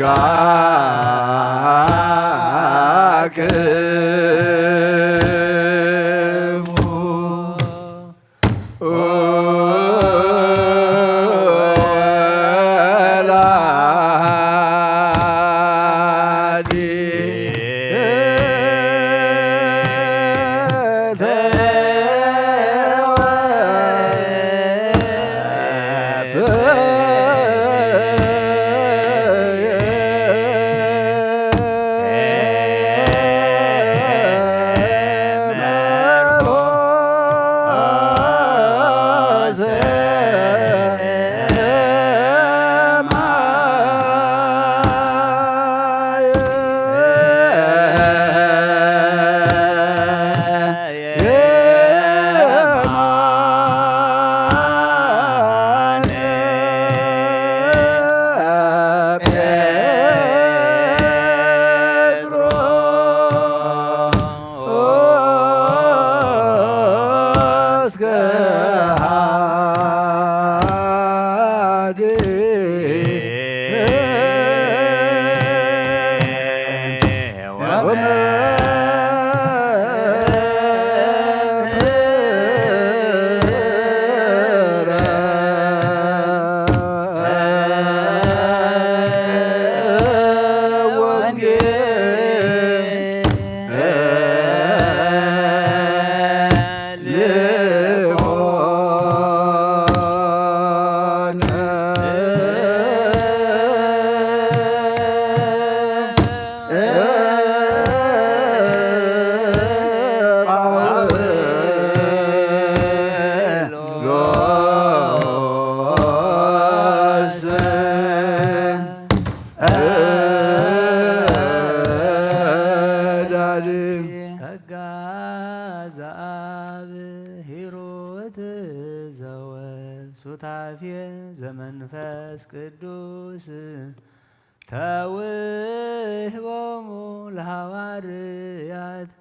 አክሙ ጸጋ ዘአብ ሂሩት ዘወልድ ሱታፌ ዘመንፈስ ቅዱስ ተውህቦሙ ለሐዋርያት።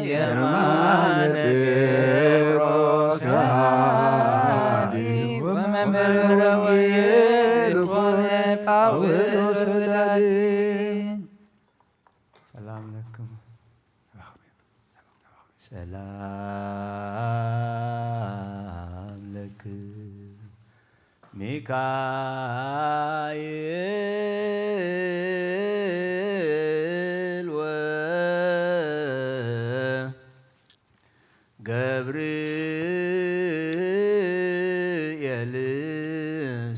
የማነ ጴጥሮስ ከሃዲ ወመምህር ወንጌል ኮነ ጳውሎስ ሰዳዲ። ሰላም ለክሙ። ሰላም ለክሙ። ሚካኤል ወገብርኤል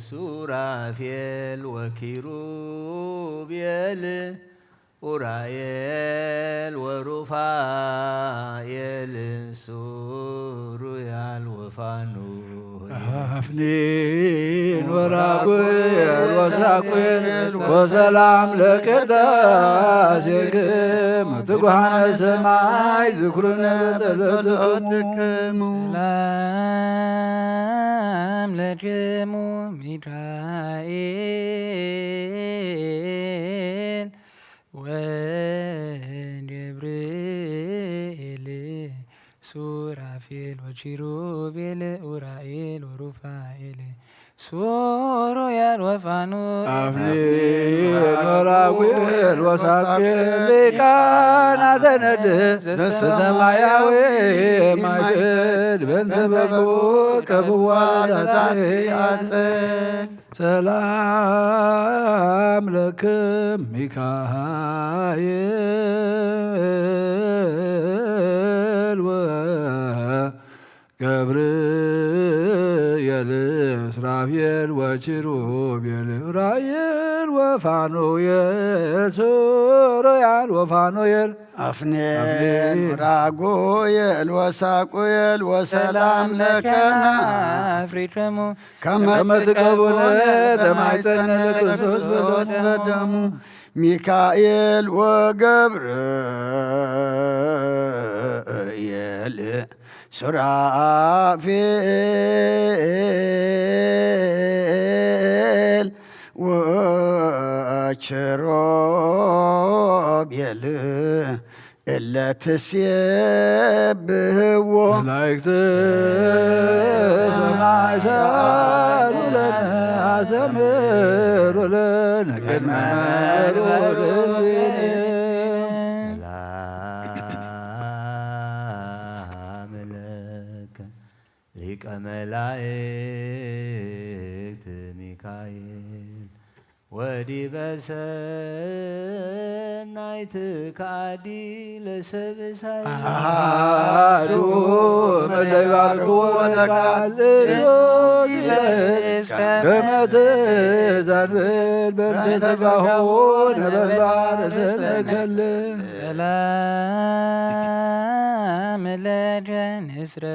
ሱራፌል ወኪሩቤል ኡራኤል ወሩፋኤል ሱሩያል ወፋኑኤል አፍኒን ወራጉኤል ወሳቁኤል ወሰላም ለቅዳሴክም ትጉሃነ ሰማይ ዝክሩነ በጸሎትክሙ። ሰላም ለክሙ ሚካኤል ወገብርኤል ሱራፌል ወኪሩቤል ኡራኤል ወሩፋኤል ሱሩያል ወፋኑኤል አፍኒን ወራጉኤል ወሳቁኤል ሊቃናተ ነድ ዘሰማያዊ ማይክል በእንተ በጎ ከብዋ ዛዛይ አጸድ። ሰላም ለክም ሚካኤል ወገብርኤል ሱራፌል ወኪሩቤል ኡራኤል ወፋኑኤል ሱሩያል ወፋኑኤል አፍኔን አፍኔን ራጉኤል ወሳቁኤል ወሰላም ለከነ አፍሪክሙ ከመ ከመ ትቀቡነ ትቀቡነ ተማይጸነ ለክርስቶስ በደሙ። በደሙ። ሚካኤል ወገብርኤል ሱራፌል ወኪሩቤል እለ ትሴብሕዎ መላእክት ሰማይ ሰአሉ ለነ አሰምሩ ለነ ቅድመ ሰላም ለከ ሊቀ መላእክት ሚካኤል ወዲበ ሰናይት ከአዲ ለሰብሳይ አሃዱ መለ ይባርክዎ ለቃል ልጆች ከመ ትዘንብል በእንተ ሥጋሁ ነበልባል ሰነከል። ሰላም ለከ ንስረ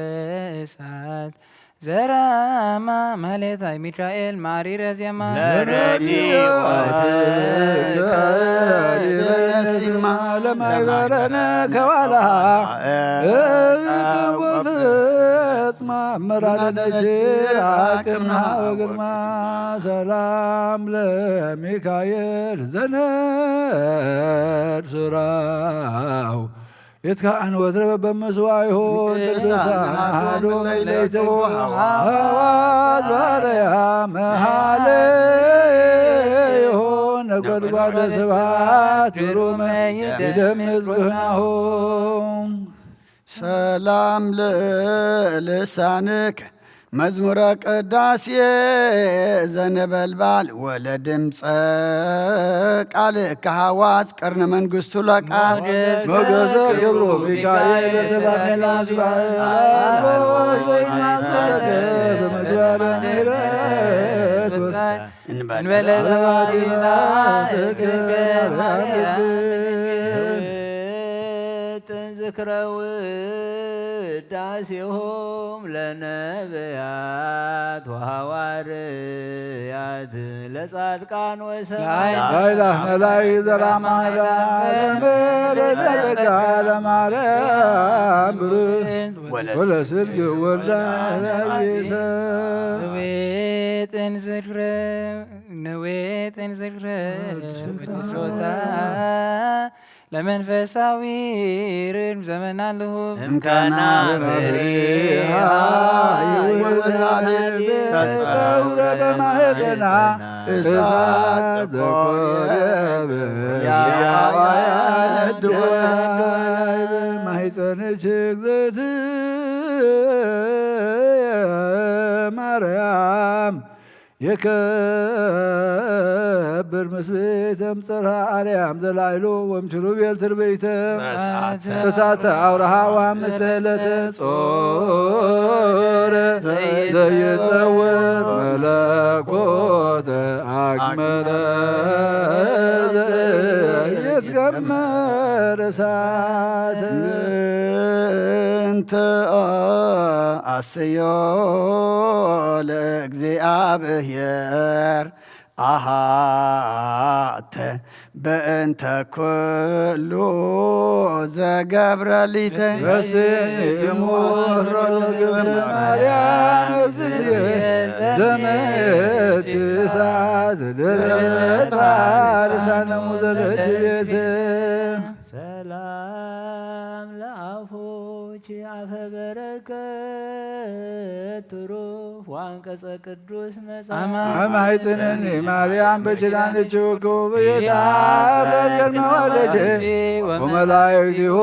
እሳት ዘራማ ማሌታይ ሚካኤል ማሪረ ዜማ ለረድኤትከ ለማይበረነ ከዋላ እትጎፍጽማ መራደነች አቅምና ወግርማ ሰላም ለሚካኤል ዘነድ ሱራው ይትካእን ወትረ በመስዋዕሁ ቅዱሳን አሐዱ ለይለይቱ ሐዋዝ ባርያ መሃለይሁ ነጎድጓደ ስብሐት ግሩመ ይደምጽ ግህናሁ። ሰላም ለልሳንከ መዝሙረ ቅዳሴ ዘነበልባል ወለድምፀ ቃል ከሃዋዝ ቀርነ መንግስቱ ለቃል ሞገሰ ክብሩ ሚካኤል ተባረከ። እንበለ እንበለ ዝክረ ውዳሴሆም ለነብያት ወሐዋርያት ለጻድቃን ወሰማዕት ላይላፍ መላይ ዘራማ ለማርያም ብሩክ ወለስልክ ወልዳ ለይሰ ነዌጥን ዝክረ ነዌጥን ዝክረ ወድሶታ ለመንፈሳዊ ርም ዘመና ልሁብ እምካና ፍሬሃ ይወዛደድ በጸውረ በማህፀና እሳት ዘኮርየብ ያዋያነድ ማህፀንች እግዝእትየ ማርያም የከብር ምስቤተም ጸርሃ አርያም ዘላይሎ ወምችሩቤል ትርበይተ እሳተ አውረሃ ወአምስተ ዕለተ ጾረ ዘይጸውር መለኮተ አግመረ ዘይትገመር እሳተ እንተ አስዮ ለእግዚአብሔር አሃተ በእንተ ኩሉ ዘገብረ ሊተ ረስን እሞ ወስሮ ለገብረ ማርያም እዝዜ ዘመት እሳት ደረሳ ልሳነ ሙዘለች ቤት ሰላም ለአፎች አፈ በረከት ትሩፍ ወአንቀጸ ቅዱስ መጽሐፍ አማይጽንኒ ማርያም በችላንችው ክውብየታ በዘር መወለጀ ወመላእክቲሁ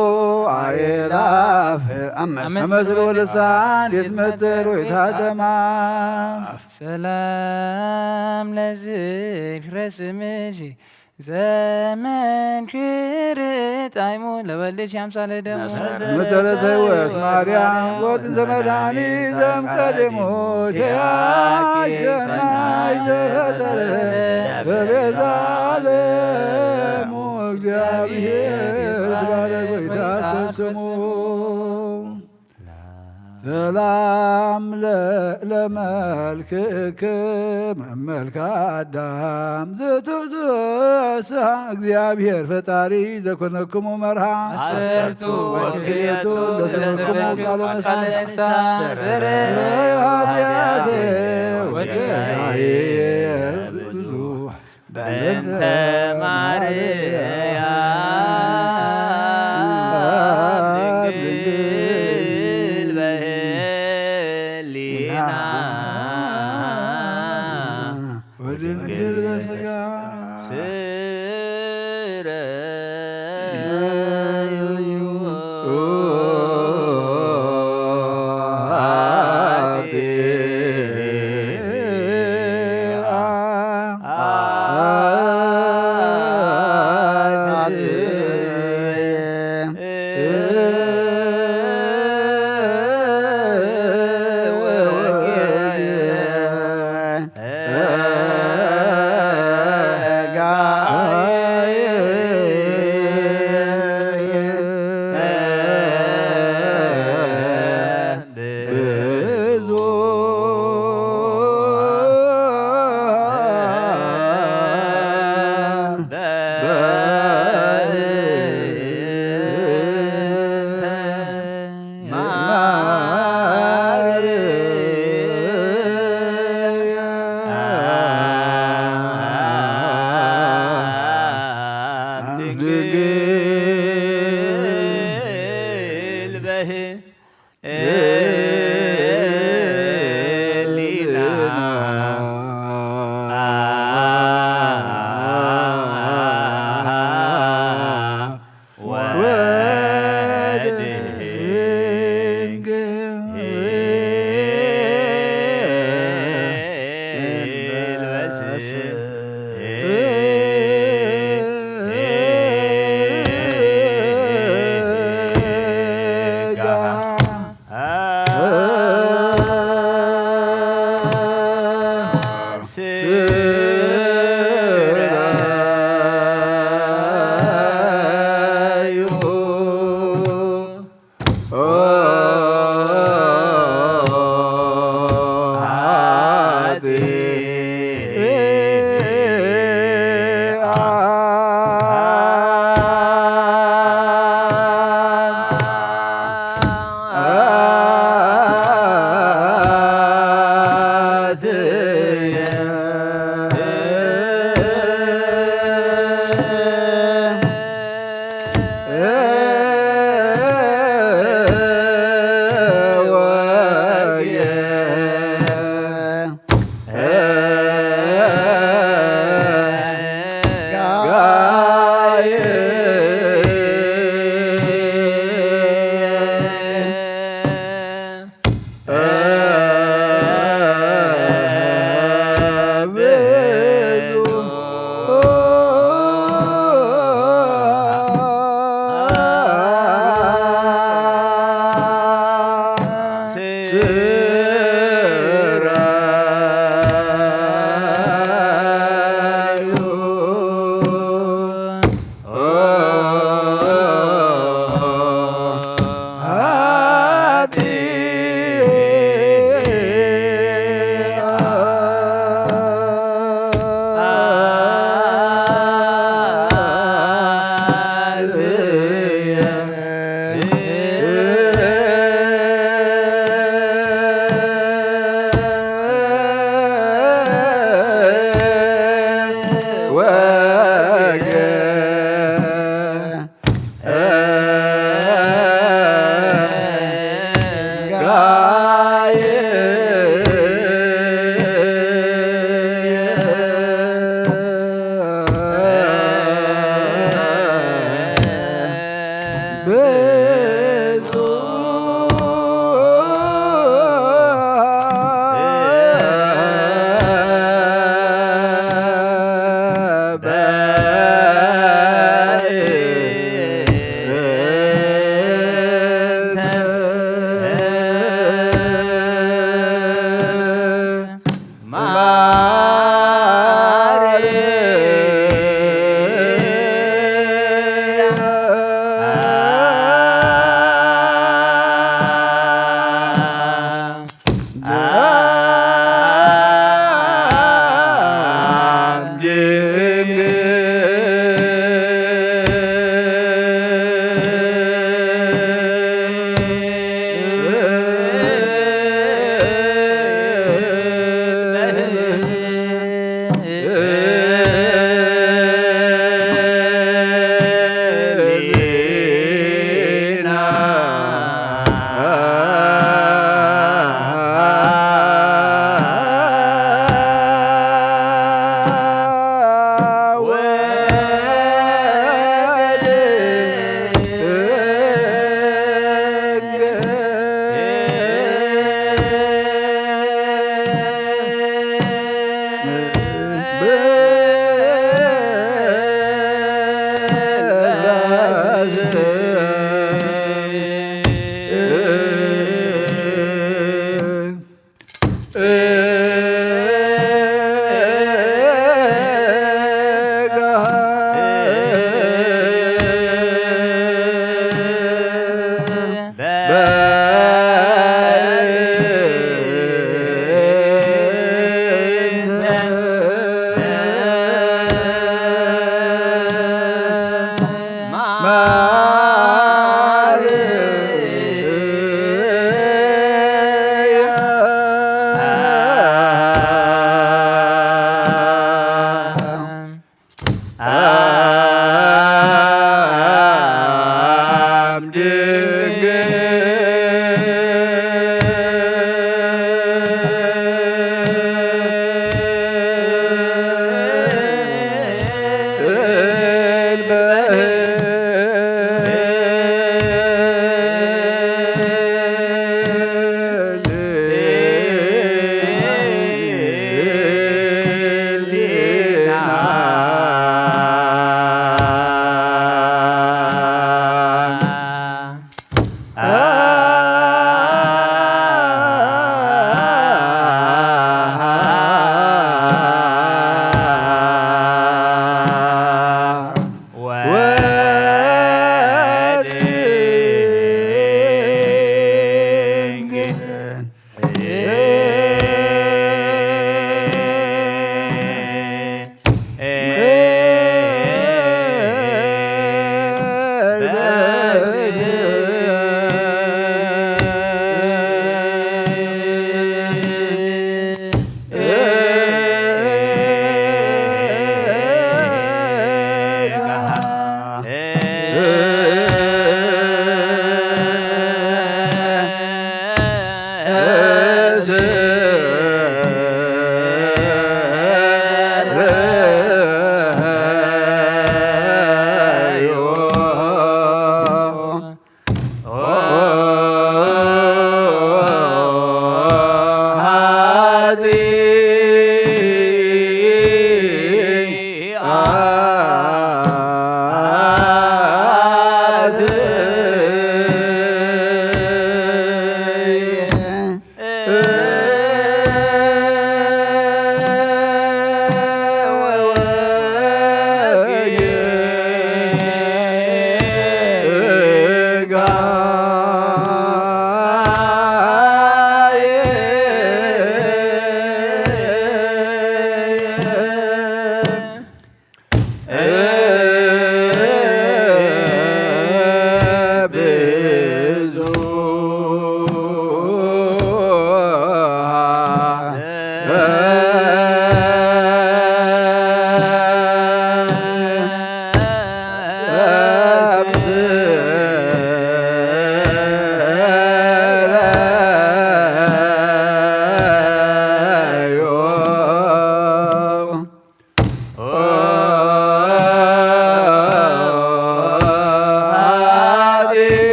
አእላፍ አመስሎ ልሳን የትመጥር ወይታተማ ሰላም ለዝክረ ስምኪ ዘመንክር ጣዕሙ ለወልድኪ አምሳለ ደሙ መሰረተ ሕይወት ማርያም ወጥንተ መድኃኒት ዘምቀድሙ ኪያኪ ሰናይ ዘፈጠረ በቤዛ ዓለሙ እግዚአብሔር ባለ ጎይታ ተስሙ ሰላም ለመልክክ መመልካ አዳም ዝቱቱ ስሃ እግዚአብሔር ፈጣሪ ዘኮነክሙ መርሃ አሰርቱ ወክልኤቱ ለሰበክሙ ቃለ ንስሐ ስረ ኃጢአቴ ወገናዬ ብዙ በእንተ ማርያም ድንግል በህሊና ወድንግል በስጋ ስረ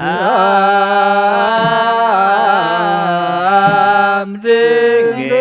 ኣም ድንግል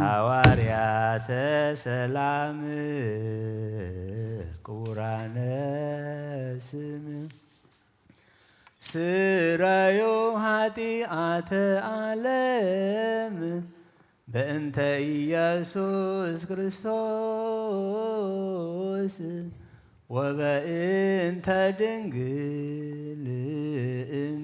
ሃዋርያተ ሰላም ክቡራነ ስም ስራዩ ኃጢአተ ዓለም በእንተ ኢየሱስ ክርስቶስ ወበእንተ ድንግል እም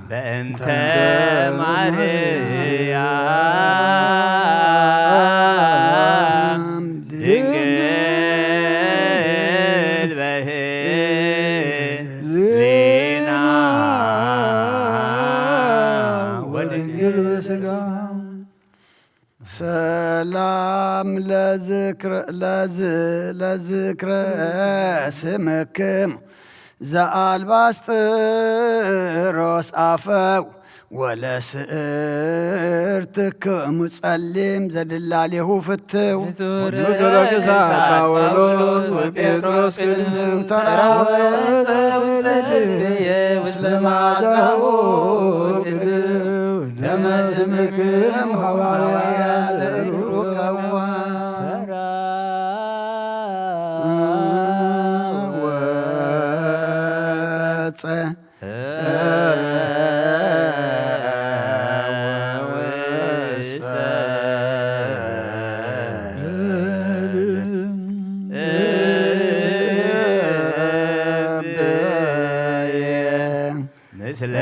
በእንተ ማርያም ድንግል በህሊና ወድንግል በስጋ። ሰላም ለዝክረ ለዝ ለዝክረ ስምክም ዘአልባስጥሮስ አፈው ወለስእርትክሙ ጸሊም ዘድላሌሁ ፍትው። ንጹር ክሳድ ጳውሎስ ወጴጥሮስ ቅድም ተራወ ጸውሰ ልብየ ውስተ መዓዛሁ ቅድም ደመ ስምክም ሐዋርያ ዘእግሩ ቀዋ። ወፀ ምስለ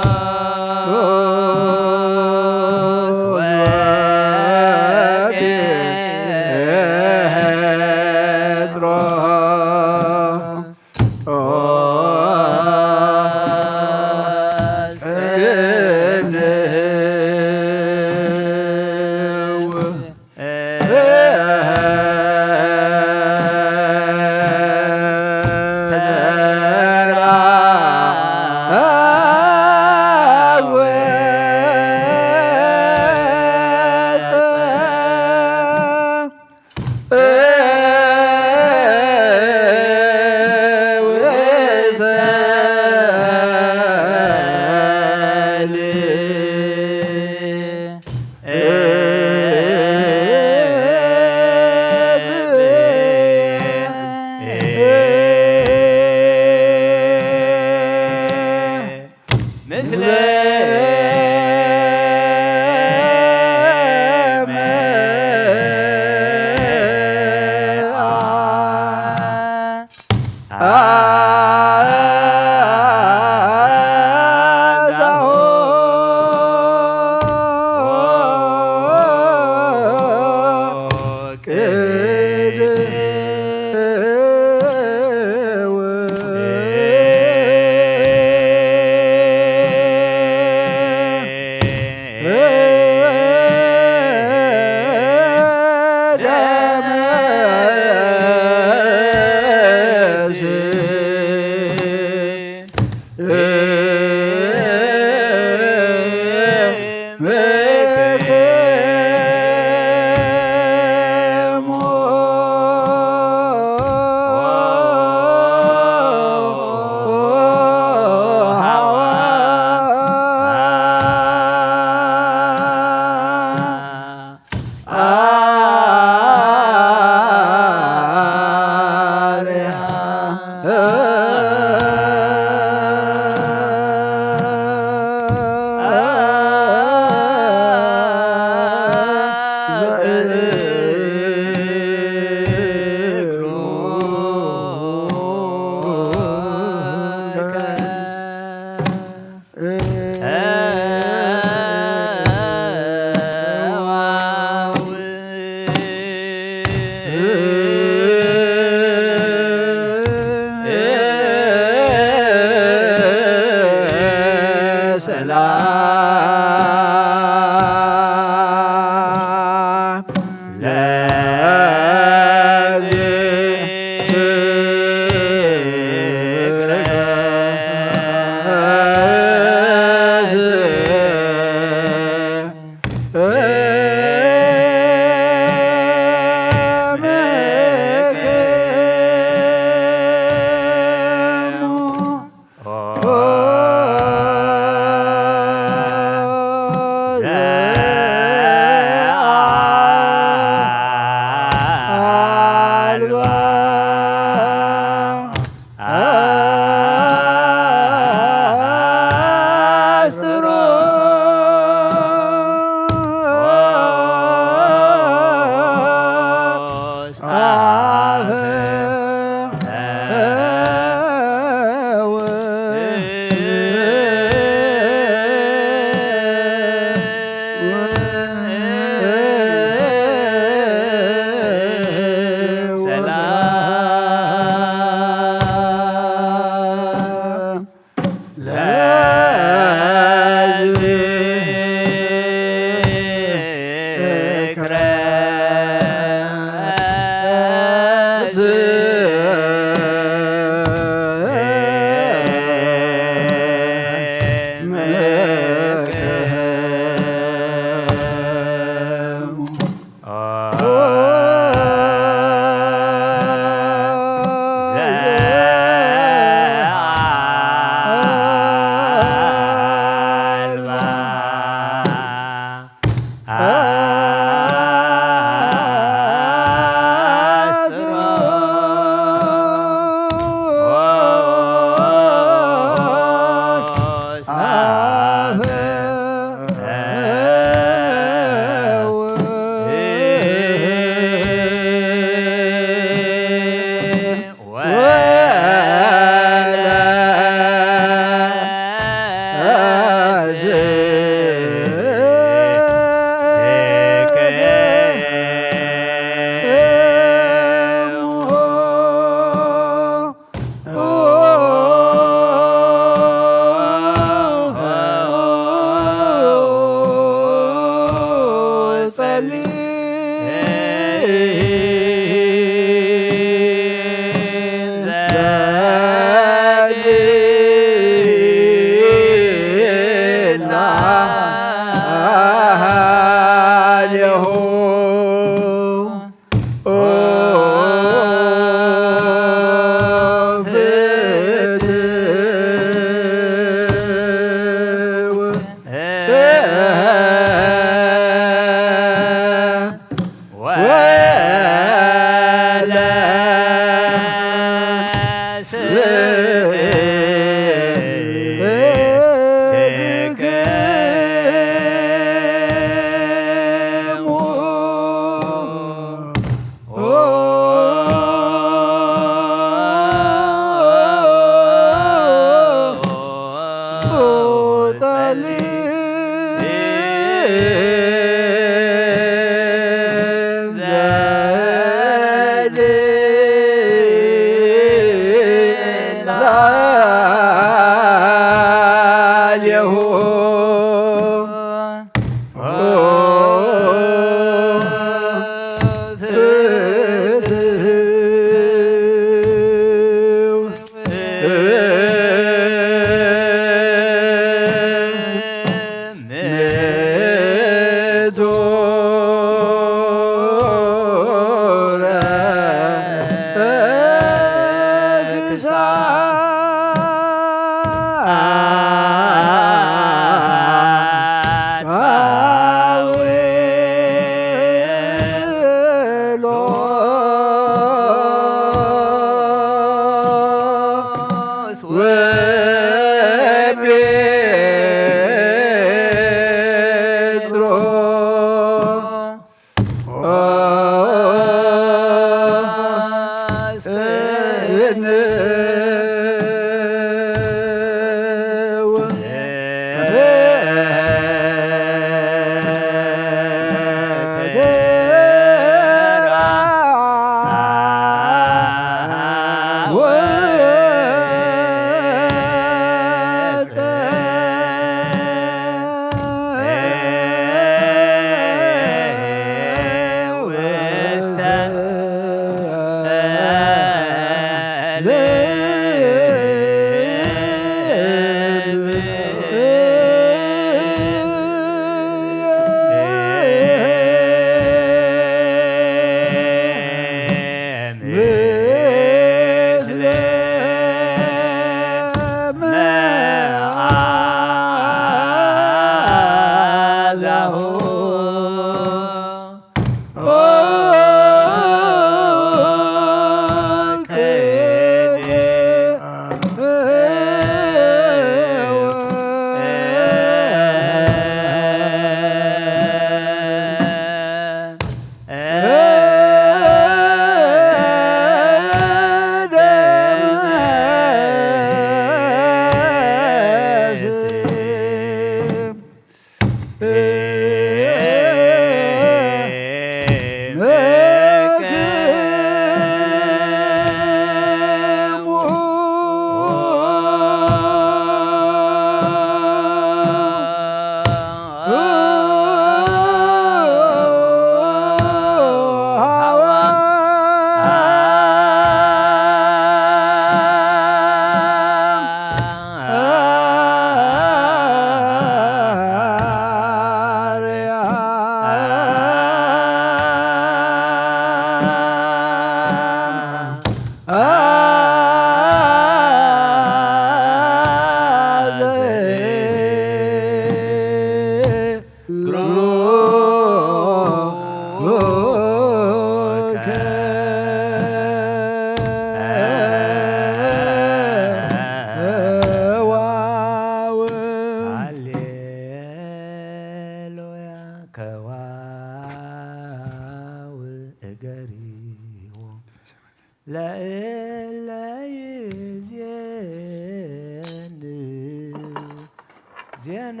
ዜና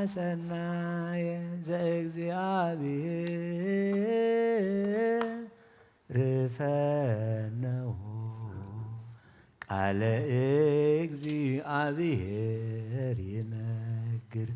ሰናየ ዘእግዚኣብሔር ፈነው፣ ቃለ እግዚኣብሔር ይነግር።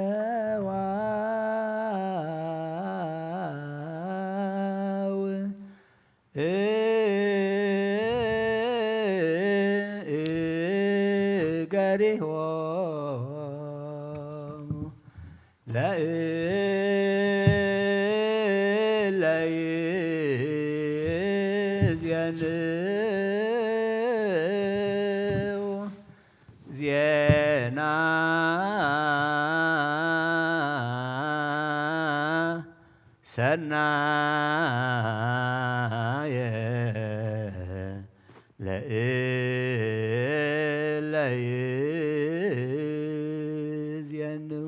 ከዋው ገሪሆሙ ለእለ ይዜንው ዜና ሰናየ ለእለ ይዜንው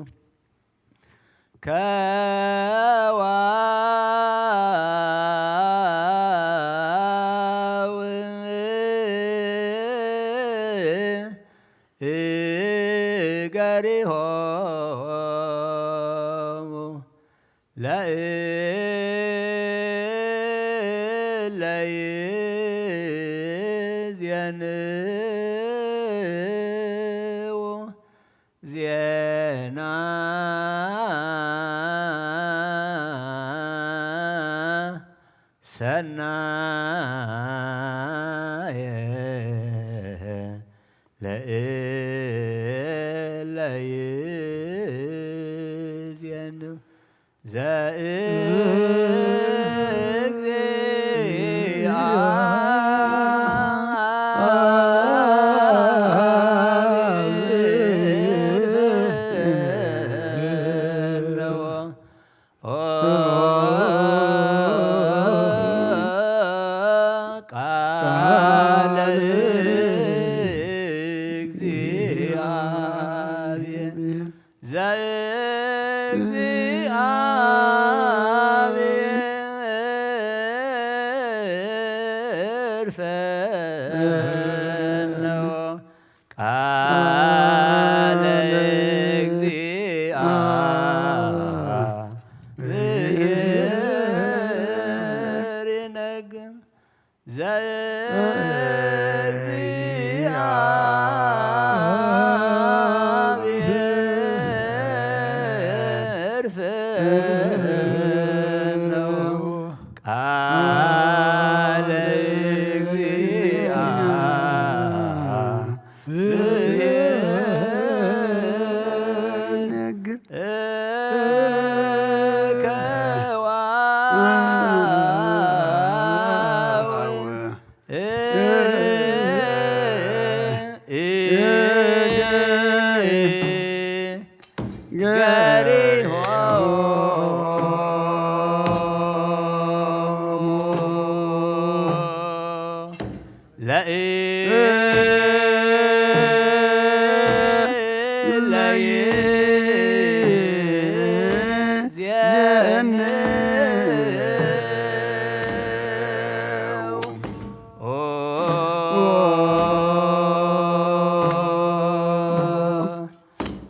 ከዋው ገሪሆሙ ለእለ ይዜንው ዜና ሰናየ ለእለ ይዜንው ዘእግዚአብሔር ቃለ እግዚአብሔር ዘእግዚአብሔር ፈነወ ቃለ እግዚአብሔር ይነግር ዘእግዚአብሔር ፈነወ ቃለ እግዚአብሔር ከዋው ገሪሆሙ ለእለ ይዜንው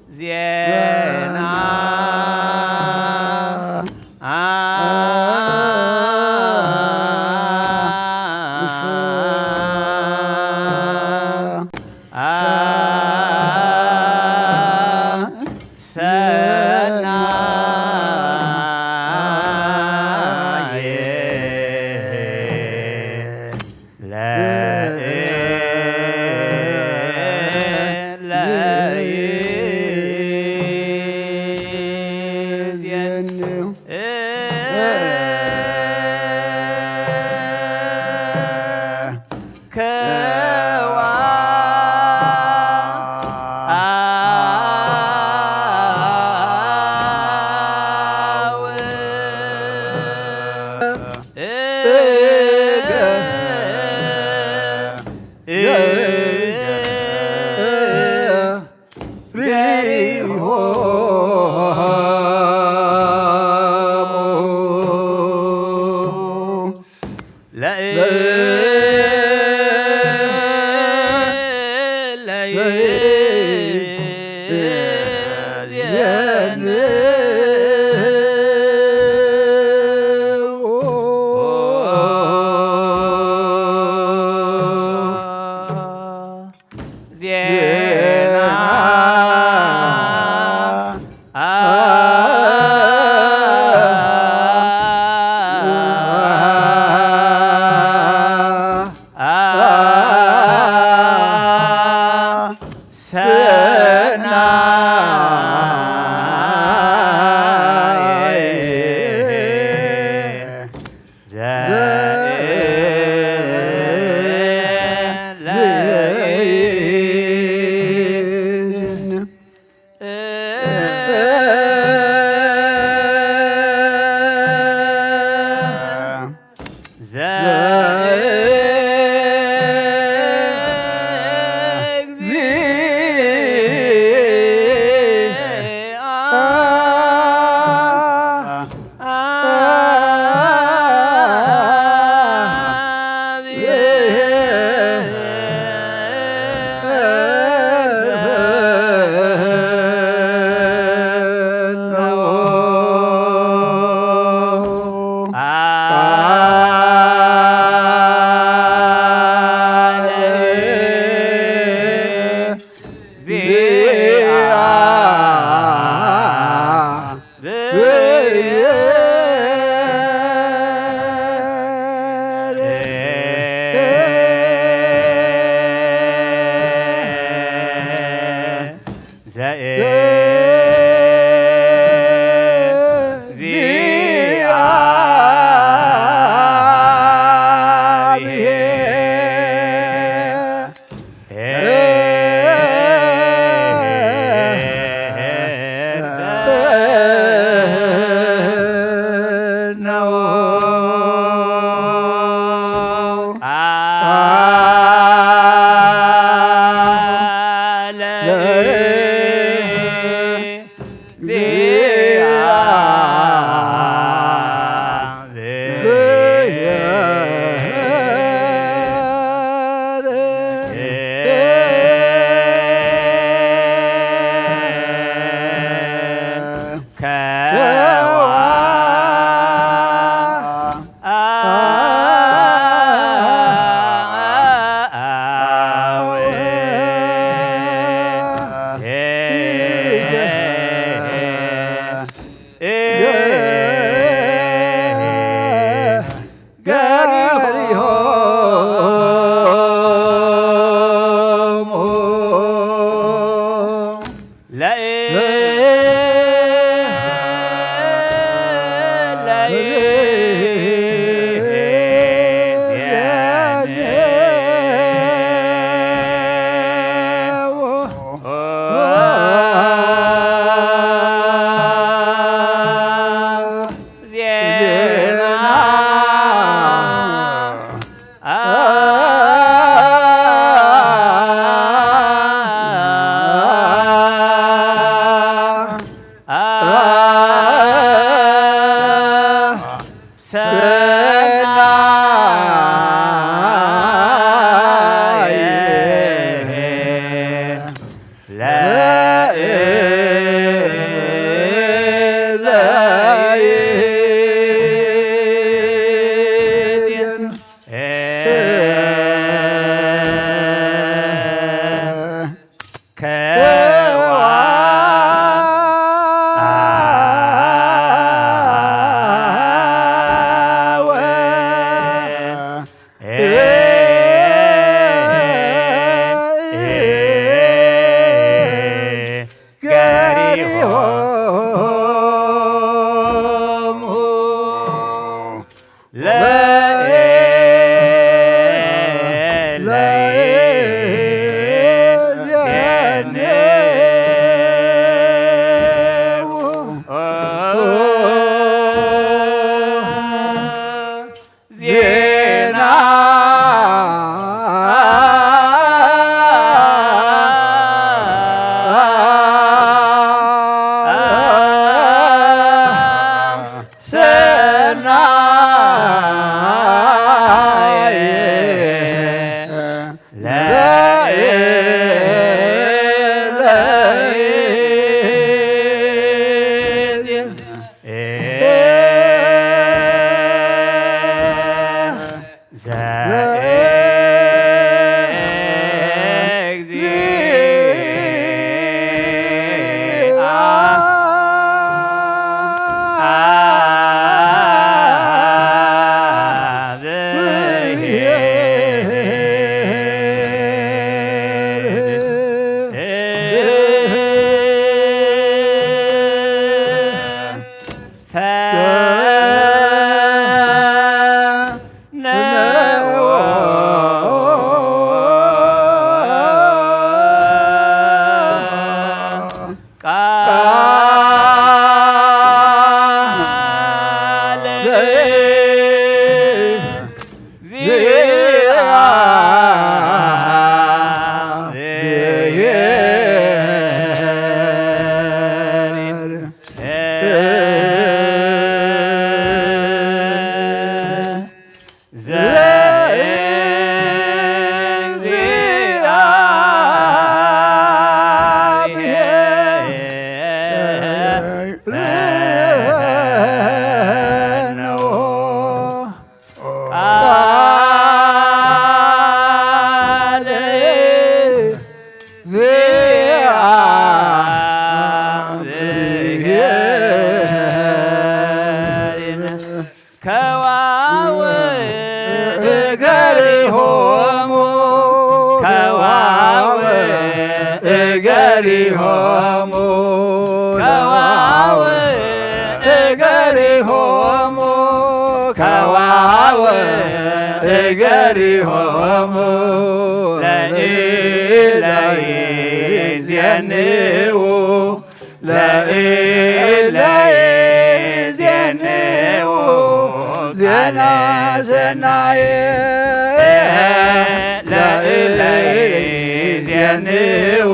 ዜና ሰናየ ለእለ ይዜንው ከዋ ዜና ዜና ሰናየ ለእለይት ዘእግዚአ ከዋውእ እገሪሆሙ ከዋውእ እገሪሆሙ ከዋውእ እገሪሆሙ ከዋውእ እገሪሆሙ ለኢለይ ዜንው ለእለይ ዜንዎ ዜና ሰናየ ለእለይ ዜንዎ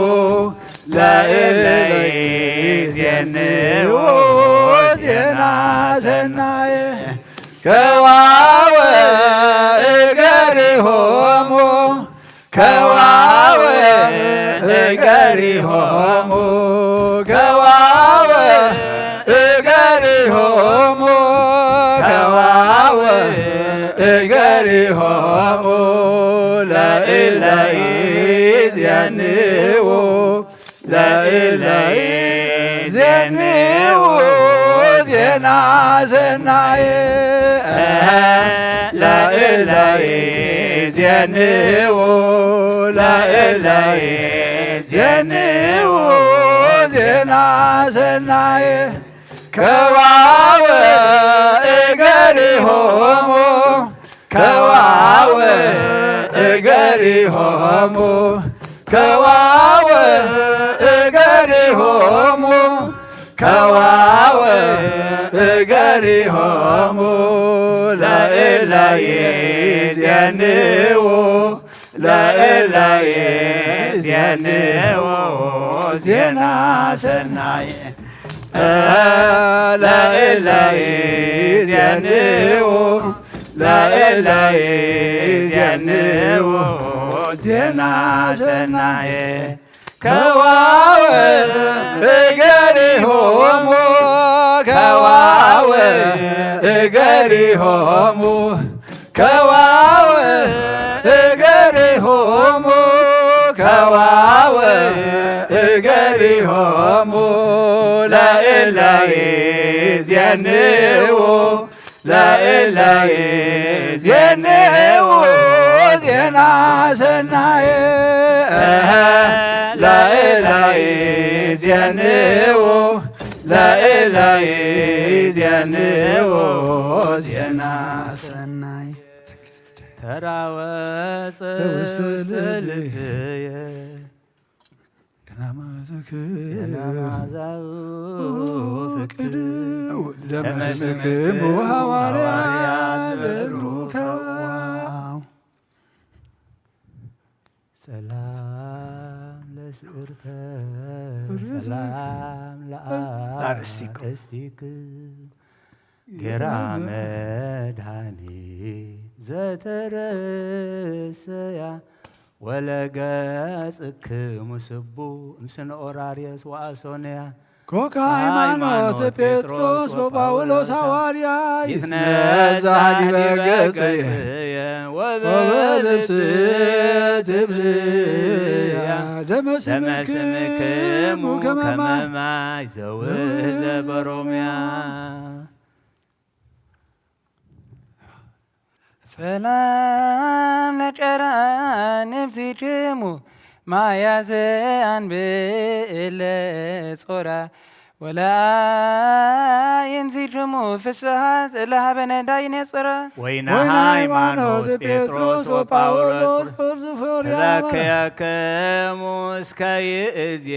ለእለይ ዜንዎ ዜና ሰናየ ከዋወ እገሪሆሙ ከዋወ እገሪሆሙ ከዋወ እገሪሆሙ ከዋወ እገሪሆሙ ለእለይ ዜንዎ ለእለይ ዜንዎ ዜና ሰናየ ለእለይ ዜንዎ ለእለይ ዜንዎ ዜና ሰናየ ከዋወ እገሪሆሙ ከዋወ እገሪሆሙ ከዋወ እገሪሆሙ ከዋወ እገሪሆሙ ለእለይ ዜንዎ ለእለይ ዜንዎ ዜና ሰናየ ለእለይ ዜንዎ ለእለይ ዜንዎ ዜና ሰናየ ከዋወ እገሪሆሙ ከዋወ እገሪሆሙ ከዋወ እገሪሆሙ ከዋወ እገሪሆሙ ለእለይ ዜንዎ ለእለይ ዜንዎ ዜና ሰናየ ለእለይ ዜንዎ ለእለይ ዜንዎ ዜና ሰናየ ተራወጸ ውስተ ልብየ ዜና መዓዛው ፍቅር ለመስክሙ ሐዋርያት ዘሩ ሰላም ለስእርተ ሰላም ለአርእስቲክም ጌራ መድኃኒት ዘተረሰያ ወለገጽክሙ ስቡ እምስነ ኦራርዮስ ወአሶንያ ኮከ ሃይማኖት ጴጥሮስ ወጳውሎስ ሐዋርያ ይትነሳ ዲበ ገጽየ ወበልብስ ትብልያ ደመ ስምክሙ ከመ ማይ ዘውህዘ በሮምያ። ሰላም ለጨራ ነፍሲክሙ ማያ ዘአንብእለ ጾራ ወለአይንዚክሙ ፍስሃ ለሀበነ ዳይኔ ጽራ ወይነ ወይነ ሃይማኖት ሃይማኖት ጴጥሮስ ጴጥሮስ ወጳውሎስ ወጳውሎስ ትበክየክሙ እስከ ይእዜ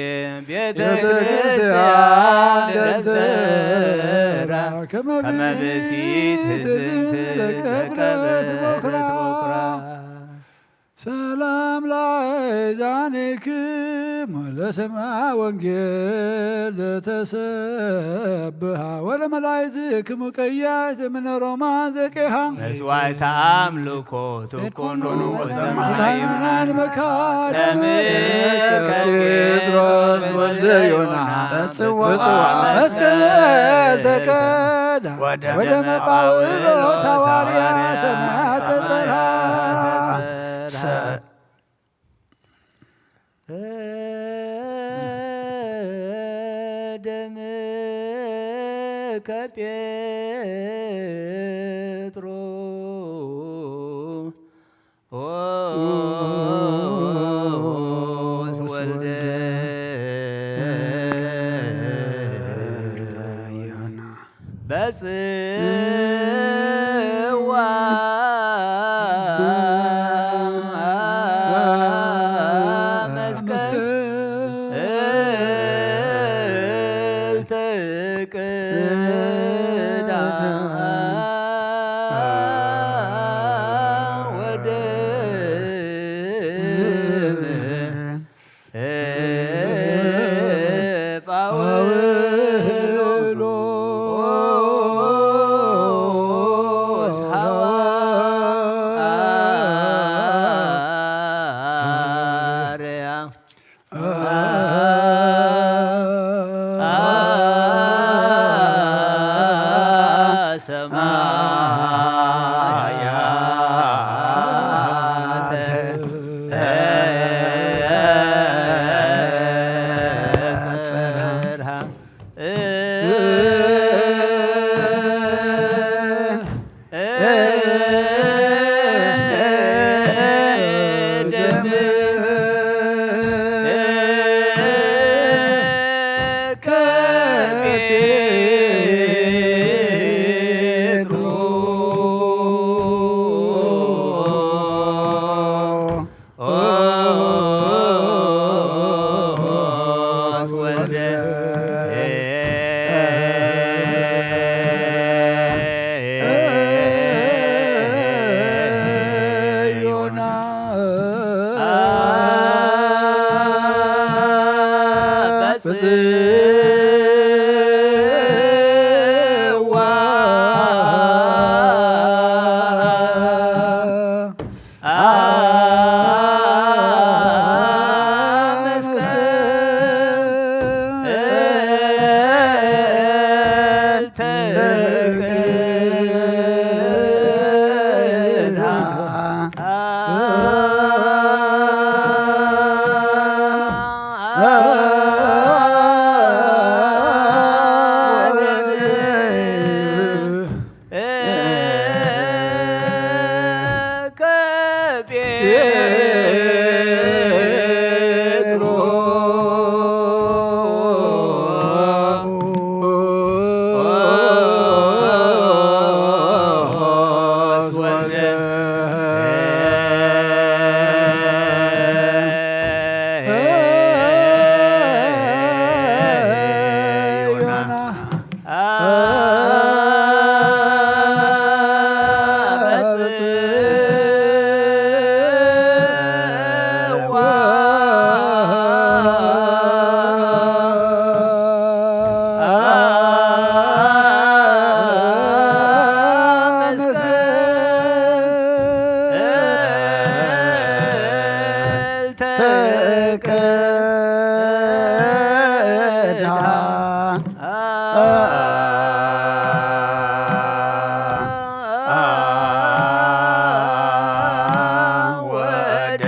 ቤተ ቤተ ክርስቲያን ክርስቲያን ደብተራ ደብተራ ከመ ከመ ብእሲት ብእሲት ህዝንት ህዝንት ዘከብረት ዘከብረት ቦክራ። ቦክራ። ሰላም ላይዛኒክሙ ለሰምዐ ወንጌል ዘተሰብሃ ወለመላእክትክሙ ቀያይት እምነ ሮማ ዘቄሃ መስዋዕተ አምልኮ ትኩኑ ወዘማይምናን መካነ ጴጥሮስ ወልደ ዮና በጽዋ መስቀል ተቀዳ ወደመ ጳውሎስ ሐዋርያ ሰማዕተ ጸርሃ። ደምከ ጴጥሮስ ወልደ ዮና በጽዋ መስቀል ተቀዳ ወደም ጳውሎስ ሐዋርያ ቅዳ ወደ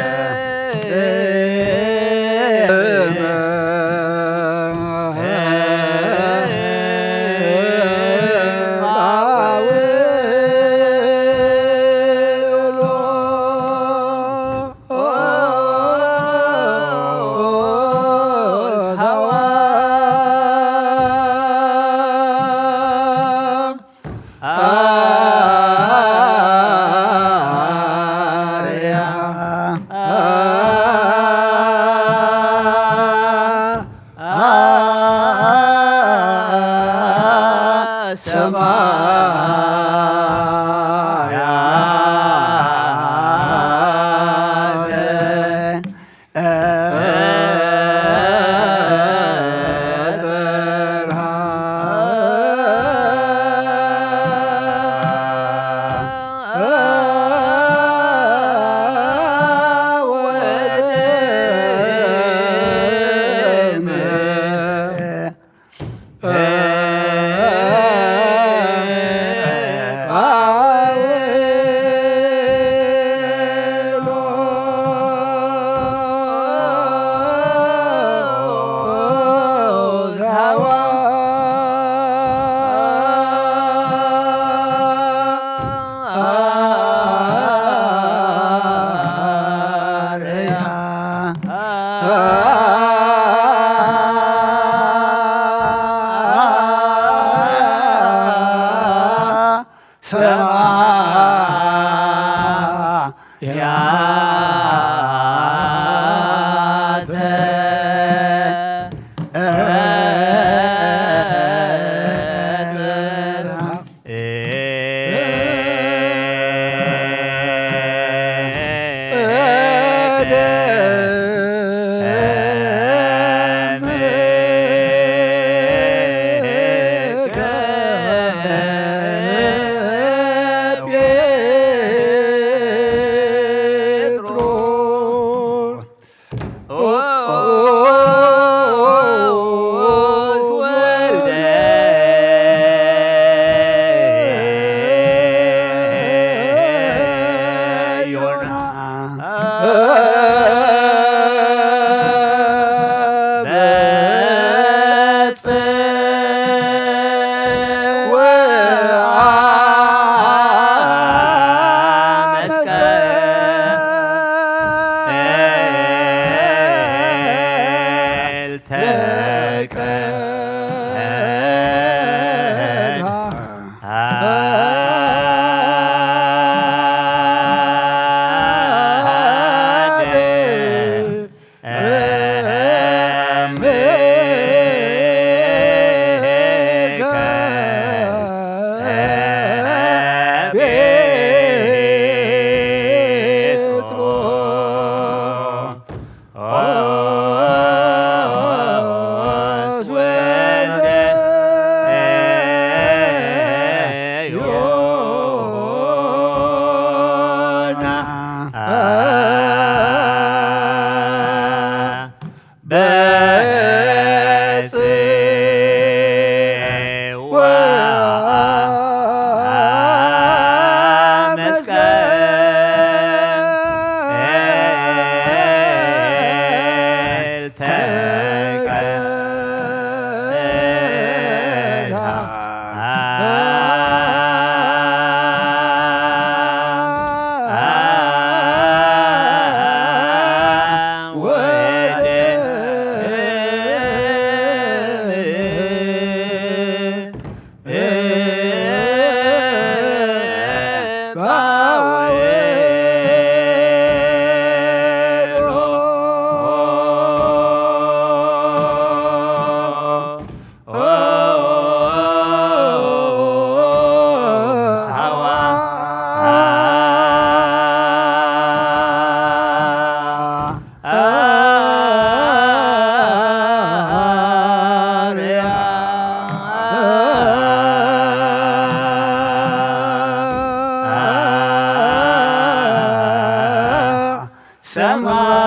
ሰማይ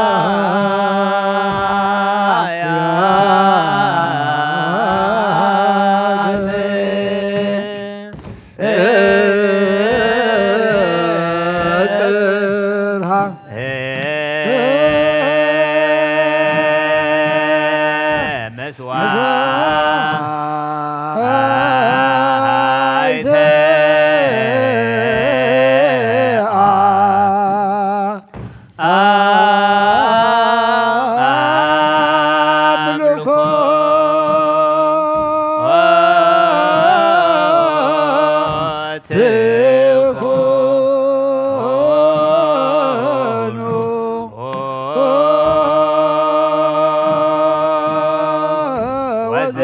መስዋዕተ ኣምልኮ ትኩኑ ወዘ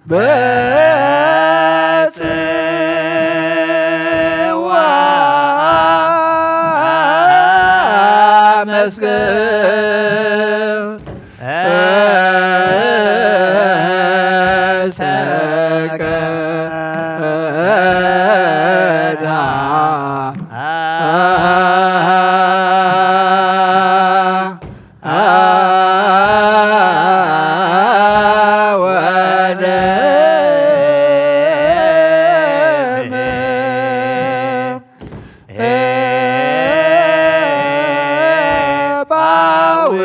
በጽዋ መስቀል ተቀዳ ወደም ጳውሎስ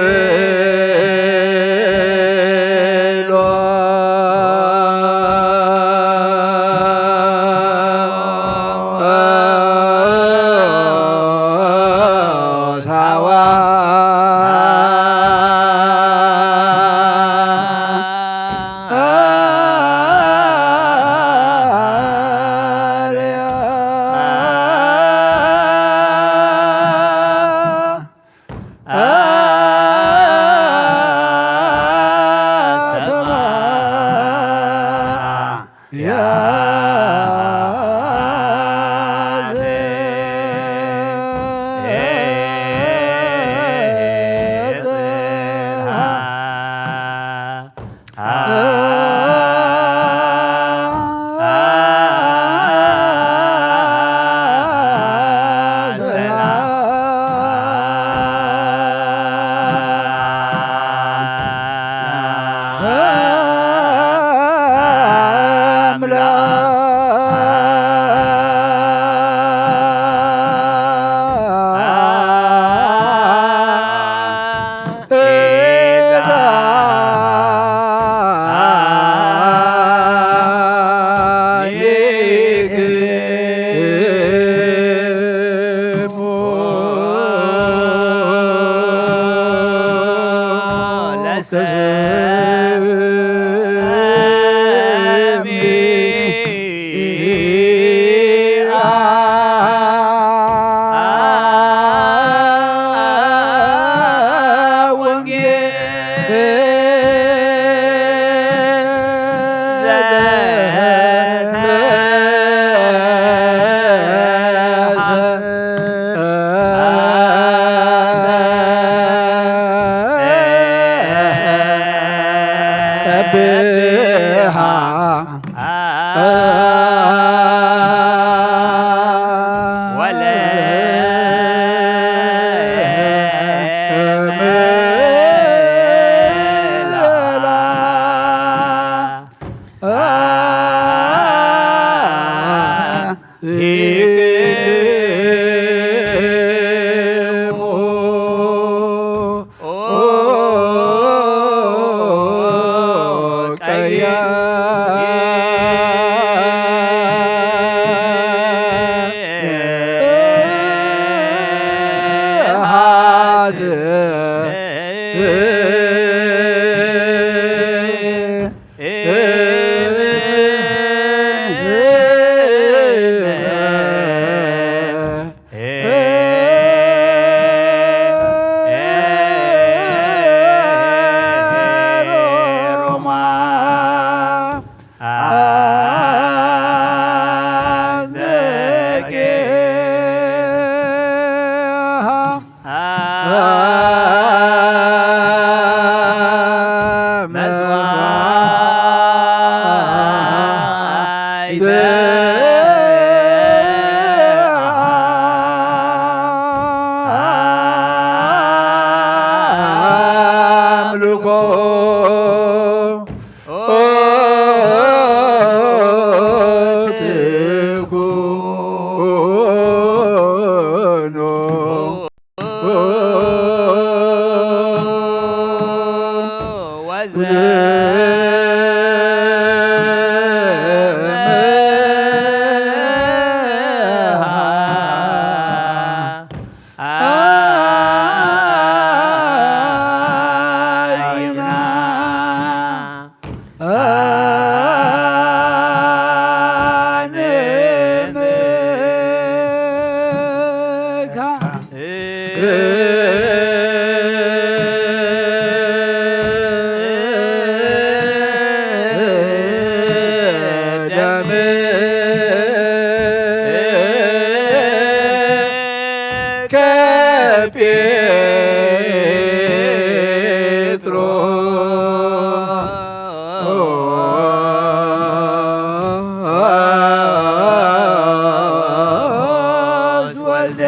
ከጴጥሮስ ወልደ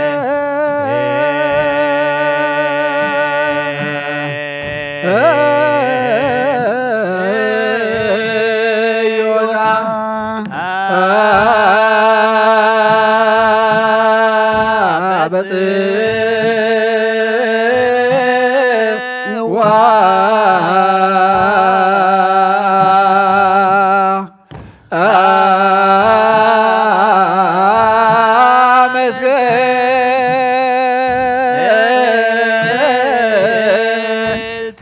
ዮና በጽዋ መስቀል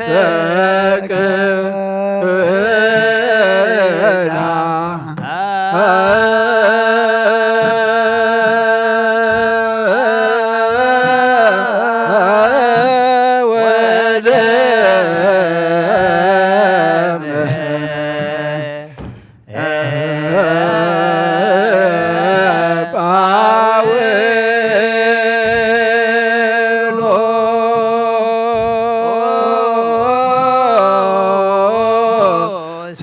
ተቀና ወደ ጳውሎስ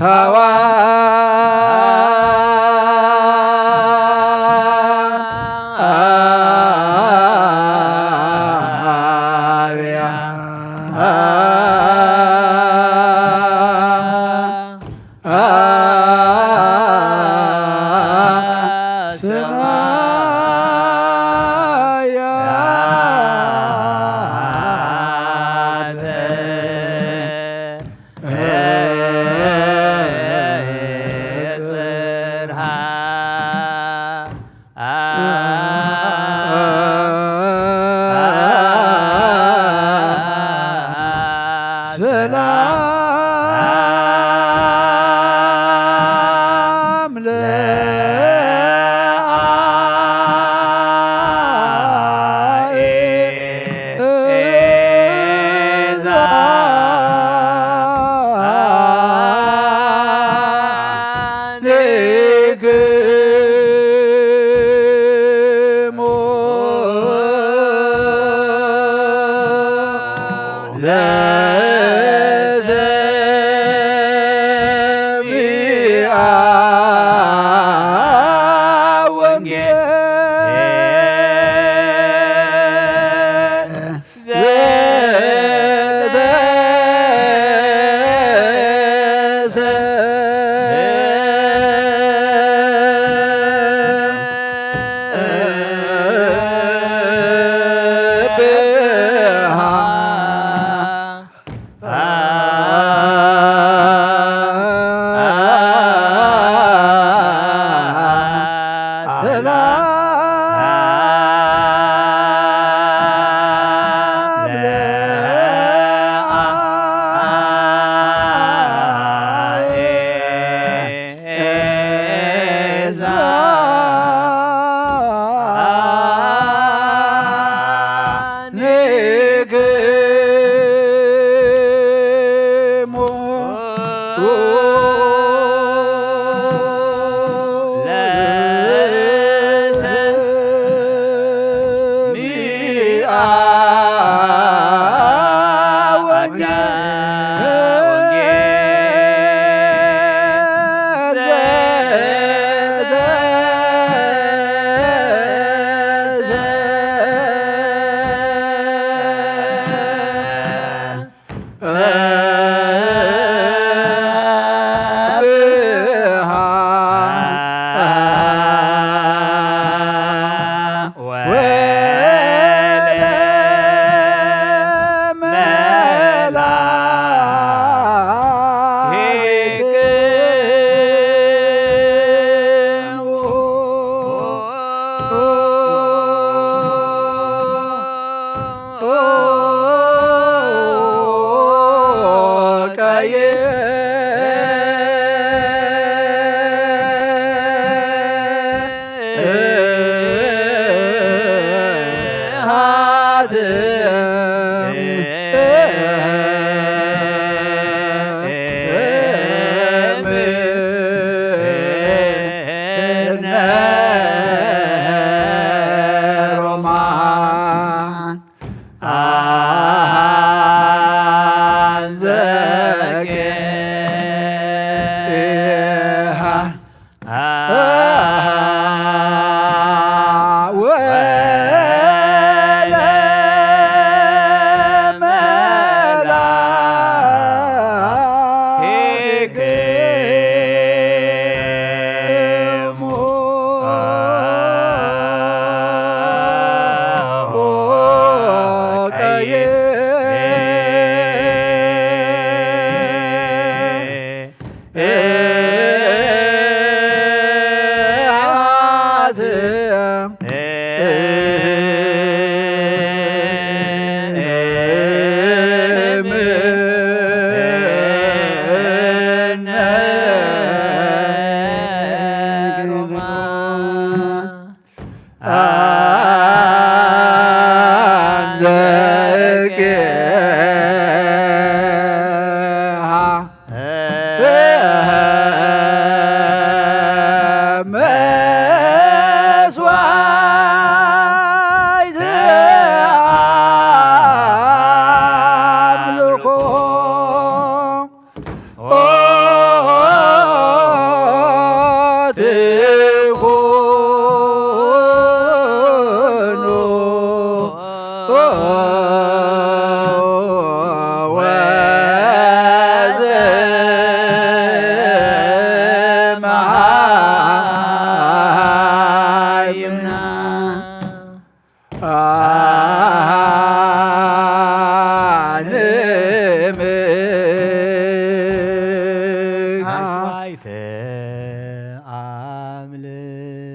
ሐዋርያ ሰማያት ጽርሃ ሰላም ለአእዛን ክሙ ለሰሚዐ ወንጌል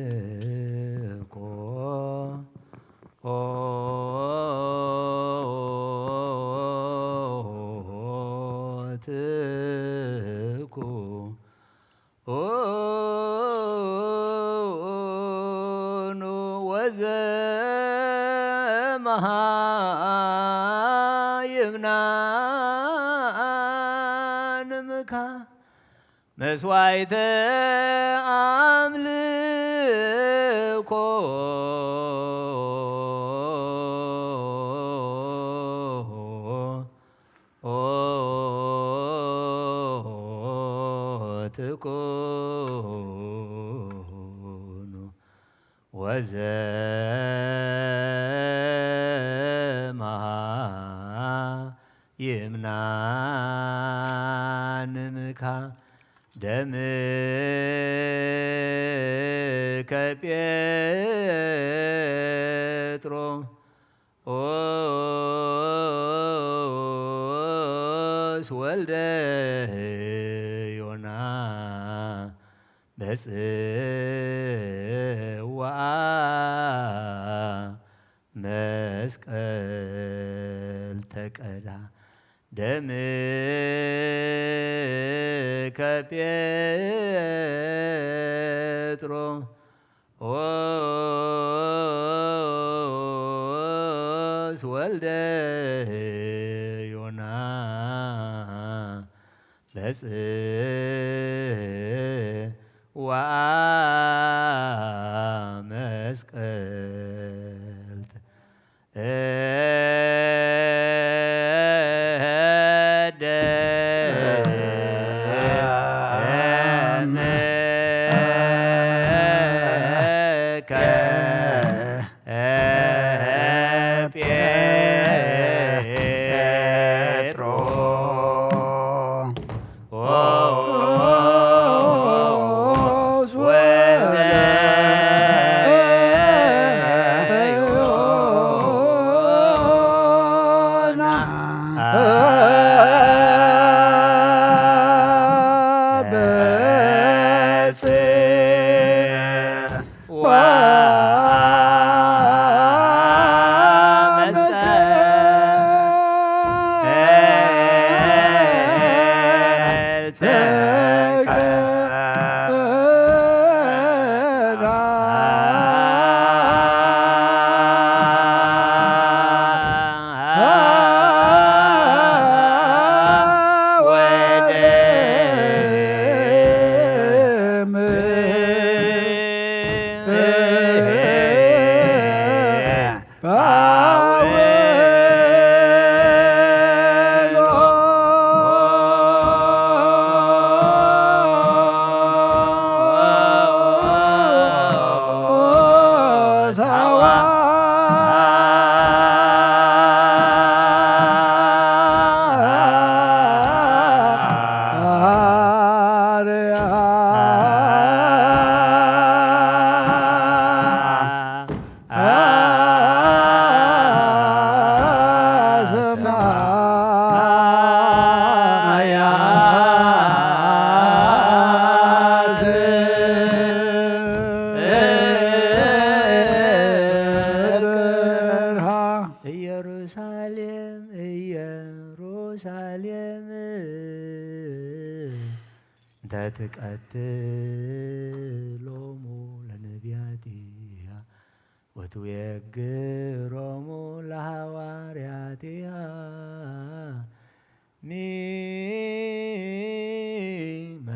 ኣምልኮ ኦትኩ ኑ ወዘመሃይምና ንምካ መስዋዕተ ኣምልኮ ትኩኑ ወዘመሃይምና ንምካ ደምከ ጴጥሮስ ወልደ ዮና በጽዋዓ መስቀል ተቀዳ ደምከ ጴጥሮስ ወልደ ዮና በጽዋዓ መስቀል ትቀትሎሙ ለነቢያትያ ወትዌግሮሙ ለሃዋርያትያ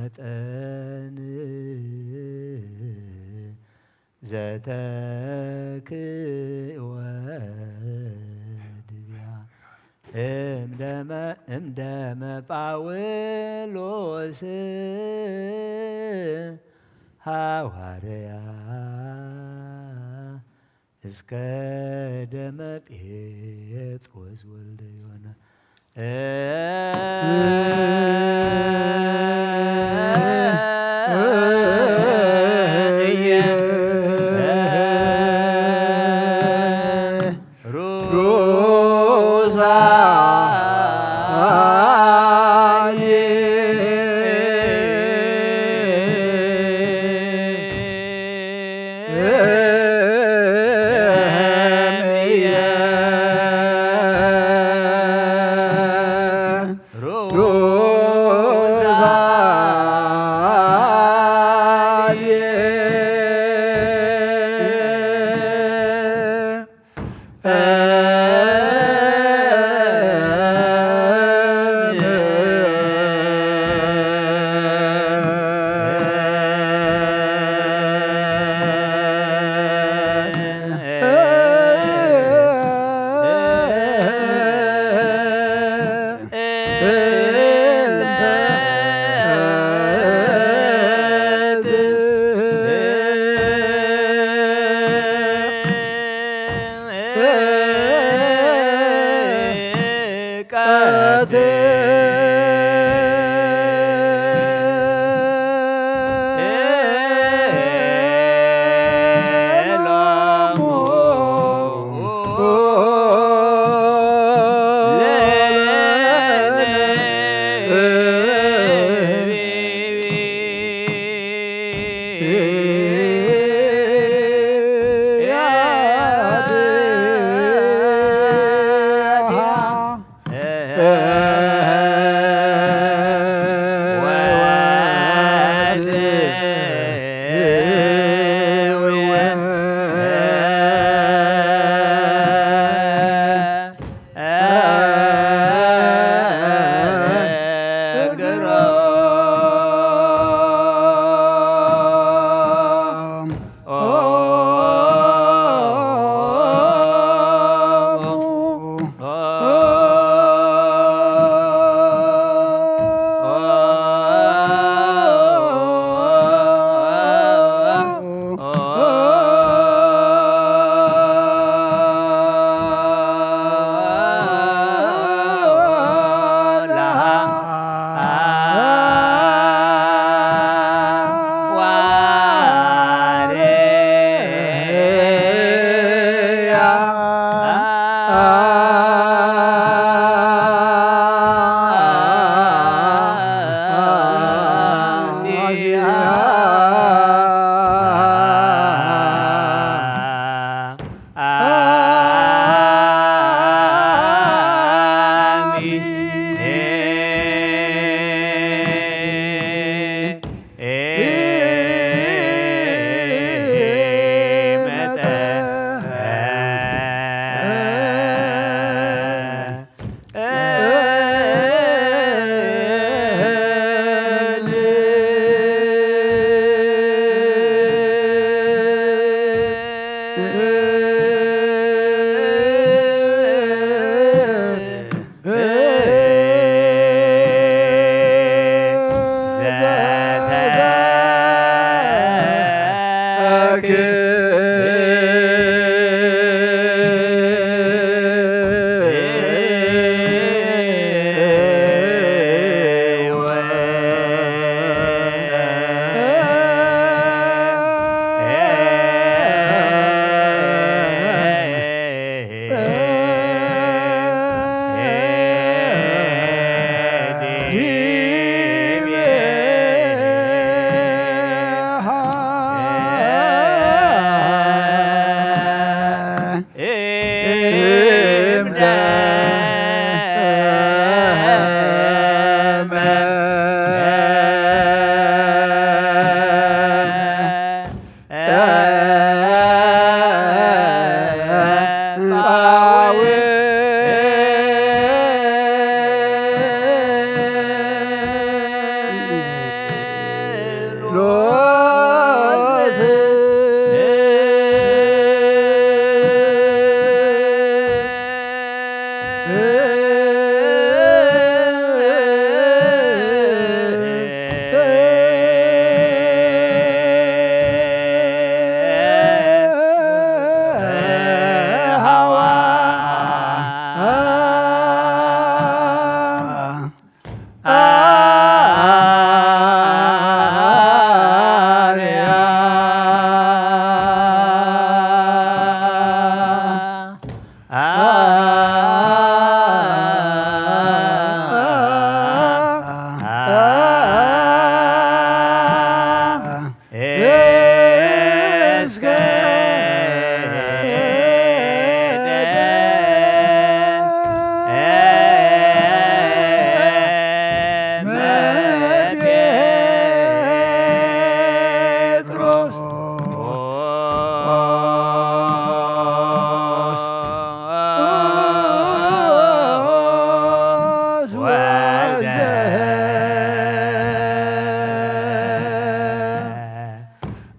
ሚመጠን ዘተክእወ ድብያ እምደመ እምደመ ጳውሎስ ሃዋርያ እስከ ደመ ጴጥሮስ ወልደ ዮና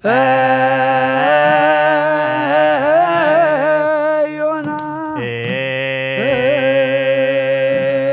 ዮና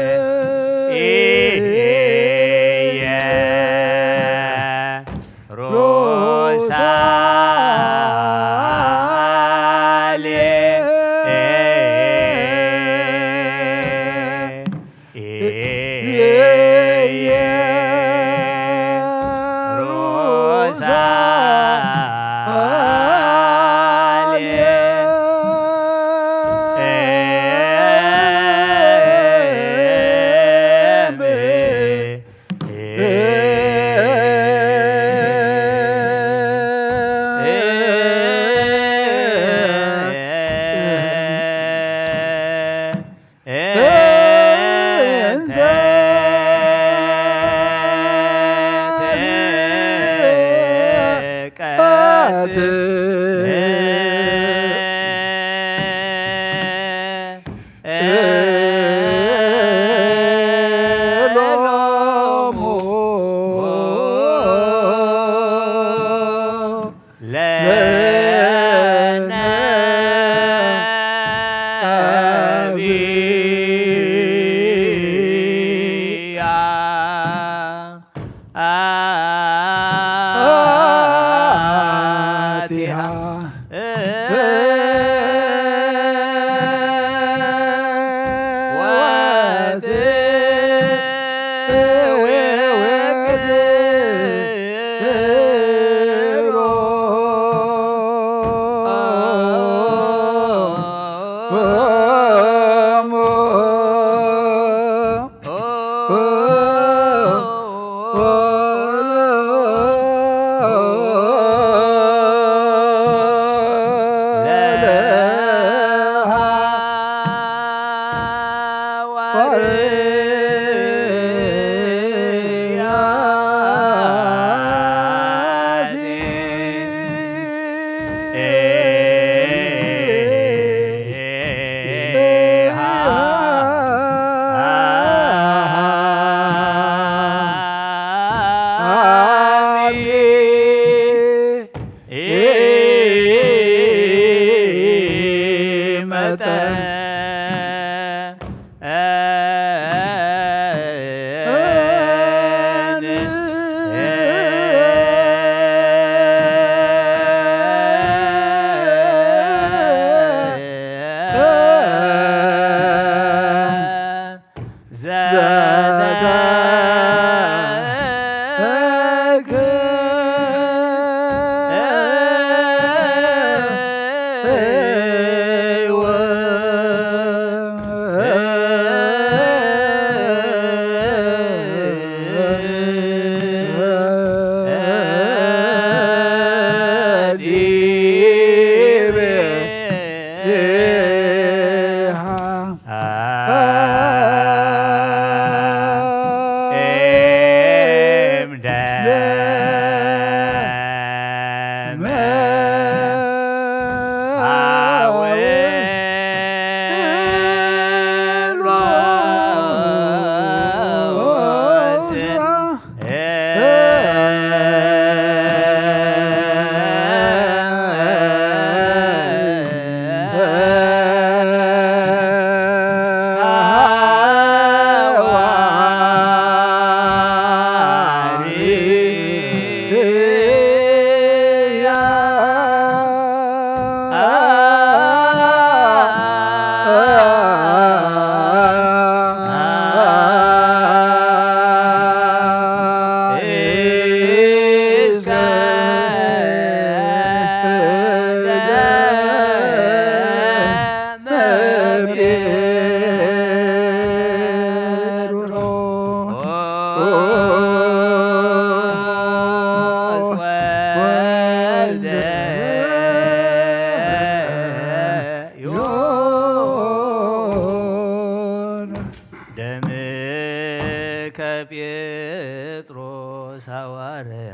ደምከ ጴጥሮስ ሐዋርያ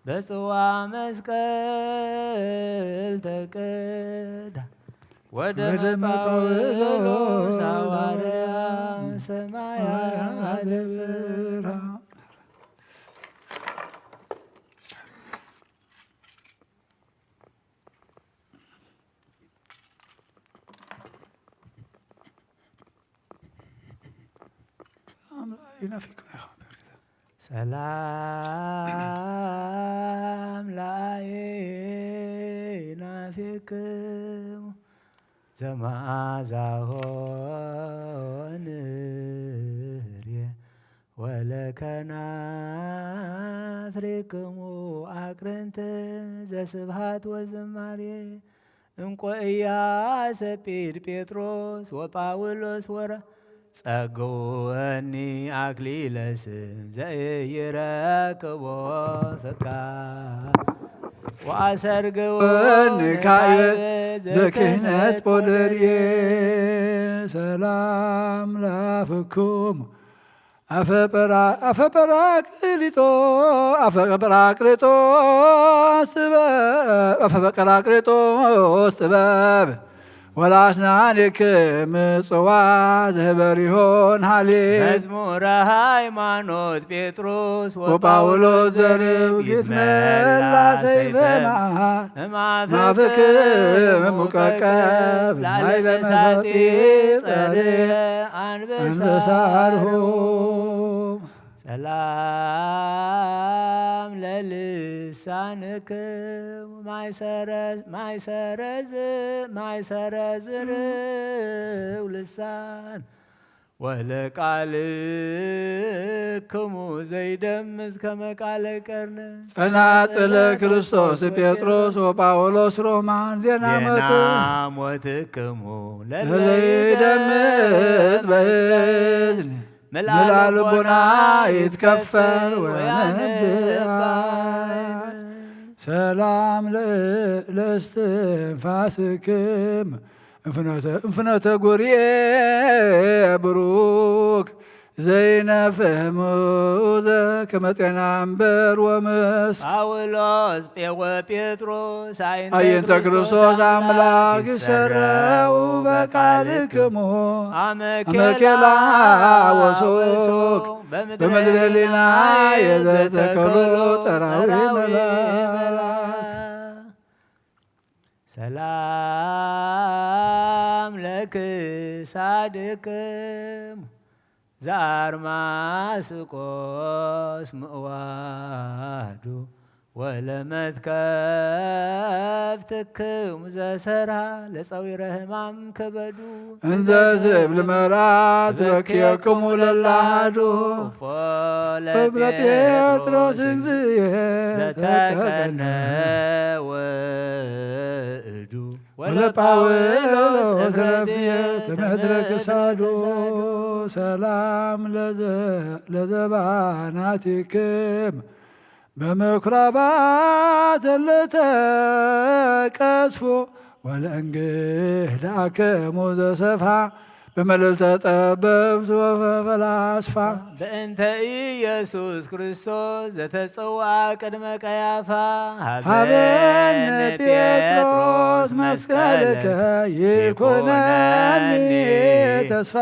በጽዋ መስቀል ተቀዳ ወደ መጳውሎስ ሐዋርያ ሰማያ ተጽራ። ይናፊቅና ይኸውን። ሰላም ለአይናፊክሙ ዘመዓዛሆ ንርየ ወለከናፍሪክሙ አቅርንት ዘስብሃት ወዝማሬ። እንቆ ኢያሰጲድ ጴጥሮስ ወጳውሎስ ወራ ጸግወኒ አክሊለ ስም ዘኢይረክቦ ፍካ ወአሰርግወኒ ካዕበ ዘክህነት ፖደርየ። ሰላም ለአፍክሙ አፈ ጳራ-፣ አፈ ጳራቅሊጦ-፣ አፈ ጳራቅሊጦስ ጥበብ፣ አፈ ጳራቅሊጦስ ጥበብ ወለአስናኒክም ጽዋ ዘህበሪሆን ሃሌ። መዝሙረ ሃይማኖት ጴጥሮስ ወጳውሎስ ዘርብ ይትመላ ሰይፈ መዓት እማፍክም ሙቀቀብ ላዕለ መሳጢ ጸርየ አንበሳ አንበሳ አርሆ። ሰላም ለልሳንክሙ ማይሰረዝ፣ ማይሰረዝ፣ ማይሰረዝ ርው ልሳን ወለቃልክሙ ዘይደምዝ ከመ ቃለ ቀርነ። ጸናጽለ ክርስቶስ ጴጥሮስ ወጳውሎስ ሮማን ዜና ዜና ሞት ሞትክሙ ለለይደምዝ ለለይደምዝ በእዝን ምልአ ምልአ ልቦና ልቦና ይትከፈል ይትከፈል ወያነብብ ወያነብብ። ሰላም ለ-፣ ለእስትንፋስክም እንፍኖተ፣ እንፍኖተ ጉርኤ ብሩክ ዘይነፍህ ሙዘ ከመ ጤና እምበር ወምስ ጳውሎስ ጴ-፣ ወጴጥሮስ አየንተ አየንተ ክርስቶስ ክርስቶስ አምላክ አምላክ ይሰረው ይሰረው በቃልክሙ በቃልክሙ አመ አመ ኬላ ኬላ ወሶክ ወሶክ በምድረ በምድረ ህሊና ህሊና የዘተከሎ የዘተከሎ ጸራዊ ጸራዊ መልአክ። መልአክ። ሰላም ለክሳድክሙ ዘአርማስቆስ ምእዋዱ ወለመትከፍትክሙ ዘሰርሃ ለጸዊረ ህማም ከበዱ። እንዘ ትብል መራት በክየክሙ ለላሃዱ እፎ እፎ ለጴጥሮስ ለጴጥሮስ እግዚእ ዘተቀነ ወእዱ ወለጳውሎስ ወለጳውሎስ እምረት እምረት እምረት ክሳዱ። ክሳዱ። ሰላም ለዘ-፣ ለዘባናቲክም በምኩራባት ለተቀስፎ ወለእንግድአክሙ ዘሰፍሃ በመልዕልተ ጠበብት ወፈላስፋ። በእንተ ኢየሱስ ክርስቶስ ዘተጸውዐ ቅድመ ቀያፋ ሀበነ ሀበነ ጴጥሮስ ጴጥሮስ መስቀልከ መስቀልከ ይኩነኒ ይኩነኒ ተስፋ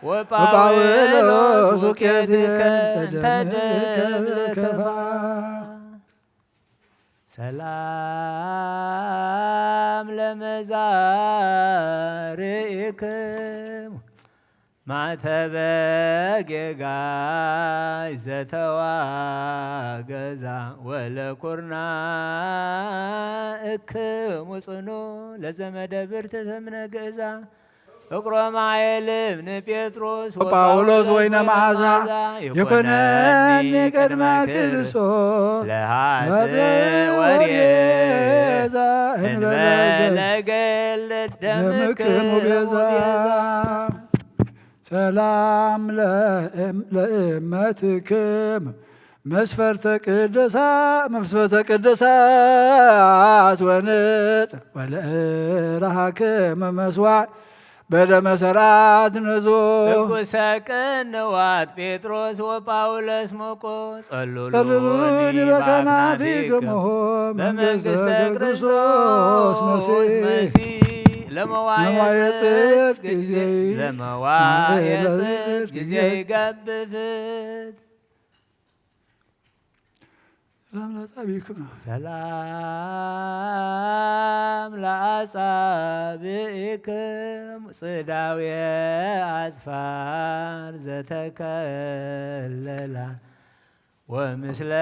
ወጳውሎስ ወጳውሎስ ውቄትከ ውቄትከ እንተ ደም ደም ልከፋ። ልከፋ። ሰላም ለመዛርኢክሙ ማተበ ጌጋይ ዘተዋገዛ ወለኩርናእክሙ ጽኑ ለዘመደብር ትትምነ ግእዛ። ፍቅሮ ማየ ልብን ጴጥሮስ ወጳውሎስ ወይነ መዓዛ ይኮነኒ ይኮነኒ ቅድመ ቅድመ ክርስቶስ ክርስቶስ ለኃጥእ ለኃጥእ ወሬዛ ወሬዛ እንበለ እንበለ ገል ደምክሙ ደምክሙ ቤዛ። ቤዛ። ሰላም ለእም-፣ ለእመትክም መስፈርተ ቅድሳ-፣ መስፈርተ ቅድሳት ወንጽ ወለእራሃክም መስዋዕ በደመ ሰርዓት ንጹሕ። ንጉሰ ቅንዋት ጴጥሮስ ወጳውሎስ ሞቆ ጸልሉኒ ጸልሉኒ በከናፊክሙ በከናፊክሙ በመንግሥተ በመንግሥተ ክርስቶስ ክርስቶስ መሲሕ መሲሕ ለመዋየ ለመዋየ ጽድቅ ጽድቅ ጊዜ ጊዜ ለመዋየ ለመዋየ ጽድቅ ጽድቅ ጊዜ ጊዜ ይገብፍት። ሰላም ለአጻብዕክሙ። ሰላም ለአጻብዕክሙ ጽዳውየ ኣጽፋር ዘተከለላ ወምስለ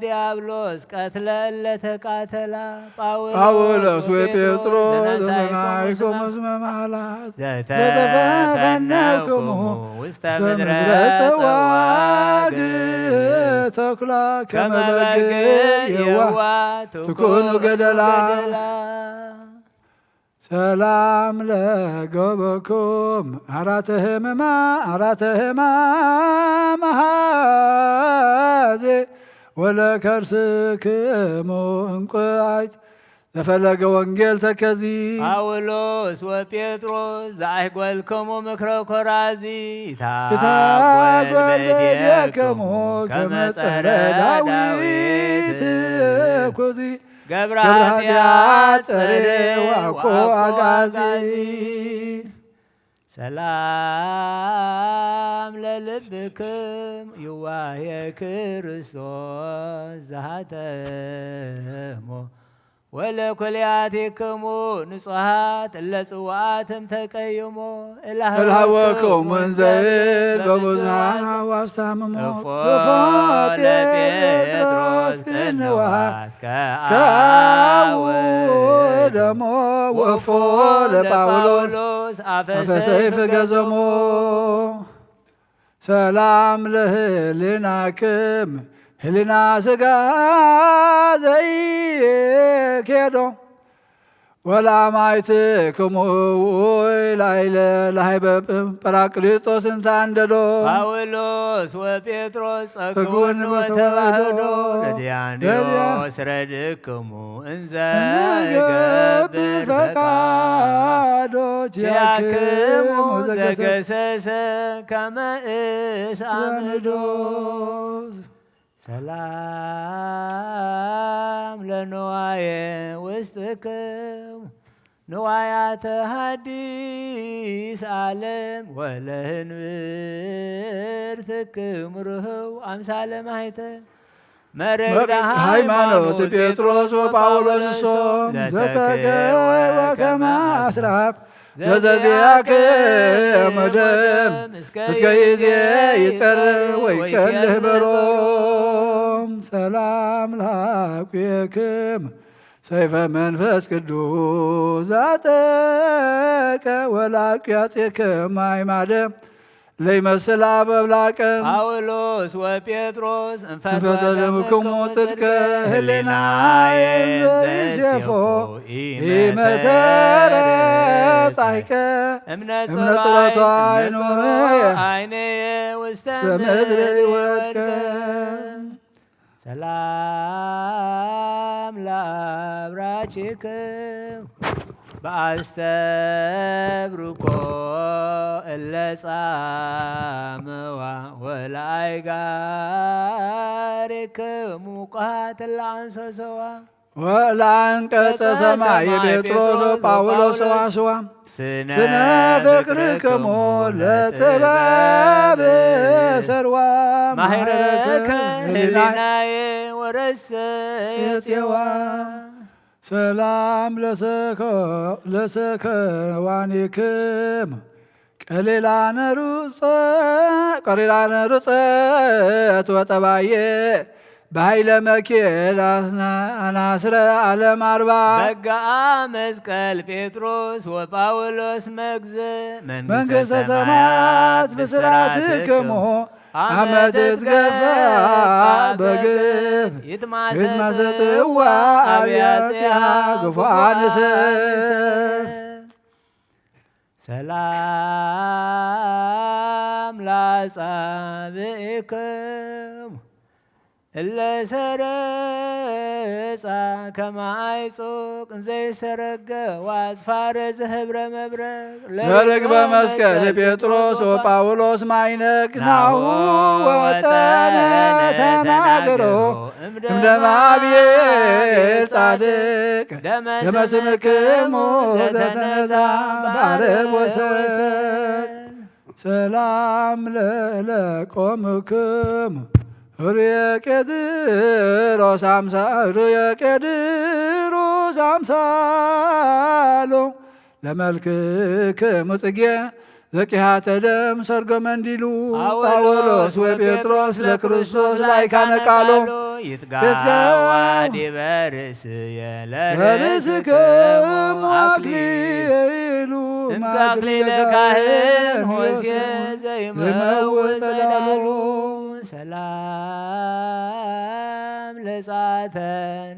ዲያብሎስ ቀትለ ለተቃተላ ጳውሎስ ጳውሎስ ወጴጥሮስ ወጴጥሮስ ዘነሳይኮሙ ዘነሳይኮሙ ስመ ስመ መዓላት ዘተፈነውኩሙ ዘተፈነውኩሙ ውስተ ውስተ ምድረ ምድረ ጸዋግ ጸዋግ ተኩላ ከመ ከመ በግ በግ የዋህ የዋህ ትኩኑ ትኩኑ ገደላ። ገደላ። ሰላም ለገበኩም አራተ ህመማ አራተ ህማም አሃዜ ወለከርስክሙ እንቁዓይት ዘፈለገ ወንጌል ተከዚ። ጳውሎስ ወጴጥሮስ ዘአይጎልክሙ ምክረ ኮራዚ ኢታጎል ኢታጎል በዲየክሙ በዲየክሙ ከመ ከመ ጸረ ጸረ ዳዊት ዳዊት ኩዚ ገብረ ገብረ ኃጢአት ኃጢአት ጸሬ ጸሬ ዋኮ ዋኮ አጋዚ። አጋዚ። ሰላም ለልብክም ይዋሄ ክርስቶስ ዘሃተሞ ወለኩልያቲክሙ ንጹሃት እለ ጽዋዓትም ተቀይሞ እልሃወክሙ እልሃወክሙ እንዘ እንዘ በብዙሃን በብዙሃን አዋስታምሞ እፎ እፎ ለጴጥሮስ ለጴጥሮስ ቅንዋት ቅንዋት ከአው ከአው ደሞ ወፎ ለጳውሎስ ለጳውሎስ አፈ አፈ ሰይፍ ሰይፍ ገዘሞ። ገዘሞ። ሰላም ለህሊናክም ህሊና ስጋ ዘይኬዶ ወላማይትክሙ ውይ ላይለ ለሃይበብ ጳራቅሊጦስ እንተ አንደዶ። ጳውሎስ ወጴጥሮስ ጸግውን ጸግውን ወተዋህዶ ወተዋህዶ ለዲያንዮስ ለዲያ- ረድእክሙ እንዘ እንዘ ይገብር ይገብር ፈቃዶ ፈቃዶ ኪያክሙ ኪያክሙ ዘገሰሰ ዘገሰሰ ከመ እሳምዶ። ዘምዶ። ሰላም ለንዋየ ውስጥክሙ ንዋያተ ሐዲስ ዓለም ወለህንብርትክሙ ርህው አምሳለ ማይተ መርግ መርግ ሃይማኖት ሃይማኖት ጴጥሮስ ወጳውሎስ እሶም ዘተክወ ዘተክወ ከመ ከመ አስራብ አስራብ ዘዘዚአክም ዘዘዚአክም ደም ደም እስከ እስከ ይዜ ይዜ ይጸር ይጸር ወይከልህ ወይከልህ በሮም። በሮም። ሰላም ለአቁየክም ሰይፈ መንፈስ ቅዱስ ዛጠቀ ወለአቁያጼክም አዕማደ ለይመስል አብ አብላቀ። ጳውሎስ ወጴጥሮስ እንፈተለምክሙ እንፈተለምክሙ ጽድቀ ጽድቀ ህሊናየ ህሊናየ ዘይሴፎ ዘይሴፎ ኢመተረ ኢመተረ ጻይቀ ጻይቀ እምነ እምነ ጸሎት ጸሎት አይኖየ አይኖየ አይኔየ ውስተ ውስተ ምድር ምድር ይወድቀ። ይወድቀ። ሰላም ለአብራኪክሙ በአስተብርኮ እለ ጻምዋ ወለአይጋሪክሙ ቋት ለአንሰሰዋ። ወለአንቀጸ ቀጸ ሰማይ ሰማይ ጴጥሮስ ጴጥሮስ ወጳውሎስ ወጳውሎስ ሰዋስዋ። ስነ ስነ ፍቅርክሙ ፍቅርክሙ ለጥበብ ለጥበብ ሰርዋ። ማህረከ ማህረከ ህሊናየ ህሊናየ ወረሰ የጽዋ። የጽዋ። ሰላም ለሰከ-፣ ለሰከዋኒክም ቀሊላነ ሩጸ-፣ ቀሊላነ ሩጸት ወጠባየ በኃይለ መኬል አስና-፣ አናስረ ዓለም አርባ። በጋአ መስቀል ጴጥሮስ ወጳውሎስ መግዝ መንግሥተ መንግሥተ ሰማያት ሰማያት ብስራትክሙ ብስራትክሙ አመ አመ ትትገፋ ትትገፋ በግፍ በግፍ ይትማሰጥዋ ይትማሰጥዋ አብያጽያ አብያጽያ ግፉዓን ግፉዓን ሰብ። ሰብ። ሰላም ለአጻብዕክሙ እለ ሰረጻ ከመ አይጹቅ እንዘይሰረገ ወአጽፋረ ዘህብረ መብረቅ ለርግበ መስቀል ጴጥሮስ ወጳውሎስ ማይነቅ ናሁ ወጠነ ተናግሮ እምደማብየ ጻድቅ ደመስምክሙ ዘተነዛ ባርቅ ወሰን። ሰላም ለለቆምክሙ ሩየ ቄድሮስ አምሳ-፣ ሩየ ቄድሮስ አምሳሎ ለመልክክሙ ጽጌ ዘኪሃተ ደም ሰርጎ መንዲሉ። ጳውሎስ ወጴጥሮስ ለክርስቶስ ላይካነ ቃሎ ይትጋዋ ዲበ ርእስየ ለርእስክሙ አክሊሉ እምከ አክሊለ ካህን ሆሴ ዘይመውት ጸዳሉ። ሰላም ለጻተ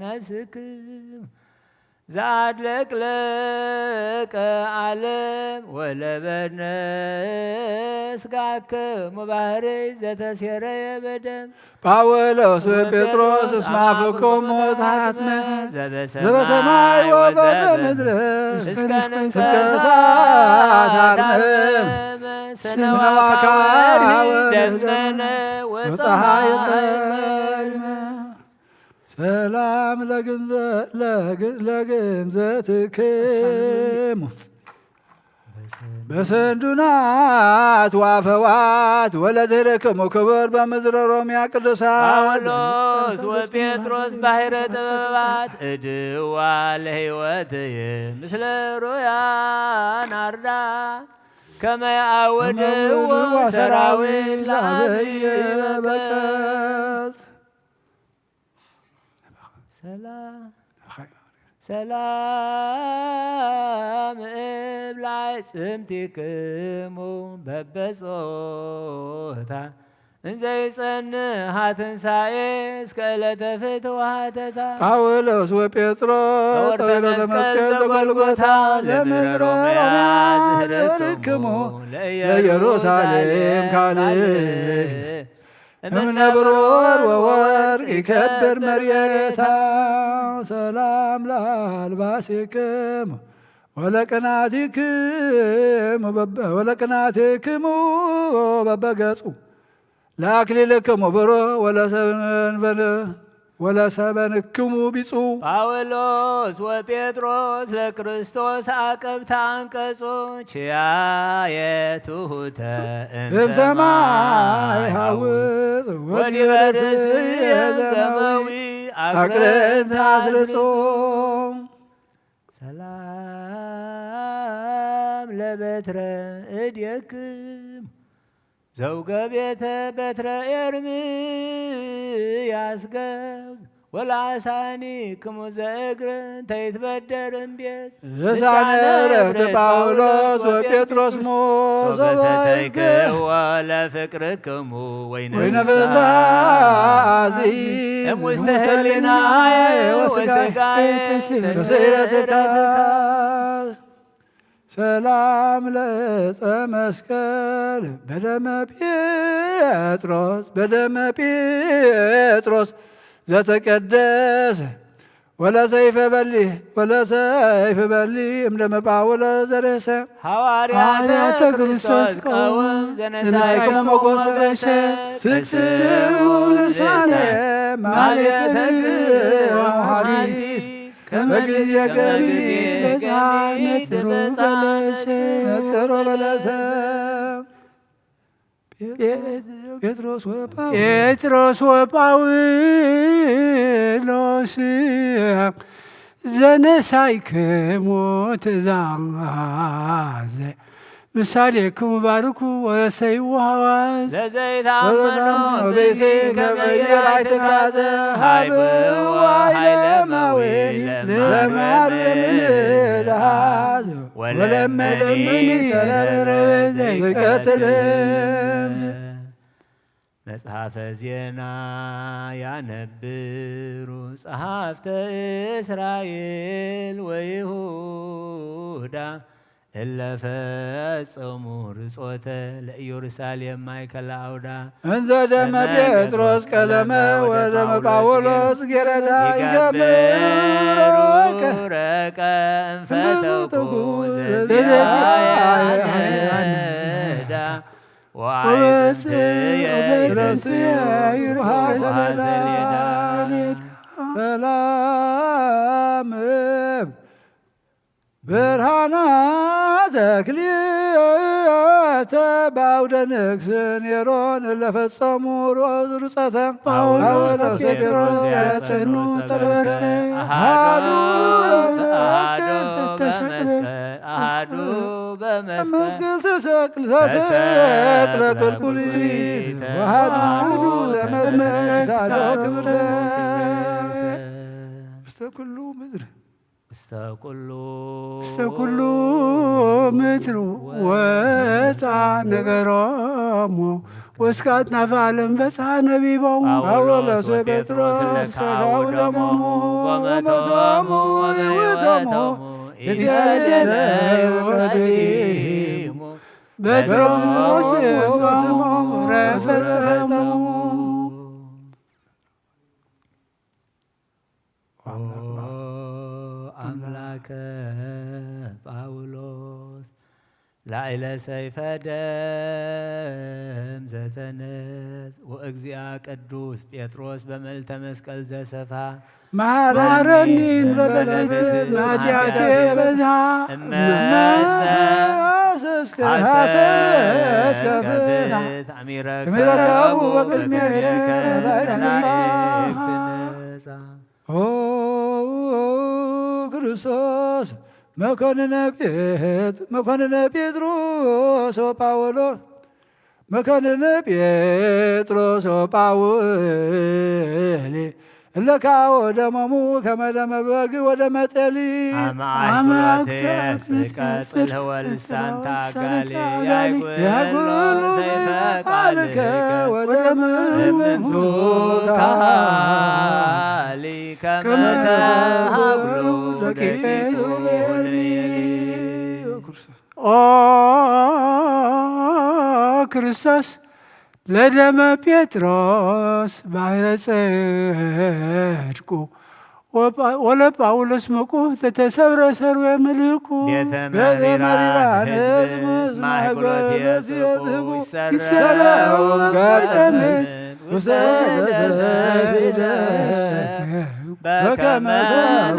ነፍስክሙ ዘአድለቅለቀ ዓለም ወለበድነ ስጋክሙ ባህርይ ዘተሴረየ በደም። ጳውሎስ ወጴጥሮስ እስመ አፍክሙ ተሃትመ ዘበሰማይ ወዘበምድር እስከ ንንፈሳ ታርመም ስነዋካ ወርህ ደመነ ወፀሐይ ጸልመ። ሰላም ለግንዘ- ለግ- ለግንዘትክሙ በሰንዱናት ዋፈዋት ወለዝህርክሙ ክቡር በምድረ ሮሚያ ቅዱሳት። ጳውሎስ ወጴጥሮስ ባሕረ ጥበባት እድዋ ለሕይወትየ ምስለ ሮያን አርዳ ከመ ያአውድዎ ሰራዊት ለአብይ በቀል። ሰላም ሰላም እብላይ ጽምቲክሙ በበጾታ እንዘይጸንሃ ትንሳኤ እስከ ዕለተ ፍትሕ ወሃተታ። ጳውሎስ ወጴጥሮስ ጸወርተ ጸወርተ መስቀል መስቀል ዘጎልጎታ ዘጎልጎታ ለምድረ ለምድረ ሮምያ ሮምያ ዝህርክሙ ለኢየሩሳሌም ለኢየሩሳሌም ካልእ ካልእ እምነ ብሩር ወወርቅ ይከብር መርየታ። ሰላም ለአልባሲክሙ ወለቅናቲክሙ በበ- ወለቅናቲክሙ በበገጹ ለአክሊልክሙ ብሩህ ወለሰበንበን- ወለሰበንክሙ ቢጹ። ጳውሎስ ወጴጥሮስ ለክርስቶስ አቀብተ አንቀጹ ችያየ ትሑተ እምሰማይ እምሰማይ ሐውፅ ወዲበ ርእስየ ዘመዊ አቅርንተ አስርጹ። ሰላም ለበትረ እድየክሙ ዘውገ ቤተ በትረ ኤርምያስ ገብዝ ወለአሳኒክሙ ዘእግር እንተ ይትበደር እምቤዝ። ልሳነ ዕረፍት ጳውሎስ ወጴጥሮስ ሞሶ ሶበ ሰተይክዎ ለፍቅርክሙ ወይነ ወይነ ፍስሐ ፍስሐ አዚዝ እም ውስተ ህሊናየ ወስጋየ ተስዕረ ተስዕረ ትካስ። ሰላም ለዕፀ መስቀል በደመ ጴጥሮስ በደመ ጴጥሮስ ዘተቀደሰ ወለሰይፈ በሊ ወለሰይፈ በሊ እምደመ ጳውሎስ ዘርእሰ። ሐዋርያተ ሐዋርያተ ክርስቶስ ክርስቶስ ቀውም ቀውም ዘነሳይከ ዘነሳይከ ሞገስ ሞገስ በሸ በሸ ትስኡ ትስኡ ልሳነ ልሳነ ማሌተ ማሌተ ግእዝ ግእዝ ወሐዲስ ወሐዲስ ከመ ጊዜ ገቢር በጻ ነጥሩ በለሰ። ነጥሮ በለሰ። ጴጥሮስ ወጳውሎስ ጴጥሮስ ወጳውሎስ ዘነሳይክሙ ትእዛዘ ምሳሌክሙ ባርኩ ወረሰይዎ ሐዋዝ። ለዘይታመኖ ዘይሲ ከመ ይራይ ትካዘ ሃይብዎ ሃይለ ማዊ ለማርያም ለማርያም ለማርያም ለሃዝ ወለመኒ ወለመኒ ሰረረ ዘይቀትል። ዘይቀትል። መጽሐፈ ዜና ያነብሩ ጸሐፍተ እስራኤል ወይሁዳ እለ ፈጸሙ ርጾተ ለኢየሩሳሌም ማእከለ አውዳ። እንዘ ደመ ጴጥሮስ ቀለመ ወደመ ጳውሎስ ጌረዳ ይገብሩ ይገብሩ ረቀ እንፈተኩ ዘዚአየ ዘዚአየ አነዳ ወአይጽንትየ ወበጽንትየ ይትስኡ ይትስኡ ሰሌዳ። ሰሌዳ። ሰላም ብርሃና ተክልኤተ በአውደ ንግስ ኔሮን ለፈጸሙ ርጸተ ጳውሎስ ጴጥሮስ ያጸኑ ጸሎተ አሃዱ አሃዱ በመስቀል በመስቀል አሃዱ በመስቀል ተሰቅል ተሰቅለ ተሰቅለ ቁልቁሊት ቁልቁሊት ወሃዱ ተመዝነ ክሳዶ ክብርተ ውስተ ኩሉ ምድር ውስተ ኩሉ ውስተ ኩሉ ምድር ወፃ ነገሮሙ ወስካት ናፋለም በፃ ነቢቦሙ ጳውሎስ ጳውሎስ ወጴጥሮስ ወጴጥሮስ ሰጋው ሰጋው ደሞሙ ደሞሙ ወመቶሙ ወመቶሙ ወመቶሙ ወመቶሙ ኢተደለዩ ኢተደለዩ ቀዲሙ ቀዲሙ በድሮሙ በድሮሙ ወስሞሙ ወስሞሙ ረፈጸሙ። ረፈጸሙ። ኦ አምላከ ጳውሎስ ላዕለ ሰይፈ ደም ዘተነጽ ወእግዚአ ቅዱስ ጴጥሮስ በመልተ መስቀል ዘሰፋ መሐረኒ መሐረኒ በደለይት በደለይት ናዲያቴ ናዲያቴ በዛ እመ መሰ ሐሰስከ ሐሰስከ ሐሰስከ ፍትሐ ፍትሐ ሚረከቡ ሚረከቡ በቅድሜከ በቅድሜከ መላእክት መላእክት ነጻ። ኦ ክርስቶስ መኮንነ ጴጥ መኮንነ ጴጥሮስ ወጳውሎስ መኮንነ ጴጥሮስ ወጳውሊ እለካ ወደሞሙ ከመ ደመ በግ ወደመ ጤሊ አመ አመ አክሎቴ አክሎቴ ስቀጽል ወልሳን ታጋሊ ያይጉሎ ያይጉሎ ሰይፈ ቃልከ ቃልከ ወደመ እምንቱ ካሊ ከመ ከመ ተሃግሎ ደቂቁ ደቂቁ ኦ ክርስቶስ ለደመ ጴጥሮስ ባሕረ ጽድቁ ወጳ-፣ ወለጳውሎስ ምቁ ተተሰብረ ሰርዌ ምልኩ ቤተ ቤተ መሪራን መሪራን ህዝብ ህዝብ ማሕጎሎት ማሕጎሎት የስቁ የስቁ ይሰረው ይሰረው ገጸምን ገጸምን ውስተ ውስተ በከመ በከመ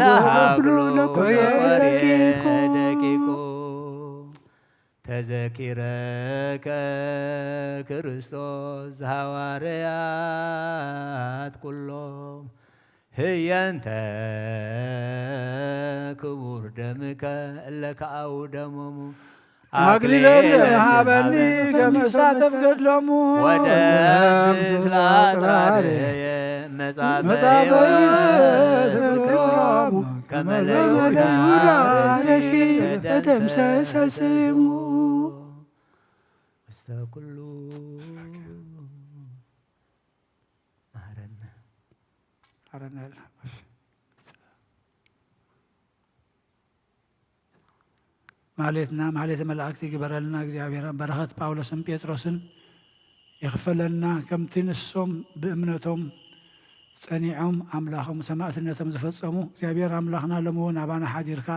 ተሃግሎ ተሃግሎ ለኮየ ለኮየ ደቂቁ። ደቂቁ። ተዘኪረከ ክርስቶስ ዘሐዋርያት ኩሎም ህየንተ ክቡር ደምከ እለ ከአው ደሞሙ አክሊለ አክሊለ ዘመሃበኒ ዘመሃበኒ ከመ እሳተፍ ገድሎሙ ወደምስስ ለአጽራርየ መጻበዮ መጻበዮ ዝክሮሙ ከመ ለይሁዳ ለይሁዳ ነሲ ተደምሰሰ ተደምሰሰ ስሙ። ስሙ። ውስተ ኩሉ መሐረነ። መሐረነ። ማህሌትና ማህሌተ መላእክት ይግበረልና እግዚኣብሔር። በረኸት ጳውሎስን ጴጥሮስን ይኽፈለልና። ከምቲ ንሶም ብእምነቶም ጸኒዖም ኣምላኾም ሰማእትነቶም ዝፈጸሙ እግዚኣብሔር ኣምላኽና ሎሚ እውን ኣባና ሓዲርካ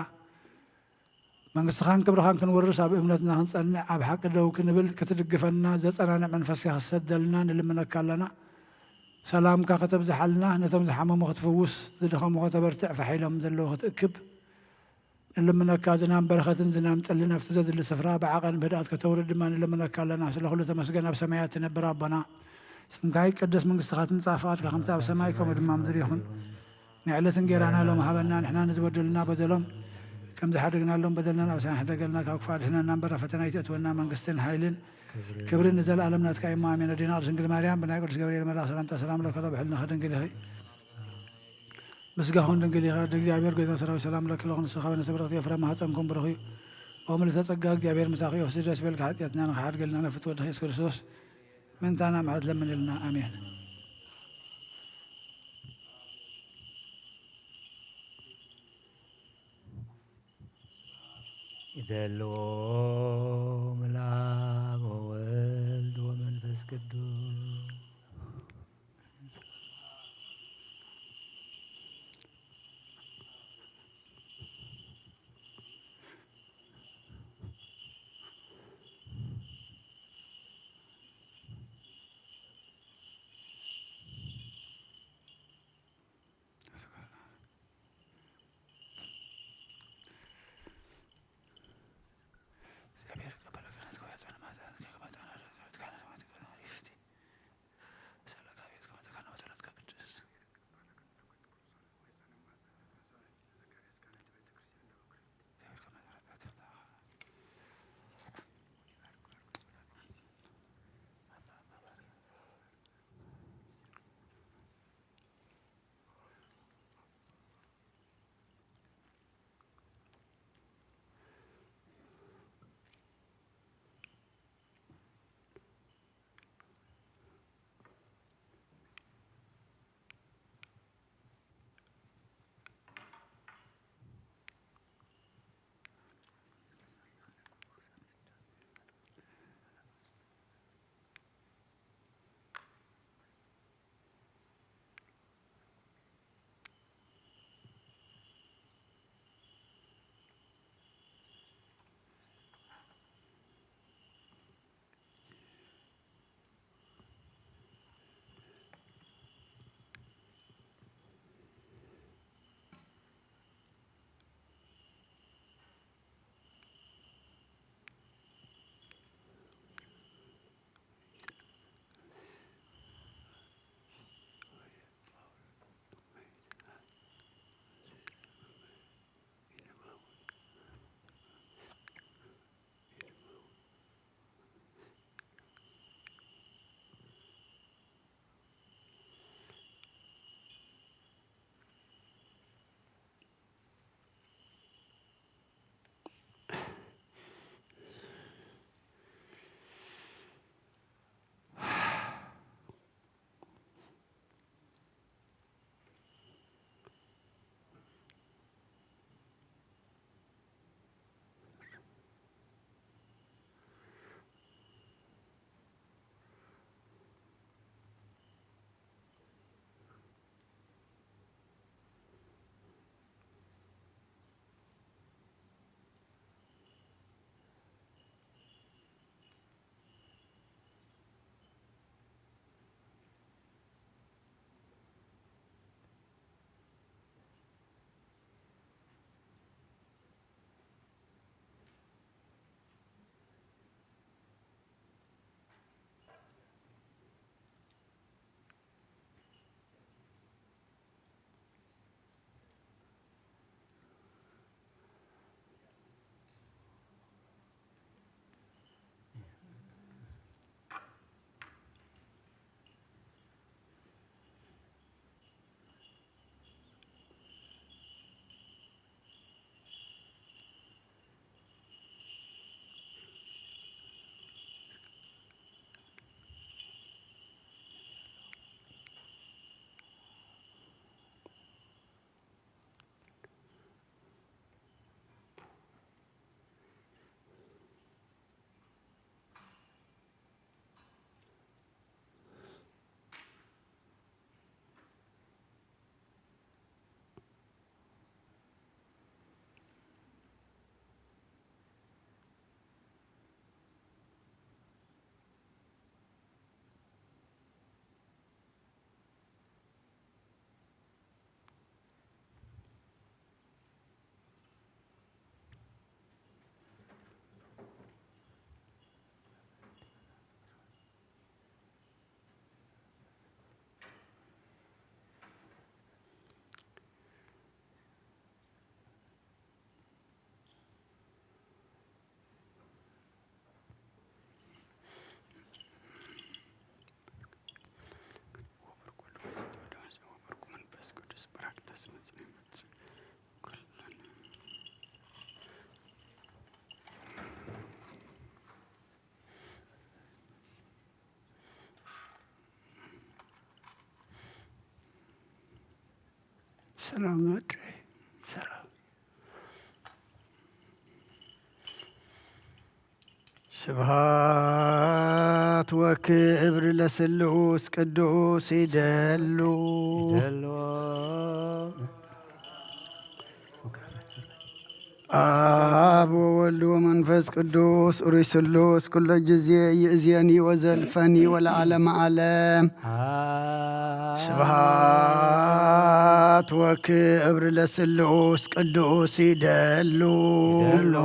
መንግስትኻን ክብርኻን ክንወርስ ኣብ እምነትና ክንጸንዕ ኣብ ሓቂ ደው ክንብል ክትድግፈና ዘጸናንዕ መንፈስካ ክትሰደልና ንልምነካ ኣለና። ሰላምካ ከተብዝሓልና፣ ነቶም ዝሓመሙ ክትፍውስ፣ ዝደኸሙ ከተበርትዕ፣ ፋሕ ኢሎም ዘለዉ ክትእክብ ንልምነካ። ዝናም በረኸትን ዝናም ጠልን ኣብቲ ዘድሊ ስፍራ ብዓቐን ብህድኣት ከተውርድ ድማ ንልምነካ ኣለና። ስለ ኩሉ ተመስገን። ኣብ ሰማያት ትነብር ኣቦና፣ ስምካ ይቀደስ፣ መንግስትኻ ትምጻእ፣ ፍቓድካ ከምቲ ኣብ ሰማይ ከምኡ ድማ ኣብ ምድሪ ይኹን። ናይ ዕለት እንጌራና ሎም ሃበና፣ ንሕና ንዝበደሉና በደሎም ከም ዝሓደግናሎም በደልና ናብ ሰማይ ሕደገልና፣ ካብ ክፉእ ኣድሕነና እምበር፣ ኣብ ፈተና ኣይተእትወና፣ መንግስትን ሓይልን ክብርን ንዘለኣለም ናትካ እዩ፣ ኣሜን። ኣዴና ቅድስት ድንግል ማርያም ብናይ ቅዱስ ገብርኤል መልኣኽ ሰላምታ ሰላም ለኪ፣ ሎ ብሕልና ድንግል ኢኺ፣ ምስጋኹን ድንግል ኢኺ። ኣደ እግዚኣብሔር ጎይታ ሰራዊት ሰላም ለኪ፣ ሎኹ ንስኻ በነሰ ብርኽቲ፣ የፍረ ማህፀንኩም ብሩኽ እዩ። ኦ ምልዕተ ጸጋ፣ እግዚኣብሔር ምሳኺ፣ ዮሴፍ ደስ በልኪ፣ ሓጢኣትና ንኽሓድገልና ነፍት ወድኺ የሱስ ክርስቶስ ምእንታና ምሕረት ለምንልና። ኣሜን። ይደልዎ ምልኣብ ወወልድ ወመንፈስ ቅዱስ። ሰላም ወድረይ። ሰላም። ስብሃት ወክብር ለስሉስ ቅዱስ ይደሉ። ይደሉ። አብ ወወልድ ወመንፈስ ቅዱስ ሩይ ስሉስ ኩሎ ጊዜ ይእዜኒ ወዘልፈኒ ወለዓለመ ዓለም። ስብሃት ወክብር ለስሉስ ቅዱስ ይደሉ። ይደሉ።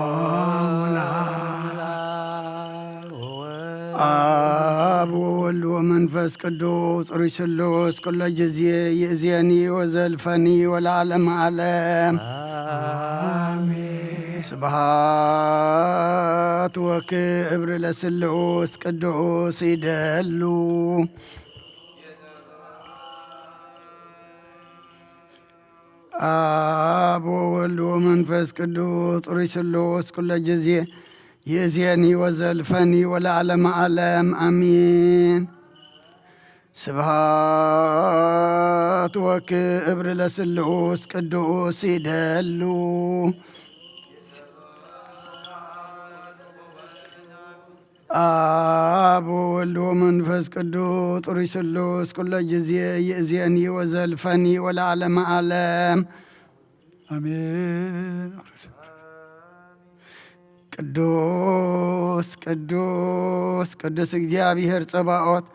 አብ ወወልድ ወመንፈስ ቅዱስ ሩይ ስሉስ ኩሎ ጊዜ ይእዜኒ ወዘልፈኒ ወለዓለመ ዓለም። አሜን። ስብሃት ወክብር ለስሉስ ቅዱስ ይደሉ። አብ ወወልድ ወመንፈስ ቅዱስ ሩይ ስሉስ ኩሎ ጊዜ ይእዜኒ ወዘልፈኒ ወለዓለመ ዓለም አሜን። ስብሃት ወክብር ለስሉስ ቅዱስ ይደሉ። አብ ወወልድ ወመንፈስ ቅዱስ ሩይ ስሉስ ኩሎ ጊዜ ይእዜኒ ወዘልፈኒ ወለዓለመ ዓለም። አሜን። ቅዱስ ቅዱስ ቅዱስ እግዚኣብሔር ጸባኦት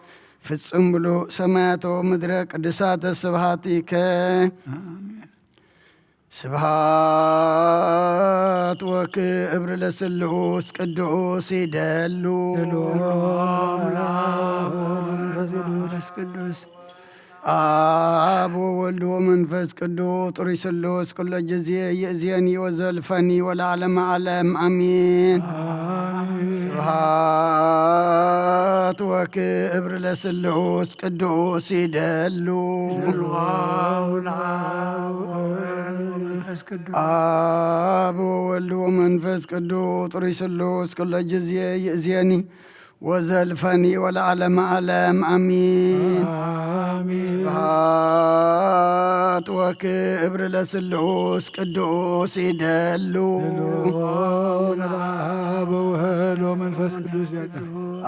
ፍጹም ምሉእ ሰማያት ወምድረ ቅዱሳተ ስብሃቲከ። አሜን። ስብሃት ወክብር ለስሉስ ቅዱስ ይደሉ። ይደሉ። አብ ወወልድ ወመንፈስ ቅዱስ ሩይ ስሉስ ኩሎ ጊዜ ይእዜኒ ወዘልፈኒ ወለዓለመ ዓለም አሜን። አሜን። ስብሃት ወክብር ለስሉስ ቅዱስ ይደሉ። ይደሉ። አብ ወወልድ ወመንፈስ ቅዱስ። አብ ወወልድ ወመንፈስ ቅዱስ ሩይ ስሉስ ኩሎ ጊዜ ይእዜኒ ወዘልፈኒ ወለዓለመ ዓለም አሚን። አሜን። ስብሐት ወክብር ለስሉስ ቅዱስ ይደሉ። ለአብ ወወልድ ወመንፈስ ቅዱስ።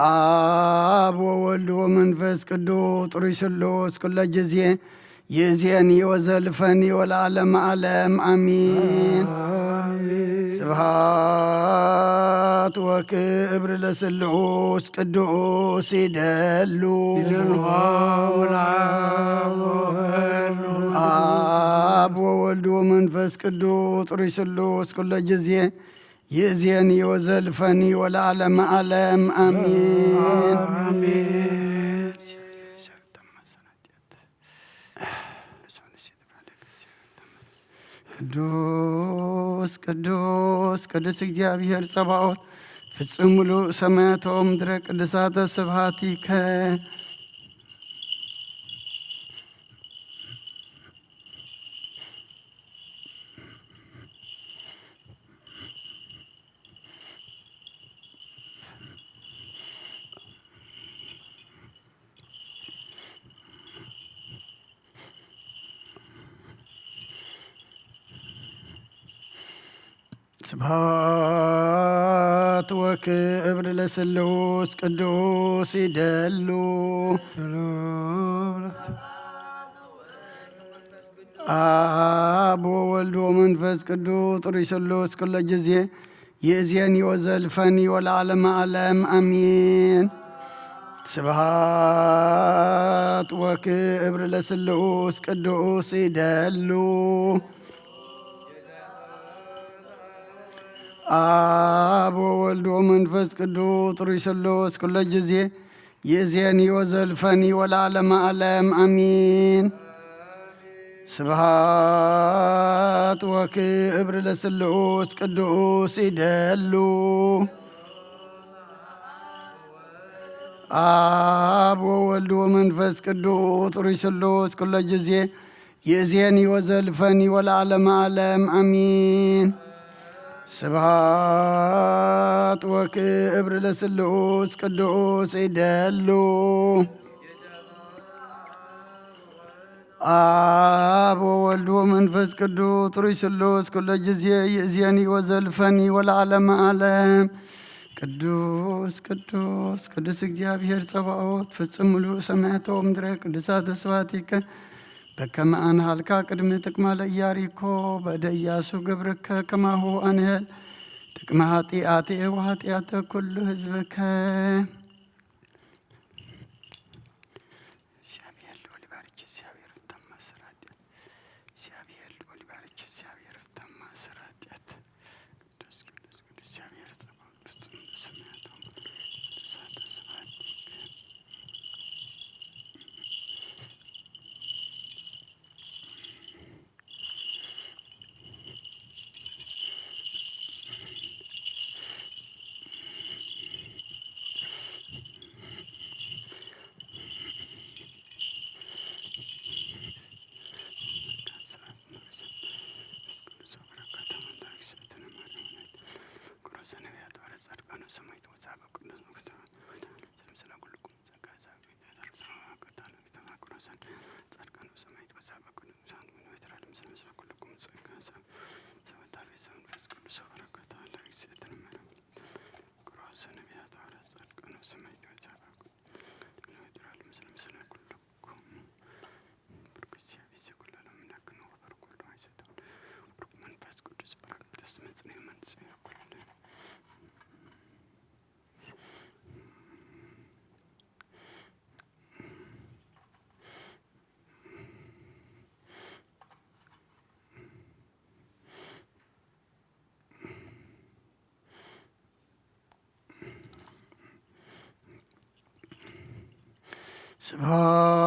አብ ወወልድ ወመንፈስ ቅዱስ ጥሩይ ስሉስ ኩለ ጊዜ ይእዜኒ ወዘልፈኒ ወለዓለመ ዓለም አሚን። አሜን። ስብሐት ወክብር ለስሉስ ቅዱስ ይደሉ። ይደሉ። አብ ወወልድ ወመንፈስ ቅዱስ ጥሩይ ስሉስ ኩለ ጊዜ ይእዜኒ ወዘልፈኒ ወለዓለመ ዓለም አሚን። አሜን። ቅዱስ ቅዱስ ቅዱስ እግዚአብሔር ጸባኦት ፍጹም ምሉእ ሰማያት ወምድረ ቅዱሳተ ስብሐቲከ። ስብሐት ወክብር ለስሉስ ቅዱስ ይደሉ። አብ ወወልድ ወመንፈስ ቅዱስ ጥሩይ ስሉስ ኩለ ጊዜ ይእዜኒ ወዘልፈኒ ወለዓለመ ዓለም አሚን። ስብሐት ወክብር ለስሉስ ቅዱስ ይደሉ። አብ ወወልድ ወመንፈስ ቅዱስ ጥሩይ ስሉስ ኩለ ጊዜ ይእዜኒ ወዘልፈኒ ወለዓለመ ዓለም አሚን። ስብሐት ወክብር ለስሉስ ቅዱስ ይደሉ። አብ ወወልድ ወመንፈስ ቅዱስ ጥሩይ ስሉስ ኩለ ጊዜ ይእዜኒ ወዘልፈኒ ወለዓለመ ዓለም አሚን። ስብሐት ወክብር ለስሉስ ቅዱስ ይደሉ። አብ ወወልድ ወመንፈስ ቅዱስ ጥሩይ ስሉስ ኩሎ ጊዜ ይእዜኒ ወዘልፈኒ ወለዓለመ ዓለም። ቅዱስ ቅዱስ ቅዱስ እግዚኣብሔር ጸባኦት ፍጽም ምሉእ ሰማያተ ወምድረ ቅዱሳተ ስብሐቲከ በከመ አንሃልካ ቅድመ ጥቅማ ለኢያሪኮ በእደ ኢያሱ ገብርከ ከማሁ አንህል ጥቅመ ኃጢአቴ ወኃጢአተ ኩሉ ህዝብከ። እግዚአብሔር ልዑል ይባርክ። እግዚአብሔር ፍታማ ስራጥ። እግዚአብሔር ልዑል ይባርክ። እግዚአብሔር ፍታማ ስራጥ። ቅዱስ ቅዱስ ቅዱስ እግዚአብሔር ጸባኦት ፍጹም በሰማያት ቅዱሳተ ስብሐት።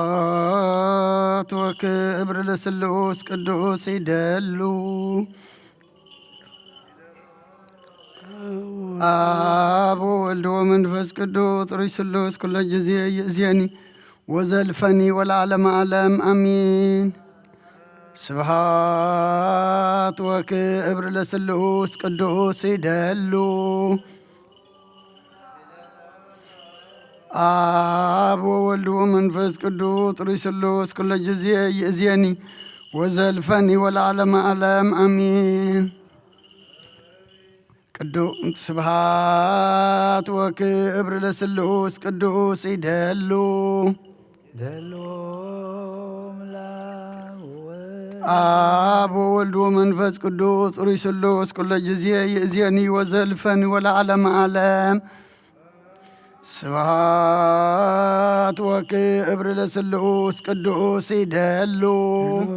ስብሐት ወክብር ለስሉስ ቅዱስ ይደሉ። አብ ወወልድ ወመንፈስ ቅዱስ ጥሩይ ስሉስ ኩሎ ጊዜ ይእዜኒ ወዘልፈኒ ወለዓለመ ዓለም አሚን። ስብሐት ወክብር ለስሉስ ቅዱስ ይደሉ። አብ ወወልድ ወመንፈስ ቅዱስ ጥሩይ ስሉስ ኩሎ ጊዜ ይእዜኒ ወዘልፈኒ ወለዓለመ ዓለም አሚን። ቅዱስ ስብሐት ወክብር ለስሉስ ቅዱስ ይደሉ። ደሉ ምላው አብ ወወልድ ወመንፈስ ቅዱስ ጥሩይ ስሉስ ኩሎ ጊዜ ይእዜኒ ወዘልፈኒ ወለዓለመ ዓለም። ስብሐት ወክብር ለስሉስ ቅዱስ ይደሉ። ደሎም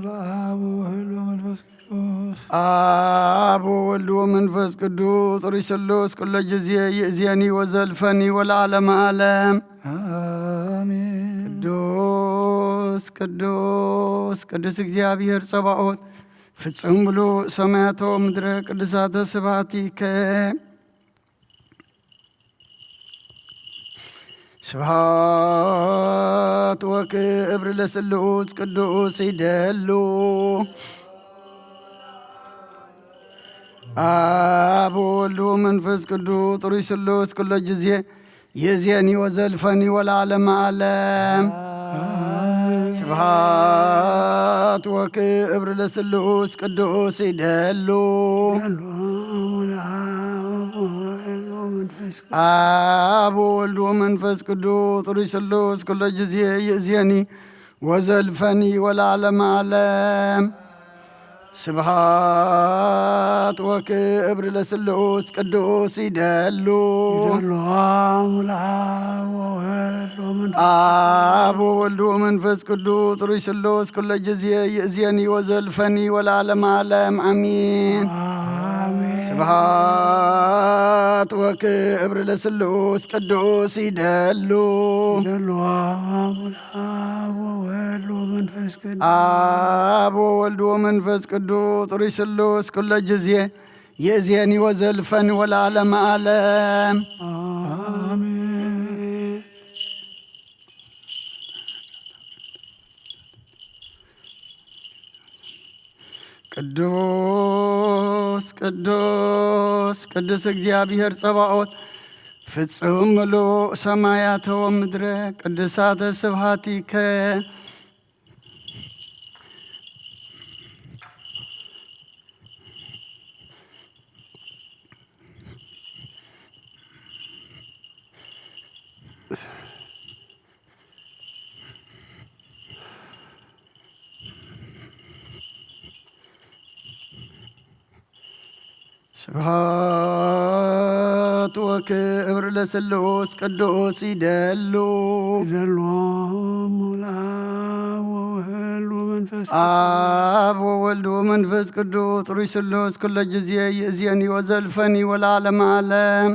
ለአብ ወወልድ ወመንፈስ ቅዱስ። አብ ወወልድ ወመንፈስ ቅዱስ ጥሩይ ስሉስ ኩሎ ጊዜ ይእዜኒ ወዘልፈኒ ወለዓለመ ዓለም። አሜን። ቅዱስ ቅዱስ ቅዱስ እግዚኣብሔር ጸባኦት ፍጹም ምሉእ ሰማያተ ወምድረ ቅዱሳተ ስብሐቲከ። ስብሐት ወክብር ለስሉስ ቅዱስ ይደሉ። አብ ወወልድ ወመንፈስ ቅዱስ ጥሩይ ስሉስ ኩሎ ጊዜ ይእዜኒ ወዘልፈኒ ወለዓለመ ዓለም። ስብሐት ወክብር ለስሉስ ቅዱስ ይደሉ። አብ ወወልድ ወመንፈስ ቅዱስ ጥሩይ ስሉስ ኩሎ ጊዜ ይእዜኒ ወዘልፈኒ ወለዓለመ ዓለም። ስብሐት ወክብር ለስሉስ ቅዱስ ይደሉ። ይደሉ አብ ወወልድ ወመንፈስ አብ ወወልድ ወመንፈስ ቅዱስ ጥሩይ ስሉስ ኩሎ ጊዜ ይእዜኒ ወዘልፈኒ ወለዓለመ ዓለም አሚን። አሜን። ስብሐት ወክብር ለስሉስ ቅዱስ ይደሉ። ይደሉ አብ ወወልድ ወመንፈስ ቅዱስ። አብ ወወልድ ወመንፈስ ቅዱስ ጥሩይ ስሉስ ኩሎ ጊዜ ይእዜኒ ወዘልፈኒ ወለዓለመ ዓለም። አሜን። ቅዱስ ቅዱስ ቅዱስ እግዚኣብሔር ጸባኦት ፍጹም ምሉእ ሰማያተ ወምድረ ቅዱሳተ ስብሐቲከ። ስብሐት ወክብር ለስሉስ ቅዱስ ይደሉ። ይደልዎም ለአብ ወወልድ ወመንፈስ አብ ወወልድ ወመንፈስ ቅዱስ ሩይ ስሉስ ኩሎ ጊዜ ይእዜኒ ወዘልፈኒ ወለዓለመ ዓለም።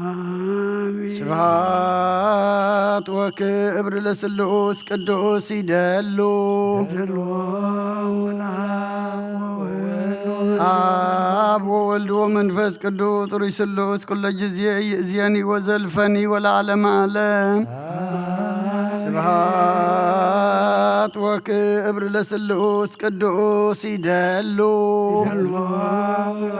አሜን። ስብሐት ወክብር ለስሉስ ቅዱስ ይደሉ። ይደልዎም ለአብ ወወልድ ወመንፈስ አብ ወወልድ ወመንፈስ ቅዱስ ሩይ ስሉስ ኩሎ ጊዜ ይእዜኒ ወዘልፈኒ ወለዓለመ ዓለም። ስብሐት ወክብር ለስሉስ ቅዱስ ይደሉ። ይደልዎም ለአብ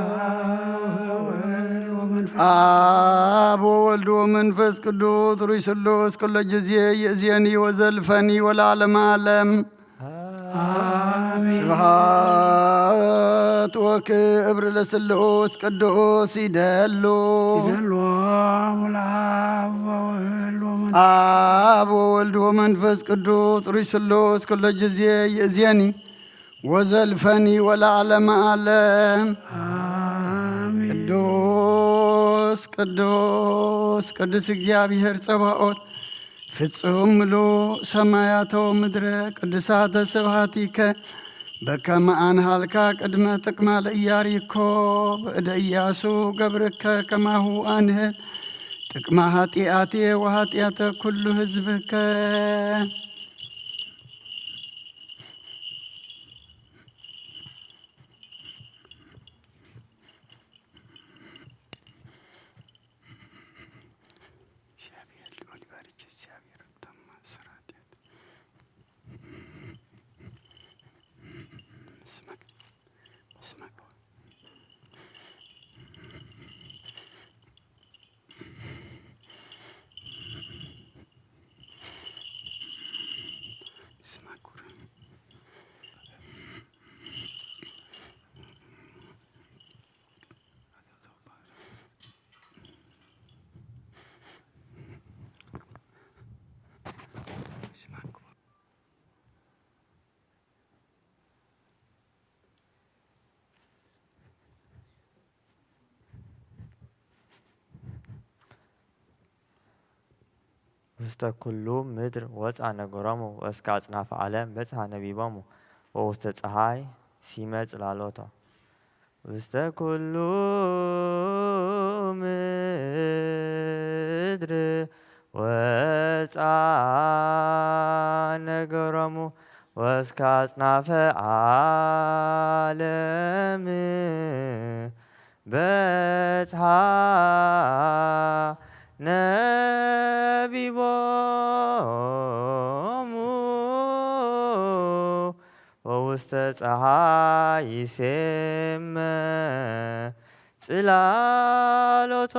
ወወልድ ወመንፈስ አብ ወወልድ ወመንፈስ ቅዱስ ሩይ ስሉስ ኩሎ ጊዜ ይእዜኒ ወዘልፈኒ ወለዓለመ ዓለም። አሜን። ስብሐት ወክብር ለስሉስ ቅዱስ ይደሉ። ይደልዎም ለአብ ወወልድ ወመንፈስ አብ ወወልድ ወመንፈስ ቅዱስ ሩይ ስሉስ ኩሎ ጊዜ ይእዜኒ ወዘልፈኒ ወለዓለመ ዓለም። አሜን። ቅዱስ ቅዱስ ቅዱስ እግዚኣብሔር ጸባኦት ፍጹም ምሉእ ሰማያተ ወምድረ ቅዱሳተ ስብሐቲከ በከመ አንሃልካ ቅድመ ጥቅማ ለኢያሪኮ በእደ ኢያሱ ገብርከ ከማሁ አንህል ጥቅማ ኃጢአቴ ወኃጢአተ ኩሉ ህዝብከ። እግዚአብሔር ልዑል ይባርክ። እግዚአብሔር ተማ ስራቴት ስማክ ስማክ ስማክ ውስተ ኩሉ ምድር ወፃ ነገሮሙ ወእስከ አጽናፈ ዓለም በጽሐ ነቢቦሙ ወውስተ ፀሐይ ሲመ ጽላሎታ ውስተ ኩሉ ምድር ወፃ ነገሮሙ ወእስከ አጽናፈ ዓለም በጽሐ ነቢቦሙ ወውስተ ፀሐይ ይሴመ ጽላሎቶ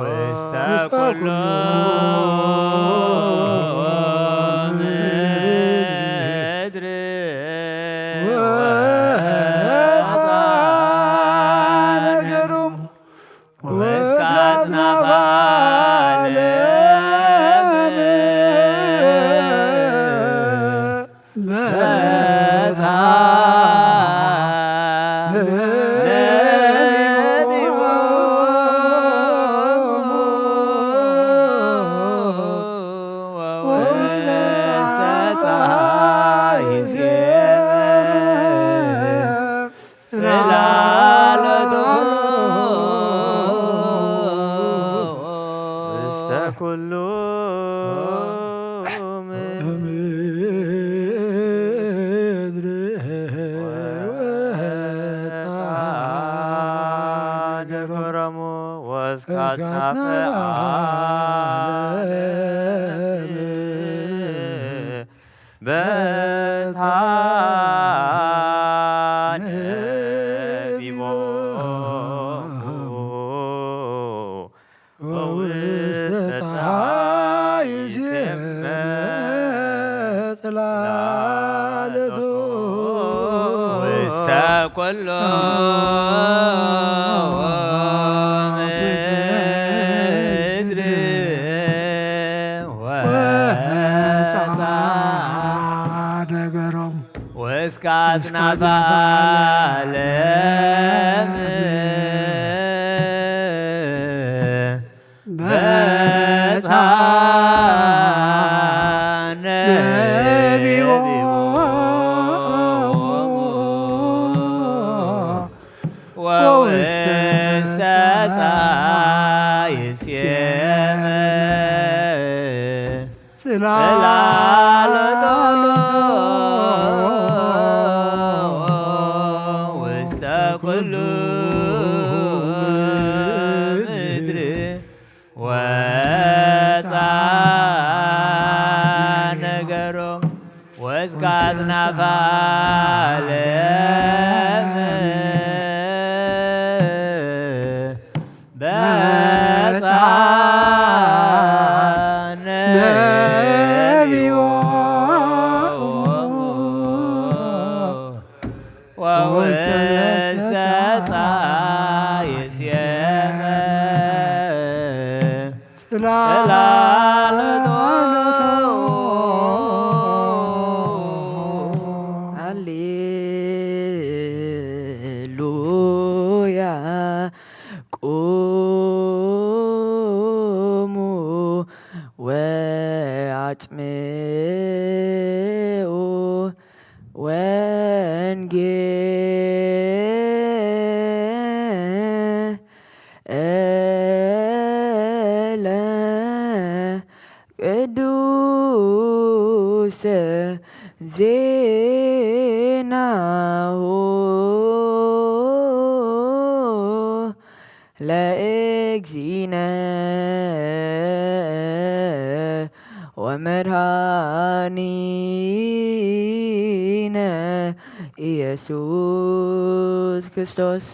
ውስተ ውስተ ኩሉ ኩሉ ምድር ወፃ ነገሮሙ ወእስከ አጽናፈ ዓለም በጽሐ ነቢቦሙ ወውስተ ፀሐይ ይሴመ ጽላሎቱ ውስተ ኩሉ ምድር ወፃ ነገሮሙ ወእስከ አጽናፈ ዓለም በጽሐ ነቢቦሙ ወውስተ ፀሐይ ይሴመ ጽላሎቱ ውስተ ኩሉ ምድር ወፃ ነገሮሙ ወእስከ ኣጽናፈ ዓለም በጽሐ ነቢቦ ወውስተ ጻይጽ ጽላሎቶ ውስተ ኩሉ ምድር ወፃ ነገሮ ወእስከ አጽናፈ ዓለም በጽሐ ነቢቦ ወውስተ ጻይጽ ጽላሎቶ። ሃሌሉያ። ቁሙ ወአጽምዑ ወንጌ እለ ቅዱሰ ዜናሁ ለእግዚእነ ወመድኃኒነ ኢየሱስ ክርስቶስ።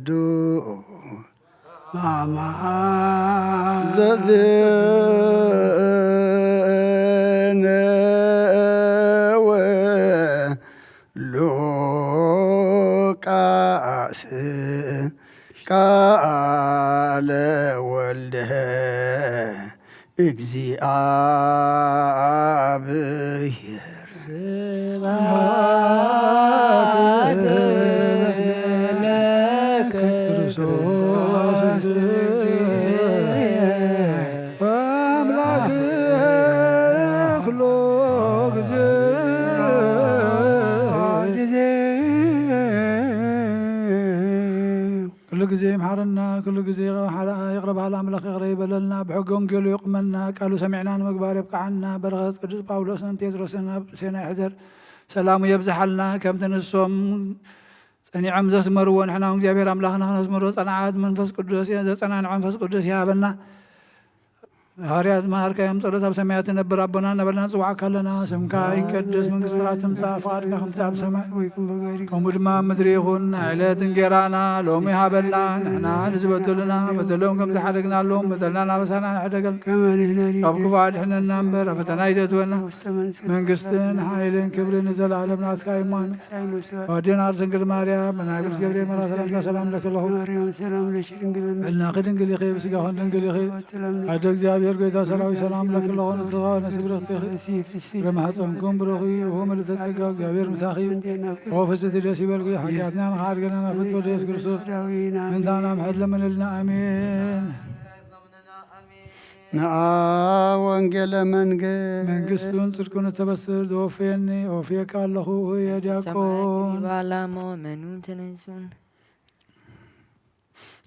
ቅዱስ ዘዜነ ወሉቃስ ቃለ ወልደ እግዚአብሔር። ስብሐት ለከ ክርስቶስ አምላክ ኩሎ ጊዜ። ኩሉ ግዜ ይምሓረና፣ ኩሉ ግዜ ይቕረ በሃል ኣምላኽ ይቕረ ይበለልና፣ ብሕገ ወንጌሉ ይቑመና፣ ቃሉ ሰሚዕና ንምግባር የብቅዓና። በረኸት ቅዱስ ጳውሎስን ጴጥሮስን ኣብ ርእስና ይሕደር፣ ሰላሙ የብዝሓልና። ከምቲ ንሶም ጸኒዖም ዘስመርዎ ንሕና እውን እግዚኣብሔር ኣምላኽና ክነስምሮ ጸንዓት መንፈስ ቅዱስ፣ ዘጸናንዐ መንፈስ ቅዱስ ይሃበና። ሃዋርያት መሃርካዮም ጸሎት ኣብ ሰማያት ትነብር ኣቦና እናበልና ንጽውዓካ ኣለና። ስምካ ይቀደስ፣ መንግስትኻ ትምጻእ፣ ፍቓድካ ከምቲ ኣብ ሰማይ ከምኡ ድማ ኣብ ምድሪ ይኹን። ናይ ዕለት እንጌራና ሎሚ ሃበና። ንሕና ንዝበደሉና በደሎም ከም ዝሓደግናሎም በደልና ናበሳና ንሕደገል። ካብ ክፉ ኣድሕነና እምበር ኣብ ፈተና ኣይተእትወና። መንግስትን ሓይልን ክብርን ንዘለኣለም ናትካ እዩ እሞ። ኣዴና ድንግል ማርያም ብናይ ቅዱስ ገብርኤል መልኣክ ሰላምታ ሰላም ለኪ ኣለኹ። ማርያም ሰላም ለኪ ድንግል እም- ዕልናኺ ድንግል ኢኺ፣ ብስጋኺ ድንግል ኢኺ። ሰላም ለኪ ኣደ እግዚኣብሔር ጎይታ ሰራዊት ሰላም ለኪ ኣለኹ። ንስኻ ነስብርኽቲ ኢኺ። እሲ ፍሲ ፍሬ ማህፀንኩም ብሩኽ እዩ። እሆ ምልዕተ ጸጋ እግዚኣብሔር ምሳኺ እዩ። እንዴና ኦ ፍስቲ ደስ ይበልኪ፣ ሓጢኣትና ንኽሓድገና ናብ ፍትወ ኢየሱስ ክርስቶስ ዳዊና ምንታና ምሕረት ለምንልና። ኣሜን። ነአ ወንጌለ መንግስት መንግስቱን ጽድቁን እተበስር ዘወፍየኒ፣ ወፍየካ ኣለኹ እየ ዲያቆን። ባላሞ መኑ ተነሱን።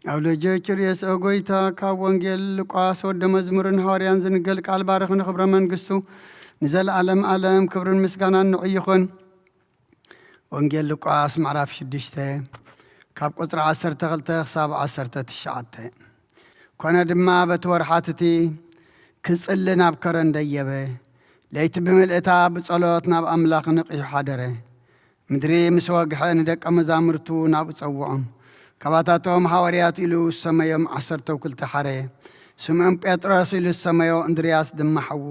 ኣብ ደጀ ችርየስ ኦ ጎይታ፣ ካብ ወንጌል ሉቃስ ወደ መዝሙርን ሃዋርያን ዝንገል ቃል ባርኽ ንኽብረ መንግስቱ። ንዘለኣለም ኣለም ክብርን ምስጋናን ንዑ ይኹን። ወንጌል ሉቃስ ምዕራፍ ሽዱሽተ ካብ ቁጽሪ ዓሰርተ ክልተ ክሳብ ዓሰርተ ትሽዓተ። ኮነ ድማ በቲ ወርሓት እቲ ክጽሊ ናብ ከረን ደየበ። ለይቲ ብምልእታ ብጸሎት ናብ ኣምላኽ ነቒሑ ሓደረ። ምድሪ ምስ ወግሐ ንደቀ መዛሙርቱ ናብኡ ጸውዖም። ካባታቶም ሃዋርያት ኢሉ ዝሰመዮም ዓሰርተው ክልተ ሓረየ። ስምዖን ጴጥሮስ ኢሉ ዝሰመዮ እንድርያስ ድማ ሓዉ፣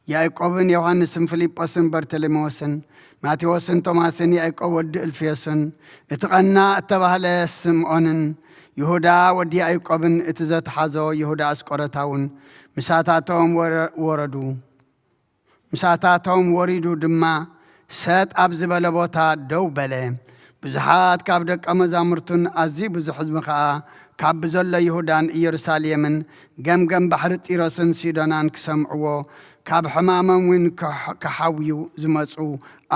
ያዕቆብን ዮሃንስን ፊልጶስን በርተሎሜዎስን ማቴዎስን ቶማስን ያዕቆብ ወዲ እልፍዮስን እቲ ቐና እተባህለ ስምዖንን ይሁዳ ወዲ ያዕቆብን እቲ ዘተሓዞ ይሁዳ ኣስቆሮታውን ምሳታቶም ወረ-፣ ወረዱ። ምሳታቶም ወሪዱ ድማ ሰጥ ኣብ ዝበለ ቦታ ደው በለ። ብዙሓት ካብ ደቀ መዛሙርቱን ኣዝዩ ብዙሕ ህዝቢ ኸኣ ካብ ብዘሎ ይሁዳን ኢየሩሳሌምን ገምገም ባሕሪ ጢሮስን ሲዶናን ክሰምዕዎ ካብ ሕማሞም እውን ክሕ-፣ ክሓውዩ ዝመጹ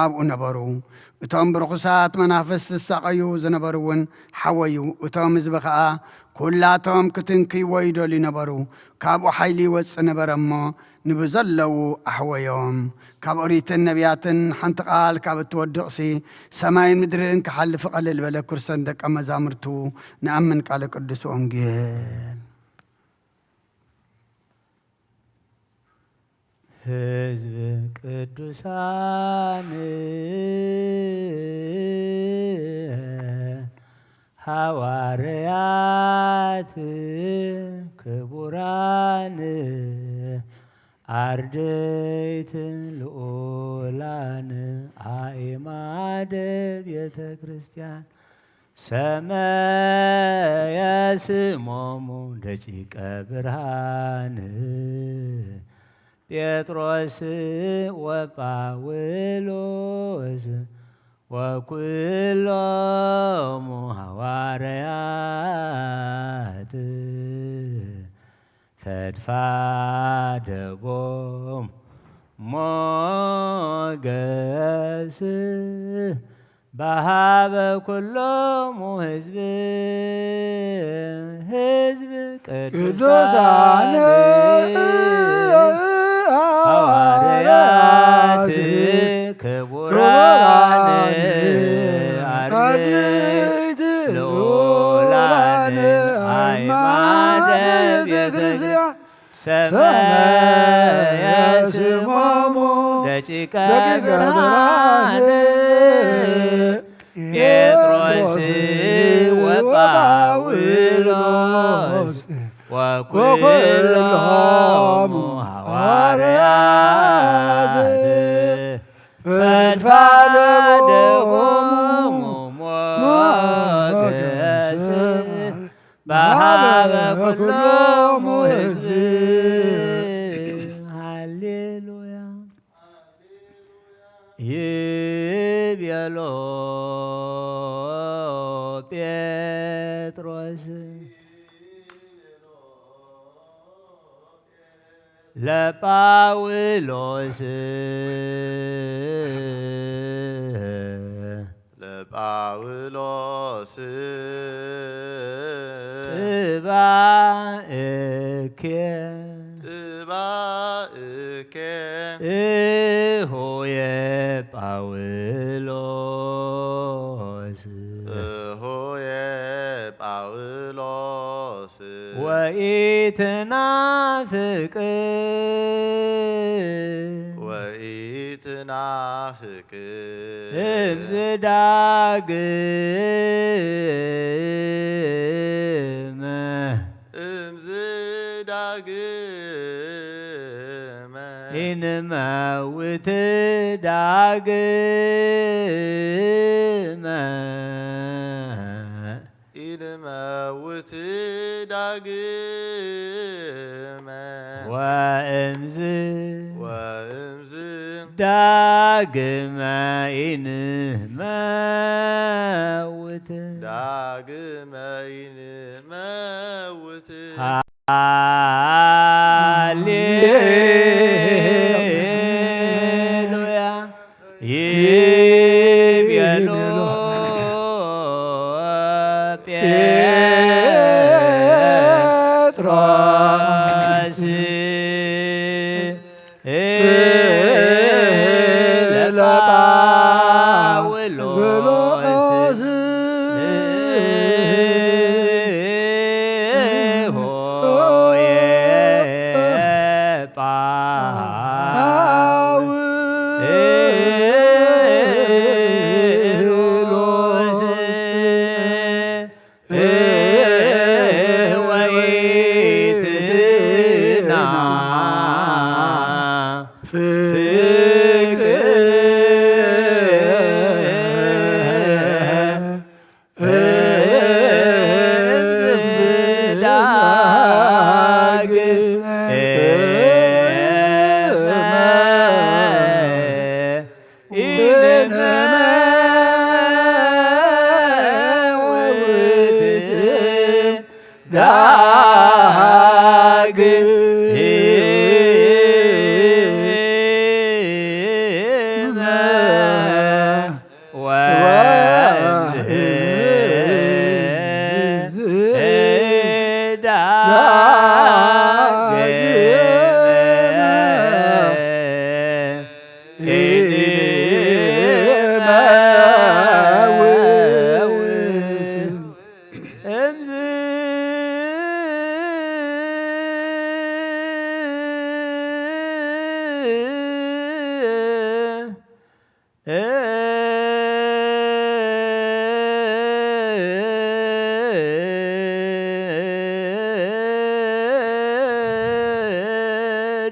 ኣብኡ ነበሩ። እቶም ብርኹሳት መናፍስት ዝሳቐዩ ዝነበሩ እውን ሓወዩ። እቶም ህዝቢ ኸኣ ኩላቶም ክትንክይዎ ይደልዩ ነበሩ። ካብኡ ሓይሊ ይወጽእ ነበረ እሞ ንብዘለዉ ኣሕወዮም። ካብ ኦሪትን ነቢያትን ሓንቲ ቃል ካብ እትወድቕሲ ሰማይን ምድርን ክሓልፍ ቐልል በለ። ኩርሰን ደቀ መዛሙርቱ ንኣምን ቃለ ቅዱስ ወንጌል። ህዝብ ቅዱሳን ሃዋርያት ክቡራን ኣርድእት ልኡላን ኣእማደ ቤተ ክርስቲያን ሰመየ ስሞሙ ደቂቀ ብርሃን ጴጥሮስ ወጳውሎስ ወኩሎሙ ሃዋርያት ፈድፋደቦም ሞገስ በሃበ ኩሎሙ ህዝብ፣ ህዝብ ቅዱሳን ቅዱሳን ሃዋርያት ክቡራን ክቡራን አርድእት አርድእት ልኡላን ልኡላን አእማደ አእማደ ቤተ ቤተ ክርስቲያን ሰመየ ስሞሙ ደቂቀ ደቂቀ ብርሃን ብርሃን ጴጥሮስ ወጳውሎስ ወኩሎሙ ሃዋርያት ፈድፋደቦሙ ሞገስ በሃበ ኩሎሙ ህዝብ። ሃሌሉያ። ይቤሎ ጴጥሮስ ለጳውሎስ ለጳውሎስ ጥባእኬ ጥባእኬ እሆየ ጳውሎስ እሆየ ጳውሎስ ወኢትናፍቅ ወኢትናፍቅ እምዝ ዳግመ እምዝ ዳግመ ኢንመውት ዳግመ ኢንመውት ዳግመ ወእምዝ ወእምዝ ዳግመ ኢንመውት ዳግመ ኢንመውት ሃሌሉያ። ይቤሎ ጴጥሮስ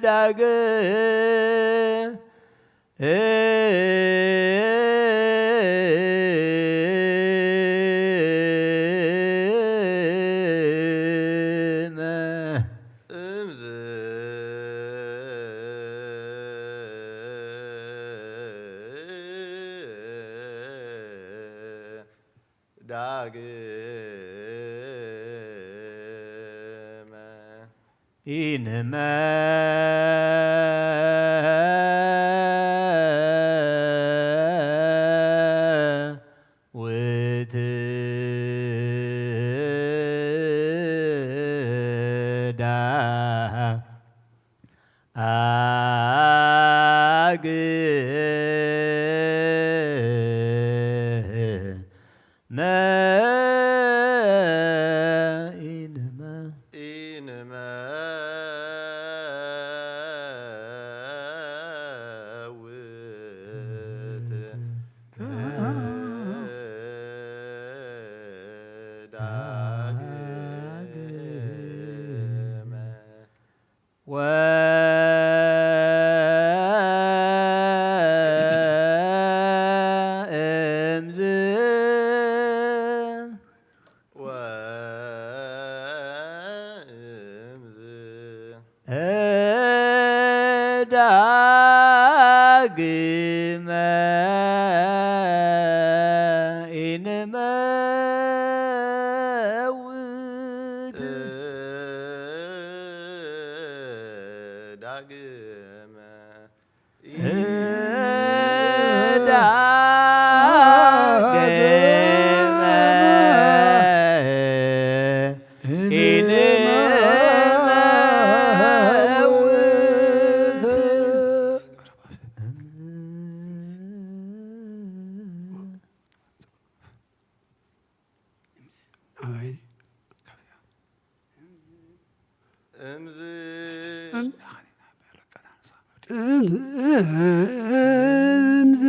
ዳግም እምዝ ዳግመ ኢንመ ውት ዳ አግመ ኢንመ ኢንመ ውት ዳግመ ወእምዝ ወእምዝ ዳግመ ኢንመውት ዳግመ ዳግመ ኢንመውት። እምዝ እምዝ ዳግመ እምዝ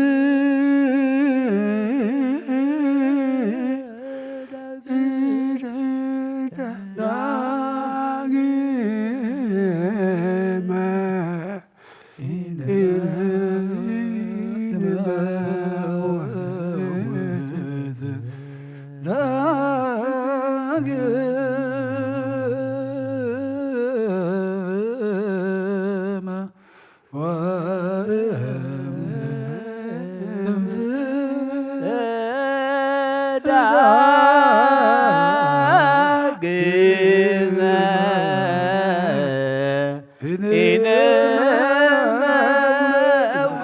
ዳግመ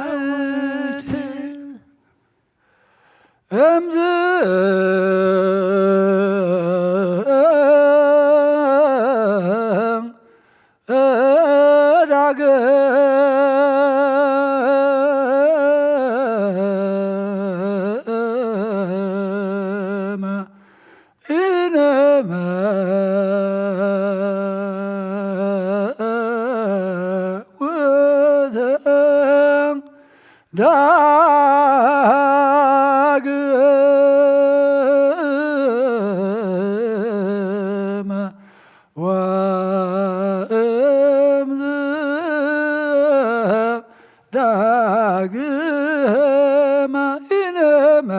ኢንመውት ዳግመ ወእምዝ ዳግመ ኢንመ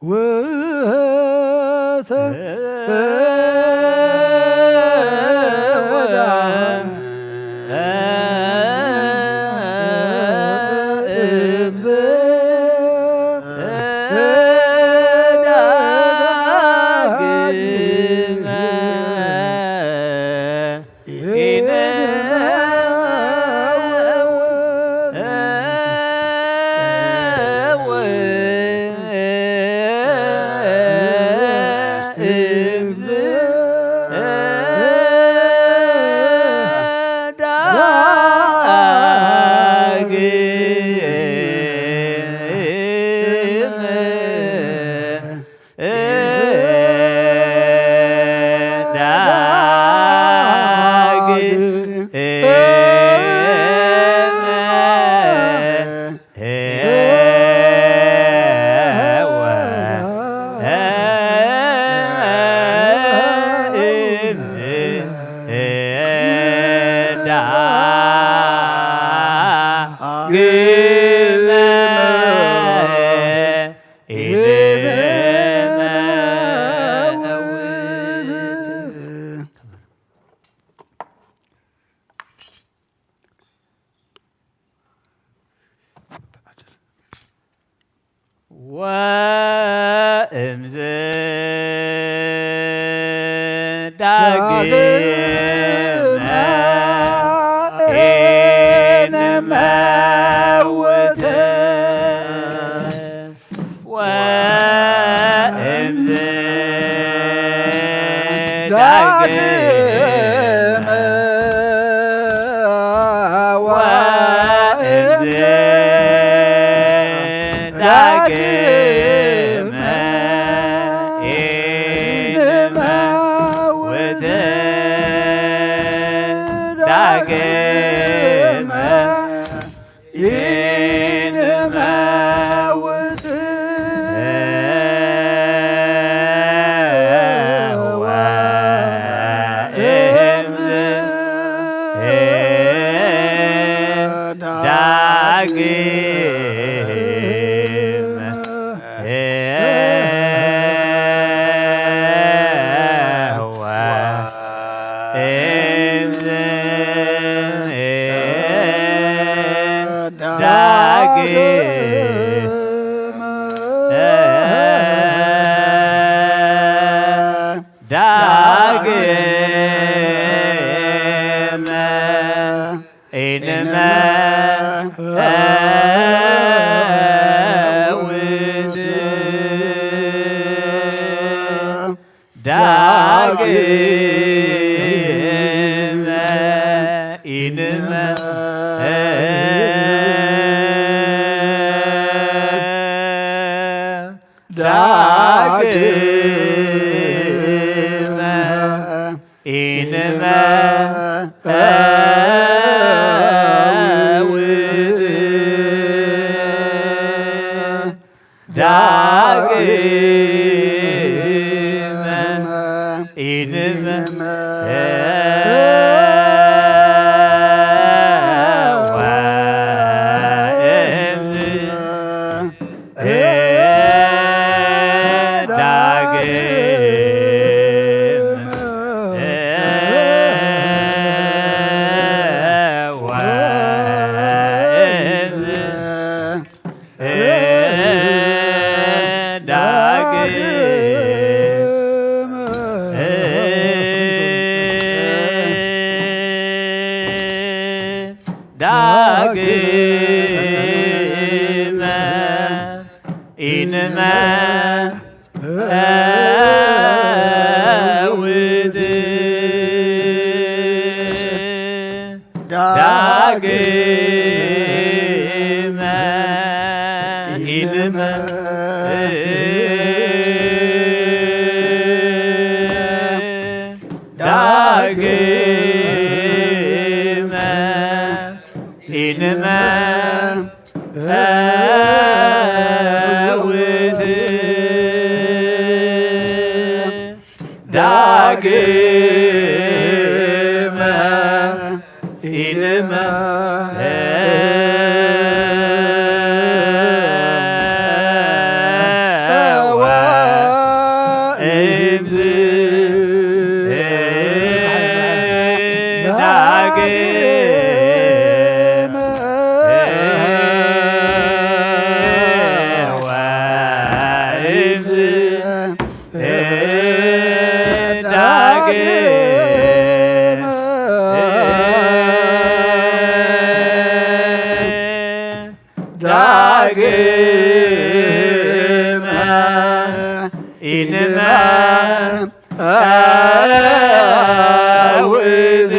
ውት እምዝ ዳግመ ወእምዝ ዳግመ ኢንመውት። ወእምዝ ዳግመ ወእምዝ ዳግመ ኢንመውት ዳግመ ኢንመውት ወእምዝ ዳግም ወእምዝ ዳግም ዳግም ኢንመውት ዳግም ኢንመ ዳግም ኢንመውት ዳግም ኢንመ ወእምዝ ዳግም ወእምዝ ዳግም ዳግም ኢንመ እውት ዳግመ ኢንመ ዳግመ ኢንመ እውት ዳግመ ኢንመ ወእምዝ ዳግመ ወእምዝ ዳግም ዳግም ኢንመ እውት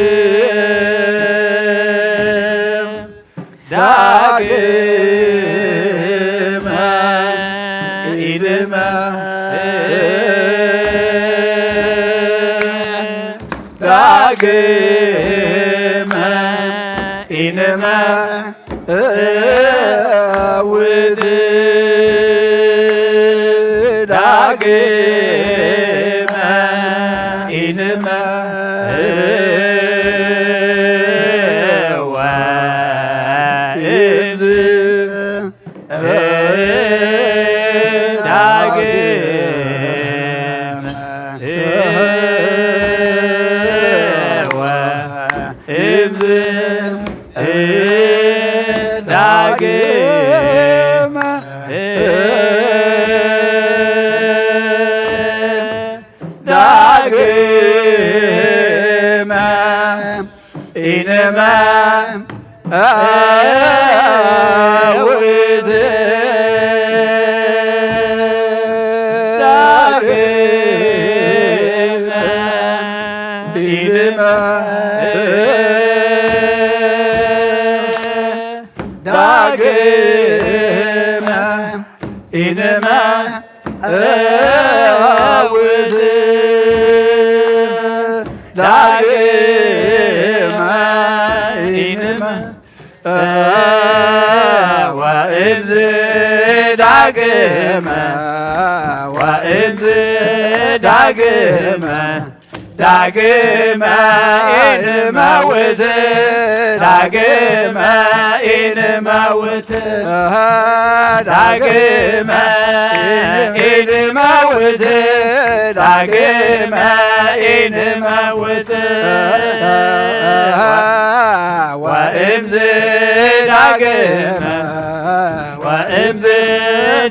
ዳግመ ኢንመ ዳግመ ኢንመ እውት ዳግመ ኢንመ ወእምዝ ዳግም ወእምዝ ዳግም ኢንመውት ዳግመ ኢንመ ወእምዝ ዳግመ ወእምዝ ዳግመ ዳግመ ኢንመውት ዳግመ ኢንመውት ዳግመ ኢንመውት ዳግመ ኢንመውት ወእምዝ ዳግመ ወእምዝ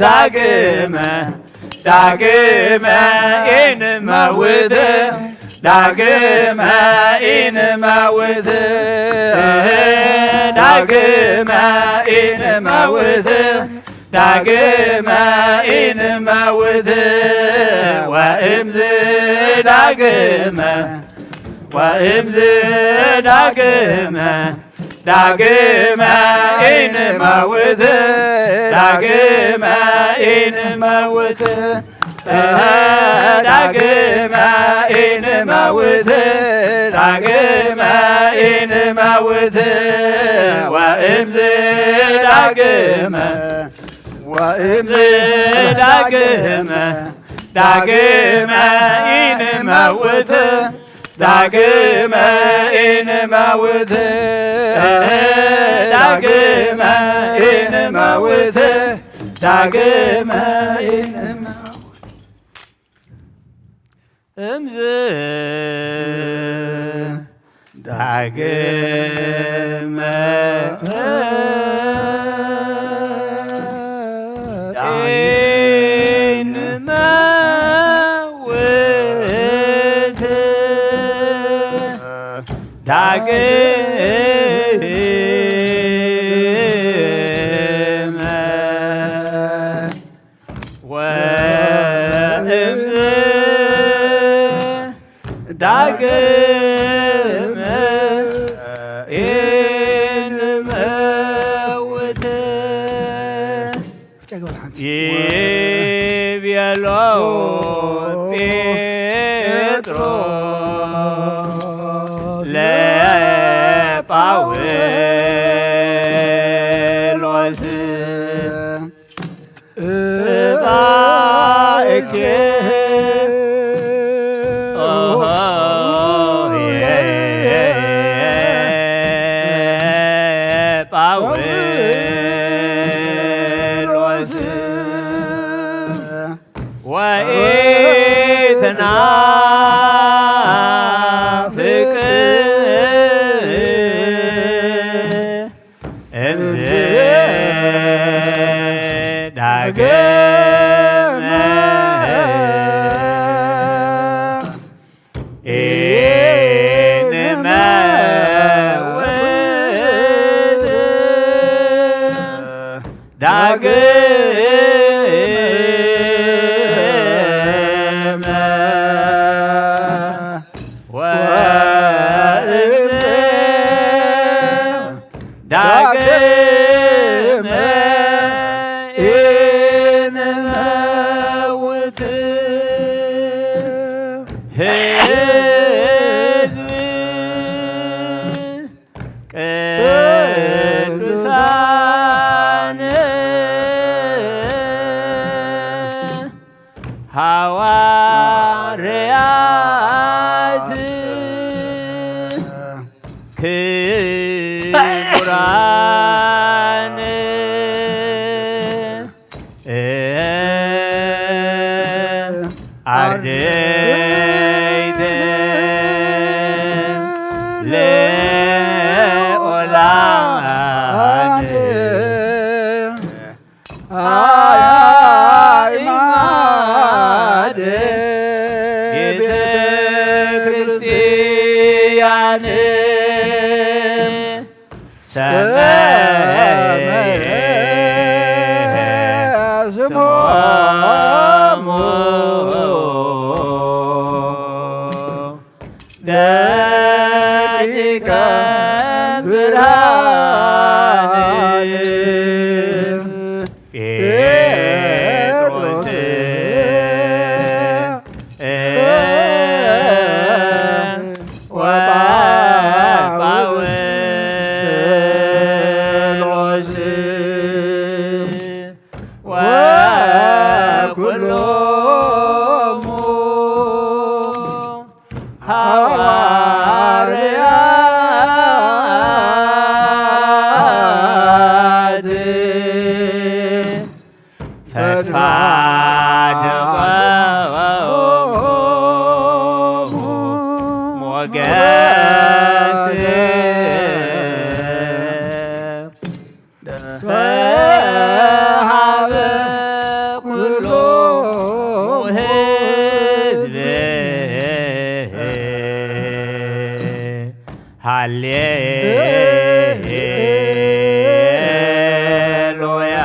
ዳግመ ዳግመ ኢንመውት ዳግመ ኢንመውት ዳግመ ኢንመውት ዳግመ ኢንመውት ወእምዝ ዳግመ ወእምዝ ዳግመ ዳግመ ኢንመውት ዳግመ ኢንመውት ዳግመ ኢንመውት ዳግመ ኢንመውት ወእምዝ ዳግመ ወእምዝ ዳግመ ዳግመ ኢንመውት ዳግመ ኢንመውት ዳግመ ኢንመውት ዳግመ ኢንመውት እምዝ ዳግመ ኢንመውት ዳግመ ወእምዝ ዳግመ ኢንመውት ይቤሎ ጴጥሮስ ለጳውሎስ እባእኬ ጳውሎስ ወኢትናፍቅ እምዝ ዳግመ ኢንመውት ዳግመ ወእምዝ ዳግመ ኢንመውት ህዝብ ቅዱሳን ሃዋርያት ክቡራን አርድእት ልዑላን አዕማደ ቤተ ክርስቲያን ሰመየ ስሞሙ ደቂቀ ብርሃን ወኩሎሙ ሃዋርያት ፈድፋደ ሞገስ ተሃበ ኩሉ ህዝብ። ሃሌሉያ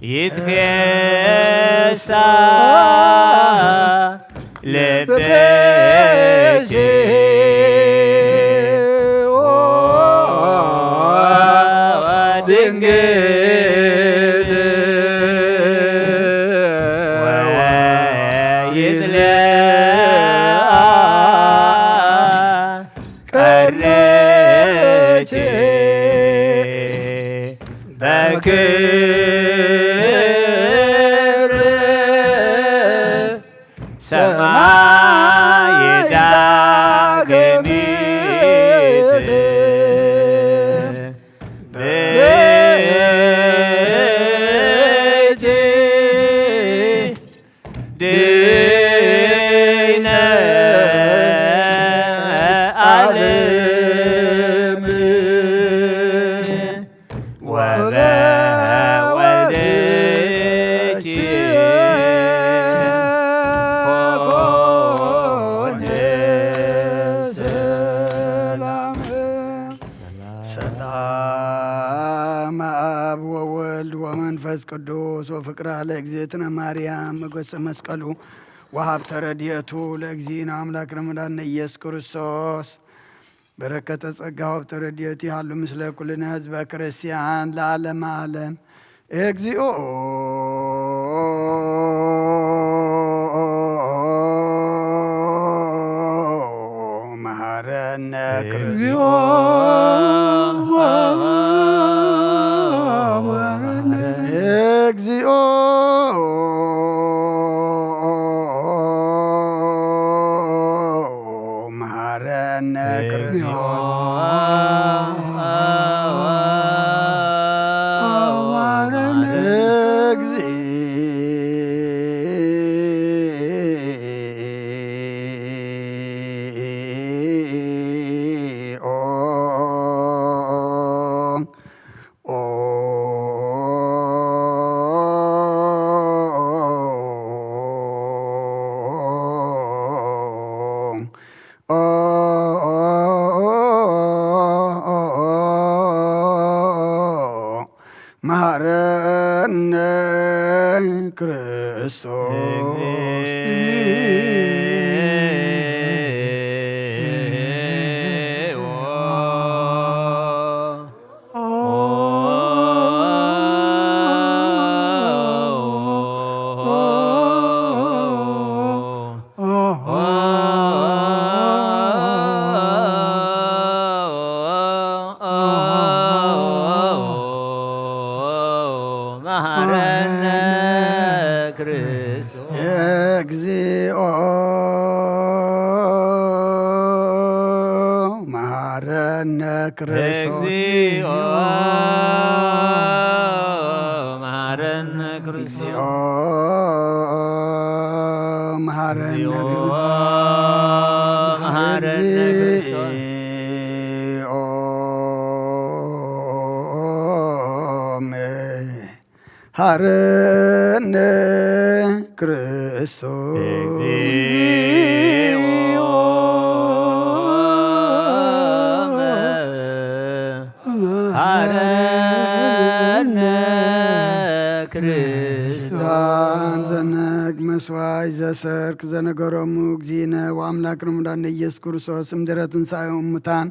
ይትፌሳ ልብኪ ድንግል ወይትልአ ቀርንኪ በክብር ሰማይ ዳግሚት ብእቲ ድይነ ዓለም ወበወልድኪ ኮነ ሰላም። ሰላም አብ ወወልድ ወመንፈስ ቅዱስ ወፍቅራ ለእግዝእትነ ማርያም መጎሰ መስቀሉ ወሀብተ ረድኤቱ ለእግዚእነ አምላክ ረመዳን ኢየሱስ ክርስቶስ። በረከተ ጸጋ ወሀብተ ረድኤቱ ይሃሉ ምስለ ኩልነ ህዝበ ክርስቲያን ለዓለመ ዓለም። እግዚኦ መሐረነ ክርስቶስ። እግዚኦ መሐረነ ክርስቶስ። እግዚኦ መሐረነ ክርስቶስ። መሐረነ ክርስቶስ። እግዚኦ መሐረነ ክርስቶስ። እግዚኦ መሐረነ ክርስቶስ። እግዚኦ መሐረነ እግዚኦ መሐረነ ክርስቶስ። እግዚኦ መሐረነ ክርስቶስ። እግዚኦ መሐረነ ክርስቶስ። ዳን ዘነግ መስዋይ ዘሰርክ ዘነገሮሙ እግዚእነ ወአምላክ ረመዳን ኢየሱስ ክርስቶስ እምድረ ትንሣኤ እሙታን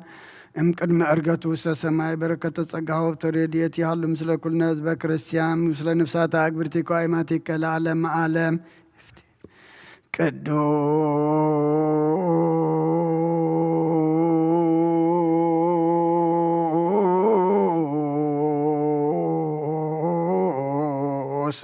እምቅድመ ዕርገቱ ውስተ ሰማይ በረከተ ጸጋ ወሀብተ ረድኤት ይሃሉ ምስለ ኩልነ ህዝበ ክርስቲያን ምስለ ነፍሳተ አግብርቲከ ወአእማቲከ ለዓለመ ዓለም። ቅዱስ ስ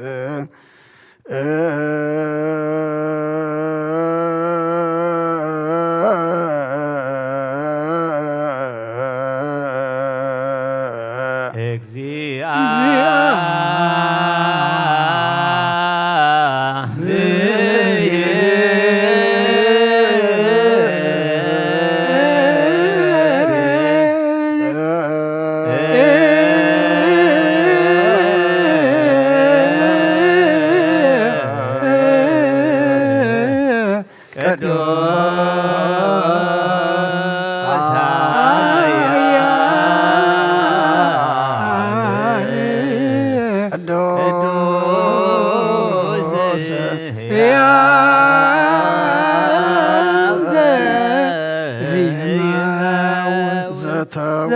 ቅዱስ ኃያል ቅዱስ ሕያው ዘተወልደ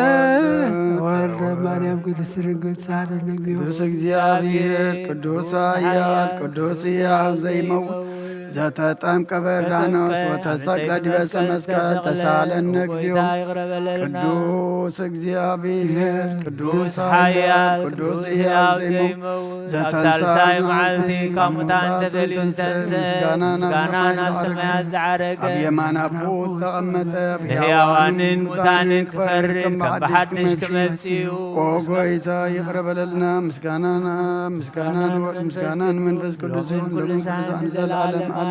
ማርያም ቅድስት ድንግል ሳለ ነግዮ ቅዱስ እግዚአብሔር ቅዱስ ኃያል ቅዱስ ሕያው ዘይመውት ዘተጠምቀ በዮርዳኖስ ወተሰቅለ ዲበ ዕፀ መስቀል ተሳለነ እግዚኦ። ቅዱስ እግዚአብሔር ቅዱስ ኃያል ቅዱስ ሕያው ዘይመውት ኣብ ሳልሳይ መዓልቲ ካብ ሙታን ተፈልዩ ዝተንስአ ምስጋና ናብ ሰማያት ዝዓረገ ኣብ የማን ኣቦኡ ተቐመጠ። ብሕያዋንን ሙታንን ክፈርድ ከም ብሓድሽ ክመጽእ እዩ። ኦ ጎይታ ይቕረ በለልና። ምስጋናና ምስጋና ንወልድ ምስጋና ንመንፈስ ቅዱስ ይኹን ሎምን ቅዱሳን ዘለዓለም ዓለም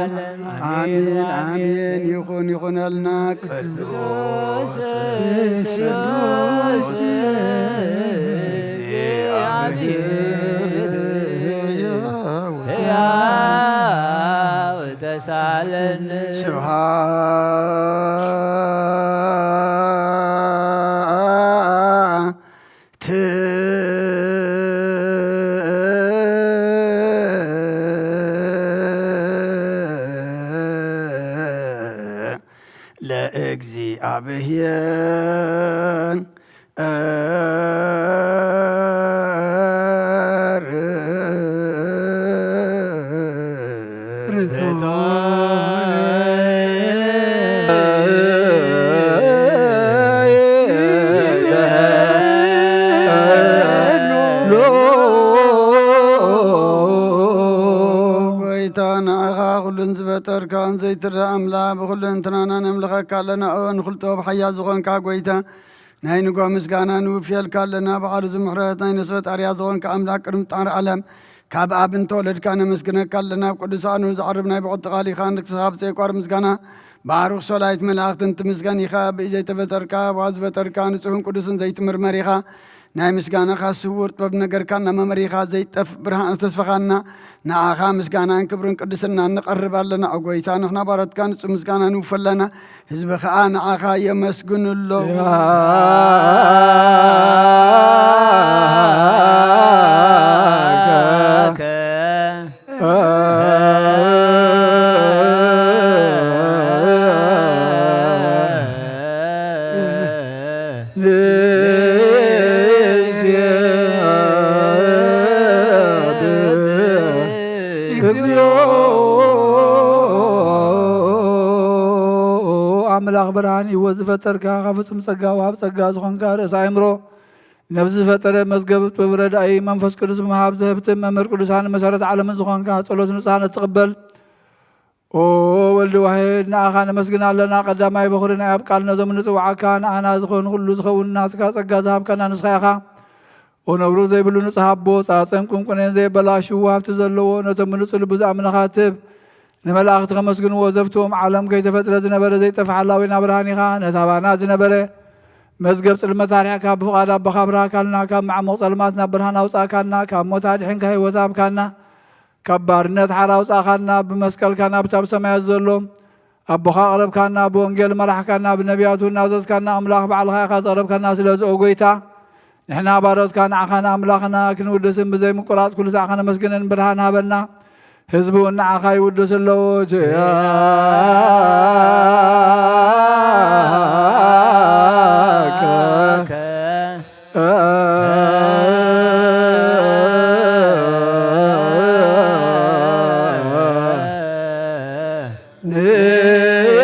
ኣሜን ኣሜን። ይኹን ይኹነልና። ቅዱስ ቅዱስ እግዚአብሔር ሕያው ተሳለነ። ስብሐት ለእግዚአብሔር። ጎይታ ንኣኻ ኩሉን ዝፈጠርካን ዘይትረኣ ኣምላኽ ብኹሉ እንትናና ነምልኸካ ኣለና። ኦ ንኹልጦ ብሓያል ዝኾንካ ጎይታ ናይ ንጓ ምስጋና ንውፍየልካ ኣለና። በዓሉ ዝምሕረት ናይ ነፍሲ ፈጣርያ ዝኾንካ ኣምላኽ ቅድሚ ጣር ዓለም ካብ ኣብ እንተወለድካ ነመስግነካ ኣለና። ኣብ ቅዱሳኑ ዝዓርብ ናይ ብዕቲ ቃል ኢኻ ንክስኻ ብፀይቋር ምስጋና ብዓሩኽ ሶላይት መላእኽትን ትምስገን ኢኻ። ብኢ ዘይተፈጠርካ ዋ ዝፈጠርካ ንጹሕን ቅዱስን ዘይትምርመር ኢኻ። ናይ ምስጋናኻ ስውር ጥበብ ነገርካ እናመመሪኻ ዘይጠፍ ብርሃን ተስፋኻና ንዓኻ ምስጋናን ክብርን ቅድስናን ንቐርብ ኣለና። ኦ ጎይታ ንሕና ባሮትካ ንጹህ ምስጋና ንውፍ ኣለና። ህዝቢ ኸኣ ንዓኻ የመስግኑ ኣለዉ። እግዚኦ ኣምላኽ ብርሃን ህይወት ዝፈጠርካ ካብ ፍጹም ጸጋ ወሃብ ጸጋ ዝኾንካ ርእሰ ኣእምሮ ነብሲ ዝፈጠረ መዝገብ ጥበብ ረዳኢ መንፈስ ቅዱስ ብምሃብ ዘህብትን መምህር ቅዱሳን መሰረት ዓለምን ዝኾንካ ጸሎት ንጹሃን እትቕበል ኦ ወልድ ዋሕድ ንኣኻ ነመስግን ኣለና። ቀዳማይ በኹሪ ናይ ኣብ ቃል ነዞም ንጽውዓካ ንኣና ዝኾን ኩሉ ዝኸውን ናትካ ጸጋ ዝሃብካና ንስኻ ኢኻ። ኦ ነብሩ ዘይብሉ ንጹህ ኣቦ ጻጸን ቁንቁኔን ዘይበላሽው ሃብቲ ዘለዎ ነቶም ብንጹህ ልቡ ዝኣምነኻ ትብ ንመላእኽቲ ከመስግንዎ ዘፍትዎም ዓለም ከይተፈጥረ ዝነበረ ዘይጠፍእ ሓላዊና ብርሃን ኢኻ። ነታ ባና ዝነበረ መዝገብ ጽልመት ኣርሒቕካ ብፍቓድ ኣቦኻ ኣብርሃካልና። ካብ መዓሙቕ ጸልማት ናብ ብርሃን ኣውጻእካና። ካብ ሞት ኣድሒንካ ህይወት ኣብካና። ካብ ባርነት ሓራ ኣውጻእኻና። ብመስቀልካ ናብቲ ኣብ ሰማያት ዘሎ ኣቦኻ ኣቕረብካና። ብወንጌል መራሕካና። ብነቢያቱ እናዘዝካና ኣምላኽ ባዕልኻ ኢኻ ዘቕረብካና። ስለዚ ኦ ጎይታ ንሕና ባሮትካ ንዓኻ ንኣምላኽና ክንውድስን ብዘይ ምቁራጽ ኩሉ ሳዕ ከነመስግንን ብርሃን ሃበና። ህዝቢ እውን ንዓኻ ይውድስ ኣለዎ። ጀያከ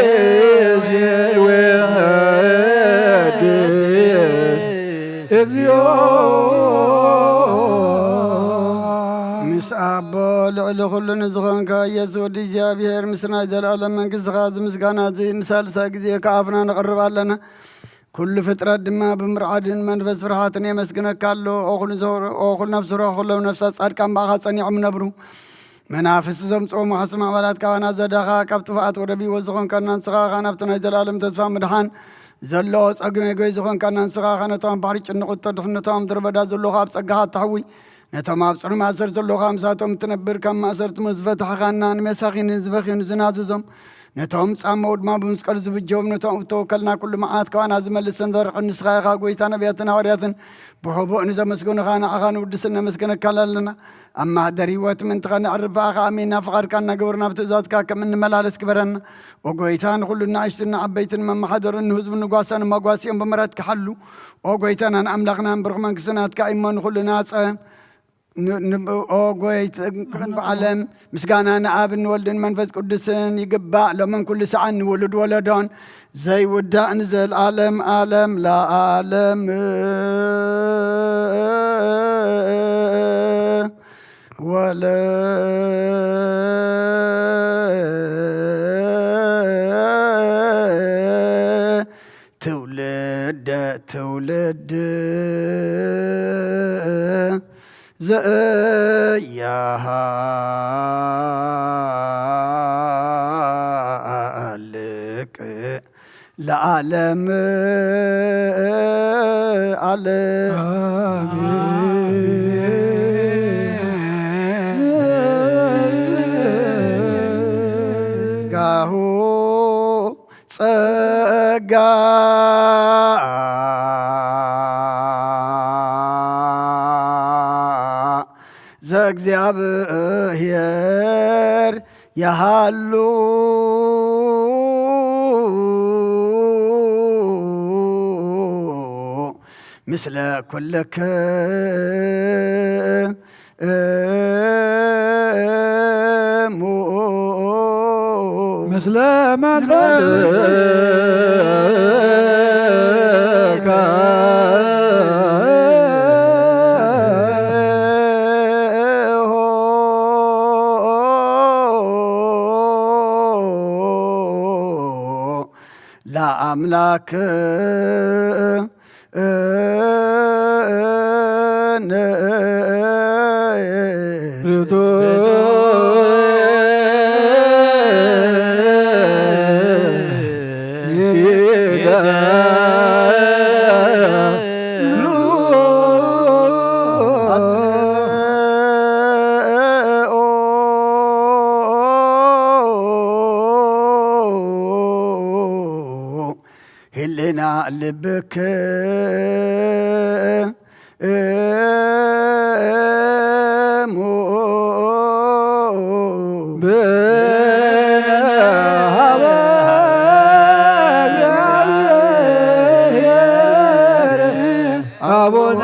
ንሴል ወድስ እግዚኦ ምስ ኣቦ ልዕሊ ኩሉ ንዝኾንካ ኢየሱስ ወዲ እግዚኣብሔር፣ ምስ ናይ ዘለኣለም መንግሥትኻ እዚ ምስጋና እዚ ንሳልሳይ ግዜ ከኣፍና ነቕርብ ኣለና። ኩሉ ፍጥረት ድማ ብምርዓድን መንፈስ ፍርሃትን የመስግነካ ኣሎ። ኦ ኩሉ ዘውር-፣ ኦ ኩሉ ነፍሲ ሩሕ ኩሎም ነፍሳት ጻድቃን ብኣኻ ጸኒዖም ነብሩ። መናፍስቲ ዘምጽኦም ሕሱም ኣባላት ካባና ዘዳኻ፣ ካብ ጥፍኣት ወደብ ህይወት ዝኾንካና ንስኻ ኸኣ ናብቲ ናይ ዘለኣለም ተስፋ ምድሓን ዘለዎ ጸግመ ጎይ ዝኾንካና ንስኻ ኸኣ ነቶም ኣብ ባሕሪ ጭንቑት ተድሕን፣ ነቶም ኣብ ምድረ በዳ ዘለዉ ኸኣ ኣብ ጸጋኻ ኣታሕውይ። ነቶም ኣብ ጽኑዕ ማእሰርቲ ዘለዉ ኸኣ ምሳቶም እትነብር፣ ካብ ማእሰርቲ ምስ ፈታሕኻና፣ ንመሳኺን ንዝበኽዩን ዝናዝዞም፣ ነቶም ጻመው ድማ ብመስቀል ዝብጀዎም፣ ነቶም እተወከልና ኩሉ መዓት ካባና ዝመልሰን ዘርሕን ንስኻ ኢኻ ጎይታ ነቢያትን ሃዋርያትን ብሕቡእ ንዘመስገኑኻ ንዓኻ ንውድስን ነመስገነካ ኣለና። ኣብ ማህደር ህይወት ምእንቲ ኸነዕርፍ ብኣኻ ኣሚንና ፍቓድካ እናገበርና ብትእዛዝካ ከም እንመላለስ ግበረና። ኦ ጎይታ ንኹሉ ንኣሽቱን ንዓበይትን መመሓደርን ንህዝቡ ንጓሳን መጓሲኦም ብምሕረትካ ሓሉ። ኦ ጎይታናን ኣምላኽናን ብሩኽ መንግስቲ ናትካ እሞ ንኹሉ ናጸ ን-፣ ን-፣ ኦ ጎይት-፣ በዓለም ምስጋና ንኣብን ንወልድን መንፈስ ቅዱስን ይግባእ፣ ሎምን ኩሉ ሰዓን ንውሉድ ወለዶን ዘይውዳእ ንዘለዓለም ዓለም ለዓለም። ወለ ትውልደ ትውልድ ዘያሃልቅ ለዓለም ዓለም። ጋሁ ጸጋ ዘእግዚኣብሔር ይሃሉ ምስለ ኩልክሙ። ምስለ መንፈስከ። ለአምላክ እነ ርቱ ይደሉ ህልና ልብክ እሙ ብሃበ አቡነ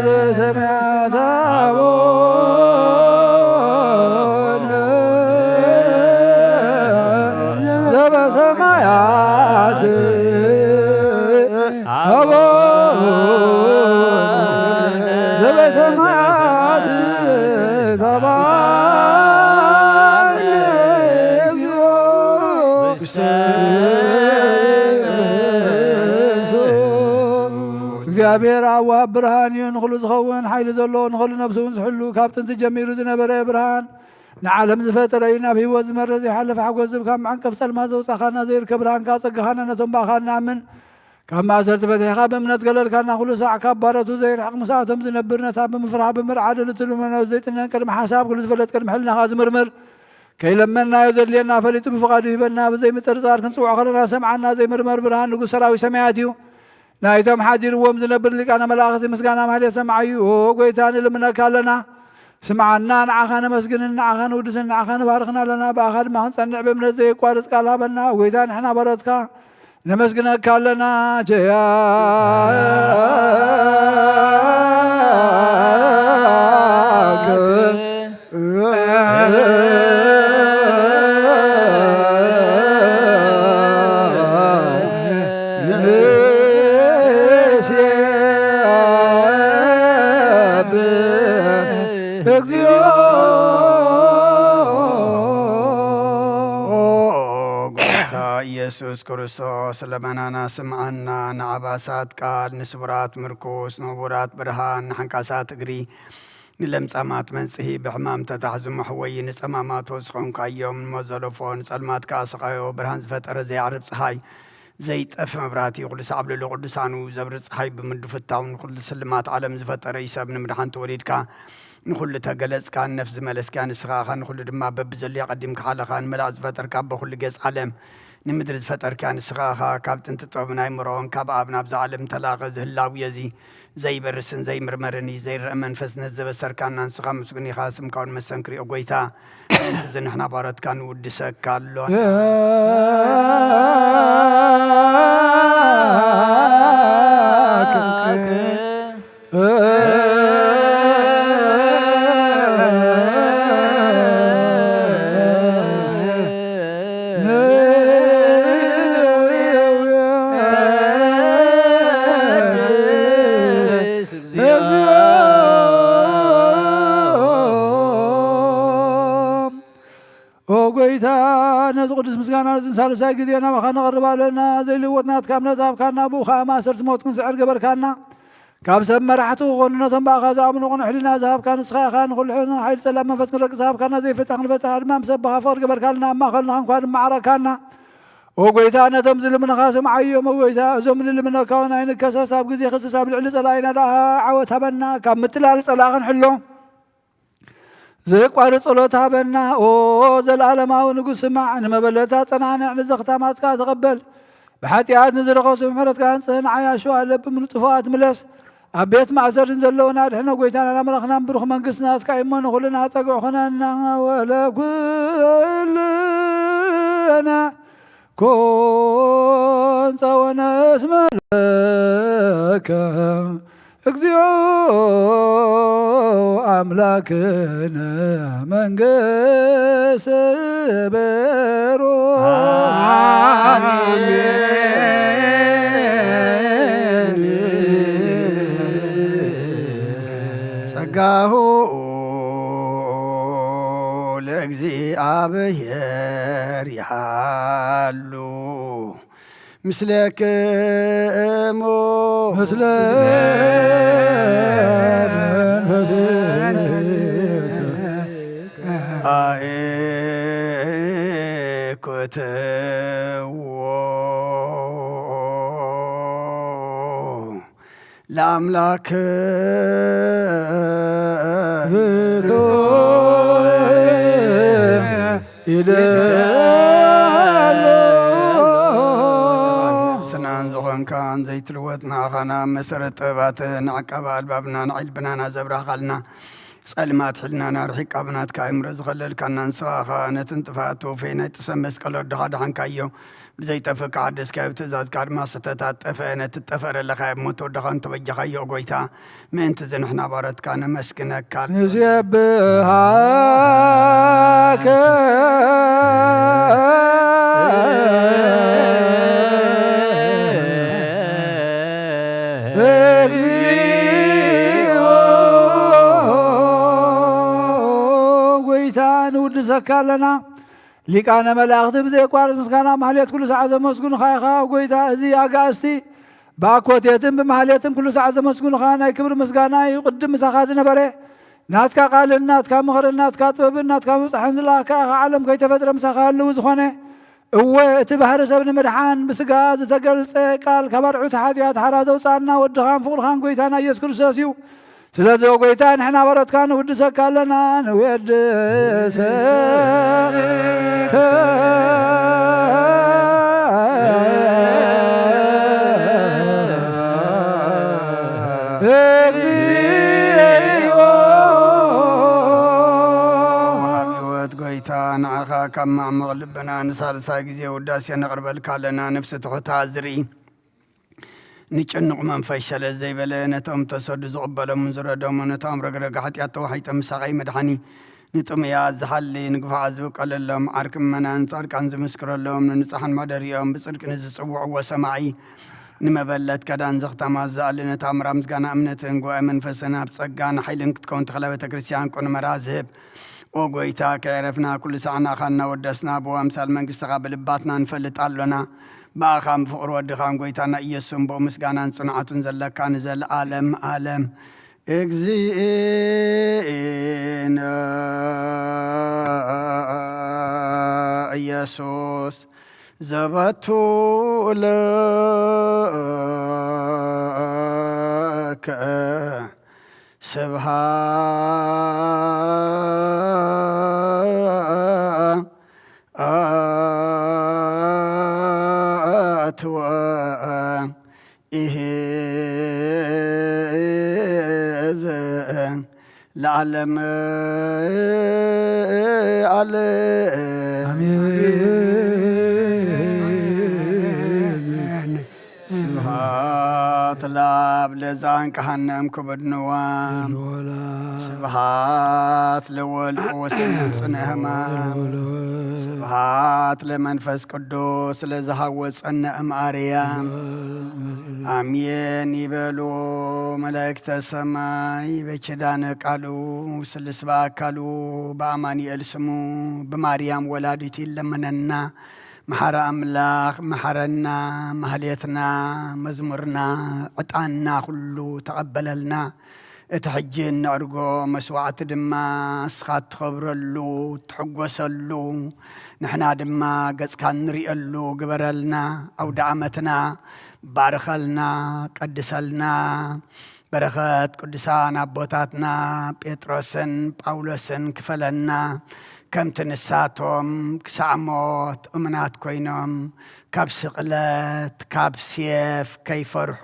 ዘበሰማያት አቡነ ዘበሰማያት አቡነ ዘበሰማያት ተባረክ እግዚኦ። እግዚኣብሔር ኣብ ወሃብ ብርሃን እዩ፣ ንኹሉ ዝኸውን ሓይሊ ዘለዎ፣ ንኹሉ ነፍሱ እውን ዝሕሉ፣ ካብ ጥንቲ ጀሚሩ ዝነበረ ብርሃን፣ ንዓለም ዝፈጠረ እዩ። ናብ ህይወት ዝመርህ ዘይሓልፍ ሓጎስ ዝህብ፣ ካብ መዓንቀፍ ጸልማት ዘውጻኻና፣ ዘይርከብ ብርሃንካ ኣጸጋኻና፣ ነቶም ብኣኻ እንኣምን፣ ካብ ማእሰርቲ ፈቲሕኻ ብእምነት ገለልካና፣ ኩሉ ሳዕ ካብ ባሮቱ ዘይርሕቕ፣ ምስኣቶም ዝነብር፣ ነታ ብምፍራህ ብምርዓድ ንትልመኖ ዘይጥነን፣ ቅድሚ ሓሳብ ኩሉ ዝፈለጥ፣ ቅድሚ ሕልናኻ ዝምርምር፣ ከይለመንናዮ ዘድልየና ፈሊጡ ብፍቓዱ ይህበና። ብዘይ ምጥርጣር ክንጽውዖ ከለና ዝሰምዓና ዘይምርመር ብርሃን ንጉሥ ሰራዊት ሰማያት እዩ። ናይቶም ሓዲርዎም ዝነብር ሊቃነ መላእኽቲ ምስጋና ማህሌት ሰማዓዩ። ኦ ጎይታ፣ ንልምነካ ኣለና፣ ስምዓና፣ ንዓኻ ነመስግንን ንዓኻ ንውድስን ንዓኻ ንባርኽን ኣለና። ብኣኻ ድማ ክንጸንዕ ብእምነት ዘየቋርጽ ቃል ሃበና። ኦ ጎይታ፣ ንሕና ባሮትካ ነመስግነካ ኣለና። ቸያ እግዚኦ። ኦ ጎይታ ኢየሱስ ክርስቶስ፣ ለመናና ስምዓና፣ ንዓባሳት ቃል፣ ንስቡራት ምርኩስ፣ ንዕቡራት ብርሃን፣ ንሓንካሳት እግሪ፣ ንለምጻማት መንጽሂ፣ ብሕማም ተታሕዙ መሕወዪ፣ ንጸማማቶ ዝኾንካዮም፣ ንሞት ዘለፎ፣ ንጸልማት ከኣ ስቓዮ፣ ብርሃን ዝፈጠረ ዘይዓርብ ጸሓይ፣ ዘይጠፍ መብራህቲ፣ ኩሉ ሳዕ ኣብ ልዕሊ ቅዱሳኑ ዘብሪ ጸሓይ ብምድፍታው፣ ንኹሉ ስልማት ዓለም ዝፈጠረ እዩ። ሰብ ንምድሓን ተወሊድካ፣ ንኹሉ ተገለጽካ፣ ንነፍሲ ዝመለስካ ንስኻ ኢኻ፣ ንኹሉ ድማ በብዘልዮ ኣቐዲምካ ሓለኻ፣ ንመላእ ዝፈጠርካ፣ ኣቦ ኩሉ ጌጽ ዓለም ንምድሪ ዝፈጠርካ ንስኻ ኢኻ። ካብ ጥንቲ ጥበብን ኣይምሮን ካብ ኣብ ናብዛ ዓለም ተላኸ። እዚ ህላዌ እዚ ዘይበርስን ዘይምርመርን እዩ። ዘይረአ መንፈስ ነዚ ዘበሰርካና ንስኻ ምስጉን ኢኻ። ስምካ እውን መስተንክር እዩ፣ ኦ ጎይታ። ምእንቲ እዚ ንሕና ባሮትካ ንውድሰካ ኣሎ። ኦ ጎይታ፣ ነዚ ቅዱስ ምስጋና እዚ ንሳልሳይ ግዜ ናባኻ ነቕርብ ኣለና። ዘይልወጥ ናትካ እምነት ሃብካና፣ ብኡ ኸኣ ማእሰርቲ ሞት ክንስዕር ገበርካና። ካብ ሰብ መራሕቲ ክኾኑ ነቶም ብኣኻ ዝኣምኑ ቅኑዕ ሕልና ዝሃብካ ንስኻ ኢኻ። ንኹሉ ሕነ ሓይሊ ጸላም መንፈስ ክንረግጽ ሃብካና፣ ዘይፍታሕ ክንፈትሕ ድማ ምስ ኣቦኻ ፍቕሪ ገበርካልና፣ ኣብ ማእኸልና ክንኳን መዓረካና። ኦ ጎይታ፣ ነቶም ዝልምንኻ ስምዓዮም። ኦ ጎይታ፣ እዞም ንልምነካ እውን ኣይንከሰስ። ኣብ ግዜ ክስስ ኣብ ልዕሊ ጸላኢና ደኣ ዓወት ሃበና፣ ካብ ምትላል ጸላኢ ክንሕሎ ዘየቋርጽ ጸሎት ሃበና። ኦ ዘለኣለማዊ ንጉስ፣ ስማዕ፣ ንመበለታ ጸናንዕ፣ ንዘኽታማትካ ተቐበል። ብሓጢኣት ንዝረኸሱ ምሕረትካ ኣንጽህ፣ ንዓያሹ ኣለብም ንጥፉኣት ምለስ። ኣብ ቤት ማእሰርቲ ዘለዉና ኣድሕኖ፣ ጎይታና ኣምላኽና፣ ብሩኽ መንግስቲ ናትካ እሞ ንኹልና ጸግዒ ኹነና። ወለኩልነ ኮን ጸወነ እስመ ለከ እግዚኦ ኣምላክነ መንግስት በሮ። አሜን። ጸጋሁ ለእግዚኣብሔር ይሃሉ ምስሌክሙ። ምስለ መንፈስከ። አእኩትዎ ለአምላክ ብእቶይ ይደሎ። ስናን ዝኾንካን ዘይትልወጥ ንዓኻና መሰረት ጥበባትን ዓቃቢ ኣልባብናን ዓይልብናና ዘብራህኻልና ጸልማት ሕልናና ርሒቃ ብናትካ ኣእምሮ ዝኸለልካና ንስኻ ኢኻ። ነቲ ንጥፍኣት ተወፈይ ናይ ጥሰ መስቀል ወድኻ ደሓንካዮ። ብዘይጠፍእ ከዓደስካዮ፣ ብትእዛዝካ ድማ ዝተታጠፈ ነቲ ጠፈረ ለኻዮ ብሞት ወድኻ እንተበጃኻዮ፣ ኦ ጎይታ፣ ምእንቲ እዚ ንሕና ባሮትካ ነመስግነካ። ንሴብሃከ እግዚኦ። ጎይታ ንውድሰካ ኣለና። ሊቃነ መላእኽቲ ብዘየቋርጽ ምስጋና ማህሌት ኩሉ ሰዓት ዘመስግኑኻ ኢኻ። ጎይታ፣ እዚ ኣጋእዝቲ ብኣኮቴትን ብማህሌትን ኩሉ ሰዓት ዘመስግኑኻ ናይ ክብሪ ምስጋና እዩ። ቅድም ምሳኻ ዝነበረ ናትካ ቃልን ናትካ ምኽርን ናትካ ጥበብን ናትካ ምብጻሕን ዝለኣኽካ ኢኻ። ዓለም ከይተፈጥረ ምሳኻ ህልው ዝኾነ፣ እወ፣ እቲ ባህሪ ሰብ ንምድሓን ብስጋ ዝተገልጸ ቃል ካብ ኣርዑት ሓጢኣት ሓራ ዘውጻኣና ወድኻን ፍቕርኻን ጎይታና ኢየሱስ ክርስቶስ እዩ። ስለዚ ኦ ጎይታ፣ ንሕና ባሮትካ ንውድሰካ ኣለና፣ ንውድሰከ። እግዚኦ። ወሃቢ ህይወት ጎይታ፣ ንዓኻ ካብ ማዕሙቕ ልብና ንሳልሳይ ግዜ ውዳሴ ነቕርበልካ ኣለና። ነፍሲ ትሑት ዝርኢ፣ ንጭኑቕ መንፈስ ሸለል ዘይበለ፣ ነቶም ተሰዱ ዝቕበሎምን ዝረዶምን፣ ነቶም ረግረግ ሓጢኣት ተዋሒጦም ምሳቐይ መድሓኒ፣ ንጥሙያት ዝሓሊ፣ ንግፉዓት ዝብቀለሎም፣ ዓርኪ ምእመናን ጻድቃን ዝምስክረሎም፣ ንንጹሓን መሕደሪኦም፣ ብጽድቂ ንዝጽውዕዎ ሰማዒ፣ ንመበለት ከዳን ዘኽታማ ዝኣሊ ነታ ምራ ምስጋና እምነትን ጉባኤ መንፈስን ኣብ ጸጋን ሓይልን ክትከውን ተኽለ ቤተ ክርስቲያን ቁንመራ ዝህብ። ኦ ጎይታ፣ ከየረፍና ኩሉ ሳዕ ንኣኻ እናወደስና ብኡ ኣምሳል መንግስትኻ ብልባትና ንፈልጥ ኣሎና። ብኣኻን ብፍቕሪ ወድኻን ጎይታና ኢየሱስን ብኡ ምስጋናን ጽንዓቱን ዘለካ ንዘለኣለም ኣለም። እግዚእነ ኢየሱስ ዘበቱ ለከ ስብሐት ወ ኢሂ ለዓለም ዓለም። ኣሜን። ስብሐት ለአብ ለዛን ከሃነም ክብድ ንዋም። ስብሐት ለወልድ ወሰን ጽንዕ ህማም። ስብሐት ለመንፈስ ቅዱስ ለዝሃወ ጸንዕ እም ኣርያም። ኣሜን ይበሉ መላእክተ ሰማይ። በኪዳነ ቃሉ ስልስ በአካሉ በአማኑኤል ስሙ ብማርያም ወላዲት ይለመነና። መሓረ ኣምላኽ መሓረና። ማህሌትና፣ መዝሙርና፣ ዕጣንና ኩሉ ተቐበለልና። እቲ ሕጂ እነዕርጎ መስዋዕቲ ድማ እስኻ እትኸብረሉ፣ እትሕጎሰሉ፣ ንሕና ድማ ገጽካ እንርእየሉ ግበረልና። ኣውደ ዓመትና ባርኸልና፣ ቀድሰልና። በረኸት ቅዱሳን ኣቦታትና ጴጥሮስን ጳውሎስን ክፈለና። ከምቲ ንሳቶም ክሳዕ ሞት እሙናት ኮይኖም፣ ካብ ስቕለት፣ ካብ ሴፍ ከይፈርሑ፣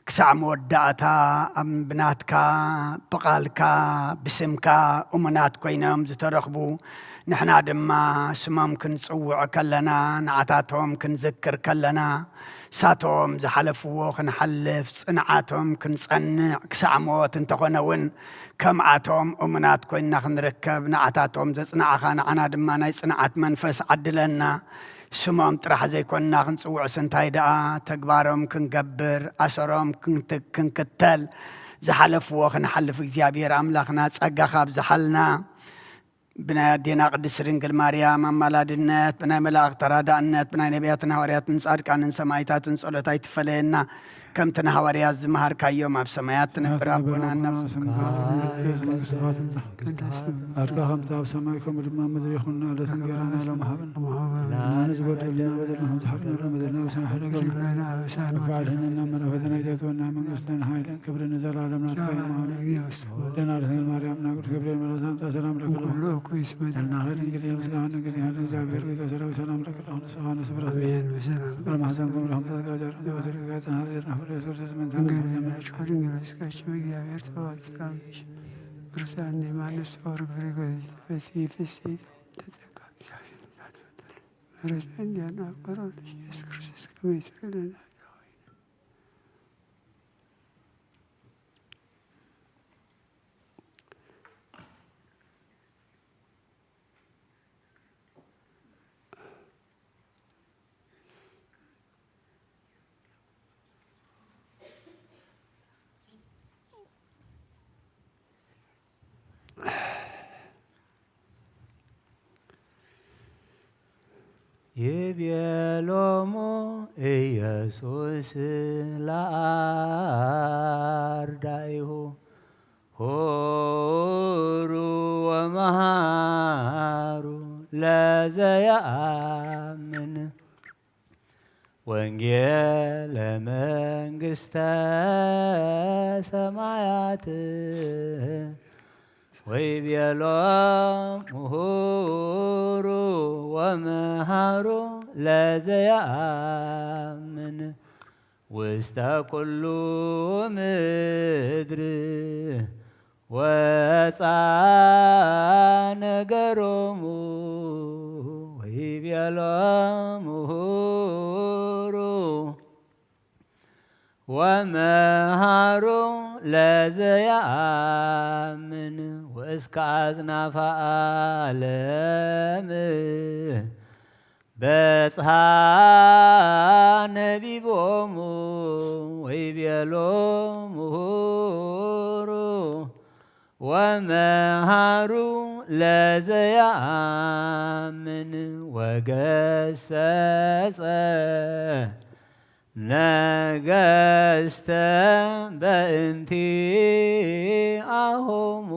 ክሳዕ መወዳእታ ኣብ ብናትካ፣ ብቓልካ፣ ብስምካ እሙናት ኮይኖም ዝተረኽቡ፣ ንሕና ድማ ስሞም ክንጽውዕ ከለና፣ ንዓታቶም ክንዝክር ከለና፣ ሳቶም ዝሓለፍዎ ክንሓልፍ፣ ጽንዓቶም ክንጸንዕ፣ ክሳዕ ሞት እንተኾነ እውን ከምኣቶም እሙናት ኮይንና ክንርከብ፣ ንዓታቶም ዘጽንዓኻ ንዓና ድማ ናይ ጽንዓት መንፈስ ዓድለና። ስሞም ጥራሕ ዘይኮንና ክንጽውዕስ እንታይ ደኣ፣ ተግባሮም ክንገብር፣ ኣሰሮም ክንት-፣ ክንክተል፣ ዝሓለፍዎ ክንሓልፍ እግዚኣብሔር ኣምላኽና ጸጋኻ ኣብዝሓልና። ብናይ ኣዴና ቅድስት ድንግል ማርያም ኣማላድነት፣ ብናይ መላእኽቲ ተራዳእነት፣ ብናይ ነቢያትን ሃዋርያትን ጻድቃንን ሰማዕታትን ጸሎት ኣይትፈለየና። ከምቲ ንሃዋርያት ዝመሃርካዮም ኣብ ሰማያት ትነብር ኣቦና እናብ-፣ ጻድቃ ከምቲ ኣብ ሰማይ ከምኡ ድማ ኣብ ምድሪ ይኹን። ዕለት እንጀራና ሎም ሃበና። ንሕና ንዝበደሉና በደልና ከም ዝሓርና በደልና ብሰማይ ሕደገልና። ክፋ ኣድህነና መራፈተና ይተትወና መንግስትን ሓይልን ክብርን ንዘለዓለም ናትካ እዩ። ደናግል ማርያም ናግል ገብርኤል መልኣክ ሰላምታ ሰላም ለኪ። ኩሉ እኩይ ስመ እናኸል እንግዲህ ምስጋና እንግዲህ ያለ እግዚአብሔር ጌታ ሰራዊት ሰላም ለኪ። ለአሁን ስብሐነ ስብሐት አሜን። በሰላም በማህፀን ኩምራ ሀምሳ ጋር ዘወትር ጋር ጸናት ዘና ፍሬ ሶርሰስ መንታ ድንግል ናችሁ ድንግል ስጋችሁ እግዚአብሔር ተባረክ። ሰላም ነሽ። ክርስቲያን ማነስ ወር ፍሬ ገዚ ፈሲ ፈሲ ተጠቃ እግዚአብሔር ምሕረት እንዲያና ቆሮልሽ ኢየሱስ ክርስቶስ ከመ ይስረይ ለነ ኃጣውኢነ። ይቤሎሙ ኢየሱስ ለአርዳኢሁ ሆሩ ወመሃሩ ለዘየአምን ወንጌለ መንግስተ ሰማያት ወይቤሎም ምሁሩ ወመሃሩ ለዘየአምን ውስተ ኩሉ ምድር ወፃ ነገሮሙ ወይቤሎም ምሁሩ ወመሃሩ ለዘየአምን ወእስከ አጽናፈ ዓለም በጽሐ ነቢቦሙ ወይቤሎ ምሁሩ ወመሃሩ ለዘያምን ወገሰጸ ነገስተ በእንቲ አሆሙ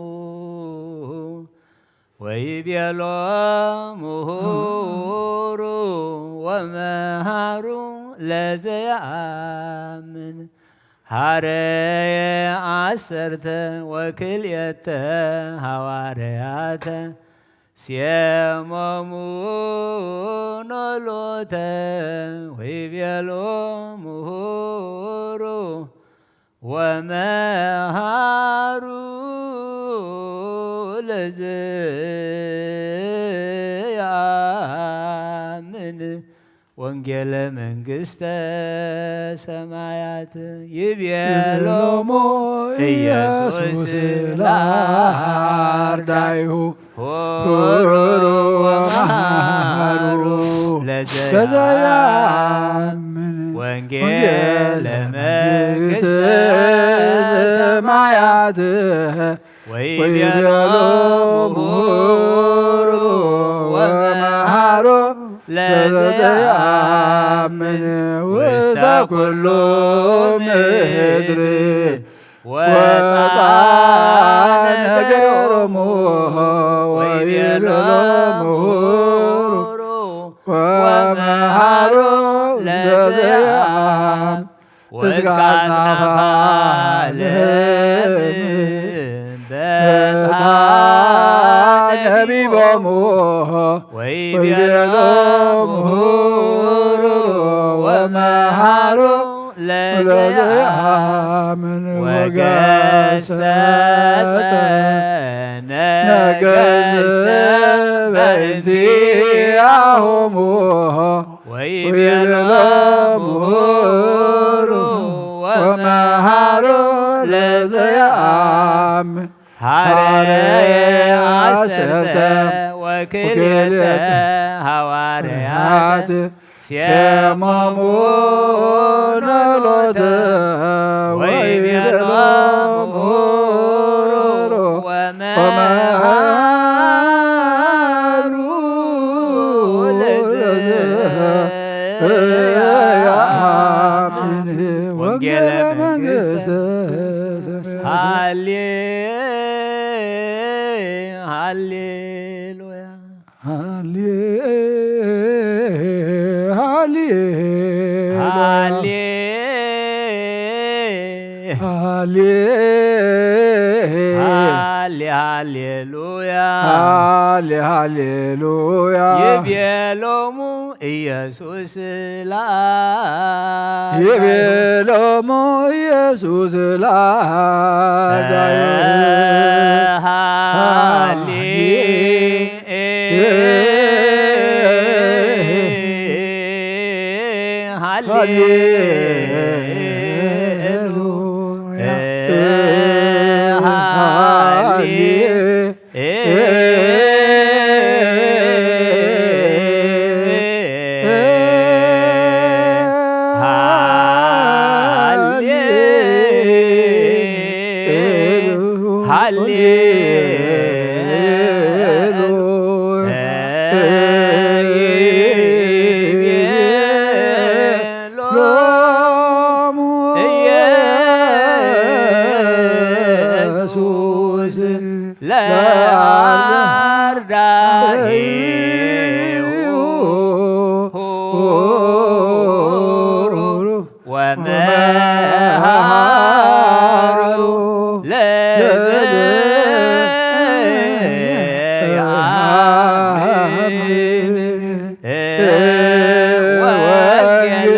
ወይቤሎ ምሁሩ ወመሃሩ ለዘያምን ሐረየ ዓሰርተ ወክልኤተ ሃዋርያተ ሴሞሙ ኖሎተ ወይቤሎ ምሁሩ ወመሃሩ ለዘያምን ወንጌለ መንግስተ ሰማያት ይቤሎሙ ኢየሱስ ለአርዳይሁ ሁሩ ወመሃሩ ለዘያምን ወንጌለ መንግስተ ሰማያት ወይቤሎሙ ምሁሩ ወመሃሩ ለዘያምን ውስተ ኩሉ ምድር ወፃ ነገሮሙ ወይቤሎሙ ምሁሩ ወመሃሩ ለዘያም እስከ አጽናፈ ዓለም በጽሐ ነቢቦሙ ወይቤሎሙ ምሁሩ ወመሃሩ ለዘያምን ወገሰጸ ነገስተ በእንቲአሆሙ ወይቤሎሙ ምሁሩ ወመሃሩ ለዘያምን ሐረየ ዓሰርተ ወክልኤተ ሃዋርያት ሴሞሙ ኖሎተ ወይቤሎሙ ምሁሩ ወመሃሩ ለዘያምን ወንጌለ መንግስተ ሃሌ ሃሌሉያ ሃሌ ሃሌ ሃሌ ሃሌ ሃሌ ሃሌሉያ ሃሌ ሃሌሉያ ይቤሎሙ ኢየሱስ ለአርዳኢሁ ይቤሎሙ ኢየሱስ ለአርዳኢሁ ሃሌ ሃሌ ሃሌሉያ ሃሌ ኢየሱስ ለአርዳኢሁ ወመሃሩ ለዘያምን ወንጌለ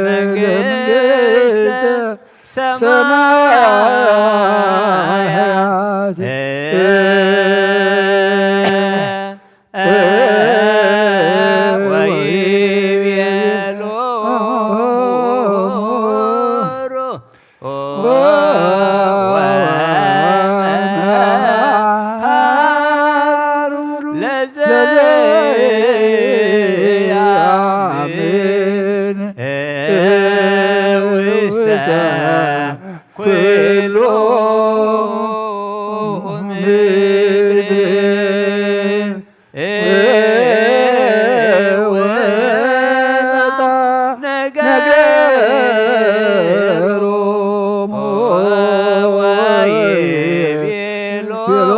መንግስተ ሰማያት ወይቤሎሙ ወመሃሩ ለዘ ቤሎ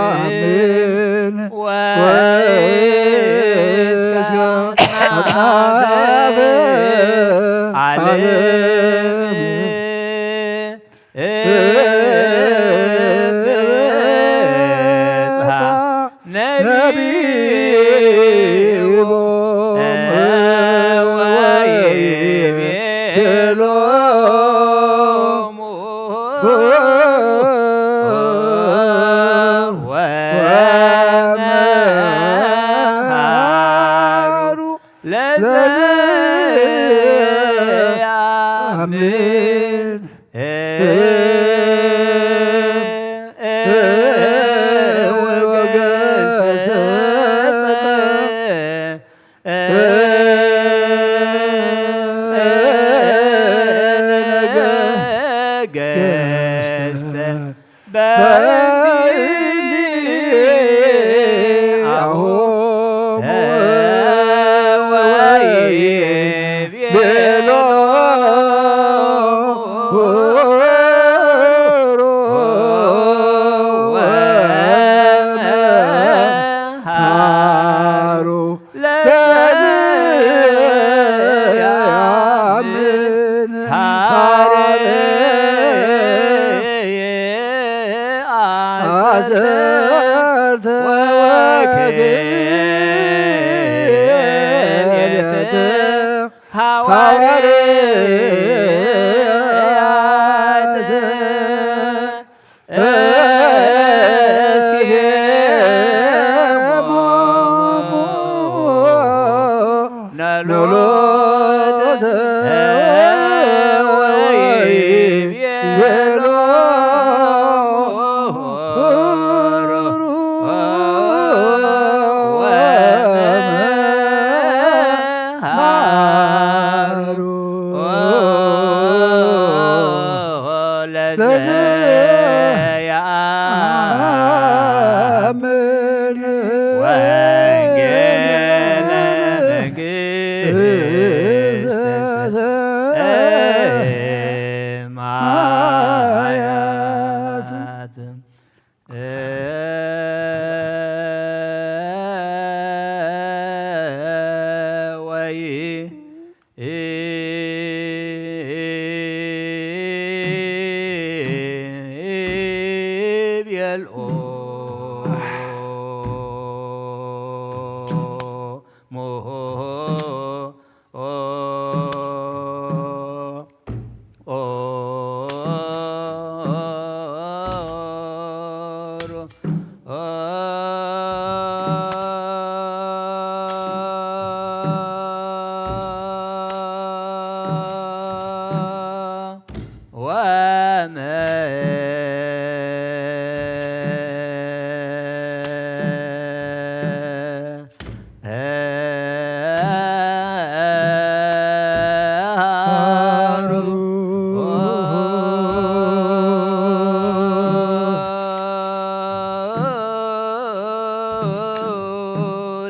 ለዘያምን ወእስከ አጽናፈ ዓለም በጽሐ ነቢቦሙ ወይቤሎሙ ወመሃሩ ለዘያምን ወገሰጸ ነገስተ በእንቲአሆሙ ወይቤሎሙ ወመሃሩ ለዘያምን ሀበየ አሰርተ ወክልኤተ ሐዋርያት ሴሞሙ ነሎተ ወይቤሎሙ ወመሃሩ ለዘ ያምን ወንጌለ መንግስተ ሰማያት። ወይ ቤልኦ ሞሆ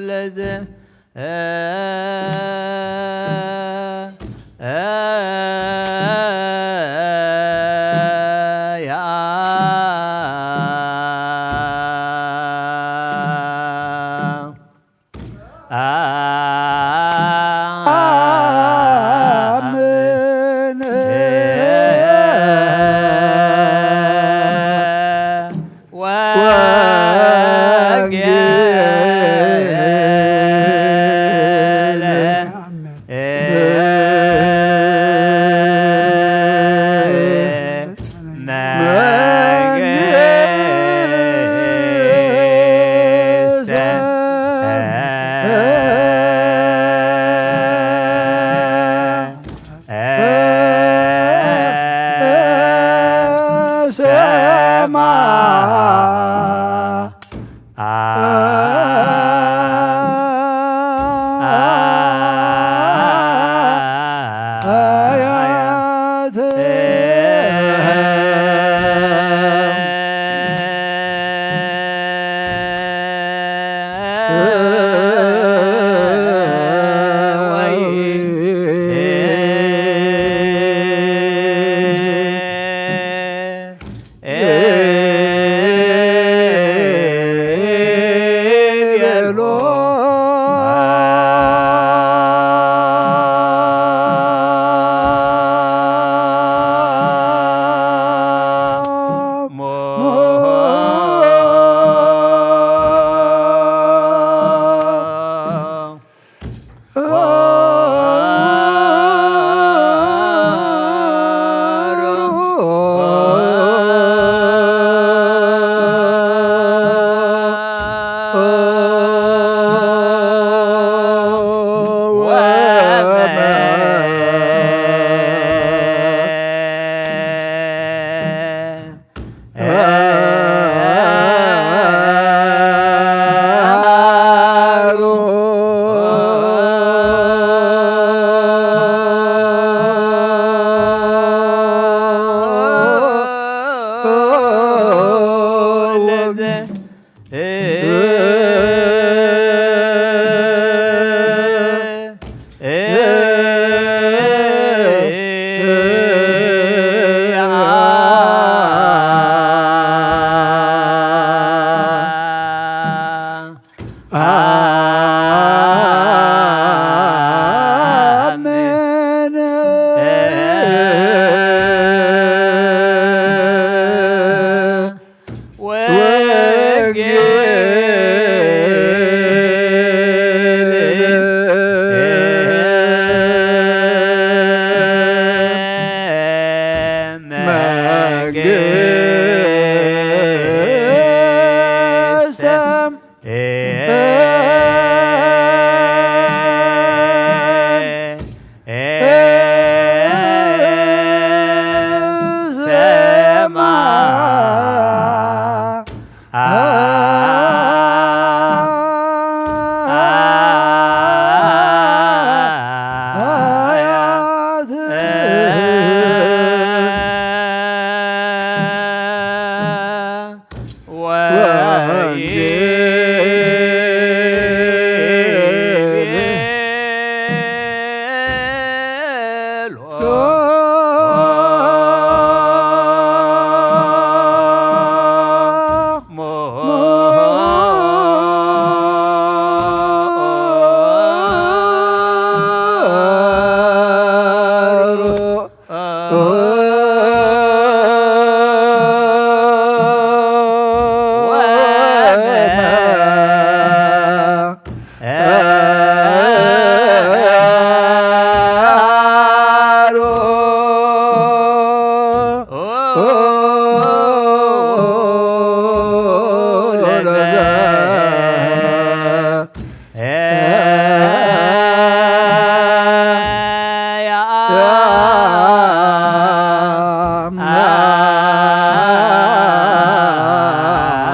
ለዘ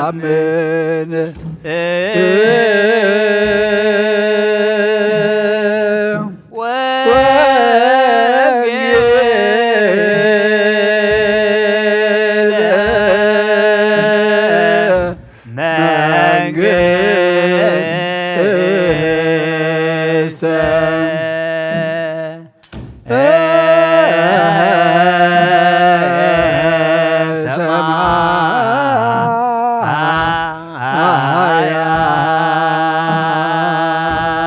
ኣሜን። ወንጌል መንግስተ ሰማያት።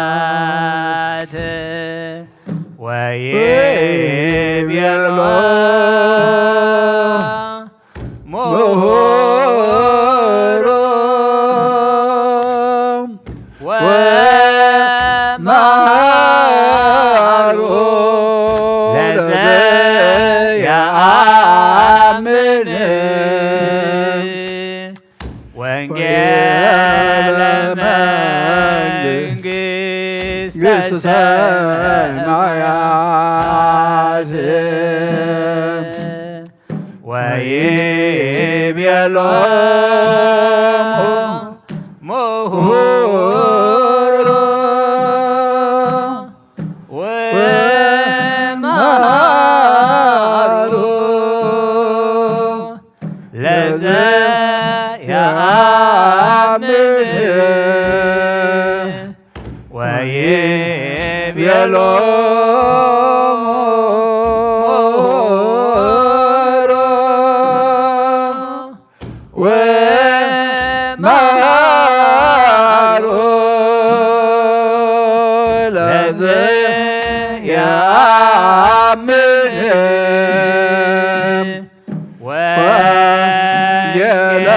ሰማያት። ወይቤሎ ምሁሩ ወመሃሩ ለዘየአምን ወንጌለ መንግስተ ሰማያት። ወይቤሎሙ ምሁሩ ወመሃሩ ለዘየአምን የሎሙ ወመሃሩ ለዘ ያምን ወንጌለ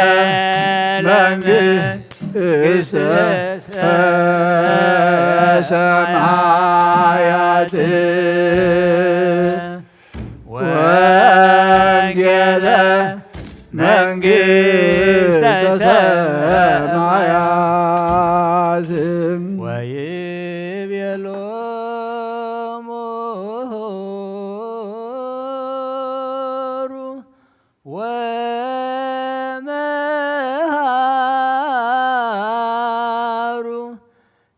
መንግሥተ ሰማያት ወንጌለ መንግሥተ ሰማያት ወይቤሎሙ ወመሃሩ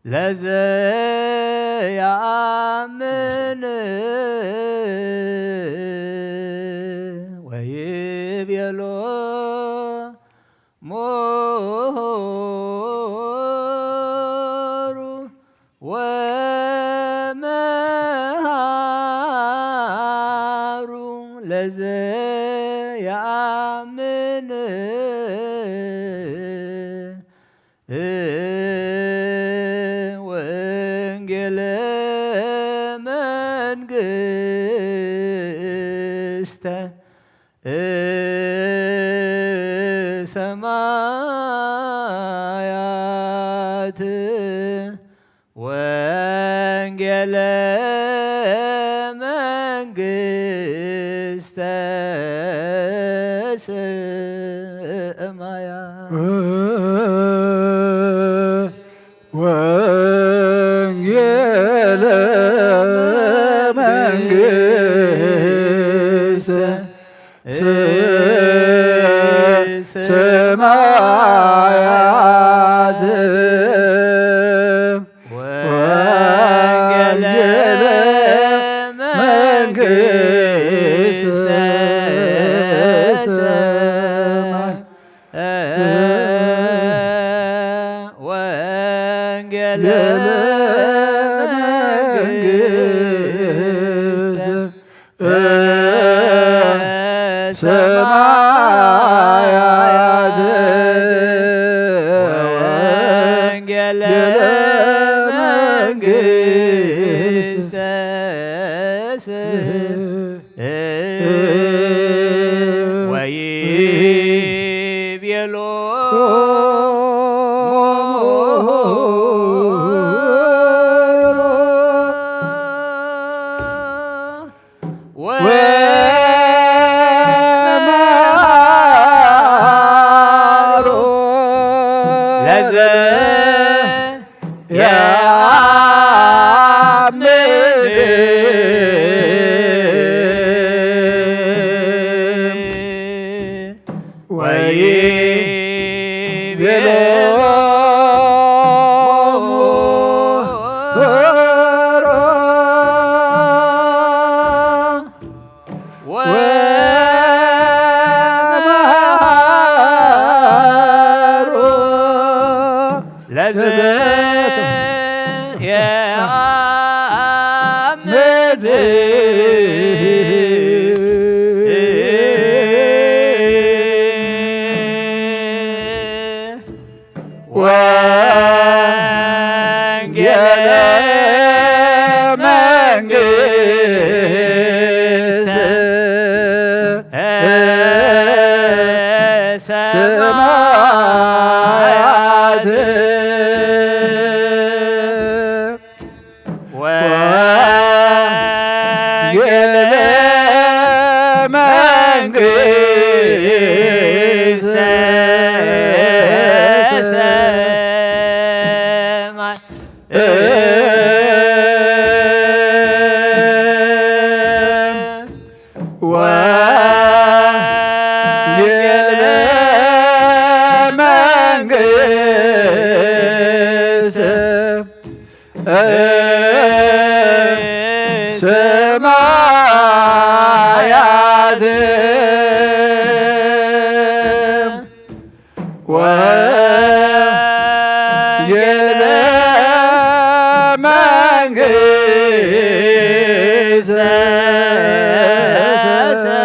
ለዘ ያምን ወይቤሎ ሞሩ ወመሃሩ ለዘ ያምን ወንጌለ መንግስተ ሰማያት ወንጌለ መንግስተ ሰማያት ወንጌለ መንግስተ ሰማያት ወንጌለ መንግስተ ሰማያት ወንጌለ መንግስተ ሰማያት ወንጌለ መንግስተ ወይቤሎ ወመሃሩ ለዘ ያምን ወይቤሎ ወመሃሩ ለዘ ያምን ወንጌለ መንግስተ ሰማያት ወንጌለ መንግስተ ሰማያት ወንጌለ መንግስተ ሰማያት ወንጌለ መንግስተ ሰማይ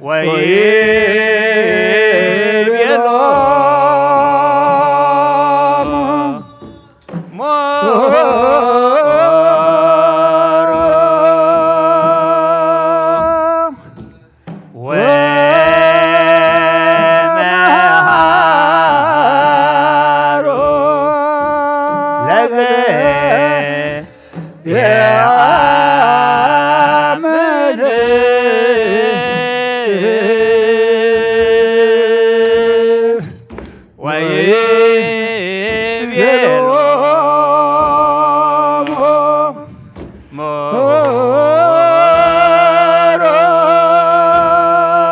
ወይቤሎሙ ሞሮም ወመሃሮ ለዘ የአምን ወይቤሎሙ ሞሮም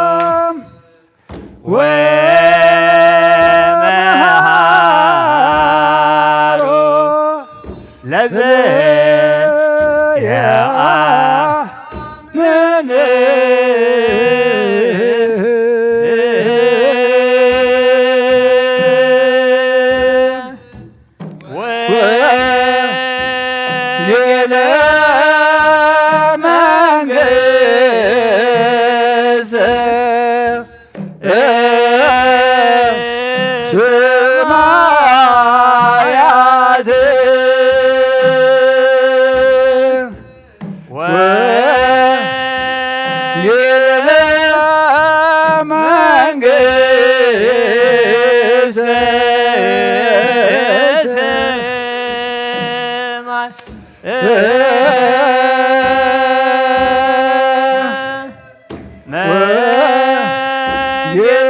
ወመሃሮ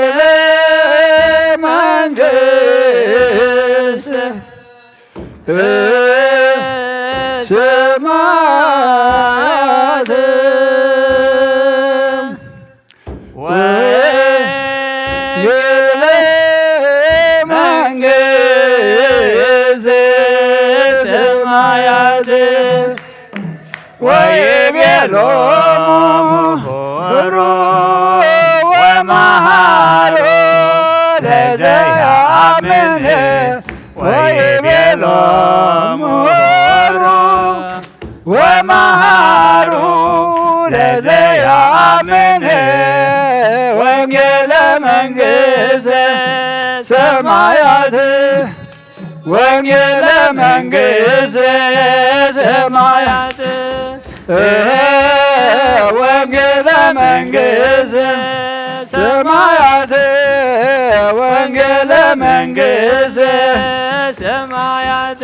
ለዘ የአምን ወንጌለ መንግስት ሰማያት ወንጌለ መንግስት ሰማይ መንግስተ ሰማያት ወንጌለ መንግስተ ሰማያት ወይቤሎሙ ሆሩ ወመሃሩ ለዘያምን ወይቤሎሙ ሆሩ ወመሃሩ ለዘያምን ወንጌለ መንግስተ ሰማያት ወንጌለ መንግስተ ሰማያት ወንጌለ መንግስተ ሰማያት ወንጌለ መንግስተ ሰማያት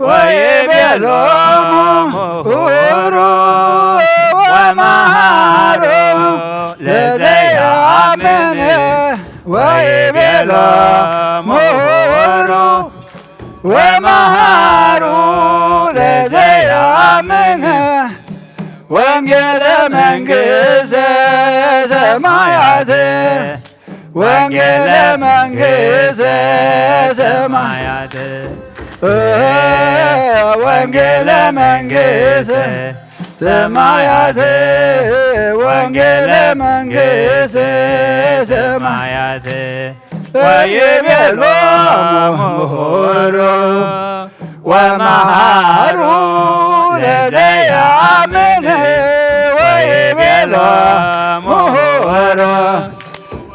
ወይቤሎሙ ሁሩ ወመሃሩ ለዘያምን ወይቤሎሙ ሁሩ ወመሃሩ ለዘያምን ወንጌለ መንግስተ ሰማያት ወንጌለ መንግስተ ሰማያት ወንጌለ መንግስተ ሰማያት ወንጌለ መንግስተ ሰማያት ወይቤሎሙ ሁሩ ወመሃሩ ለዘያምን ወይቤሎሙ ሁሩ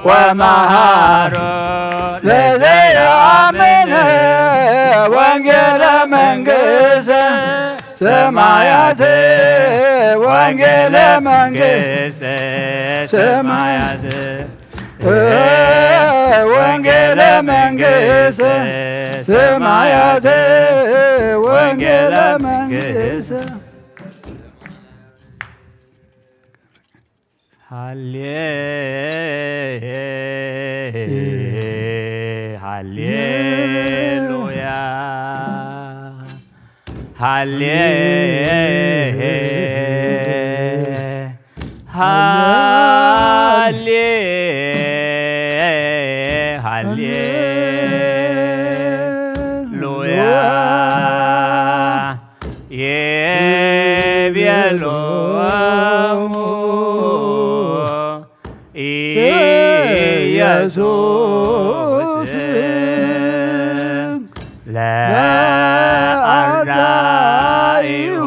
ወመሃሩ ለዘያምን ወንጌለ መንግስተ ሰማያት ወንጌለ መንግስተ ሰማያት ወንጌለ መንግስተ ሰማያት ወንጌለ መንግስተ ሃሌ ሃሌሉያ ሃሌ ሃሌ ሃሌሉያ ይቤሎሙ ኢየሱስ ለአርዳኢሁ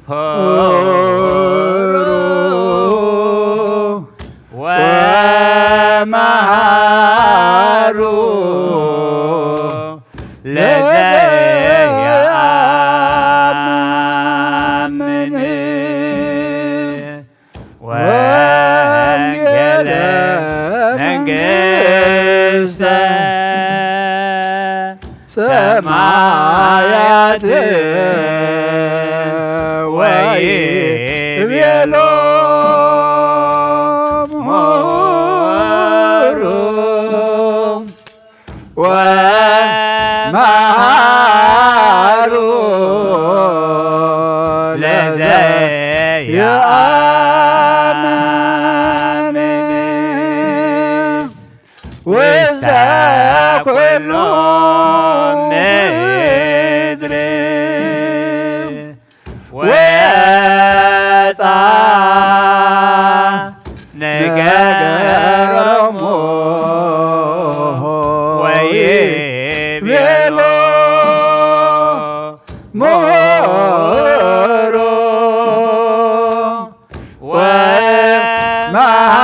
ሆሩ ወመሃሩ ለዘየአምን ወንጌለ መንግስተ ሰማያት ወይቤሎ ሞሩ ወመሃሩ ለዘየአምን ውስተ ኩሉ ምድር ወፃ ነገሮሙ ወይቤሎ ሞሮ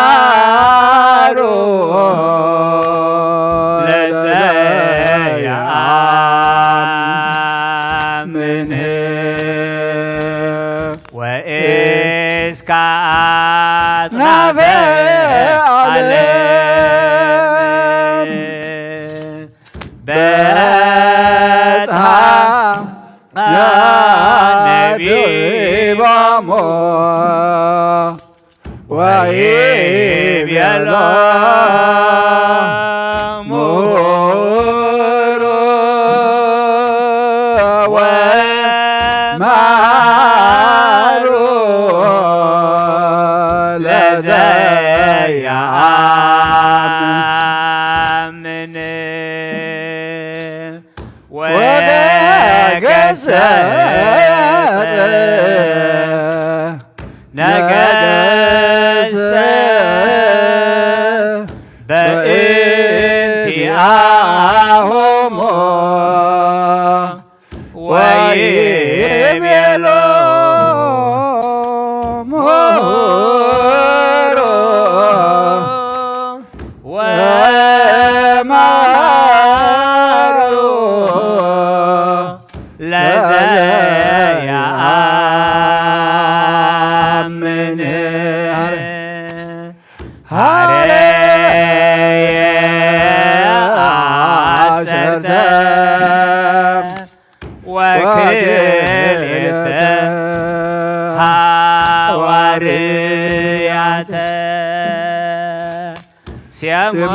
ወመሃሮ ለዘየአምን ወእስከ አጽናፈ ዓለም በጽሐ ነቢቦሙ ወይቤሎሙ ወመሃሩ ለዘየአምን ወተገሰጸ ነገስተ በእንቲአሆሙ ወይቤሎ ሞሮ ወመሃሩ ለዘየአምን ሐረየ ዓሰርተ ወክልኤተ ሐዋርያተ ሴሞሙ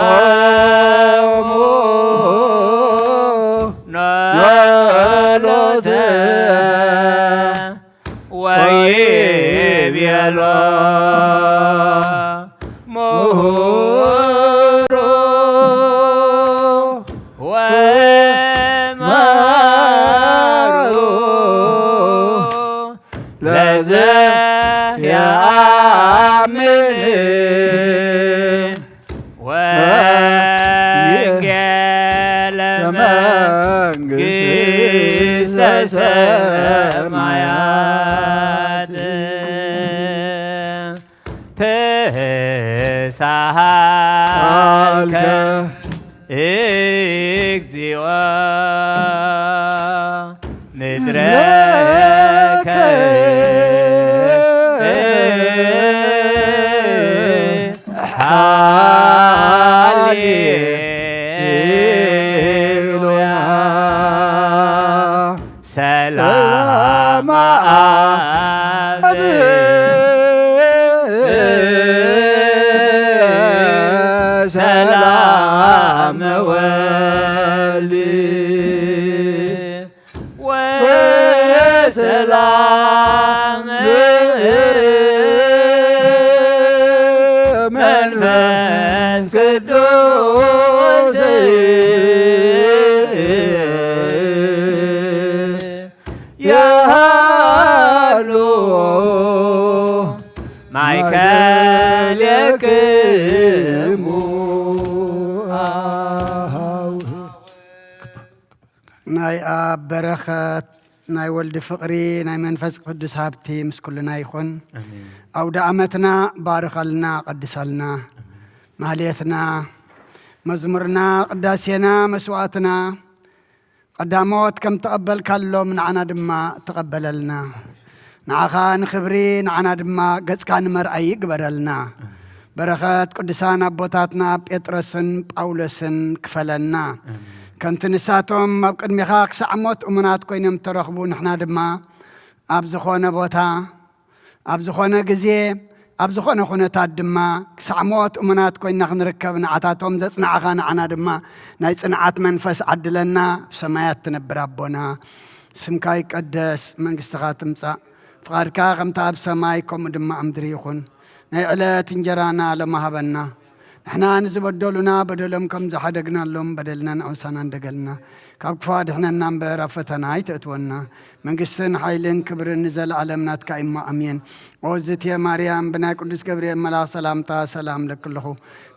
ኖሎተ ወይቤሎ ምሁሩ ወመሃሩ ለዘየአምን ወንጌለ መንግስተ ሰማያት ትሳሃልከ እግዚኦ ምድረከ ሃሌሉያ። ሰላም አብ ሰላም ወልድ ወሰላም መንፈስ ቅዱስ ያሉ ማእከሌክሙ ኣብ በረኸት ናይ ወልድ ፍቕሪ ናይ መንፈስ ቅዱስ ሃብቲ ምስ ኩልና ይኹን። ኣውደ ኣመትና ባርኸልና፣ ቀድሰልና። ማህሌትና፣ መዝሙርና፣ ቅዳሴና፣ መስዋዕትና ቀዳሞት ከም ተቐበልካሎም ንዓና ድማ ተቐበለልና። ንዓኻ ንኽብሪ፣ ንዓና ድማ ገጽካ ንመርኣይ ይግበረልና። በረኸት ቅዱሳን ኣቦታትና ጴጥሮስን ጳውሎስን ክፈለና። ከምቲ ንሳቶም ኣብ ቅድሚኻ ክሳዕ ሞት እሙናት ኮይኖም ተረኽቡ፣ ንሕና ድማ ኣብ ዝኾነ ቦታ፣ ኣብ ዝኾነ ግዜ፣ ኣብ ዝኾነ ኩነታት ድማ ክሳዕ ሞት እሙናት ኮይና ክንርከብ ንዓታቶም ዘጽናዕኻ፣ ንዓና ድማ ናይ ጽንዓት መንፈስ ዓድለና። ኣብ ሰማያት ትነብር ኣቦና፣ ስምካ ይቀደስ፣ መንግስትኻ ትምጻእ፣ ፍቓድካ ከምታ ኣብ ሰማይ ከምኡ ድማ ኣብ ምድሪ ይኹን። ናይ ዕለት እንጀራና ሎሚ ሃበና። ንሕና ንዝበደሉና በደሎም ከም ዝሓደግናሎም በደልና ንዕውሳና እንደገልና፣ ካብ ክፉእ ኣድሕነና እምበር ኣብ ፈተና ኣይተእትወና። መንግስትን ሓይልን ክብርን ንዘለኣለም ናትካ እሞ ኣሜን። ኦ ዝትየ ማርያም፣ ብናይ ቅዱስ ገብርኤል መልኣኽ ሰላምታ ሰላም ለክለኹ።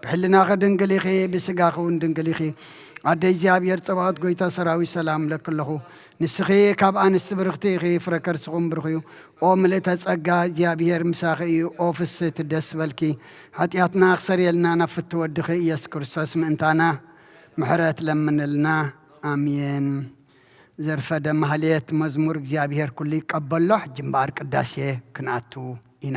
ብሕልናኺ ድንግል ኢኺ፣ ብስጋኺ እውን ድንግል ኢኺ። ኣደ እግዚኣብሔር ጸባኦት፣ ጎይታ ሰራዊት፣ ሰላም ለክለኹ። ንስኺ ካብ ኣንስቲ ብርኽቲ ኢኺ፣ ፍረ ከርስኹም ብሩኽ እዩ። ኦ ምልእተ ጸጋ፣ እግዚኣብሔር ምሳኺ እዩ። ኦ ፍስህቲ፣ ደስ በልኪ። ሓጢኣትና ክሰርየልና ናብ ፍቲ ወድኺ ኢየሱስ ክርስቶስ ምእንታና ምሕረት ለምንልና። ኣሜን። ዘርፈደ ማህሌት መዝሙር እግዚኣብሔር ኩሉ ይቀበሎ። ሕጂ እምበኣር ቅዳሴ ክንኣቱ ኢና።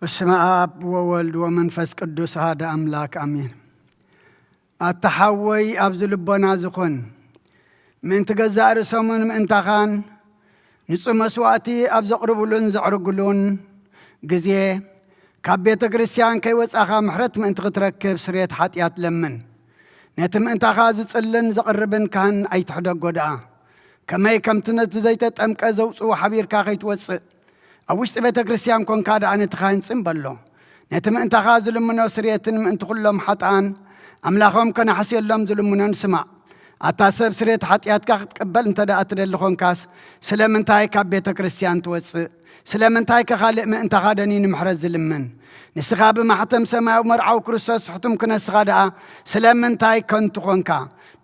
በስመ አብ ወወልድ ወመንፈስ ቅዱስ አሐደ አምላክ አሜን። ኣታ ሓወይ ኣብዚ ልቦና ዝኾን ምእንቲ ገዛእ ርእሶምን ምእንታኻን ንጹህ መስዋእቲ ኣብ ዘቕርብሉን ዘዕርግሉን ግዜ ካብ ቤተ ክርስቲያን ከይወጻኻ ምሕረት ምእንቲ ክትረክብ ስርየት ሓጢኣት ለምን። ነቲ ምእንታኻ ዝጽልን ዘቕርብን ካህን ኣይትሕደጎ ደኣ። ከመይ ከምቲ ነቲ ዘይተጠምቀ ዘውጽኡ ሓቢርካ ከይትወጽእ ኣብ ውሽጢ ቤተ ክርስቲያን ኮንካ ደኣ ነቲ ካህን ጽን በሎ። ነቲ ምእንታኻ ዝልምኖ ስርየትን ምእንቲ ኩሎም ሓጥኣን ኣምላኾም ከነሕስየሎም ዝልምኖን ስማዕ። ኣታ ሰብ ስርየት ሓጢኣትካ ክትቅበል እንተ ደኣ ትደሊ ኾንካስ ስለምንታይ ካብ ቤተ ክርስቲያን ትወጽእ? ስለምንታይ ከ ካልእ ምእንታኻ ደንዩ ንምሕረት ዝልምን? ንስኻ ብማሕተም ሰማያዊ መርዓዊ ክርስቶስ ሕቱም ክነስኻ ደኣ ስለምንታይ ከንቱ ኾንካ?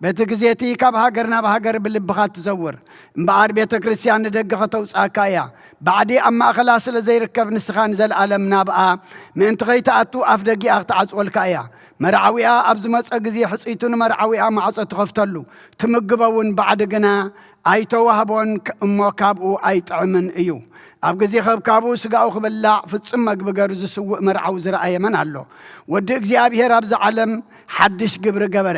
በቲ ግዜ እቲ ካብ ሃገር ናብ ሃገር ብልብኻ ትዘውር እምበኣር ቤተ ክርስቲያን ንደገ ከተውጽኣካ እያ። ባዕዲ ኣብ ማእከላ ስለ ዘይርከብ ንስኻ ንዘለኣለም ናብኣ ምእንቲ ከይትኣቱ ኣፍ ደጊኣ ክትዓጽወልካ እያ። መርዓዊኣ ኣብ ዝመጸ ግዜ ሕጽይቱ ንመርዓዊኣ ማዕጾ ትኸፍተሉ፣ ትምግቦ እውን ባዕዲ ግና ኣይተዋህቦን እሞ ካብኡ ኣይጥዕምን እዩ። ኣብ ግዜ ከብካቡ ስጋኡ ክብላዕ ፍጹም መግቢ ገሩ ዝስውእ መርዓዊ ዝረኣየ መን ኣሎ? ወዲ እግዚኣብሔር ኣብዚ ዓለም ሓድሽ ግብሪ ገበረ።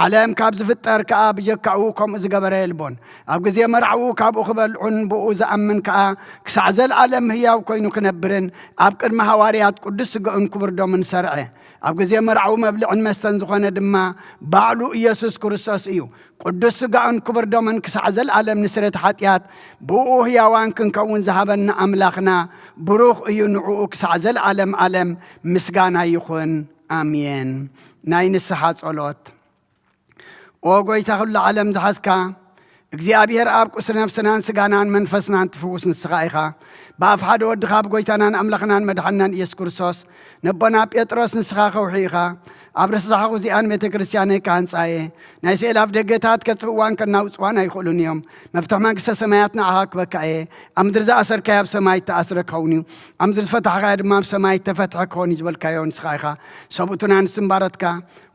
ዓለም ካብ ዝፍጠር ከኣ ብጀካኡ ከምኡ ዝገበረ የልቦን። ኣብ ግዜ መርዓኡ ካብኡ ክበልዑን ብኡ ዝኣምን ከኣ ክሳዕ ዘለኣለም ህያው ኮይኑ ክነብርን ኣብ ቅድሚ ሃዋርያት ቅዱስ ስጋኡን ክቡር ደሙን ሰርዐ። ኣብ ግዜ መርዓኡ መብልዕን መስተን ዝኾነ ድማ ባዕሉ ኢየሱስ ክርስቶስ እዩ። ቅዱስ ስጋኡን ክቡር ደሙን ክሳዕ ዘለኣለም ንስርየት ሓጢኣት ብኡ ህያዋን ክንከውን ዝሃበና ኣምላኽና ብሩኽ እዩ። ንዕኡ ክሳዕ ዘለኣለም ኣለም ምስጋና ይኹን። ኣሜን። ናይ ንስሓ ጸሎት። ኦ ጎይታ ኩሉ ዓለም ዝሓዝካ እግዚኣብሔር ኣብ ቁስሊ ነፍስናን ስጋናን መንፈስናን ትፍውስ ንስኻ ኢኻ። ብኣፍ ሓደ ወድኻ ብጎይታናን ኣምላኽናን መድሓንናን ኢየሱስ ክርስቶስ ነቦና ጴጥሮስ ንስኻ ከውሒ ኢኻ። ኣብ ርስሓኹ እዚኣን ቤተ ክርስቲያነይ ክሃንጻ እየ። ናይ ስእል ኣፍ ደገታት ከጥፍእዋን ከናውጽዋን ኣይኽእሉን እዮም። መፍትሕ መንግስተ ሰማያት ንዓኻ ክበካ እየ። ኣብ ምድሪ ዝኣሰርካዮ ኣብ ሰማይ እተኣስረ ክኸውን እዩ። ኣብ ምድሪ ዝፈታሕካዮ ድማ ኣብ ሰማይ እተፈትሐ ክኸውን እዩ ዝበልካዮ ንስኻ ኢኻ። ሰብኡቱን ኣንስትን ባሮትካ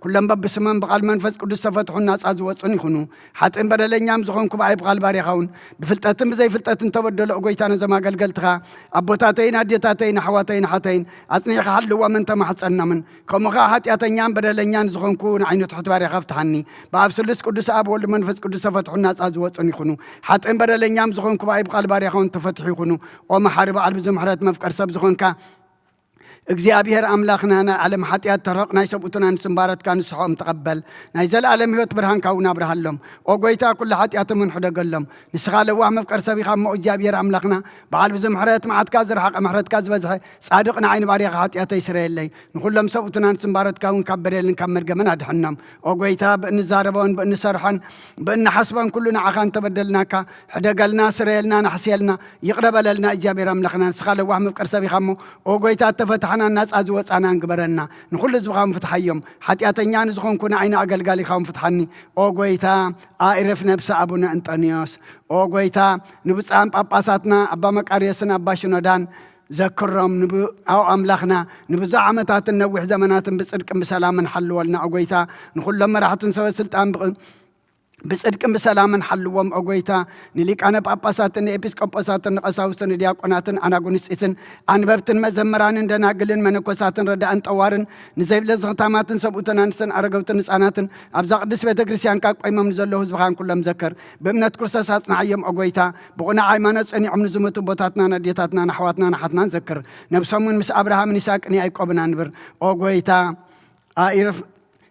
ኩሎም በብስሞም ብቓል መንፈስ ቅዱስ ዝተፈትሑን ናጻ ዝወጹን ይኹኑ። ሓጥእን በደለኛም ዝኾንኩ ብኣይ ብቓል ባርያኻ እውን ብፍልጠትን ብዘይፍልጠትን ተበደሎ። ጎይታ ነዞም ኣገልገልትኻ ኣቦታተይን ኣዴታተይን ኣሕዋተይን ኣሓተይን ኣጽኒዕካ ሓልዎም እንተማሕጸንኖምን ከምኡ ኸዓ ሓጢኣተኛን በደለኛን ዝኾንኩ ንዓይኑ ትሑት ባርያኻ ፍትሓኒ። ብኣብ ስሉስ ቅዱስ ኣብ ወልድ መንፈስ ቅዱስ ተፈትሑን ናጻ ዝወጹን ይኹኑ። ሓጥእን በደለኛም ዝኾንኩ ብኣይ ብቓል ባርያኻ እውን ተፈትሑ ይኹኑ። ኦ መሓሪ በዓል ብዙ ምሕረት መፍቀር ሰብ ዝኾንካ እግዚኣብሔር ኣምላኽና፣ ናይ ዓለም ሓጢኣት ተርሕቕ፣ ናይ ሰብኡትና ንስምባረትካ ንስሖም ተቐበል። ናይ ዘለኣለም ህይወት ብርሃንካ እውን ኣብርሃሎም። ኦ ጐይታ፣ ኩሉ ሓጢኣቶምን ሕደገሎም። ንስኻ ለዋህ መፍቀር ሰብ ኢኻ እሞ እግዚኣብሔር ኣምላኽና፣ በዓል ብዙ ምሕረት፣ መዓትካ ዝረሓቐ ምሕረትካ ዝበዝሐ፣ ጻድቕ ንዓይ ንባርያኻ ሓጢኣተይ ስረየለይ። ንኹሎም ሰብኡትና ንስምባረትካ እውን ካብ በደልን ካብ መርገምን ኣድሕኖም። ኦ ጐይታ፣ ብእንዛረቦን ብእንሰርሖን ብእንሓስቦን ኩሉ ንዓኻ እንተበደልናካ፣ ሕደገልና፣ ስረየልና፣ ናሕስየልና፣ ይቕረ በለልና። እግዚኣብሔር ኣምላኽና፣ ንስኻ ለዋህ መፍቀር ሰብ ኢኻ እሞ፣ ኦ ጐይታ፣ እተፈታሕናን ናጻ ዝወጻናን ግበረና። ንኹሉ ህዝብኻ እውን ፍትሓዮም። ሓጢኣተኛ ንዝኾንኩ ንዓይ ንኣገልጋሊኻ እውን ፍትሓኒ። ኦ ጐይታ፣ ኣዕርፍ ነብሲ ኣቡነ እንጠንዮስ። ኦ ጐይታ፣ ንብፁዓን ጳጳሳትና ኣባ መቃርዮስን ኣባ ሽኖዳን ዘክሮም። ንብ-፣ ኦ ኣምላኽና፣ ንብዙሕ ዓመታትን ነዊሕ ዘመናትን ብጽድቅን ብሰላምን ሓልወልና። ኦ ጐይታ፣ ንኹሎም መራሕትን ሰበ ስልጣን ብቕ-፣ ብጽድቅን ብሰላምን ሓልዎም። ኦ ጐይታ፣ ንሊቃነ ጳጳሳትን ንኤጲስቆጶሳትን ንቐሳውስትን ንዲያቆናትን ኣናጉንስጢስን ኣንበብትን መዘምራንን ደናግልን መነኮሳትን ረዳእን ጠዋርን ንዘይብለን ዝኽታማትን ሰብኡትን ኣንስትን ኣረገውትን ህጻናትን ኣብዛ ቅድስት ቤተ ክርስቲያንካ ቆይሞም ንዘለዉ ህዝብኻን ኩሎም ዘክር። ብእምነት ክርስቶስ ኣጽንዓዮም። ኦ ጐይታ፣ ብቕኑዕ ሃይማኖት ጸኒዖም ንዝሞቱ ኣቦታትናን ኣዴታትናን ኣሕዋትናን ኣሓትናን ዘክር። ነብሶም እውን ምስ ኣብርሃምን ይስሐቅን ያዕቆብን ኣንብር። ኦ ጐይታ፣ ኣኢርፍ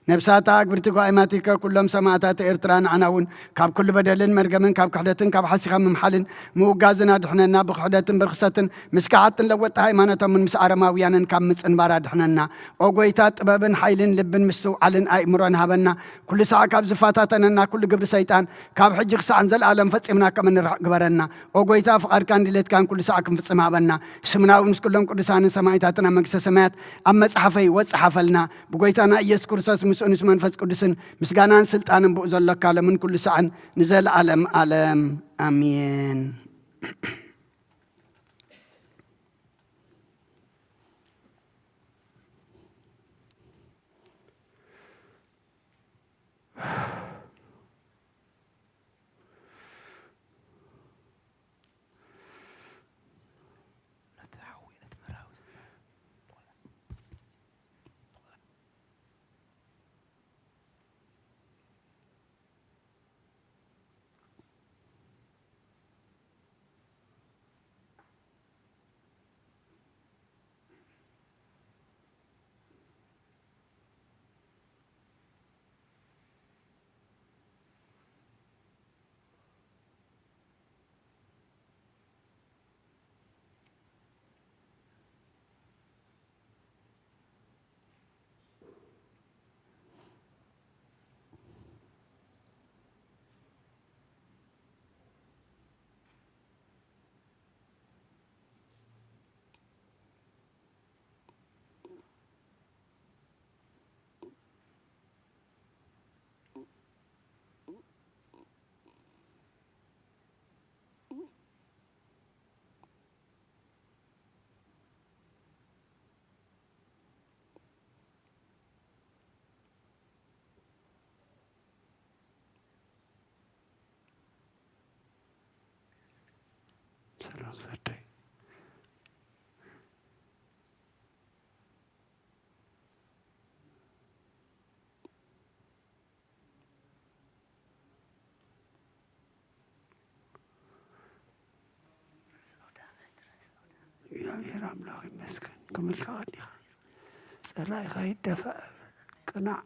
ነብሳታ ኣግብርቲ ጓይማቲከ ኩሎም ሰማእታት ኤርትራ ንዓና እውን ካብ ኩሉ በደልን መርገምን ካብ ክሕደትን ካብ ሓሲኻ ምምሓልን ምውጋዝን ኣድሕነና። ብክሕደትን ብርኽሰትን ምስ ከሓድትን ለወጥቲ ሃይማኖቶምን ምስ ኣረማውያንን ካብ ምጽንባር ኣድሕነና። ኦ ጐይታ፣ ጥበብን ሓይልን ልብን ምስትውዓልን ኣእምሮን ሃበና። ኩሉ ሳዕ ካብ ዝፈታተነና ኩሉ ግብሪ ሰይጣን ካብ ሕጂ ክሳዕ ንዘለኣለም ፈጺምና ከም እንርሕቕ ግበረና። ኦ ጐይታ፣ ፍቓድካን ድሌትካን ኩሉ ሳዕ ክንፍጽም ሃበና። ስምና እውን ምስ ኩሎም ቅዱሳንን ሰማእታትን ኣብ መንግስተ ሰማያት ኣብ መጽሓፈይ ወጽሓፈልና። ብጐይታና ኢየሱስ ክርስቶስ ምስኡ ምስ መንፈስ ቅዱስን ምስጋናን ስልጣንን ብኡ ዘሎካ ሎምን ኩሉ ሳዕን ንዘለኣለም ዓለም ኣሜን። ሰላም ዘደይ። እግዚኣብሔር ኣምላኽ ይመስገን። ክምልካ ቀኒኻ ጸላኢኻ ይደፋእ። ቅናዕ።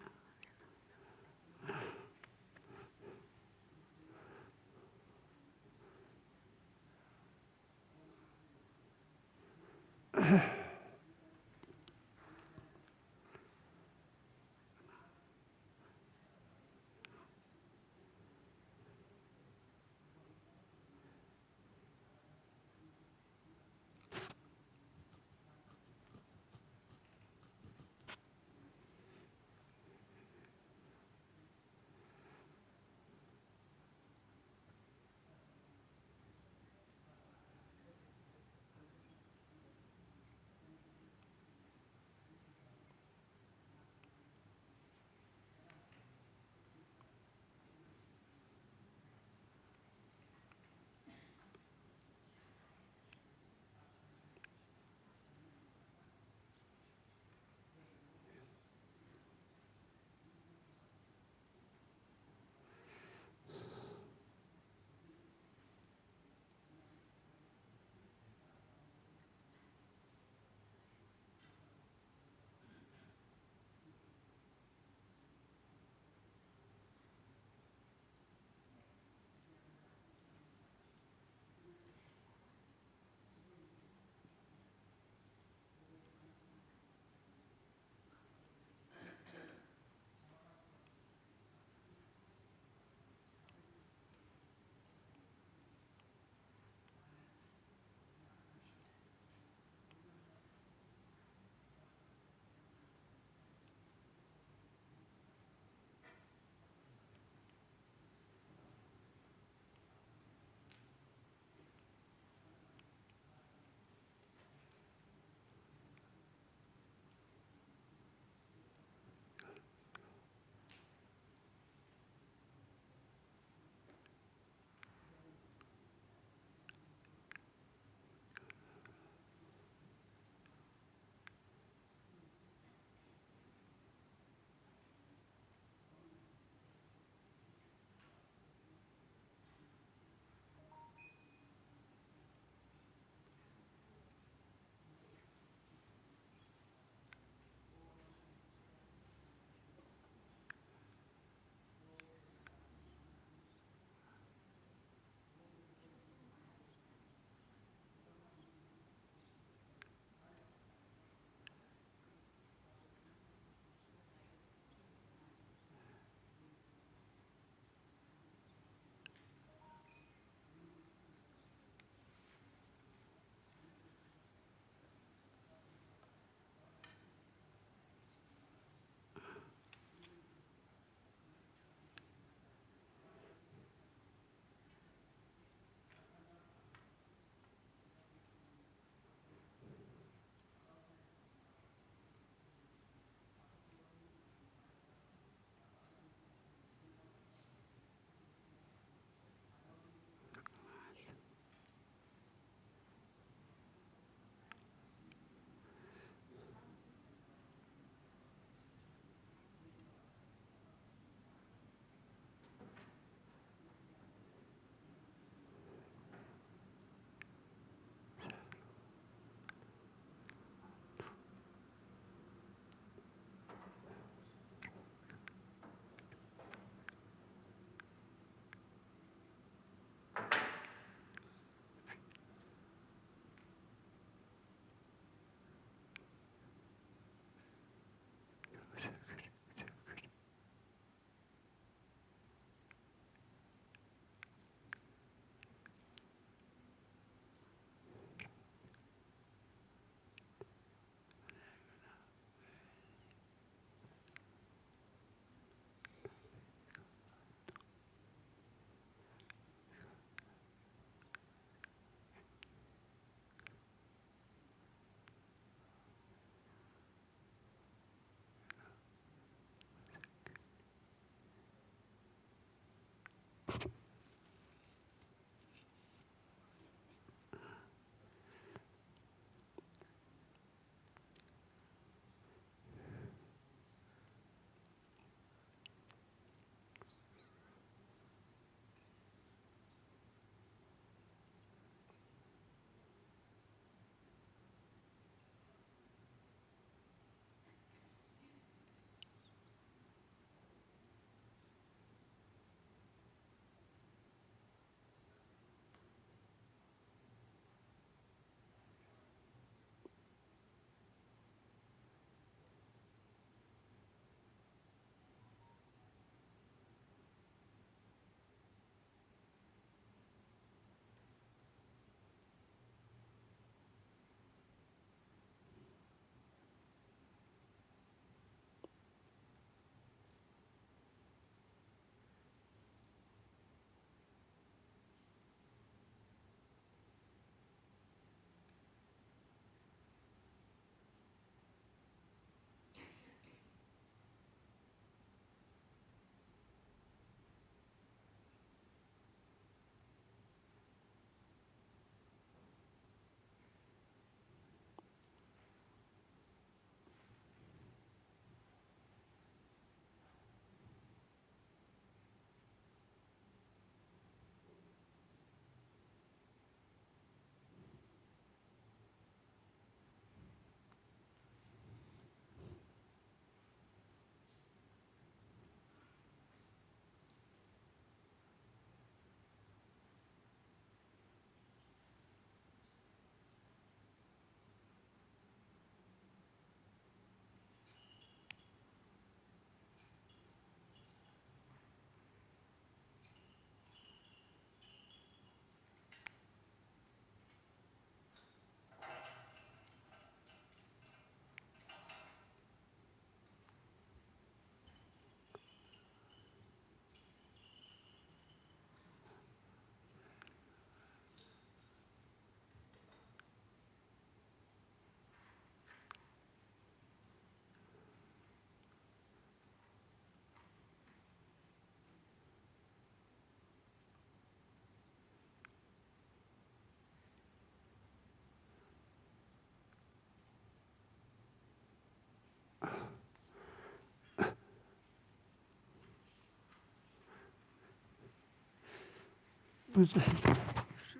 ብዙሕ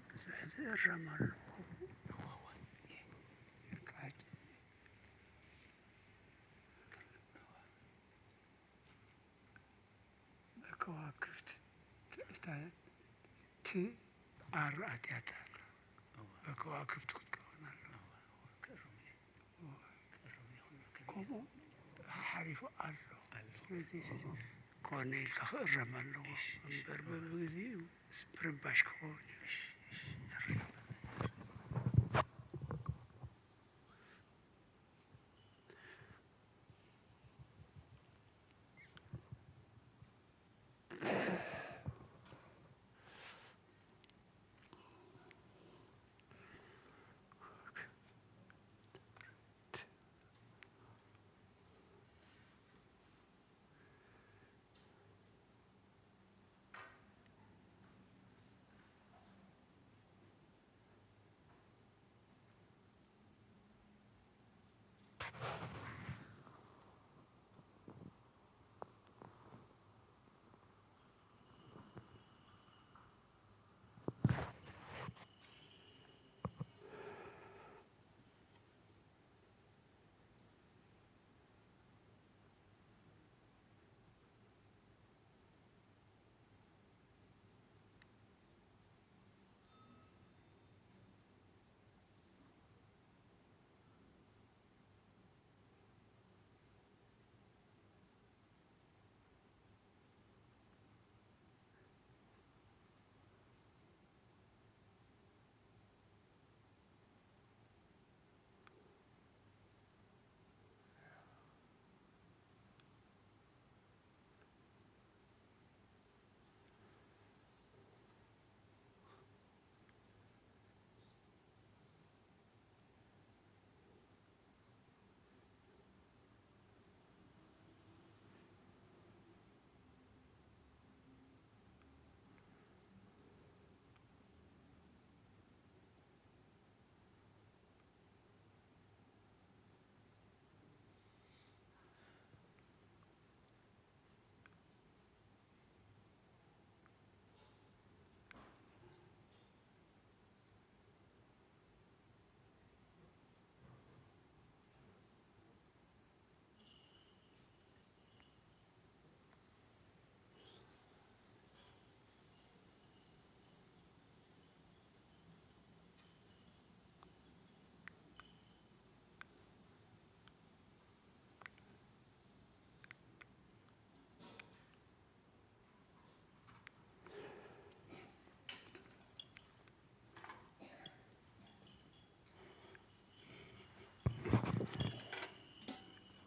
ብዙሕ ዝእረም ኣሎ። በከዋክብት ትእታ ት ኣር ኣትያታ ኣሎ። እዋ። በከዋክብት ክትከውን ኣለዋ። እዋ፣ ክእረም እየ። እዋ። ክእረም እየ፣ ኩሉ ክእረም እየ። ከምኡ ሓሪፉ ኣሎ። ኣሎ። ስለዚ ኮነ ኢልካ ክእረም ኣለዎ። እሺ፣ እሺ። እምበር በብግዜኡ ምርባሽ ክኸውን እዩ። እሺ፣ እሺ።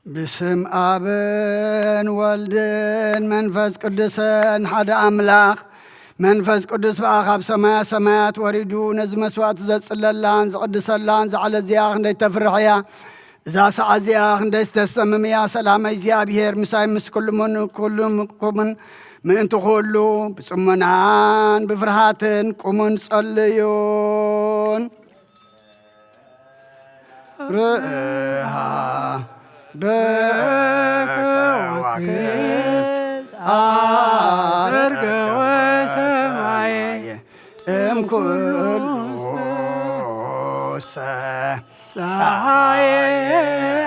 ብስም ኣብን ወልድን መንፈስ ቅዱስን ሓደ ኣምላኽ። መንፈስ ቅዱስ ብኣኻ ኣብ ሰማያ ሰማያት ወሪዱ ነዚ መስዋዕቲ ዘጽለላን ዝቕድሰላን ዛዕለ እዚኣ ክንደይ ተፍርሕ እያ። እዛ ሰዓት እዚኣ ክንደይ ዝተሰምም እያ። ሰላም እግዚኣብሔር ምሳይ ምስ ኩሉምን ኩሉምኩምን ምእንቲ ኩሉ ብጽሞናን ብፍርሃትን ቁሙን ጸልዩን። ርሃ በከዋክብት ኣሰርገወ ሰማየ እምኩሉሰ ፀሐየ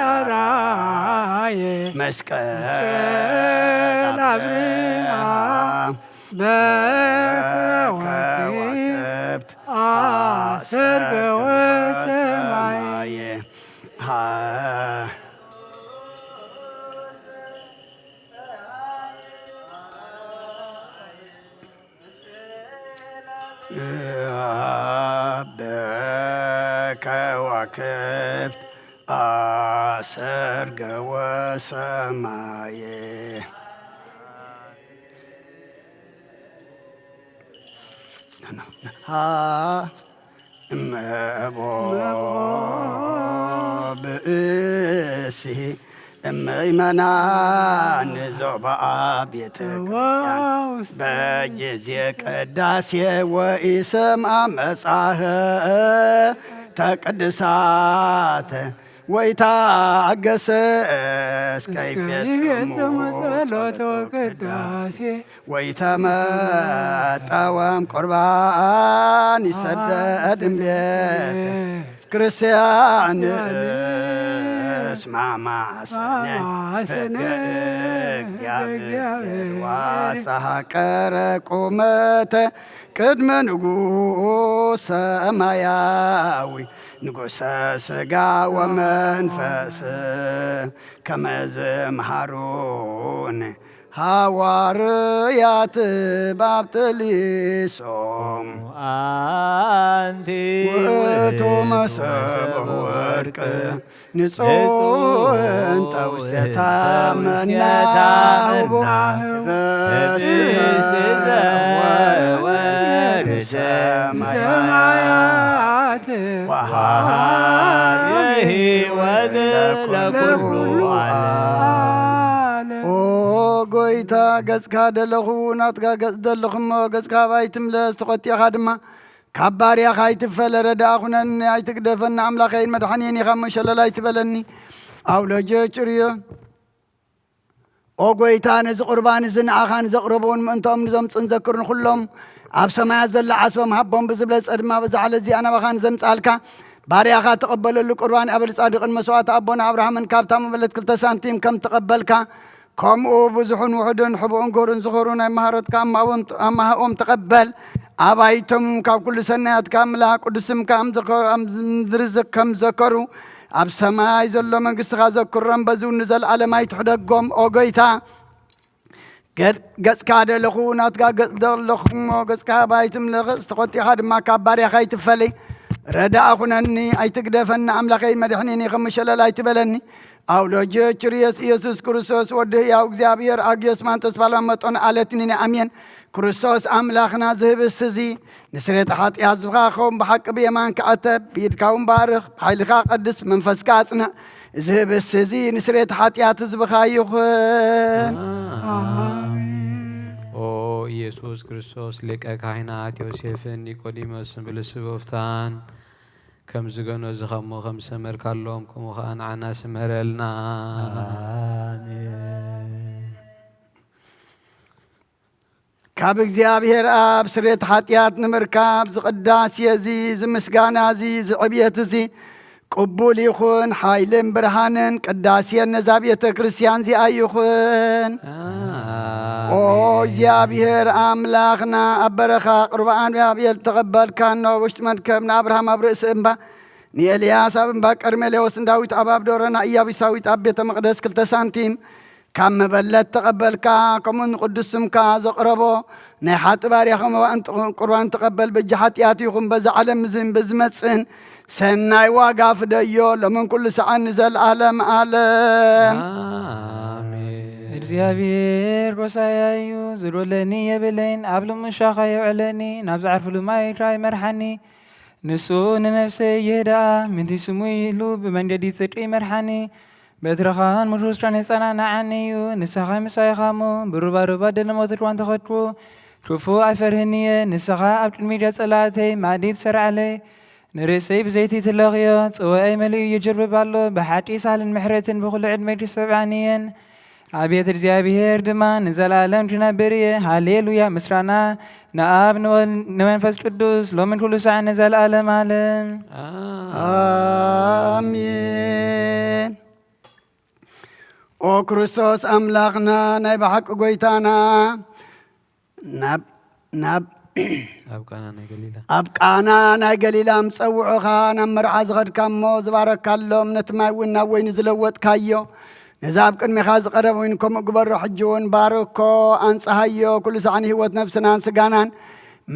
ኣራየ መስቀል መስቀል ኣብርሃ ኣብርሃ በከዋክብት ኣሰርገወ ሰማየ። በከዋክብት ኣሰርገወ ሰማየ። እመቦ ብእሲ እመይመናን ዞባኣ ቤተ ክርስቲያን በጊዜ ቅዳሴ ወኢሰምዓ መጻህተ ቅድሳተ ወይታገሰስ ከይፈጽሙ ጸሎተ ቅዳሴ ወይተመጠወም ቁርባን ይሰደድ እምቤት ክርስቲያን እስማማሰነ ሕገ እግዚኣብሔር ዋሳሃቀረ ቁመተ ቅድመ ንጉስ ሰማያዊ ንጉሰ ስጋ ወመንፈስ ከመ ዝምሃሩን ሃዋርያት ባብጥሊሶም ኣንቲ ውእቱ መሰብ ወርቅ ንጹህ እንተ ውስቴታ መናህቡ ህብስት ዘወረወ ሰማያት ወሃቢ ህይወት ለኩሉ ዓለም። ኦ ጎይታ፣ ገጽካ ደለኹ፣ ናትካ ገጽ ደለኹ እሞ፣ ገጽካ ባይ ትምለስ፣ ተቖጢኻ ድማ ካብ ባርያኻ ኣይትፈለ፣ ረዳእ ኩነኒ፣ ኣይትግደፈኒ፣ ኣምላኸይን መድሓኒየን ኢኻ እሞ፣ ሸለል ኣይትበለኒ። ኣውሎጀ ጭርዮ። ኦ ጎይታ፣ ነዚ ቁርባን እዚ ንዓኻ ንዘቕረቡን ምእንታኦም ንዘምጹን ዘክር፣ ንኹሎም ኣብ ሰማያት ዘላ ዓስቦም ሃቦም ብዝብለጸ ድማ፣ በዛ ዕለት እዚኣ ናባኻ ንዘምጻልካ ባርያኻ ተቐበለሉ። ቁርባን ኣበል ጻድቕን መስዋዕቲ ኣቦና ኣብርሃምን ካብታ መበለት ክልተ ሳንቲም ከም ተቐበልካ፣ ከምኡ ብዙሑን ውሑድን ሕቡእን ግሁርን ዝኾሩ ናይ መሃረትካ ኣማሃቦም-፣ ኣማሃኦም ተቐበል። ኣባይቶም ካብ ኩሉ ሰናያትካ ምላ ቅዱስ ስምካ ኣም ዘከ-፣ ኣም ምድሪ ዘ-፣ ከም ዘከሩ ኣብ ሰማይ ዘሎ መንግስትኻ ዘክሮም፣ በዚ እውን ንዘለኣለም ኣይትሕደጎም። ኦ ጎይታ፣ ገ-፣ ገጽካ ደለኹ፣ ናትካ ገጽ ደለኹ እሞ፣ ገጽካ ባይ ትምለኽ፣ ዝተቖጢኻ ድማ ካብ ባርያኻ ኣይትፈለይ። ረዳእ ኩነኒ፣ ኣይትግደፈኒ፣ ኣምላኸይ መድሕኔኒ፣ ከም ሸለል ኣይትበለኒ። ኣውሎጀ ችርየስ ኢየሱስ ክርስቶስ ወዲ ህያው እግዚኣብሔር ኣግዮስ ማንጦስ ፓላመጦን ኣለትኒኒ ኣሜን። ክርስቶስ ኣምላኽና ዝህብስ እዚ ንስሬት ሓጢኣት ዝብኻ ኸውን ብሓቂ ብየማን ክዓተብ ብኢድካ እውን ባርኽ ብሓይልኻ ቀድስ መንፈስካ ኣጽንዕ። እዚ ህብስ እዚ ንስሬት ሓጢኣት ዝብኻ ይኹን። ኣሜን። ኦ ኢየሱስ ክርስቶስ ሊቀ ካህናት ዮሴፍን ኒቆዲሞስን ብልስቦፍታን ከም ዝገነዝኸሞ ከም ዝሰመርካሎም ከምኡ ኸዓ ንዓና ስመረልና። ኣሜን። ካብ እግዚኣብሔር ኣብ ስሬት ሓጢኣት ንምርካብ ዝቕዳሴ እዚ ዝምስጋና እዚ ዝዕብየት እዚ ቅቡል ይኹን። ሓይልን ብርሃንን ቅዳሴን ነዛ ቤተ ክርስቲያን እዚኣ ይኹን። ኦ ኣሜን። እግዚኣብሔር ኣምላኽና ኣብ በረኻ ቅርባን ኣብ ኤል ተቐበልካን ኣብ ውሽጢ መድከብ ንኣብርሃም ኣብ ርእሲ እምባ ንኤልያስ ኣብ እምባ ቀርሜሌዎስ ንዳዊት ኣብ ኣብ ዶሮ ንኢያቡሳዊት ኣብ ቤተ መቕደስ ክልተ ሳንቲም ካብ መበለት ተቐበልካ፣ ከምኡ ንቅዱስ ስምካ ዘቕረቦ ናይ ሓጢ ባርያኸ መባእን ጥ-፣ ቁርባን ተቐበል፣ በጃ ሓጢኣት ይኹን በዛ ዓለም እዝን በዝመጽእን ሰናይ ዋጋ ፍደዮ፣ ሎምን ኩሉ ሰዓን ንዘለዓለም ዓለም። ኣሜን። እግዚኣብሔር ጎሳያ እዩ፣ ዝዶለኒ የብለይን፣ ኣብ ልሙሻኻ የውዕለኒ፣ ናብ ዝዓርፍሉ ማይ ይምርሓኒ። ንሱ ንነፍሰይ ይህድኣ፣ ምእንቲ ስሙ ኢሉ ብመንገዲ ጽድቂ ይመርሓኒ። በትርኻን ምርኩስካን የጸናንዓኒ እዩ። ንስኻ ምሳይ ኢኻ እሞ፣ ብሩባሩባ ደለሞት እኳ እንተኸድኩ፣ ክፉእ ኣይፈርህን እየ። ንስኻ ኣብ ቅድሚት ጸላእተይ መኣዲ ትሰርዓለይ። ንርእሰይ ብዘይቲ ትለኽዮ፣ ጽዋኣይ መሊኡ ይጅርብብ ኣሎ። ብሓቂ ሳልን ምሕረትን ብኹሉ ዕድመይ ትሰብዓኒ እየን። ኣቤት እግዚኣብሔር ድማ ንዘለኣለም ክነብር እየ። ሃሌሉያ፣ ምስጋና ንኣብ ንወልድ ንመንፈስ ቅዱስ ሎምን ኩሉ ሰዓት ንዘለኣለም ኣለም። ኣሜን። ኦ ክርስቶስ ኣምላኽና ናይ ብሓቂ ጎይታና፣ ናብ፣ ናብ ኣብ ቃና ናይ ገሊላ። ኣብ ቃና ናይ ገሊላ ምጸውዑኻ ናብ መርዓ ዝኸድካ እሞ ዝባረካሎም ነቲ ማይ እውን ናብ ወይኒ ዝለወጥካዮ፣ ነዚ ኣብ ቅድሜኻ ዝቐረበ ወይኒ ከምኡ ግበሮ። ሕጂ እውን ባርኮ፣ ኣንጽሃዮ፣ ኩሉ ሳዕ ንህይወት ነፍስናን ስጋናን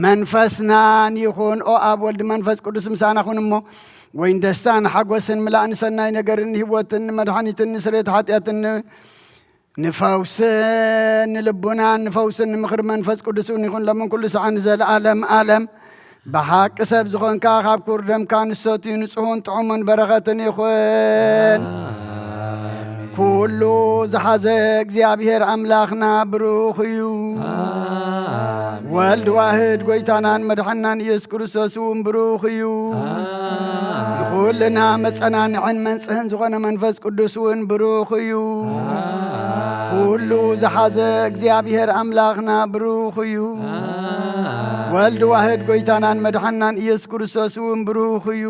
መንፈስናን ይኹን። ኦ ኣብ ወልድ መንፈስ ቅዱስ ምሳና ኩን እሞ፣ ወይን ደስታን ሓጎስን ምላእ ንሰናይ ነገርን ንህይወትን ንመድሓኒትን ንስሬት ሓጢኣትን ን-፣ ንፈውስን ንልቡናን ንፈውስን ንምኽሪ መንፈስ ቅዱስ እውን ይኹን ሎምን ኩሉ ሰዓን ንዘለኣለም ኣለም። ብሓቂ ሰብ ዝኾንካ ካብ ክቡር ደምካ ንሰትዩ ንጹሁን ጥዑሙን በረኸትን ይኹን። ኣሜን። ኩሉ ዝሓዘ እግዚኣብሔር ኣምላኽና ብሩኽ እዩ። ኣሜን። ወልድ ዋህድ ጎይታናን መድሓናን ኢየሱስ ክርስቶስ እውን ብሩኽ እዩ። ኣሜን። ኩልና መጸናንዕን መንጽህን ዝኾነ መንፈስ ቅዱስ እውን ብሩኽ እዩ። ኩሉ ዝሓዘ እግዚኣብሔር ኣምላኽና ብሩኽ እዩ። ወልድ ዋህድ ጎይታናን መድሓናን ኢየሱስ ክርስቶስ እውን ብሩኽ እዩ።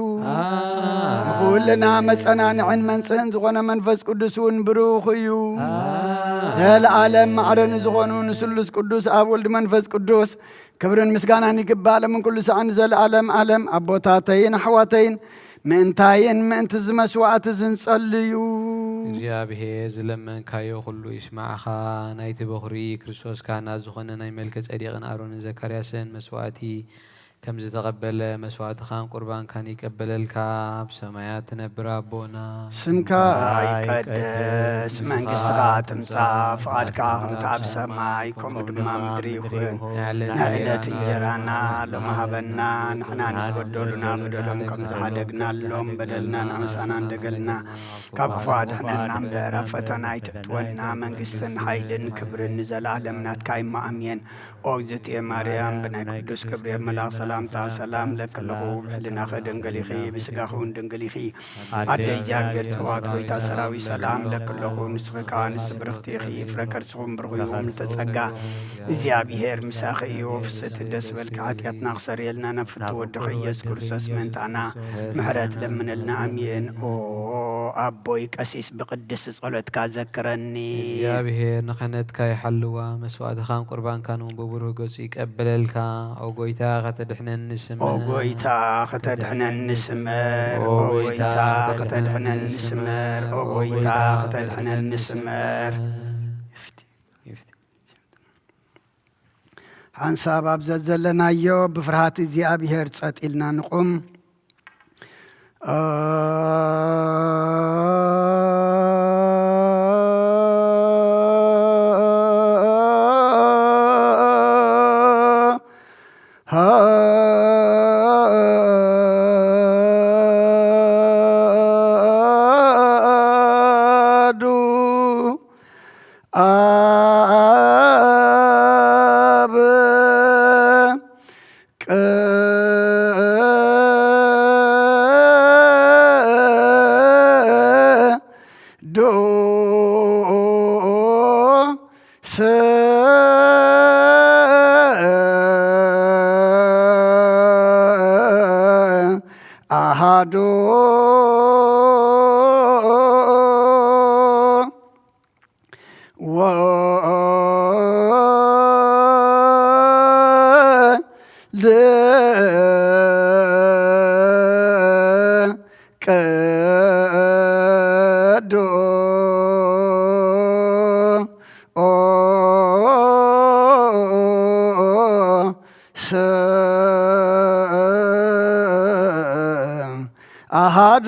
ንኹልና መጸናንዕን መንጽህን ዝኾነ መንፈስ ቅዱስ እውን ብሩኽ እዩ። ዘለዓለም ማዕረ ንዝኾኑ ንስሉስ ቅዱስ ኣብ ወልድ መንፈስ ቅዱስ ክብርን ምስጋናን ይግባእ፣ ሎምን ኩሉ ሰዓን ንዘለዓለም ዓለም። ኣቦታተይን ኣሕዋተይን፣ ምእንታይን ምእንቲ እዚ መስዋዕቲ እዚ ንጸልዩ። እግዚኣብሔር ዝለመንካዮ ኩሉ ይስማዕኻ። ናይቲ በኹሪ ክርስቶስ ካህናት ዝኾነ ናይ መልከ ጸዴቕን ኣሮንን ዘካርያስን መስዋዕቲ ከም ዝተቐበለ፣ መስዋዕትኻን ቁርባንካን ይቀበለልካ። ኣብ ሰማያት ትነብር ኣቦና፣ ስምካ ይቀደስ፣ መንግስትኻ ትምጻእ፣ ፍቓድካ ከምቲ ኣብ ሰማይ ከምኡ ድማ ምድሪ ይኹን። ንዕለት እንጀራና ሎም ሃበና፣ ንሕና ንዝበደሉና በደሎም ከም ዝሓደግናሎም በደልና ንዕምሳና እንደገልና፣ ካብ ክፉ ኣድሕነና እምበር፣ ኣብ ፈተና ኣይተእትወና። መንግስትን ሓይልን ክብርን ንዘለኣለም ናትካ እሞ ኣሜን። ኦ እግዝእትየ ማርያም፣ ብናይ ቅዱስ ገብርኤል መልኣኽ ሰላምታ ሰላም እለኪ ኣለኹ። ብሕልናኺ ድንግል ኢኺ፣ ብስጋኺ እውን ድንግል ኢኺ። ኣደ እግዚኣብሔር ጸባኦት፣ ጎይታ ሰራዊት ሰላም እለኪ ኣለኹ። ንስኺ ከኣ ንስቲ ብርኽቲ ኢኺ፣ ፍረ ከርስኹም ብሩኽ እዩ። ምልዕተ ጸጋ እግዚኣብሔር ምሳኺ እዩ። ፍስሕቲ ደስ በልኪ፣ ሓጢኣትና ክሰርየልና ናብ ፍትው ወድኺ ኢየሱስ ክርስቶስ ምእንታና ምሕረት ለምነልና። ኣሜን። ኦ ኣቦይ ቀሲስ፣ ብቅድስቲ ጸሎትካ ዘክረኒ። እግዚኣብሔር ንክህነትካ ይሓልዋ፣ መስዋዕትኻን ቁርባንካን እውን ብብሩህ ገጹ ይቀበለልካ። ኦ ጎይታ ከተድሕነኒ ስመር። ኦ ጎይታ ከተድሕነኒ ስመር። ኦ ኦ ጎይታ ጎይታ ከተድሕነኒ ከተድሕነኒ ስመር። ኦ ስመር። ኦ ጎይታ ጎይታ ከተድሕነኒ ከተድሕነኒ ስመር። ስመር። ሓንሳብ ኣብ ዘዘለናዮ ብፍርሃት እግዚኣብሔር ጸጥ ኢልና ንቑም። ኣሃዱ ኣብ ቅዱስ ኣሃዱ ወወልድ ቅዱስ ኣሃዱ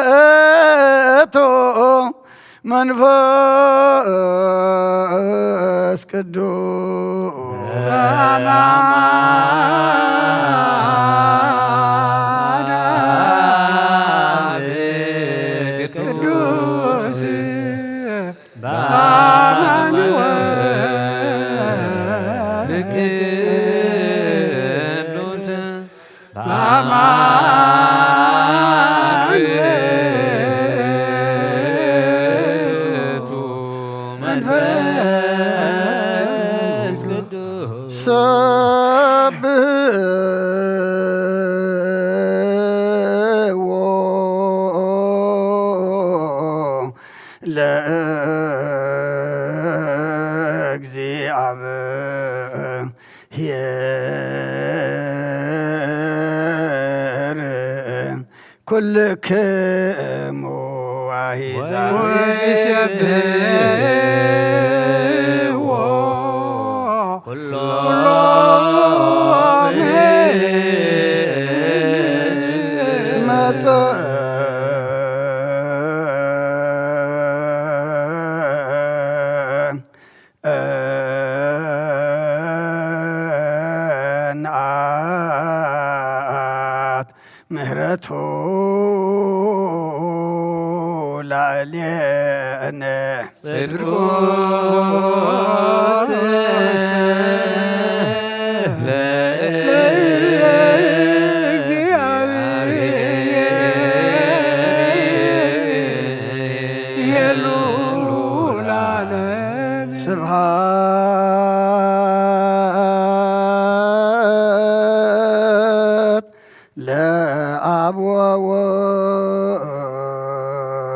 ውእቱ መንፈስ ቅዱስ። ቅዱስ በአማኑኤል ቅዱስ በአማኑኤል መንፈስ ቅዱስ ሰብሕዎ ለእግዚኣብሔር ኩልክሙ አሕዛብ ወይሴብሕዎ ኩሎም እስመ ጸንዓት ምህረቱ ላዕሌነ ጽድቁ ሉላነ ስብሐት ለአብ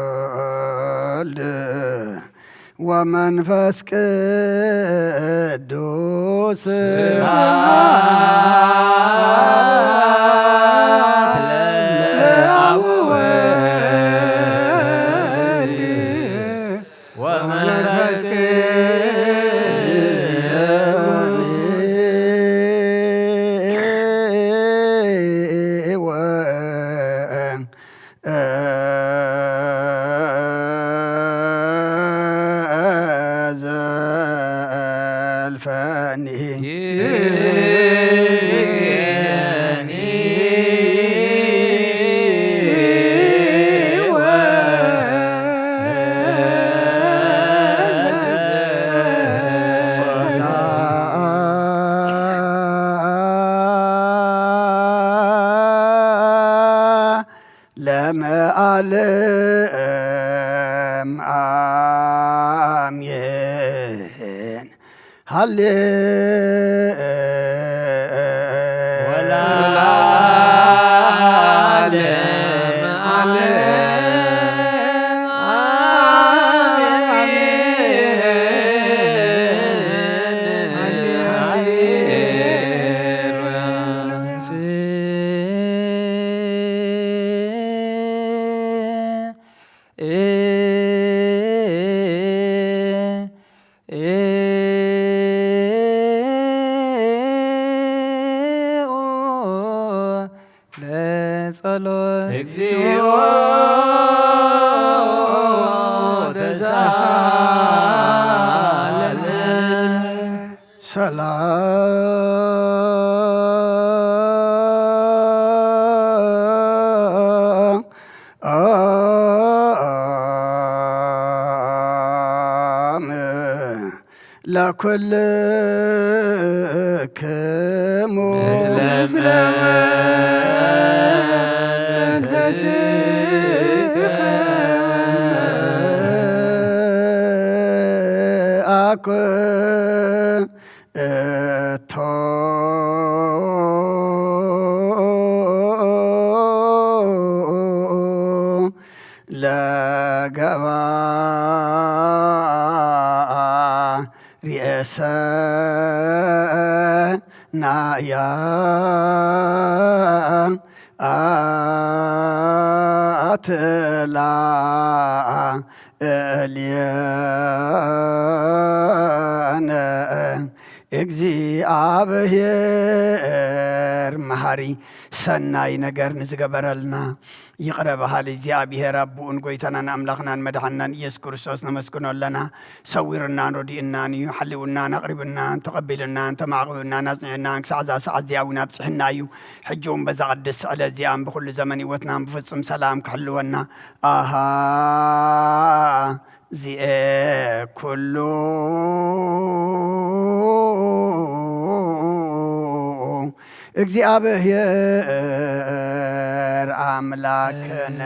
ወወልድ ወመንፈስ ቅዱስ። ስብሐት ለአብ ወወልድ ወመንፈስ ቅዱስ። ዘልፈኒ ለመዓለም አሜን። ሃሌ ወለዓለም ዓለም አሜን። ለጸሎት እግዚኦ ተሳለነ። ሰላም ለኩልክሙ አኩ እቶ ለገባ ርእሰ ናያ አትላ እልየነ። እግዚኣብሔር መሃሪ ሰናይ ነገር ንዝገበረልና ይቕረ በሃሊ እግዚኣብሔር ኣቦኡን ጎይታናን ኣምላኽናን መድሓንናን ኢየሱስ ክርስቶስ ነመስግኖ ኣለና። ሰዊሩናን ረዲኡናን እዩ። ሓሊውናን ኣቕሪቡናን ተቐቢሉናን ተማዕቑቡናን ኣጽኒዑናን ክሳዕ እዛ ሰዓት እዚኣ እውን ኣብጽሕና እዩ። ሕጂ እውን በዛ ቅድስቲ ዕለት እዚኣን ብኹሉ ዘመን ህይወትናን ብፍጹም ሰላም ክሕልወና ኣሃ ዚኤ ኩሉ እግዚኣብሔር ኣምላክነ።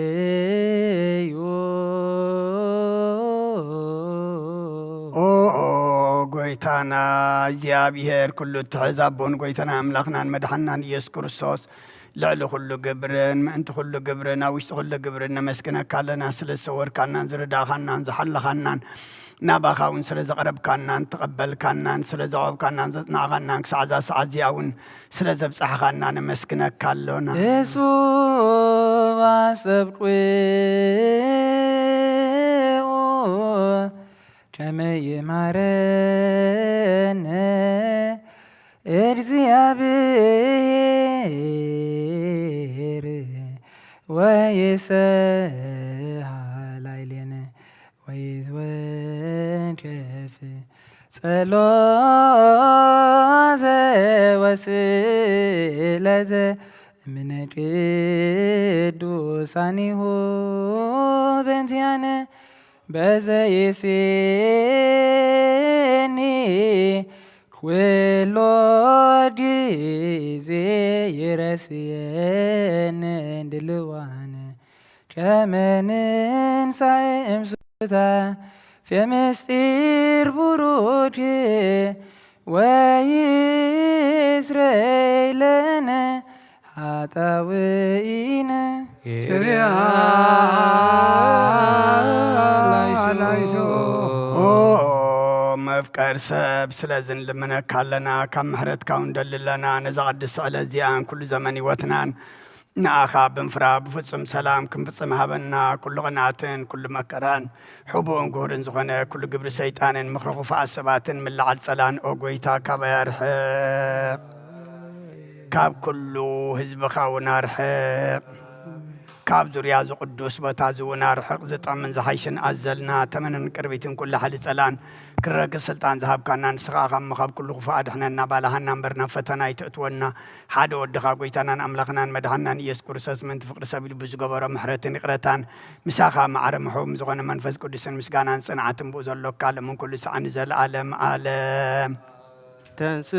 ልዩ። ኦ፣ ኦ፣ ጎይታና እግዚኣብሔር ኩሉ እትሕዝ ኣቦን ጎይታና ኣምላኽናን መድሓንናን ኢየሱስ ክርስቶስ፣ ልዕሊ ኩሉ ግብርን ምእንቲ ኩሉ ግብርን ኣብ ውሽጢ ኩሉ ግብርን ነመስግነካ ኣለና፣ ስለ ዝሰወርካናን ዝረዳእኻናን ዝሓለኻናን፣ ናባኻ እውን ስለ ዘቕረብካናን ተቐበልካናን፣ ስለ ዘቕረብካናን ዘጽናዕኻናን፣ ክሳዕ እዛ ሰዓት እዚኣ እውን ስለ ዘብጻሕኻና ነመስግነካ ኣሎና። እጹብ ኣሰብቁ ከመ ይማረነ እግዚኣብሔር ወይሰሃ ላዕሌነ ወይትወንጨፍ ጸሎተ ወስእለተ እምነ ቅዱሳኒሁ በእንቲአነ በዘይሴኒ ኩሎ ጊዜ ይረስየኒ ድልዋነ ከመ ንንሳኤ እምሱታ ፌምስጢር ቡሩክ ወይስረይ ለነ ኃጣውኢነ። ኪርያ ላይሶ። ኦ መፍቀር ሰብ፣ ስለዚ ንልምነካ ኣለና፣ ካብ ምሕረትካ እውን ደሊ ኣለና። ነዛ ቅድስቲ ዕለት እዚኣን ኩሉ ዘመን ህይወትናን ንኣኻ ብምፍራ ብፍጹም ሰላም ክንፍጽም ሃበና። ኩሉ ቅንኣትን ኩሉ መከራን ሕቡእን ግሁርን ዝኾነ ኩሉ ግብሪ ሰይጣንን ምኽሪ ክፉኣት ሰባትን ምልዓል ጸላን ኦ ጎይታ ካባይ ኣርሕቕ። ካብ ኩሉ ህዝብኻ እውን ኣርሕቕ። ካብ ዙርያ እዚ ቅዱስ ቦታ እዚ እውን ኣርሕቕ። ዝጠምን ዝሓይሽን ኣዘልና ተመንን ቅርቢትን ኩሉ ሓይሊ ጸላን ክረግጽ ስልጣን ዝሃብካና ንስኻ ካብ ምኻብ ኩሉ ክፉእ ኣድሕነና። ባልሃና እምበር ናብ ፈተና ኣይተእትወና። ሓደ ወድኻ ጎይታናን ኣምላኽናን መድሓንናን ኢየሱስ ክርስቶስ ምእንቲ ፍቕሪ ሰብ ኢሉ ብዝገበሮ ምሕረትን ይቕረታን ምሳኻ ማዕረ ምሕቡም ዝኾነ መንፈስ ቅዱስን ምስጋናን ጽንዓትን ብኡ ዘሎካ ለምን ኩሉ ሰዓን ንዘለዓለም ዓለም። ተንስ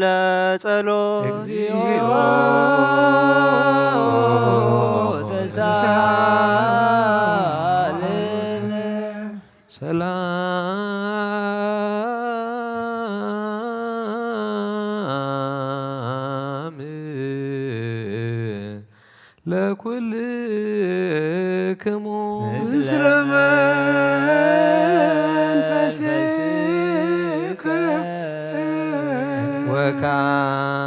ለጸሎት። እግዚኦ ተሳለነ። ሰላም ለኩልክሙ ምስለ መንፈስከ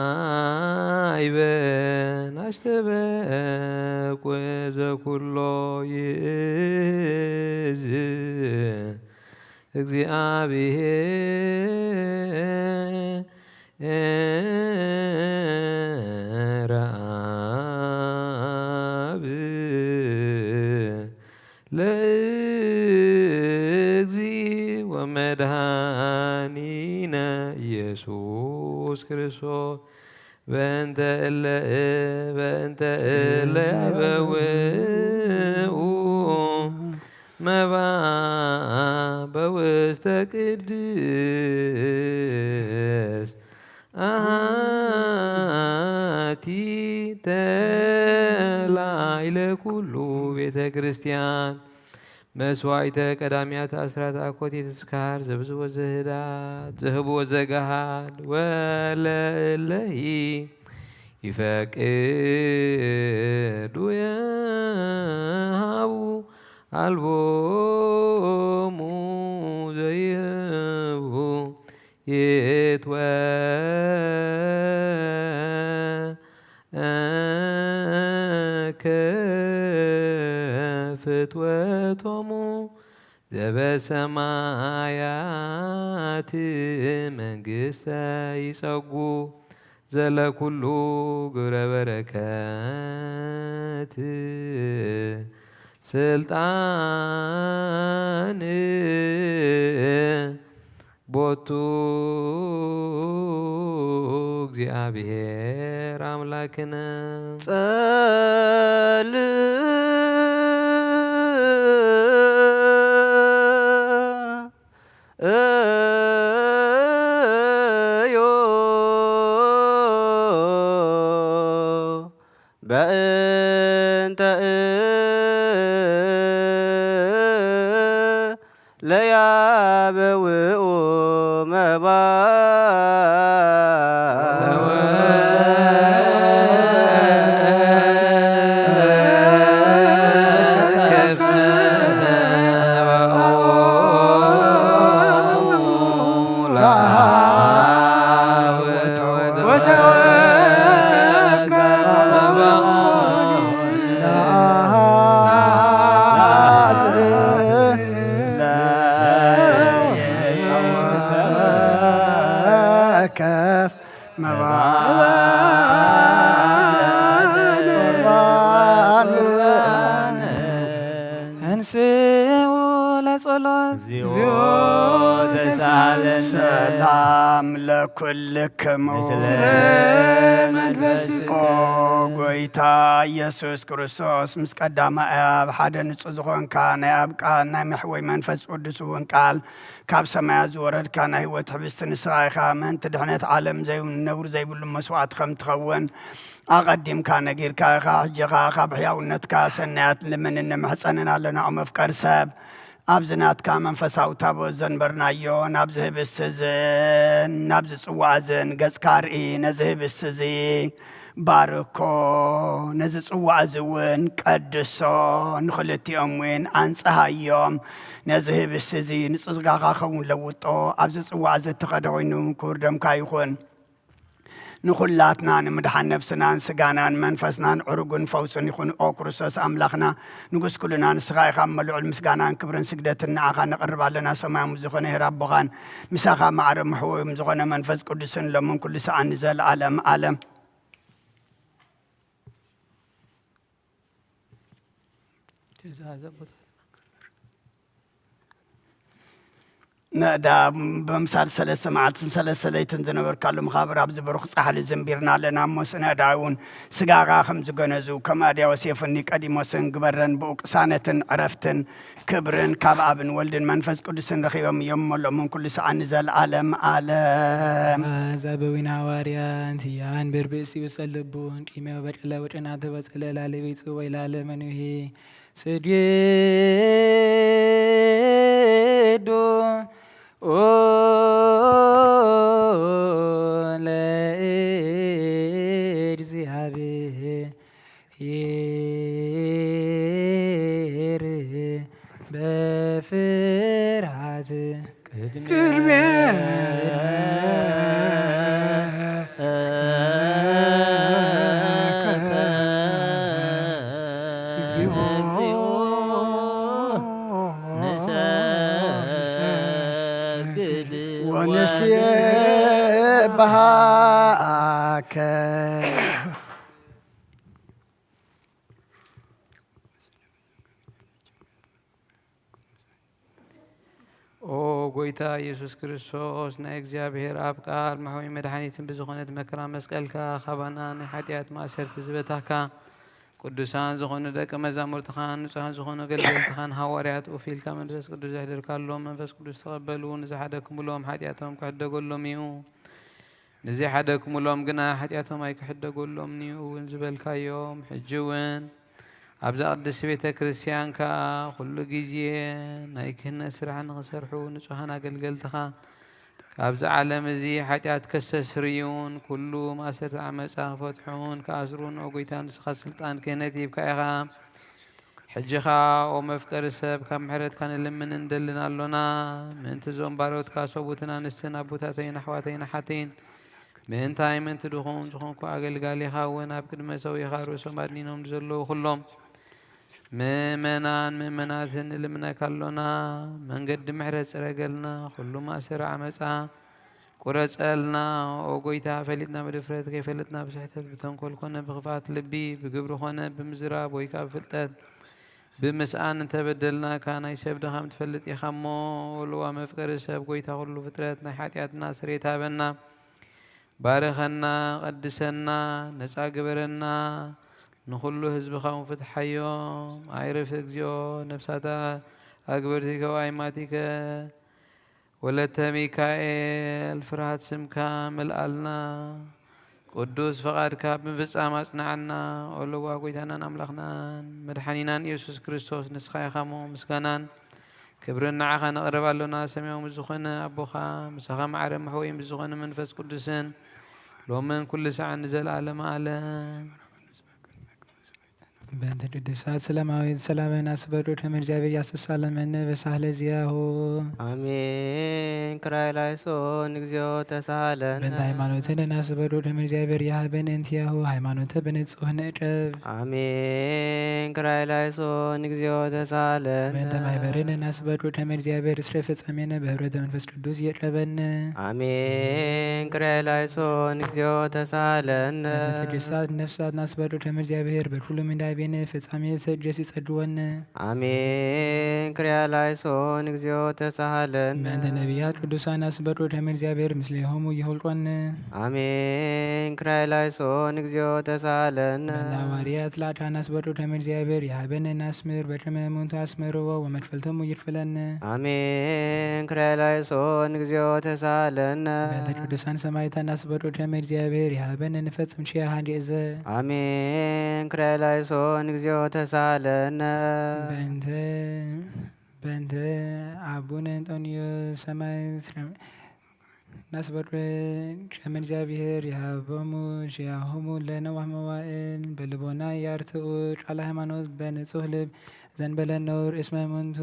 ወካዕበ ናስተበቁ ዘኩሎ ይእዝ እግዚአብሔር አብ ለእግዚእ ወመድኃኒነ ኢየሱስ ክርስቶስ በእንተ እለ በእንተ እለ በውኡ መባ በውስተ ቅድስት አሐቲ ተላዕለ ኩሉ ቤተ ክርስቲያን መስዋዕተ ቀዳሚያት አስራት አኮቴተ ስካር ዘብዝቦ ዘህዳት ዘህብዎ ዘገሃድ ወለእለሂ ይፈቅዱ የሃቡ አልቦሙ ዘይህቡ ይትወ ከፍትወቶሙ ዘበሰማያት መንግስተ ይጸጉ ዘለኩሉ ግብረ በረከት ስልጣን ቦቱ እግዚአብሔር አምላክነ። ጸል እዮ በእንተ ለያበውኡ መባ መባነ ቁርባን እንስኡ ለጸሎት። እግዚኦ ተሳለነ። ሰላም ለኩልክሙ። ምስለ መንፈስከ። ኦ ጎይታ ኢየሱስ ክርስቶስ፣ ምስ ቀዳማይ ኣብ ሓደ ንጹህ ዝኾንካ ናይ ኣብ ቃል ናይ መሕወይ መንፈስ ቅዱስ እውን ቃል ካብ ሰማያት ዝወረድካ ናይ ህይወት ሕብስቲ ንስኻ ኢኻ። ምእንቲ ድሕነት ዓለም ዘይ-፣ ነውሪ ዘይብሉ መስዋዕቲ ከም ትኸውን ኣቐዲምካ ነጊርካ ኢኻ። ሕጂ ኸኣ ካብ ሕያውነትካ ሰናያት ንልምንን ንምሕጸንን ኣለና። ኦ መፍቀር ሰብ፣ ኣብዚ ናትካ መንፈሳዊ ታቦት ዘንበርናዮ፣ ናብዚ ህብስቲ እዝን ናብዚ ጽዋእ እዝን ገጽካ ርኢ። ነዚ ህብስቲ እዚ ባርኮ፣ ነዚ ጽዋእ እዚ እውን ቀድሶ፣ ንኽልቲኦም እውን ኣንጽሃዮም። ነዚ ህብስቲ እዚ ንጽጋኻ ኸውን ለውጦ፣ ኣብዚ ጽዋእ እዚ እተኸደ ኮይኑ ክቡር ደምካ ይኹን። ንኹላትና ንምድሓን ነብስናን ስጋናን መንፈስናን ዕሩግን ፈውስን ይኹን። ኦ ክርስቶስ ኣምላኽና ንጉስ ኩልና፣ ንስኻ ኢኻ እሞ ልዑል ምስጋናን ክብርን ስግደትን ንዓኻ ነቕርብ ኣለና። ሰማያዊ ዝኾነ ሄር ኣቦኻን ምሳኻ ማዕረ ምሕወዮም ዝኾነ መንፈስ ቅዱስን ሎምን ኩሉ ሰዓን ንዘለኣለም ኣለም። ነዳ ብምሳል ሰለስተ መዓልትን ሰለስተ ለይትን ዝነበርካሉ መኻብር ኣብዚ ብሩኽ ጻሕሊ ዘንቢርና ኣለና። እሞ ስነዳ እውን ስጋኻ ከም ዝገነዙ ከም ኣድያዎስ የፍኒ ቀዲሞስን ግበረን። ብኡ ቅሳነትን ዕረፍትን ክብርን ካብ ኣብን ወልድን መንፈስ ቅዱስን ረኺቦም እዮም። እሞ ሎምን ኩሉ ሰዓን ንዘለኣለም ኣለም። ኣሕዛብ በዊና ሃዋርያን ስያን በርብእሲ ውሰልቡን ቂመ በጨለ ወጨና ተበጸለ ላለቤ ጽወይ ላለመኑሄ ስግዱ ኦ ለእግዚአብሔር በፍርሃት ቅድሜ ወንሴብሐከ። ኦ ጎይታ ኢየሱስ ክርስቶስ፣ ናይ እግዚኣብሔር ኣብ ቃል መሕወይ መድሓኒትን ብዝኾነት መከራ መስቀልካ ካባና ናይ ሓጢኣት ማእሰርቲ ዝበታካ፣ ቅዱሳን ዝኾኑ ደቂ መዛሙርትኻን ንጹሃን ዝኾኑ ኣገልገልትኻን ሃዋርያት ኡፍ ኢልካ መንፈስ ቅዱስ ዘሕደርካሎም፣ መንፈስ ቅዱስ ተቐበሉ፣ ንዝሓደክምሎም ሓጢኣቶም ክሕደገሎም እዩ። ንዘይሓደግኩምሎም ግና ሓጢኣቶም ኣይክሕደገሎምን እዩ እውን ዝበልካዮም፣ ሕጂ እውን ኣብዛ ቅድስቲ ቤተ ክርስቲያን ከኣ ኩሉ ግዜ ናይ ክህነት ስራሕ ንኽሰርሑ ንጹሃን ኣገልገልትኻ ካብዚ ዓለም እዚ ሓጢኣት ከስተስርዩን ኩሉ ማእሰርቲ ዓመጻ ክፈትሑን ክኣስሩን፣ ኦ ጐይታ፣ ንስኻ ስልጣን ክህነት ሂብካ ኢኻ። ሕጂ ኸኣ ኦ መፍቀሪ ሰብ፣ ካብ ምሕረትካ ንልምን እንደልን ኣሎና። ምእንቲ እዞም ባሮትካ ሰቡትን ኣንስትን ኣቦታተይን ኣሕዋተይን ኣሓተይን፣ ምእንታይ ምእንቲ ድኹም ዝኾንኩ ኣገልጋሊኻ እውን ኣብ ቅድመ ሰዊኻ ርእሶም ኣድኒኖም ንዘለዉ ኩሎም ምእመናን ምእመናትን ንልምነካ ኣሎና። መንገዲ ምሕረት ጽረገልና፣ ኩሉ ማእሰሪ ዓመጻ ቁረጸልና። ኦ ጐይታ፣ ፈሊጥና ብድፍረት፣ ከይፈለጥና ብስሕተት፣ ብተንኮል ኮነ ብኽፍኣት ልቢ፣ ብግብሪ ኮነ ብምዝራብ ወይ ከኣ ብፍልጠት ብምስኣን እንተበደልናካ፣ ናይ ሰብ ድኻም ትፈልጥ ኢኻ እሞ፣ ወልዋ መፍቀሪ ሰብ፣ ጐይታ ኩሉ ፍጥረት፣ ናይ ሓጢኣትና ስርየት ሃበና። ባርኸና፣ ቀድሰና፣ ነጻ ግበረና፣ ንኹሉ ህዝብኻ እውን ፍትሓዮም። ኣይርፍ እግዚኦ ነፍሳታ ኣግብርቲከ ወኣይማቲከ ወለተ ሚካኤል፣ ፍርሃት ስምካ ምልኣልና። ቅዱስ ፍቓድካ ብምፍጻም ኣጽንዓና። ኦ ለዋ ጐይታናን ኣምላኽናን መድሓኒናን ኢየሱስ ክርስቶስ፣ ንስኻ ኢኻ እሞ ምስጋናን ክብርን ንዓኻ ነቕርብ ኣሎና። ሰማያዊ ምስ ዝኾነ ኣቦኻ፣ ምሳኻ ማዕረ መሕወዪ ምስ ዝኾነ መንፈስ ቅዱስን፣ ሎምን ኩሉ ሰዓን ንዘለኣለመ ኣለም። በእንተ ቅድሳት ሰላማዊት ሰላመን ኣስበዶ ተመርዚያብሔር ያስተሳለመነ በሳህለ ዚያሁ። አሜን። ክራይ ላይሶን እግዚኦ ተሳሃለን። በእንተ ሃይማኖትን ኣስበዶ ተመርዚያብሔር ያህበን እንቲያሁ ሃይማኖተ በንጹህ ንዕቀብ። አሜን። ክራይ ላይሶን እግዚኦ ተሳሃለን። በእንተ ማይበርን ኣስበዶ ተመርዚያብሔር እስረ ፈጸሜነ በህብረተ መንፈስ ቅዱስ የቀበን። አሜን። ክራይ ላይሶን እግዚኦ ተሳሃለን። በእንተ ቅድሳት ነፍሳት ናስበዶ ተመርዚያብሔር በኩሉ ምንዳቤነ ፈጻሜ ሰጀስ ይጸድወን። አሜን። ክራይ ላይሶን እግዚኦ ተሳሃለን። በእንተ ነቢያት ቅዱሳን ኣስበዶ ተመርዚያብሔር ምስሌሆሙ ይሁልቆን። አሜን። ክራይ ላይሶን እግዚኦ ተሳሃለን። በእንተ ሃዋርያት ላዕካን ኣስበዶ ተመርዚያብሔር ይሃበነ ናስምር በከመ እሙንቱ ኣስመርዎ ወመክፈልቶሙ ይክፍለነ። አሜን። ክራይ ላይሶን እግዚኦ ተሳሃለን። በእንተ ቅዱሳን ሰማዕታት ኣስበዶ ተመርዚያብሔር ይሃበነ ንፈጽም ሺያ ሃንዴ እዘ። አሜን። ክራይ ላይሶን እግዚኦ ተሳሃለን። በእንተ በእንተ አቡነ እንጦንዮስ ሰማዕት ናስበዶ ተመርዚያብሔር ይሃቦሙ ሺያሆሙ ለነዋህ መዋእል በልቦና ያርትኡ ቃለ ሃይማኖት በንጹህ ልብ ዘንበለ ነውር እስመ እሙንቱ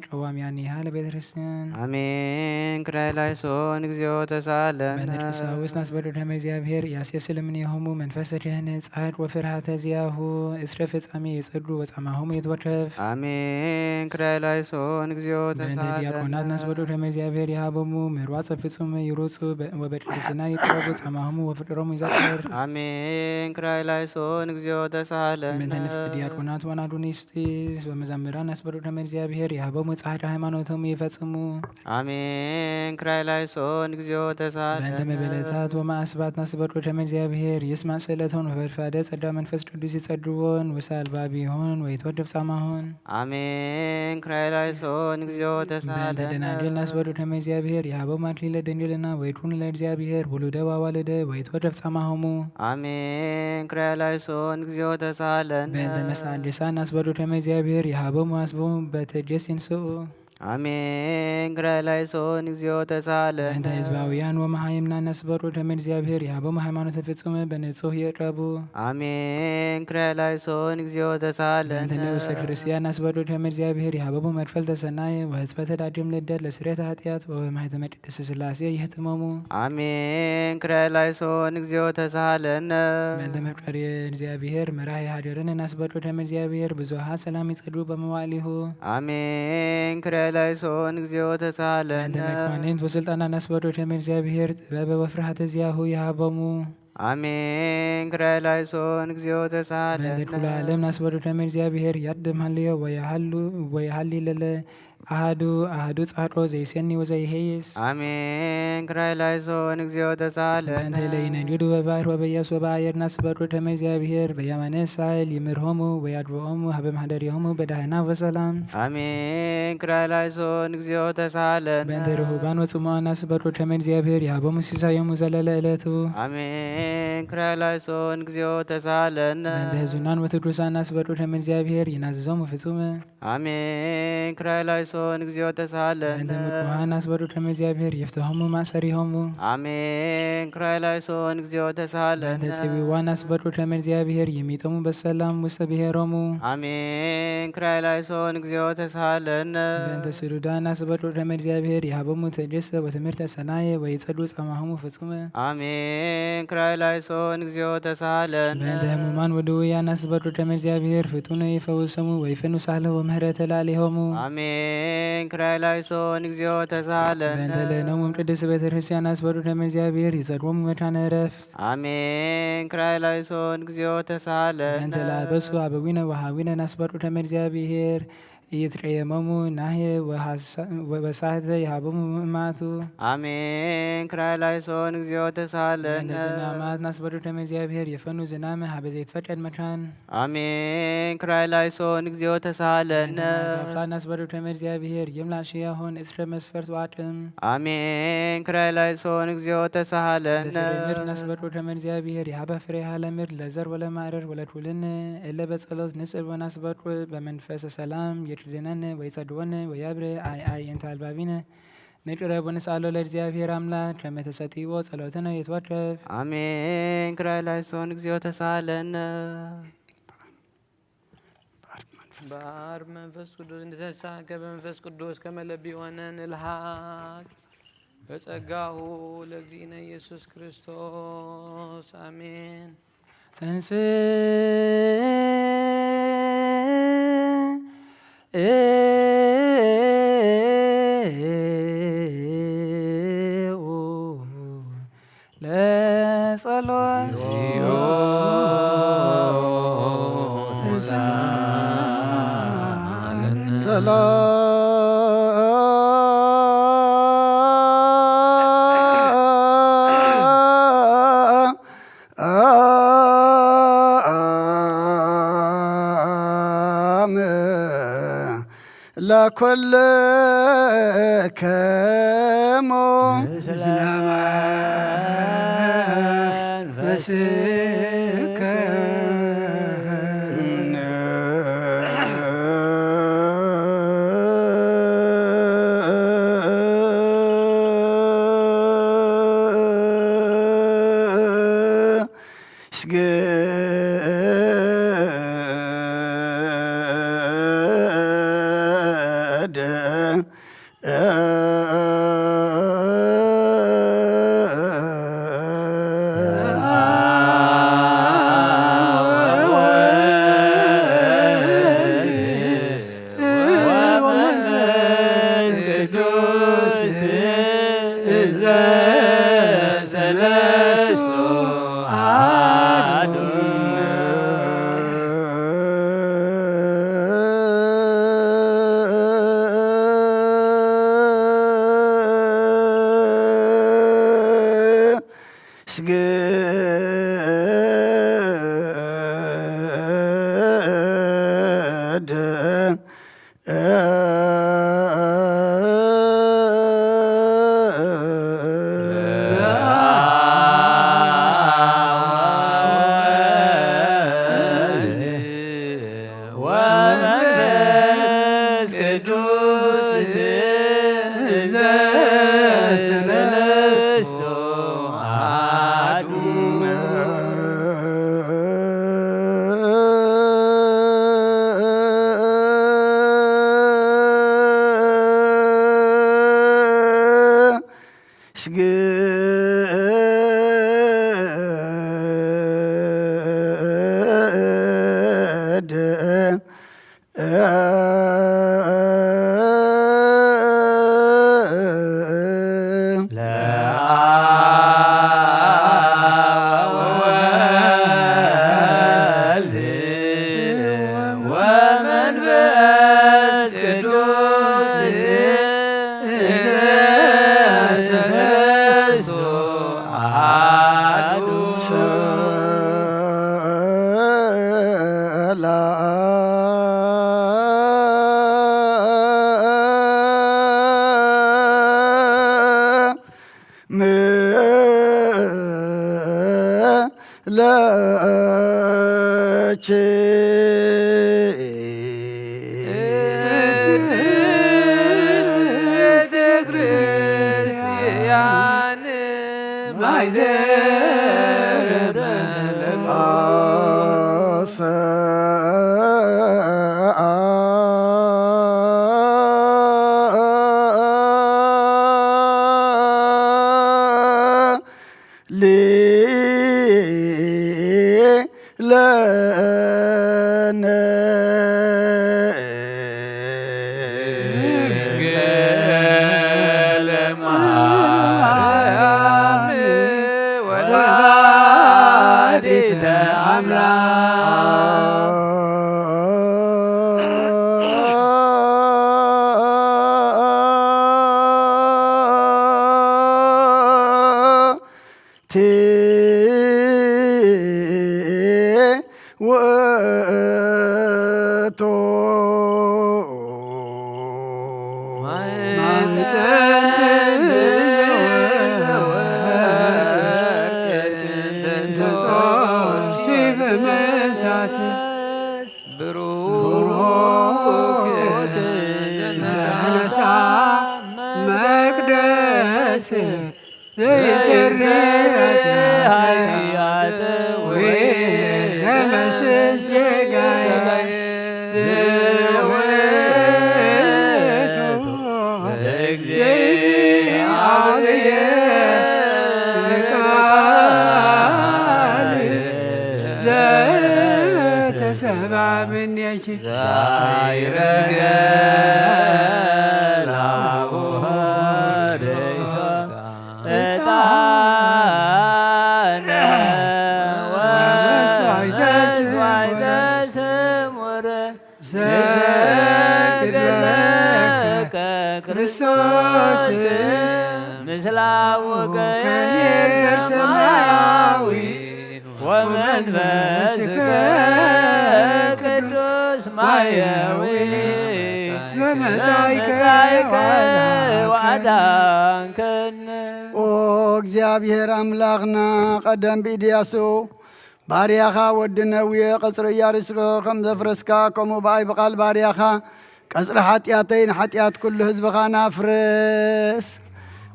ቀዋሚያኒሃ ለቤተ ክርስቲያን። አሜን። ክራይ ላይሶን እግዚኦ ተሳሃለን። በእንተ ቅዱሳውስ ናስበዶ ተመርዚያብሔር ያስየስል እምኔሆሙ መንፈሰ ድህነ ጻድቅ ወፍርሃተ ዚያሁ እስረ ፍጻሜ የጸዱ ወጻማሆሙ ይትወከፍ። አሜን። ክራይ ላይሶን እግዚኦ በእንተ ተሳሃለን። ዲያቆናት ናስበዶ ተመርዚያብሔር ይሃቦሙ ምርዋጸ ፍጹም ይሩጹ በ- ወበቅድስና ይቅረቡ ጻማሆሙ ወፍቅሮሙ ይዘክር። አሜን። ክራይ ላይሶን እግዚኦ ተሳሃለን። በእንተ ንፍቅ ዲያቆናት ወናዱኒስጢስ ወመዛምራን ናስበዶ ተመርዚያብሔር ይሃቦሙ ጻድቅ ሃይማኖቶሙ ይፈጽሙ። አሜን። ክራይ ላይሶን እግዚኦ ተሳሃለን። በእንተ መበለታት ወማእስባት ናስበዶ ተመርዚያብሔር ይስማዕ ስእለቶን ወፈድፋደ ጸጋ መንፈስ ቅዱስ ይጸድዎን ውሳ አልባቢሆን ወይትወደፍ ጻማሆን። አሜን። ክራይ ላይሶን እግዚኦ በእንተ ተሳሃለን። ደናግል ናስበዶ ተመርዚያብሔር ይሃቦሙ አክሊለ ድንግልና ወይኩኑ ለእግዚአብሔር ውሉደ ዋዋልደ ወይትወደፍ ጻማሆሙ። አሜን። ክራይ ላይሶን እግዚኦ ተሳሃለን። በእንተ መስተአድሳን ናስበዶ ተመርዚያብሔር ይሃቦሙ አስቦሙ በተጀስ ይንስኡ። አሜን። ክራይ ላይሶን እግዚኦ ተሳሃለን። በእንተ ህዝባውያን ወመሃይምናን ናስበዶ ተመርዚያብሔር ይሃቦሙ ሃይማኖተ ፍጹመ በንጹህ ይቅረቡ። አሜን። ክራይ ላይሶን እግዚኦ ተሳሃለን። በእንተ ንኡሰ ክርስቲያን ናስበዶ ተመርዚያብሔር ይሃቦሙ መድፈልተ ሰናየ ወህጽበተ ዳግም ልደት ለስርየተ ኃጢአት ወበማህተመ ቅድስተ ስላሴ ይህትሞሙ። አሜን። ክራይ ላይሶን እግዚኦ ተሳሃለን። በእንተ መፍቀሪ እግዚአብሔር መራሒ ሃገርን ናስበዶ ተመርዚያብሔር ብዙሃ ሰላም ይጸዱ በመዋዕሊሁ። አሜን። ክራይ ላይሶን እግዚኦ ተሳሃለን። በእንተ መኳንንት ወስልጣና ናስበዶ ተመርዚያብሔር ጥበበ ወፍርሃተ ዚያሁ ይሃቦሙ። አሜን። ክራይ ላይሶን እግዚኦ ተሳሃለን። በእንተ ኩሉ ዓለም ናስበዶ ተመርዚያብሔር ያድም ሃልዮ ወይሃሉ ወይሃሊ ለለ አሃዱ አሃዱ ጻድቆ ዘይሴኒ ወዘይሄይስ። አሜን። ክራይ ላይሶን እግዚኦ ተሳሃለን። በእንተ ለይነግዱ በባህር ወበየብስ ወበአየር ናስበዶ ተመርዚያብሔር በየማነ ሳይል ይምርሆሙ ወያድብኦሙ ሀበ ማህደሪሆሙ በዳህና ወሰላም። አሜን። ክራይ ላይሶን እግዚኦ ተሳሃለን። በእንተ ርሁባን ወጽሙዓን ናስበዶ ተመርዚያብሔር ይሃቦሙ ሲሳዮሙ ዘለለ ዕለቱ። አሜን። ክራይ ላይሶን እግዚኦ ተሳሃለን። በእንተ ህዙናን ወትጉሳን ናስበዶ ተመርዚያብሔር ይናዝዞሙ ፍጹመ። አሜን። ክራይ ላይሶን እግዚኦ ተሳሃለን። በእንተ ምኩሃን ናስበዶ ተመርዚያብሔር ይፍትሆሙ ማእሰሪሆሙ። አሜን። ክራይ ላይሶን እግዚኦ ተሳሃለን። በእንተ ጽቢዋን ናስበዶ ተመርዚያብሔር ይሚጦሙ በሰላም ውስተ ብሔሮሙ። አሜን። ክራይ ላይሶን እግዚኦ ተሳሃለን። በእንተ ስዱዳን ናስበዶ ተመርዚያብሔር ይሃቦሙ ተጀሰ ወትምህርተ ሰናየ ወይጸዱ ጻማሆሙ ፍጹመ። አሜን። ክራይ ላይሶን እግዚኦ ተሳሃለን። በእንተ ህሙማን ወድውያን ናስበዶ ተመርዚያብሔር ፍጡነ ይፈውሶሙ ወይፈኑ ሳህለ ወምህረተ ላዕሌሆሙ። አሜን። ክራይ ላይሶን እግዚኦ ተሳሃለን። በእንተ ለኖሙ ቅድስት ቤተ ክርስቲያን ናስበዶ ተመርዚያብሔር ይጸድዎሙ መካነ ዕረፍት። አሜን። ክራይ ላይሶን እግዚኦ ተሳሃለን። በእንተ ለአበሱ አበዊነ ወሃዊነ ናስበዶ ተመርዚያብሔር ኢይትቀየሞሙ ናህየ ወበሳህተ ይሃቦሙ እማቱ። አሜን። ክራይ ላይሶን እግዚኦ ተሳሃለን። በእንተ ዝናማት ናስበዶ ተመርዚያብሔር ይፈኑ ዝናመ ሀበ ዘይትፈቀድ መካን። አሜን። ክራይ ላይሶን እግዚኦ ተሳሃለን። በእንተ ማይ ታፍላ ናስበዶ ተመርዚያብሔር ይምላእ ሽያሆን እስረ መስፈርት ዋቅም። አሜን። ክራይ ላይሶን እግዚኦ ተሳሃለን። በፍሬ ምድር ናስበዶ ተመርዚያብሔር ይሃበ ፍሬሃ ለምድር ለዘር ወለማዕረር ወለኩልን እለ በጸሎት ንጽል ወናስበዶ በመንፈሰ ሰላም ይድነን ወይጸድወን ወያብር አይ አይ እንተ አልባቢነ ንቅረብ ወንስአሎ ለእግዚአብሔር አምላክ ከመ ተሰጥዎ ጸሎትነ ይትወከፍ። አሜን። ክራይ ላይሶን እግዚኦ ተሳሃለን። እምበኣር መንፈስ ቅዱስ ንተሳከበ መንፈስ ቅዱስ ከመ ለቢወነ ንልሃክ በጸጋሁ ለእግዚእነ ኢየሱስ ክርስቶስ። ኣሜን። ተንሥእ ለጸሎት። ሰላም ለኩልክሙ። ስግድ ወመንፈስ ቅዱስ ዘሰለስቱ አሐዱ። ስግድ ወመንፈስ ቅዱስ ዘሰለስቱ አሐዱ። ስግድ ለአብ ወወልድ ወመንፈስ ቅዱስ ዘሰለስቱ አሐዱ። ሰላም ለኪ ቅድስት ቤተ ክርስቲያን ማይደረ በለባሰ ሊ ለነ ድንግል ማርያም ወላዲተ አምላክ። ቲ ውእቱ ማዕጠንት ዘወርቅ ብሩክ ተነሳ መቅደስ ዘይሰሪ ኃጢአት ወይደመስስ ጌጋየ። ዛይረገ ላቡ ርእሶ ዕጣነ ወመስዋዕተ ስሙር ዘሰግድ ለከ ክርስቶስ ምስለ አቡከ ሰማያዊ ወመንፈስከ ቅዱስ ማያዊ እስመ መጻእከ ወአዳንከነ። ኦ እግዚኣብሔር ኣምላኽና፣ ቀደም ብኢድ ኢያሱ ባርያኻ ወዲ ነዌ ቀጽሪ ኢያሪኮ ከም ዘፍረስካ፣ ከምኡ ብኣይ ብቓል ባርያኻ ቀጽሪ ሓጢኣተይን ሓጢኣት ኩሉ ህዝብኻን ኣፍርስ።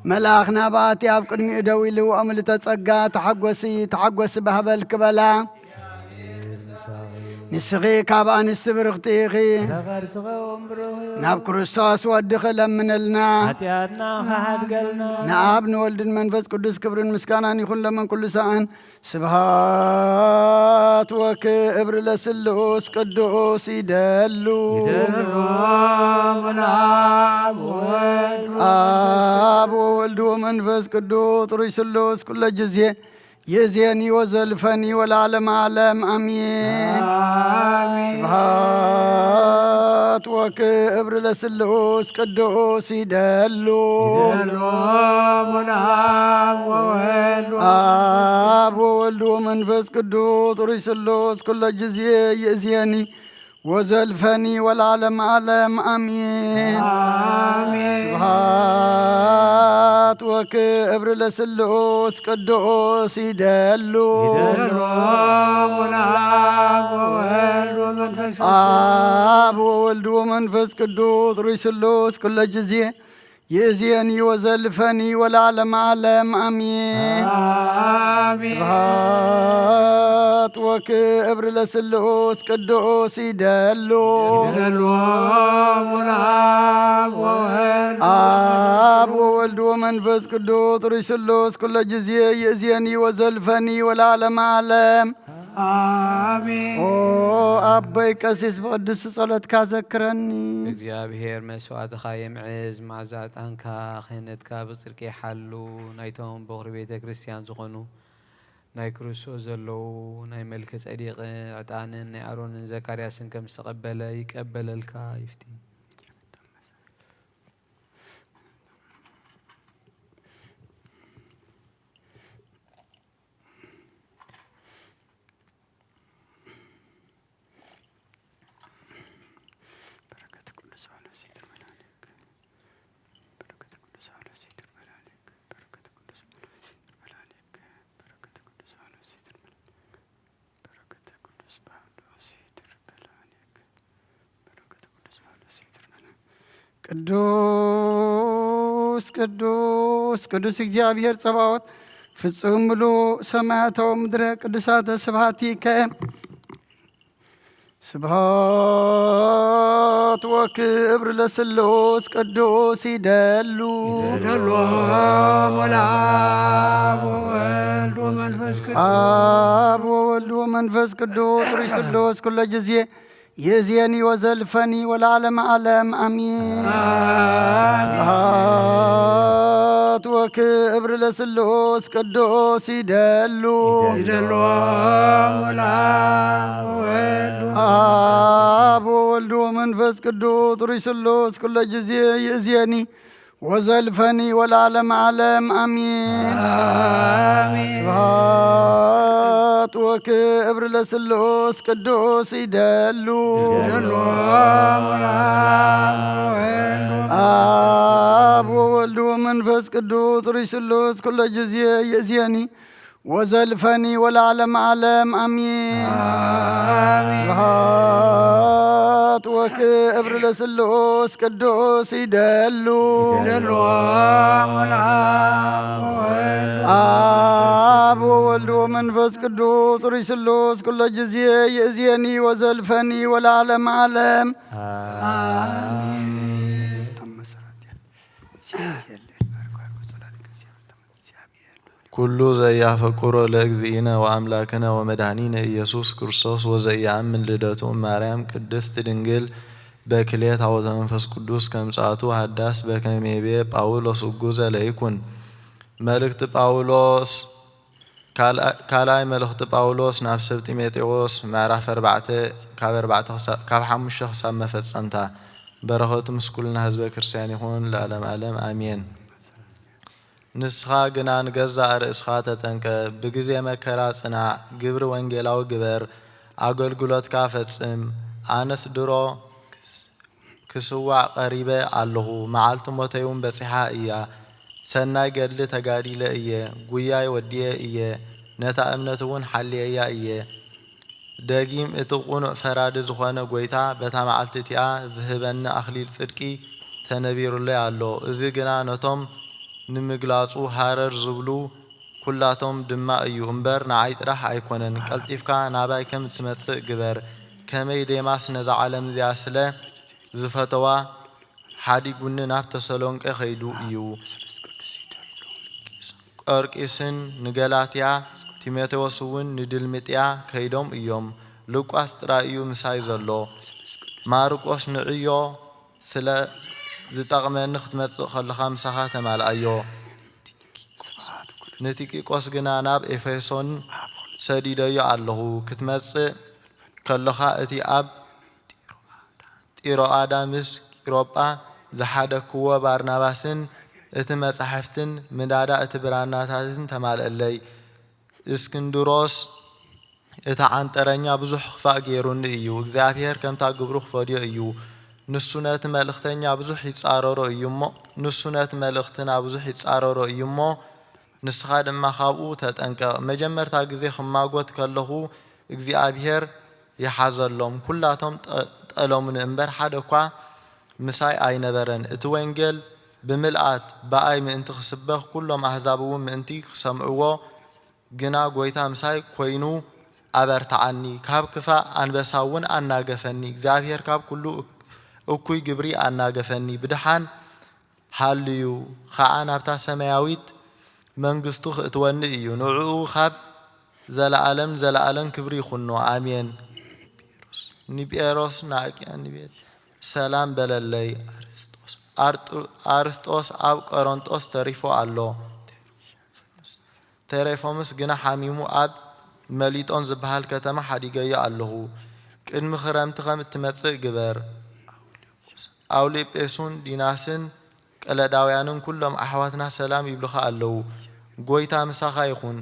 መልኣኽ ናብኣ እቲ ኣብ ቅድሚኡ ደው ኢሉ፣ "ኦ ምልእተ ጸጋ፣ ተሓጎሲ፣ ተሓጎሲ፣ ባህበል" ክበላ፣ ንስኺ ካብ ኣንስቲ ብርኽቲ ኢኺ። ካብ ኣንስቲ ብርኽቲ ኢኺ። ናብ ክርስቶስ ወድኺ ለምንልና። ሓጢኣትና ክሓድገልና። ንኣብ ንወልድን መንፈስ ቅዱስ ክብርን ምስጋናን ይኹን ለመን ኩሉ ሰኣን። ስብሃት ወክብር ለስሉስ ቅዱስ ይደሉ። ይደሉ ለአብ ወወልድ አብ ወወልድ ወመንፈስ ቅዱስ ጥሩይ ስሉስ ኩለ ጊዜ ይእዜኒ ወዘልፈኒ ወለዓለመ ዓለም አሜን። አሜን። ስብሃት ወክብር ለስሉስ ቅዱስ ይደሉ። ይደሉ ለአብ ወወልድ አብ ወወልድ ወመንፈስ ቅዱስ ጥሩይ ስሉስ ኩለ ጊዜ ይእዜኒ ወዘልፈኒ ወለዓለመ ዓለም አሜን። አሜን። ስብሃት ወክብር ለስሉስ ቅዱስ ይደሉ። ይደሉ ለአብ ወወልድ ወመንፈስ ቅዱስ። አብ ወወልድ ወመንፈስ ቅዱስ ጥሩይ ስሉስ ኩለ ጊዜ ይእዜኒ ወዘልፈኒ ወለዓለመ ዓለም አሜን። አሜን። ስብሃት ወክብር ለስሉስ ቅዱስ ይደሉ። ይደሉ ለአብ ወወልድ አብ ወወልድ ወመንፈስ ቅዱስ ጥሩይ ስሉስ ኩለ ጊዜ ይእዜኒ ወዘልፈኒ ወለዓለመ ዓለም። አሜን። ኦ አቦይ ቀሲስ፣ ብቅዱስ ጸሎትካ ዘክረኒ። እግዚኣብሔር መስዋእትኻ የምዕዝ፣ መዓዛ ዕጣንካ ክህነትካ ብጽድቂ ይሓሉ። ናይቶም በኹሪ ቤተ ክርስቲያን ዝኾኑ ናይ ክርስቶስ ዘለዉ ናይ መልከ ጸዴቅ ዕጣንን ናይ ኣሮንን ዘካርያስን ከም ዝተቐበለ ይቀበለልካ ይፍቲ። በረከት ቅዱስ ጳውሎስ ይትርበላልክ። በረከት ቅዱስ ጳውሎስ ይትርበላልክ። በረከት ቅዱስ ጳውሎስ ይትርበላልክ። በረከት ቅዱስ ጳውሎስ ይትርበላልክ። በረከተ ቅዱስ ጳውሎስ ይትርበላልክ። በረከተ ቅዱስ ጳውሎስ ይትርበላልክ። ቅዱስ ቅዱስ ቅዱስ እግዚኣብሔር ጸባኦት ፍጹም ምሉእ ሰማያተ ወምድረ ቅዱሳተ ስብሐቲከ። ስብሐት ወክብር ለስሉስ ቅዱስ ይደሉ። ይደሉ ለአብ ወወልድ ወመንፈስ ቅዱስ። አብ ወወልድ ወመንፈስ ቅዱስ ርሱሉስ ኩለ ጊዜ ይእዜኒ ወዘልፈኒ ወለዓለመ ዓለም አሜን። አሜን። ስብሐት ወክብር ለስሉስ ቅዱስ ይደሉ። ይደሉ ለአብ ወወልድ አብ ወወልድ ወመንፈስ ቅዱስ ርሱሉስ ኩለ ጊዜ ይእዜኒ ወዘልፈኒ ወለዓለመ ዓለም አሜን። አሜን። ስብሐት ወክብር ለስሉስ ቅዱስ ይደሉ። ይደሉ ለአብ ወወልድ አብ ወወልድ ወመንፈስ ቅዱስ ርሱሉስ ኩለ ጊዜ ይእዜኒ ወዘልፈኒ ወለዓለመ ዓለም አሜን። አሜን። ስብሐት ወክብር ለስሉስ ቅዱስ ይደሉ። ይደሉ ለአብ ወወልድ አብ ወወልድ ወመንፈስ ቅዱስ ርሱሉስ ኩለ ጊዜ ይእዜኒ ወዘልፈኒ ወለዓለመ ዓለም አሜን። ኩሉ ዘኢያፈቅሮ ለእግዚእነ ወአምላክነ ወመድኃኒነ ኢየሱስ ክርስቶስ ወዘኢየአምን ልደቱ እማርያም ቅድስት ድንግል በክልኤት ሀወተ መንፈስ ቅዱስ ከምጽአቱ ሀዳስ በከመ ይቤ ጳውሎስ እጉዘ ለይኩን። መልእክት ጳውሎስ ካልኣ-፣ ካልኣይ መልእኽቲ ጳውሎስ ናብ ሰብ ጢሞቴዎስ ምዕራፍ ኣርባዕተ ካብ ኣርባዕተ ክሳ-፣ ካብ ሓሙሽተ ክሳብ መፈጸምታ። በረኸቱ ምስ ኩልና ህዝበ ክርስቲያን ይኹን ለዓለም ዓለም ኣሜን። ንስኻ ግና ንገዛእ ርእስኻ ተጠንቀ፣ ብግዜ መከራ ጽናዕ፣ ግብሪ ወንጌላዊ ግበር፣ ኣገልግሎትካ ፈጽም። ኣነስ ድሮ ክስዋዕ ቀሪበ ኣለኹ፣ መዓልቲ ሞተይ እውን በጺሓ እያ። ሰናይ ገድሊ ተጋዲለ እየ፣ ጉያይ ወዲኤ እየ፣ ነታ እምነት እውን ሓልየያ እየ። ደጊም እቲ ቅኑዕ ፈራዲ ዝኾነ ጐይታ በታ መዓልቲ እቲኣ ዝህበኒ ኣኽሊል ጽድቂ ተነቢሩለይ ኣሎ። እዚ ግና ነቶም ንምግላጹ ሃረር ዝብሉ ኲላቶም ድማ እዩ እምበር ንዓይ ጥራሕ ኣይኮነን። ቀልጢፍካ ናባይ ከም እትመጽእ ግበር። ከመይ ዴማስ ነዛ ዓለም እዚኣ ስለ ዝፈተዋ ሓዲጉኒ ናብ ተሰሎንቄ ኸይዱ እዩ። ቄርቂስን ንገላትያ፣ ጢሞቴዎስ እውን ንድልምጥያ ከይዶም እዮም። ሉቃስ ጥራይ እዩ ምሳይ ዘሎ። ማርቆስ ንዕዮ ስለ ዝጠቕመኒ ክትመጽእ ከለኻ ምሳኻ ተማልኣዮ። ንቲኪቆስ ግና ናብ ኤፌሶን ሰዲደዮ ኣለኹ። ክትመጽእ ከለኻ እቲ ኣብ ጢሮኣዳ ምስ ቂሮጳ ዝሓደግክዎ ባርናባስን እቲ መጻሕፍትን ምዳዳ እቲ ብራናታትን ተማልአለይ። እስክንድሮስ እቲ ዓንጠረኛ ብዙሕ ክፋእ ገይሩኒ እዩ። እግዚኣብሔር ከምታ ግብሩ ክፈድዮ እዩ። ንሱ ነቲ መልእኽተኛ ብዙሕ ይጻረሮ እዩ እሞ፣ ንሱ ነቲ መልእኽትና ብዙሕ ይጻረሮ እዩ እሞ፣ ንስኻ ድማ ካብኡ ተጠንቀቕ። መጀመርታ ግዜ ክማጎት ከለኹ እግዚኣብሔር ይሓዘሎም። ኩላቶም ጠ-፣ ጠለሙኒ እምበር ሓደ እኳ ምሳይ ኣይነበረን። እቲ ወንጌል ብምልኣት ብኣይ ምእንቲ ክስበኽ፣ ኩሎም ኣህዛብ እውን ምእንቲ ክሰምዕዎ ግና ጐይታ ምሳይ ኰይኑ ኣበርትዓኒ። ካብ ክፋእ ኣንበሳ እውን ኣናገፈኒ። እግዚኣብሔር ካብ ኩሉ እኩይ ግብሪ ኣናገፈኒ። ብደሓን ሃልዩ ኸኣ ናብታ ሰማያዊት መንግስቱ ክእትወኒ እዩ። ንዕኡ ኻብ ዘለኣለም ንዘለኣለም ክብሪ ይኹኖ። ኣሜን። ንጴሮስ ንኣቅያ ንቤት ሰላም በለለይ። ኣርስጦስ፣ ኣርስጦስ ኣብ ቆሮንጦስ ተሪፎ ኣሎ። ቴሬፎምስ ግና ሓሚሙ ኣብ መሊጦን ዝበሃል ከተማ ሓዲገዮ ኣለኹ። ቅድሚ ክረምቲ ከም እትመጽእ ግበር። ኣውሊጴሱን ዲናስን ቀለዳውያንን ኩሎም ኣሕዋትና ሰላም ይብሉኻ ኣለዉ። ጐይታ ምሳኻ ይኹን።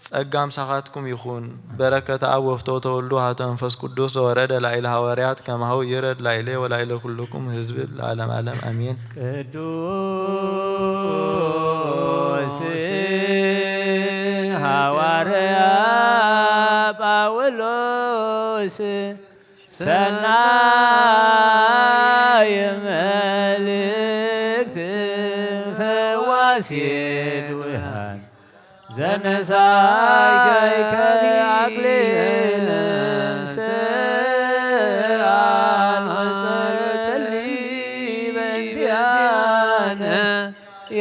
ጸጋ ምሳኻትኩም ይኹን። በረከተ ኣብ ወፍቶ ተወልዱ ሃተ መንፈስ ቅዱስ ዘወረደ ላዕለ ሃዋርያት ከማሁ ይረድ ላዕሌ ወላዕለ ኩልኩም ህዝብ ለዓለም ዓለም ኣሜን። ቅዱስ ሃዋርያ ጳውሎስ ሰናይ መልእክት ፈዋሲ ድውያን ዘነሳይ ከይከ ኣክሊለ ሰኣል መጸሊ በእንቲኣነ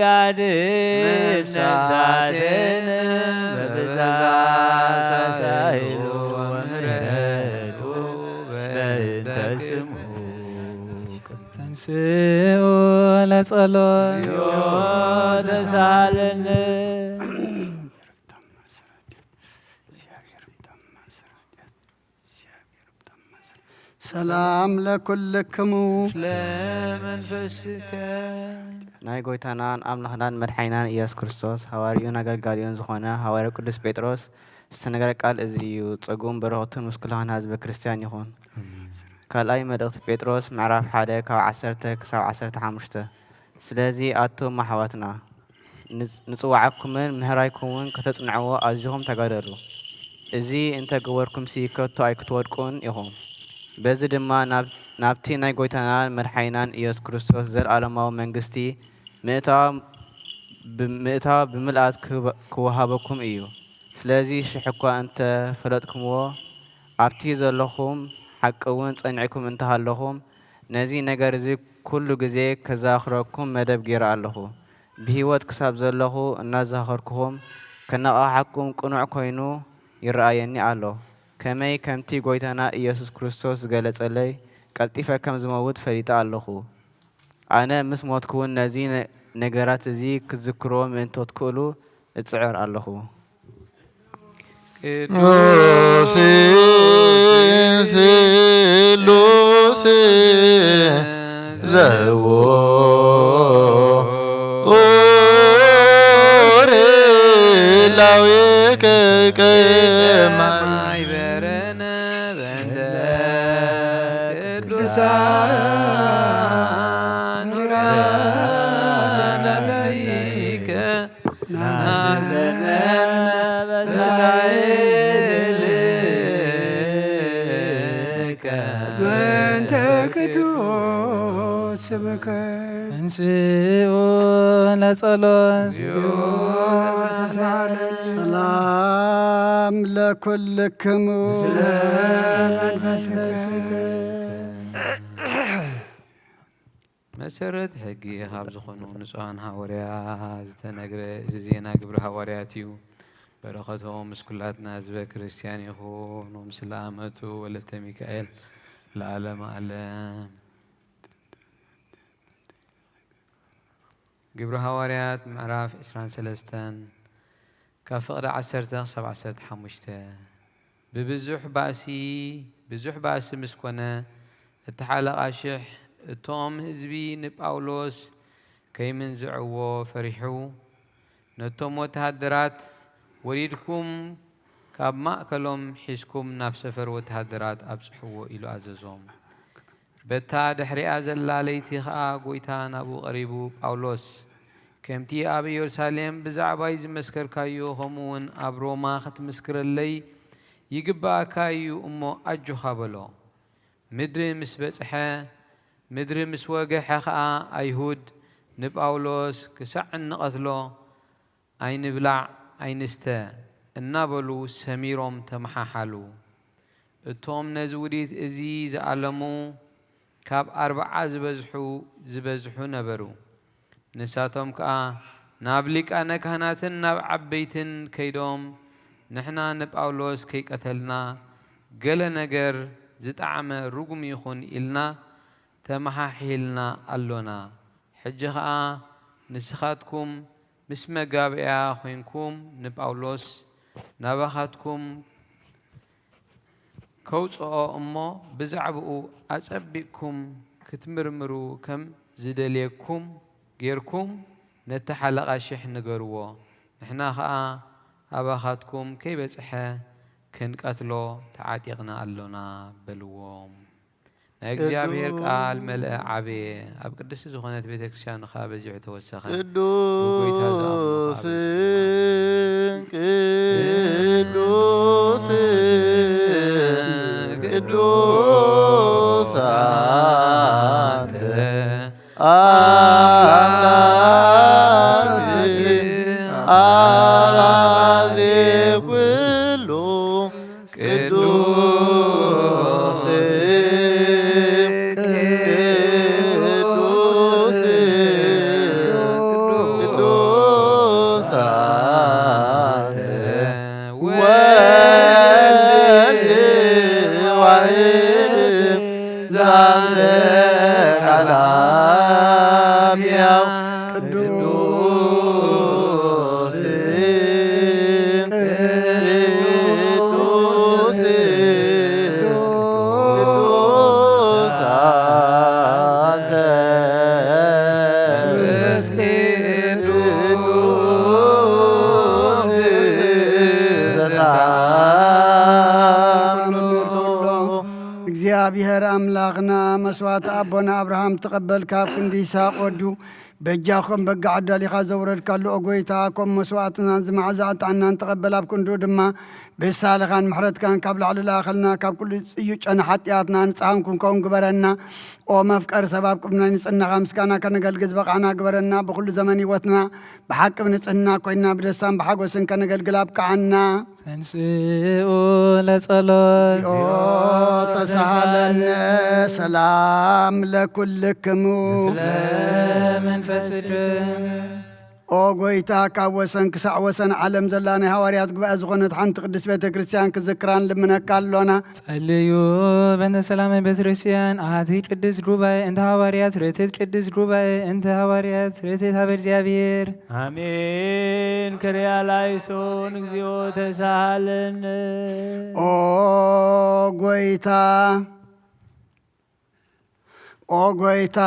ያድነን ሳቴነ በብዛት ሳይሉ ወምህረቱ በእንተ ስሙ። ተንስኡ ለጸሎት ተሳለነ። ሰላም ለኩልክሙ። ለመንፈስከ። ናይ ጐይታናን ኣምላኽናን መድሓኒናን ኢየሱስ ክርስቶስ ሃዋርዩን ኣገልጋሊኡን ዝኾነ ሃዋርያ ቅዱስ ጴጥሮስ ዝተነገረ ቃል እዚ እዩ። ጸጉን በረኸቱን ምስ ኩላህና ህዝበ ክርስቲያን ይኹን። ካልኣይ መልእኽቲ ጴጥሮስ ምዕራፍ ሓደ ካብ ዓሰርተ ክሳብ ዓሰርተ ሓሙሽተ። ስለዚ ኣቱም ኣሕዋትና፣ ንጽ-፣ ንጽዋዓኩምን ምሕራይኩምን ከተጽንዕዎ ኣዚኹም ተጋደሉ። እዚ እንተ ገበርኩምሲ ከቶ ኣይክትወድቁን ኢኹም። በዚ ድማ ናብ-፣ ናብቲ ናይ ጐይታናን መድሓኒናን ኢየሱስ ክርስቶስ ዘለኣለማዊ መንግስቲ ምእታው ብ-፣ ምእታው ብምልኣት ክህበ-፣ ክወሃበኩም እዩ። ስለዚ ሽሕ እኳ እንተ ፈለጥኩምዎ፣ ኣብቲ ዘለኹም ሓቂ እውን ጸኒዕኩም እንተ ሃለኹም፣ ነዚ ነገር እዚ ኩሉ ግዜ ከዘኻኽረኩም መደብ ገይረ ኣለኹ። ብህይወት ክሳብ ዘለኹ እናዘኻኸርኩኹም ከነቓቕሓኩም ቅኑዕ ኮይኑ ይረኣየኒ ኣሎ። ከመይ ከምቲ ጐይታና ኢየሱስ ክርስቶስ ዝገለጸለይ ቀልጢፈ ከም ዝመውት ፈሊጠ ኣለኹ። ኣነ ምስ ሞትኩውን ነዚ ነ-፣ ነገራት እዚ ክትዝክርዎ ምእንቲ ክትክእሉ እጽዕር ኣለኹ። ቅዱስ ስሉስ ዘውር ላዌከ ቀማ ማይበረነ በእንተ ቅዱሳን ራዳይከ ናዘዘነ በሳይልከ በእንተ ቅዱስ ስምከ እንስኡ ለጸሎት። ሰላም ለኩልክሙ። መሰረት ሕጊ ካብ ዝኾኑ ንጹሃን ሃዋርያ ዝተነግረ እዚ ዜና ግብሪ ሃዋርያት እዩ። በረኸቶም ምስ ኩላትና ህዝበ ክርስቲያን ይኹን። ወምስለ ኣመቱ ወለተ ሚካኤል ለዓለመ ዓለም። ግብሪ ሃዋርያት ምዕራፍ ዕስራን ሰለስተን ካብ ፍቕዲ ዓሰርተ ክሳብ ዓሰርተ ሓሙሽተ። ብብዙሕ ባእሲ፣ ብዙሕ ባእሲ ምስ ኮነ፣ እቲ ሓለቓ ሽሕ እቶም ህዝቢ ንጳውሎስ ከይምንዝዕዎ ፈሪሑ፣ ነቶም ወተሃደራት፣ "ወሪድኩም ካብ ማእከሎም ሒዝኩም ናብ ሰፈር ወተሃደራት ኣብጽሕዎ" ኢሉ ኣዘዞም። በታ ድሕሪኣ ዘላ ለይቲ ኸኣ ጐይታ ናብኡ ቀሪቡ፣ "ጳውሎስ፣ ከምቲ ኣብ ኢየሩሳሌም ብዛዕባይ ዝመስከርካዮ፣ ከምኡውን ኣብ ሮማ ክትምስክረለይ ይግብኣካ እዩ እሞ፣ ኣጆኻ" በሎ። ምድሪ ምስ በጽሐ፣ ምድሪ ምስ ወግሐ ኸኣ፣ ኣይሁድ ንጳውሎስ ክሳዕ እንቐትሎ፣ "ኣይንብላዕ ኣይንስተ" እናበሉ ሰሚሮም ተመሓሓሉ። እቶም ነዚ ውዲት እዚ ዝኣለሙ ካብ ኣርብዓ ዝበዝሑ፣ ዝበዝሑ ነበሩ። ንሳቶም ከኣ ናብ ሊቃነ ካህናትን ናብ ዓበይትን ከይዶም፣ "ንሕና ንጳውሎስ ከይቀተልና፣ ገለ ነገር ዝጠዓመ ርጉም ይኹን ኢልና ተመሓሒልና ኣሎና። ሕጂ ኸኣ ንስኻትኩም ምስ መጋብእያ ኾይንኩም ንጳውሎስ ናባኻትኩም ከውጽኦ እሞ፣ ብዛዕባኡ ኣጸቢቕኩም ክትምርምሩ ከም ዝደልየኩም ጌርኩም ነቲ ሓለቓ ሽሕ ንገርዎ። ንሕና ኸኣ ኣባኻትኩም ከይበጽሐ ክንቀትሎ ተዓጢቕና ኣሎና" በልዎም። ናይ እግዚኣብሔር ቅዱስ ቃል መልአ ዓበየ። ኣብ ቅድስቲ ዝኾነት ቤተ ክርስቲያኑ ኸኣ በዚሑ ተወሰኸ። ቅዱስ፣ ብጎይታ ዝኣምኑ ኸኣ በዚሑ ቅዱስ፣ ቅዱስ ኣንተ ኣምላክ ኣባዜ ኩሉ ቅዱስ፣ ቅዱስ፣ ቅዱስ ኣንተ ወልድ ዋሕድ ዘአንተ ቃል አብ ሕያው ቅዱስ፣ ቅዱስ፣ ቅዱስ አንተ መንፈስ ቅዱስ ዘተአምር ኩሎ። እግዚኣብሔር ኣምላኽና መስዋዕቲ ኣቦና ኣብርሃም ትቐበል ካብ ክንዲ ይስሐቅ ወዱ በጃ ከም በጋዕ ኣዳሊኻ ዘውረድካሉ፣ ኦ ጐይታ፣ ከም መስዋዕትናን ዝመዓዛ ዕጣንናን ተቐበል። ኣብ ክንድኡ ድማ ብሳልኻን ምሕረትካን ካብ ላዕሊ ለኣኸልና፣ ካብ ኩሉ ጽዩቕ ጨና ሓጢኣትና ንጽሃን ክንከውን ግበረና። ኦ መፍቀሪ ሰብ፣ ኣብ ቅድሚ ናይ ንጽህናኻ ምስጋና ከነገልግል ዝበቓዕና ግበረና። ብኹሉ ዘመን ህይወትና ብሓቂ ብንጽህና ኮይንና ብደስታን ብሓጎስን ከነገልግል ኣብቅዓና። ተንስኡ ለጸሎት። ተሳሃለነ ሰላም ለኩልክሙ። ስለ መንፈስ ቅዱስ። ኦ ጎይታ፣ ካብ ወሰን ክሳዕ ወሰን ዓለም ዘላ ናይ ሃዋርያት ጉባኤ ዝኾነት ሓንቲ ቅድስት ቤተ ክርስቲያን ክዝክራን ልምነካ ኣሎና። ጸልዩ በእንተ ሰላመ ቤተ ክርስቲያን ኣቲ ቅድስት ጉባኤ እንተ ሃዋርያት ርትዕት ቅድስት ጉባኤ እንተ ሃዋርያት ርትዕት ሃበ እግዚኣብሔር። ኣሜን። ክርያ ላይሶን እግዚኦ ተሳሃለነ። ኦ ጎይታ፣ ኦ ጎይታ፣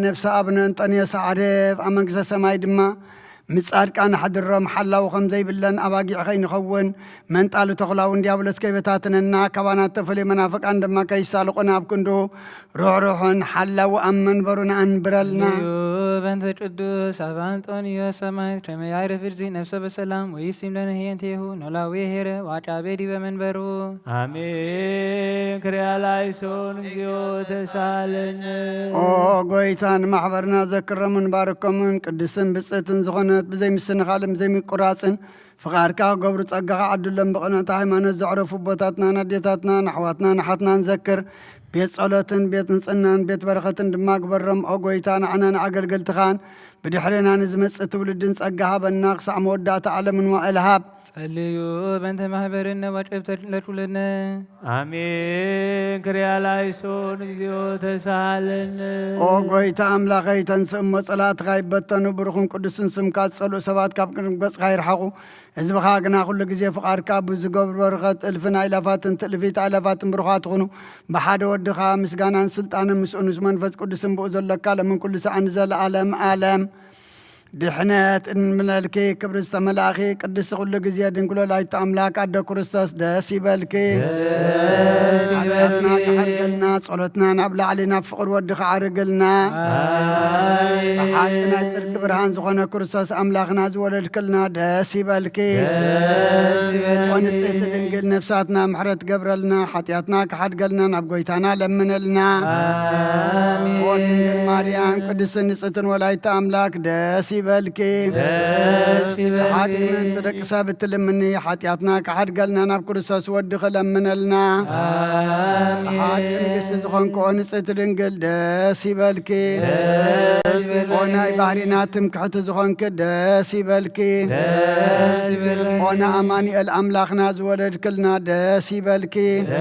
ነፍሲ ኣቡነ እንጠንዮስ ኣዕርፍ ኣብ መንግስተ ሰማይ ድማ ምስ ጻድቃን ኣሕድሮም። ሓላዊ ከም ዘይብለን ኣባጊዕ ከይንኸውን መንጣሉ ተኹላውን ዲያብሎስ ከይበታትነና፣ ካባና እተፈልዩ መናፍቃን ድማ ከይሳልቑና ኣብ ክንዱ ርሕሩሕን ሓላዊ ኣብ መንበሩና ኣንብረልና። እዩ በእንተ ቅዱስ ኣባ እንጦንዮስ ሰማዕት ከመ ያዕርፍ ርዚ ነፍሰ በሰላም ወይሲም ለነ ህየንቴሁ ኖላዊ ሄረ ዋጫቤ ዲበ መንበሩ። ኣሜን። ክርያ ላይሶን እግዚኦ ተሳለነ። ኦ ጎይታ፣ ንማሕበርና ዘክሮምን ባርኮምን ቅድስትን ብጽእትን ዝኾነት ብዘይ ምስንኻልን ብዘይ ምቁራጽን ፍቓድካ ክገብሩ ጸጋኻ ዓድሎም። ብቕንዕቲ ሃይማኖት ዘዕረፉ ኣቦታትናን ኣዴታትናን ኣሕዋትናን ኣሓትናን ዘክር። ቤት ጸሎትን ቤት ንጽህናን ቤት በረኸትን ድማ ግበሮም። ኦ ጎይታ፣ ንዓናን ኣገልገልትኻን ብድሕሬና ንዝመጽእ ትውልድን ጸጋ ሃበና። ክሳዕ መወዳእታ ዓለምን ዋዕል ሃብ። ጸልዩ በእንተ ማሕበርነ ዋጨብተ ለኩልነ። ኣሜን። ክርያ ላይሶን እግዚኦ ተሳሃለነ። ኦ ጎይታ ኣምላኸይ፣ ተንስእ እሞ ጸላእትኻ ይበተኑ። ብሩኽን ቅዱስን ስምካ ዝጸልኡ ሰባት ካብ ቅድሚ ገጽካ ይርሓቑ። ህዝብኻ ግና ኩሉ ግዜ ፍቓድካ ብዝገብሩ በረኸት እልፍን ኣእላፋትን ትእልፊት ኣእላፋትን ብሩኻት ይኹኑ። ብሓደ ወድኻ ምስጋናን ስልጣንን ምስኡ ምስ መንፈስ ቅዱስን ብኡ ዘለካ ለምን ኩሉ ሰዓን ዘለኣለም ኣለም ድሕነት እንብለልኪ ክብሪ ዝተመላእኺ ቅድስቲ ኩሉ ግዜ ድንግል ወላዲተ ኣምላክ ኣደ ክርስቶስ ደስ ይበልኪ። ደስ ይበልኪ። ሓጢኣትና ክሓድገልና ጸሎትና ናብ ላዕሊ ናብ ፍቕሪ ወድኻ ዓርግልና። ኣሜን። ብሓቂ ናይ ጽድቂ ብርሃን ዝኾነ ክርስቶስ ኣምላኽና ዝወለድክልና ደስ ይበልኪ። ደስ ይበልኪ። ኦ ንጽሕቲ ድንግል ነፍሳትና ምሕረት ገብረልና፣ ሓጢኣትና ክሓድገልና ናብ ጎይታና ለምንልና። ኣሜን። ኦ ድንግል ማርያም ቅድስትን ንጽሕትን ወላዲተ ኣምላክ ደስ ይበልኪ። ደስ ይበልኪ። ብሓቂ ምእንቲ ደቂ ሰብ እትልምኒ ሓጢኣትና ክሓድገልና ናብ ክርስቶስ ወድኺ ለምንልና። ኣሜን። ብሓቂ ንግስቲ ዝኾንኪ ኦ ንጽሕቲ ድንግል ደስ ይበልኪ። ደስ ይበልኪ። ኦ ናይ ባህሪና ትምክሕቲ ዝኾንኪ ደስ ይበልኪ። ደስ ይበልኪ። ኦ ንኣማኑኤል ኣምላኽና ዝወለድክልና ደስ ይበልኪ። ደስ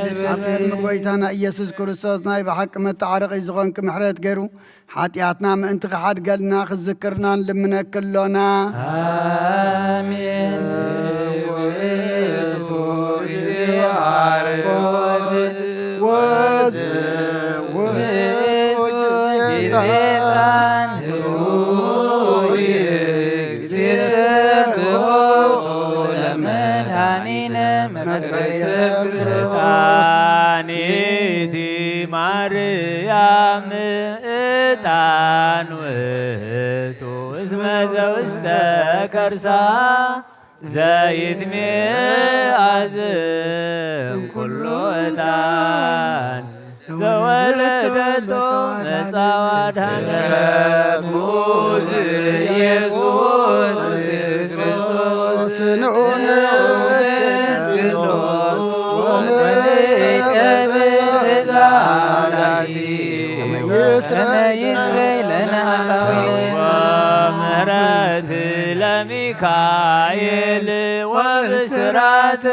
ይበልኪ። ኣብ ቅድሚ ጎይታና ኢየሱስ ክርስቶስ ናይ ብሓቂ መተዓረቒ ዝኾንኪ ምሕረት ገይሩ ሓጢኣትና ምእንቲ ክሓድገልና ክዝክርናን ልምነኪ ኣሎና። ኣሜን። ውእቱ ጊዜ ባርኮት ወዝውእቱ ጊዜ ጣን ርኡይ ጊዜ ሰብሖ ለመድኃኒነ መፍቀሬ ሰብ ክርስቶስ። መድኃኒት ማርያም ዕጣን ውእቱ እስመ ዘውስተ ከርሳ ዘይትሜአዝ እምኩሉ ዕጣን ዘወለደቶ መጻ ወአድኃነ። ኢየሱስ ክርስቶስ ንዑ ነመስግኖ ወንቀብር ዛቲ ከመ ይስረይ ለነ ኃጣውኢነ። ወምሕረት ለሚካኤል ወብስራት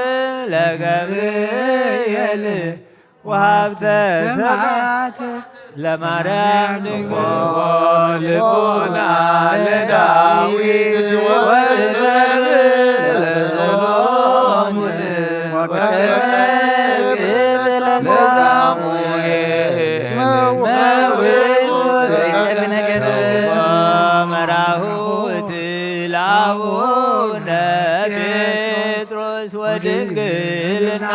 ለገብርኤል ወሀብተ ሰማያት ለማርያም ድንግል። ልቦና ለዳዊት ወጥበብ ለሰሎሞን ወከመ ለሳሙኤል። መራሁት ለአቡነ ጴጥሮስ ወድንግልና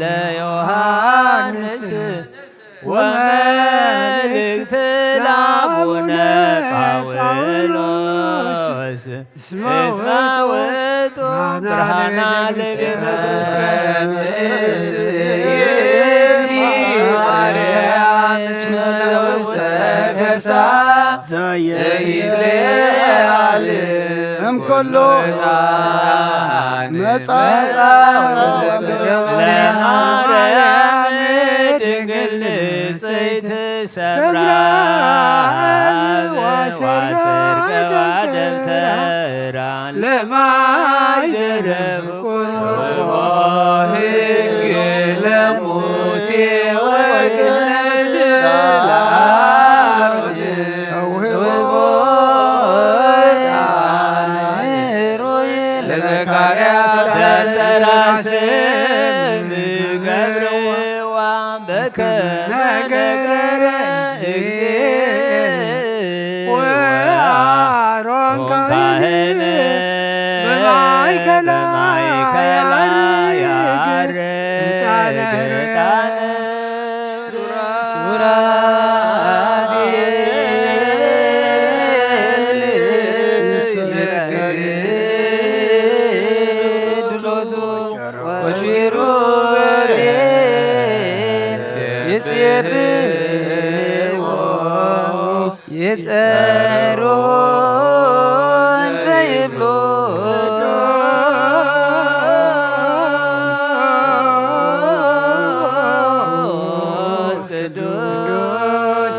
ለዮሐንስ ወመልእክት ለአቡነ ጳውሎስ እስመ ውእቱ ብርሃና ለቤተ ክርስቲያን። ማርያም እስመ ውስተ ከርሳ ዘይትለዓል እምኩሉ መጻ ለማርያም ድንግል ንጽሕት ሰምራ ወሰርገባ ደብተራ ለማይ ደረፍቁር ወህግ ለሙሴ ወግነድላ ለዘካርያስ ደብተራ ስም ገብርዋ በከመ ነገረ እግዚእ ወአሮን ካህን በማእከላ ያርግ ዕጣነ ሱራፌል ይስግድ ሎቱ ወኪሩቤል ይሴብሕዎ ይጸርዎን ዘይብሉ ቅዱስ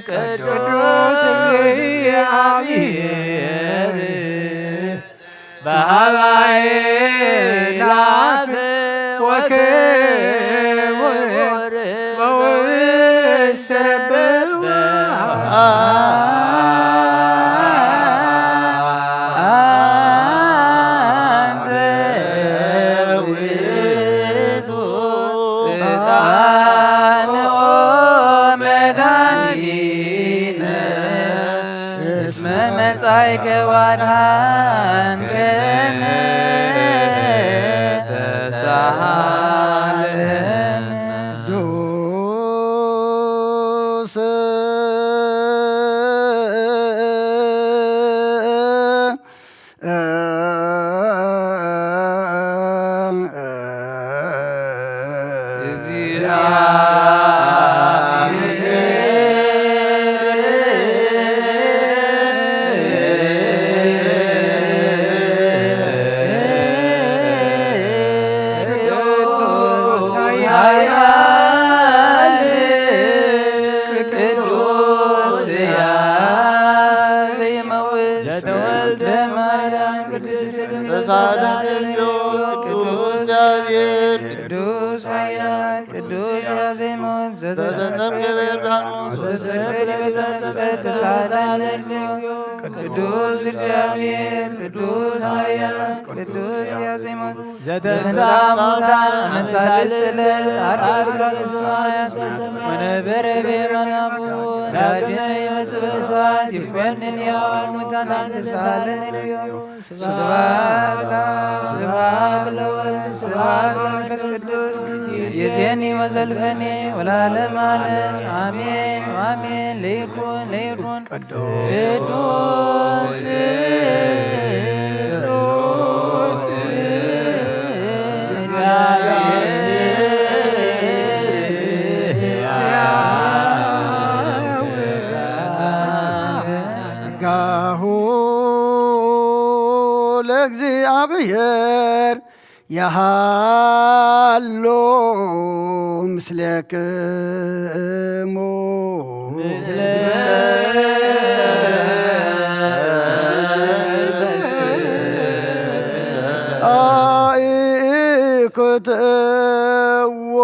ቅዱስ እግዚአብሔር በሃባይ ላፍ ወክቡር በውስተ ረብዋ አንተ ውእቱ ዕጣን ወመድኃኒነ እስመ መጻእከ ወአድኃንከነ ተሳሃለነ። ቅዱስ ቅዱስ ዘተወልደ ማርያም ቅድስት ተሳለነ ቅዱስ እግዚአብሔር ቅዱስ ኃያል ቅዱስ ያዜሞን ዘተጠምቀ በዮርዳኖስ ወሰገደ በዕፀ መስቀል ተሳለነ እግዚኦ። ቅዱስ እግዚአብሔር ቅዱስ ኃያል ቅዱስ ያዜሞን ዘተንሳ ሙታን አመሳልስት ዕለት አርጋስጋ ቅዱስ ሰማያት ወነበረ በየማነ አቡ ዳግመ ይመጽእ በስብሐት ይኮንን ሕያዋን ሙታን ተሳለነ እግዚኦ። ስብሐት ለወልድ ስብሐት ለመንፈስ ቅዱስ ይዜኒ ወዘልፈኒ ወለዓለመ ዓለም አሜን አሜን። ለይኩን ለይኩን ቅዱስ ጸጋሁ ለእግዚአብሔር የሃሎ ምስሌክሙ። አኢኩትዎ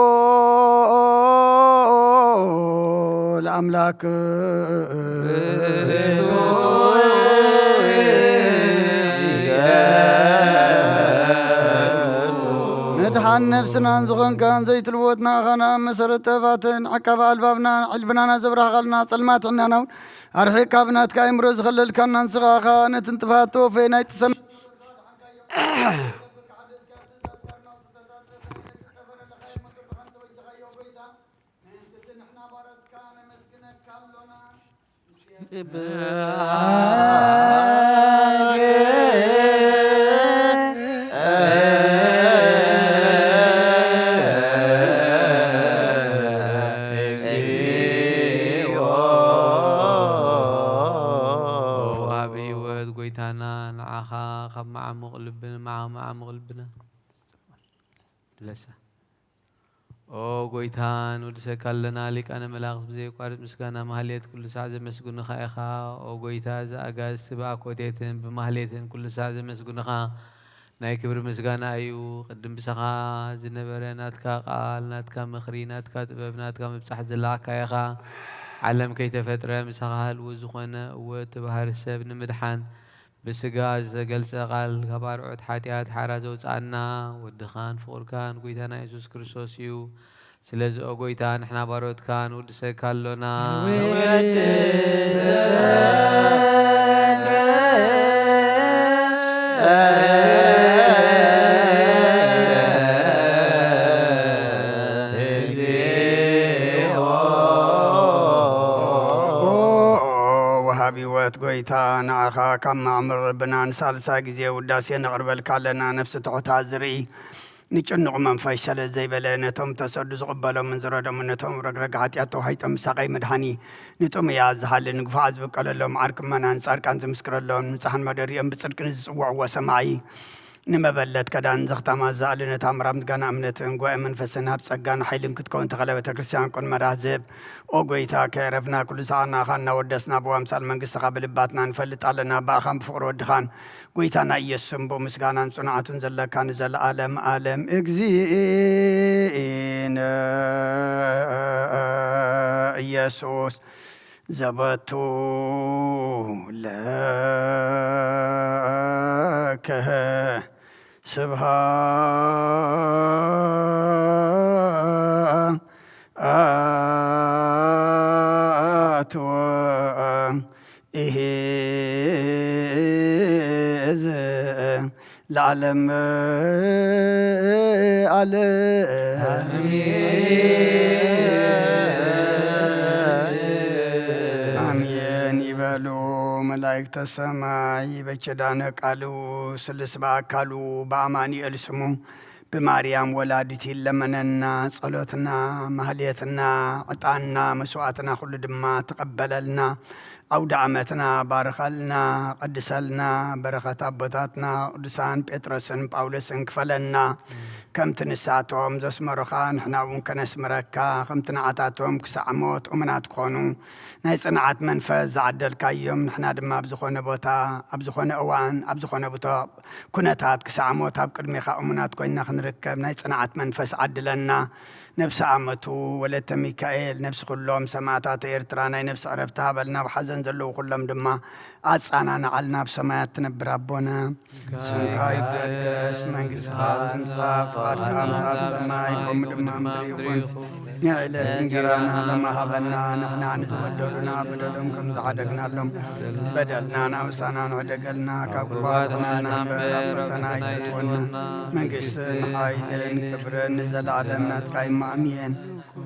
ለአምላክ መድሓን ነብስናን ዝኾንካን ዘይትልወጥና ኻና መሰረት ጥበባትን ዓቃቢ ኣልባብናን ዕልብናና ዘብራህኻልና ጸልማት ሕናናውን ኣርሒቕካ ብናትካ ኣእምሮ ዝኸለልካና ንስኻ ኢኻ ነቲ ንጥፋት ተወፈየ ናይ ጥሰም ምእንቲ ንሕና ባሮትካ ነመስግነካ ኣሎና። ስብሐት ለእግዚኦ። ኣብ ህይወት ጎይታና ንዓኻ ካብ መዓሙቕ ልብን መዓ-፣ መዓሙቕ ልብና ድለሳ። ኦ ጎይታ፣ ንውድሰካ ኣለና፣ ሊቃነ መላእኽት ብዘየቋርጽ ምስጋና ማህሌት ኩሉ ሳዕ ዘመስግኑኻ ኢኻ። ኦ ጎይታ፣ እዚ ኣጋዝቲ ብኣኮቴትን ብማህሌትን ኩሉ ሳዕ ዘመስግኑኻ ናይ ክብሪ ምስጋና እዩ። ቅድም ብሰኻ ዝነበረ ናትካ ቃል፣ ናትካ ምኽሪ፣ ናትካ ጥበብ፣ ናትካ ምብጻሕ ዝለኣካ ኢኻ። ዓለም ከይተፈጥረ ምሳኻ ህልዉ ዝኾነ፣ እወ፣ እቲ ባህሪ ሰብ ንምድሓን ብስጋ ዝተገልጸ ቃል፣ ካብ ኣርዑት ሓጢኣት ሓራ ዘውጽኣና ወድኻን ፍቑርካን ጎይታና የሱስ ክርስቶስ እዩ። ስለዚ ኦ ጎይታ፣ ንሕና ባሮትካ ንውድሰካ ኣሎና። ወሃቢ ህይወት ጎይታ፣ ንዓኻ ካብ ማዕምር ርብና ንሳልሳይ ግዜ ውዳሴ ነቕርበልካ ኣለና። ነፍሲ ትሑታ ዝርኢ፣ ንጭኑቕ መንፈስ ሸለል ዘይበለ፣ ነቶም ተሰዱ ዝቕበሎምን ዝረደሙ፣ ነቶም ረግረግ ሓጢኣት ተዋሒጦም ብሳቐይ መድሓኒ፣ ንጥሙያት ዝሃሊ፣ ንግፉዓት ዝብቀለሎም፣ ዓርኪ እመናን ጻድቃን ዝምስክረሎም፣ ንጻሕን መደሪኦም ብጽድቂ ንዝጽውዕዎ ሰማዒ፣ ንመበለት ከዳን ዘኽታማ ዝኣሊ፣ ነታ ምራብ ምስጋና እምነትን ጉባኤ መንፈስን ሃብ፣ ጸጋን ሓይልን ክትከውን ተኸለ ቤተ ክርስቲያን ቅድመ ራህዝብ። ኦ ጎይታ፣ ከየረፍና ኩሉ ሰዓት ንኣኻ እናወደስና፣ ብዋምሳል መንግስትኻ ብልባትና ንፈልጥ ኣለና። ብኣኻን ብፍቕሪ ወድኻን ጎይታና ኢየሱስን ብኡ ምስጋናን ጽንዓቱን ዘለካ ንዘለኣለም ኣለም እግዚእነ ኢየሱስ ዘበቱ ለከ ስብሃት ወእሂዝ ለዓለም ኣለ። ኣሜን ይበሉ መላእክተ ሰማይ። በኪዳነ ቃሉ ስሉስ በአካሉ በአማኑኤል ስሙ ብማርያም ወላዲት ይለመነና። ጸሎትና፣ ማህሌትና፣ ዕጣንና፣ መስዋዕትና ኩሉ ድማ ተቐበለልና። ኣውደ ዓመትና ባርኸልና፣ ቀድሰልና። በረኸት ኣቦታትና ቅዱሳን ጴጥሮስን ጳውሎስን ክፈለና። ከምቲ ንሳቶም ዘስመሩኻ ንሕና እውን ከነስምረካ፣ ከምቲ ንዓታቶም ክሳዕ ሞት እሙናት ክኾኑ ናይ ጽንዓት መንፈስ ዝዓደልካዮም፣ ንሕና ድማ ኣብ ዝኾነ ቦታ፣ ኣብ ዝኾነ እዋን፣ ኣብ ዝኾነ ቦታ ኩነታት ክሳዕ ሞት ኣብ ቅድሜኻ እሙናት ኮይንና ክንርከብ ናይ ጽንዓት መንፈስ ዓድለና። ነብሲ ኣመቱ ወለተ ሚካኤል፣ ነብሲ ኩሎም ሰማእታት ኤርትራ ናይ ነብሲ ዕረፍቲ ሃበልና፣ ኣብ ሓዘን ዘለዉ ኩሎም ድማ ኣጻናንዓልና። ኣብ ሰማያት ትነብር ኣቦና፣ ስምካ ይቀደስ፣ መንግስትኻ ትምጻእ፣ ፍቓድካ ኣብ ሰማይ ከምኡ ድማ ምድሪ ይኹን። ናይ ዕለት እንጀራና ሎሚ ሃበና፣ ንሕና ንዝበደሉና በደሎም ከም ዝሓደግናሎም በደልና ንኣምሳና ንዕደገልና፣ ካብ ክፉኣት ኣድሕነና እምበር ኣብ ፈተና ኣይተእትወና። መንግስትን ሓይልን ክብርን ንዘለኣለም ናትካ እዩ። ኣሜን።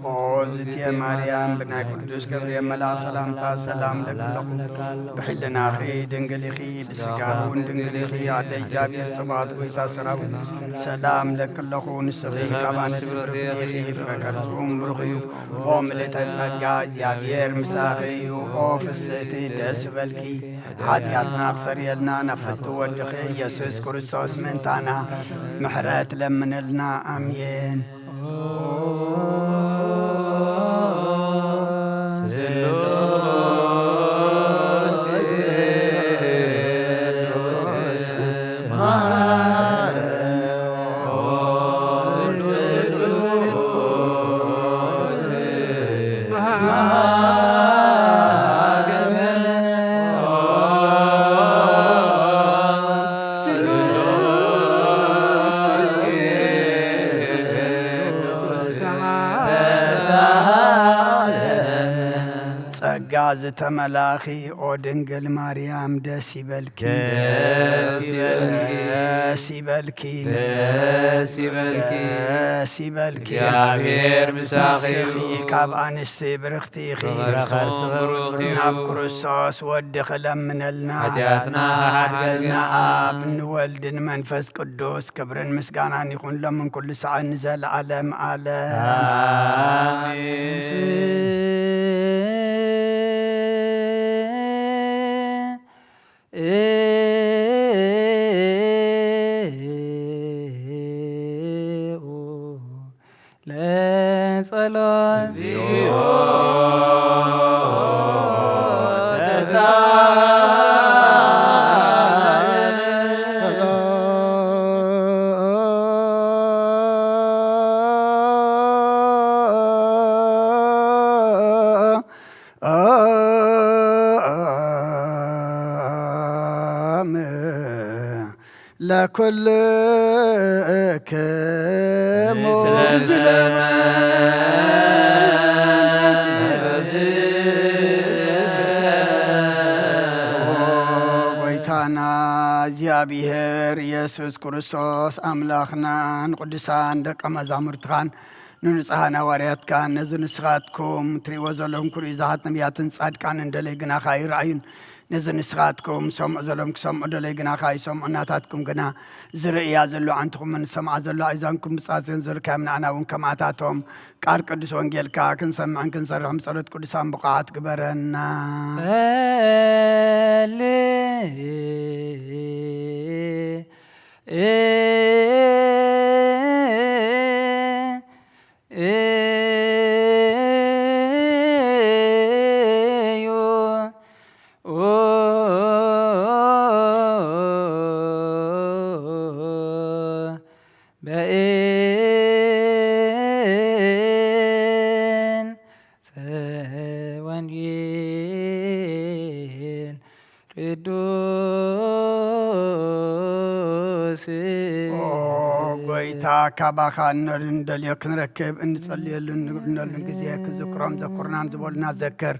ኦ ዝትየ ማርያም፣ ብናይ ቅዱስ ገብርኤል መልኣኽ ሰላምታ ሰላም ለክለኹ። ብሕልናኺ ድንግል ኢኺ፣ ብስጋኺ እውን ድንግል ኢኺ። ኣደ እግዚኣብሔር ጽባኦት፣ ጎይታ ሰራዊት፣ ሰላም ለክለኹ። ንስኺ ካብ ኣንስቲ ብርኽቲ ኢኺ፣ ፍረ ከርስኺ እውን ብሩኽ እዩ። ኦ ምልእተ ጸጋ፣ እግዚኣብሔር ምሳኺ እዩ። ኦ ፍስሕቲ፣ ደስ በልኪ። ሓጢኣትና ክሰርየልና ናብ ፍቱ ወድኺ ኢየሱስ ክርስቶስ ምእንታና ምሕረት ለምንልና። ኣሜን። ጸጋ ዝተመላኺ ኦ ድንግል ማርያም ደስ ይበልኪ። ደስ ይበልኪ። ደስ ይበልኪ። ደስ ይበልኪ። ደስ ይበልኪ። እግዚኣብሔር ምሳኺ እዩ። ንስኺ ካብ ኣንስቲ ብርኽቲ ኢኺ። ፍረ ከርስኺ ብሩኽ እዩ። ናብ ክርስቶስ ወድኺ ለምነልና። ሓጢኣትና ሓድገልና። ንኣብ ንወልድ ንመንፈስ ቅዱስ ክብርን ምስጋናን ይኹን ሎምን ኩሉ ሰዓት ንዘለዓለም ኣለም። ኣሜን። ጸሎት። ለኩልክሙ። ጎይታና እግዚኣብሔር ኢየሱስ ክርስቶስ ኣምላኽና ንቅዱሳን ደቀ መዛሙርትኻን ንንጹሃን ሃዋርያትካን ነዚ ንስኻትኩም ትርእይዎ ዘለኹም ክርእዩ ዝሃት ነቢያትን ጻድቃንን ደለይ ግናኻ ይረኣዩን። ነዚ ንስኻትኩም ሰምዑ ዘሎም ክሰምዑ ደለይ ግናኻ ይሰምዑ። ናታትኩም ግና ዝርእያ ዘሎ ዓንትኹምን ዝሰምዓ ዘሎ ኣእዛንኩም ብጻት ዘንዘርካዮም ንኣና እውን ከምኣታቶም ቃል ቅዱስ ወንጌልካ ክንሰምዕን ክንሰርሕን ብጸሎት ቅዱሳን ብቑዓት ግበረና። በእንተ ወንጌል ቅዱስ። ኦ ጎይታ፣ ካባኻ እነድንደልዮ ክንረክብ እንጸልየሉን እንግዕነሉን ግዜ ክዝክሮም ዘኩርናን ዝበሉና ዘክር።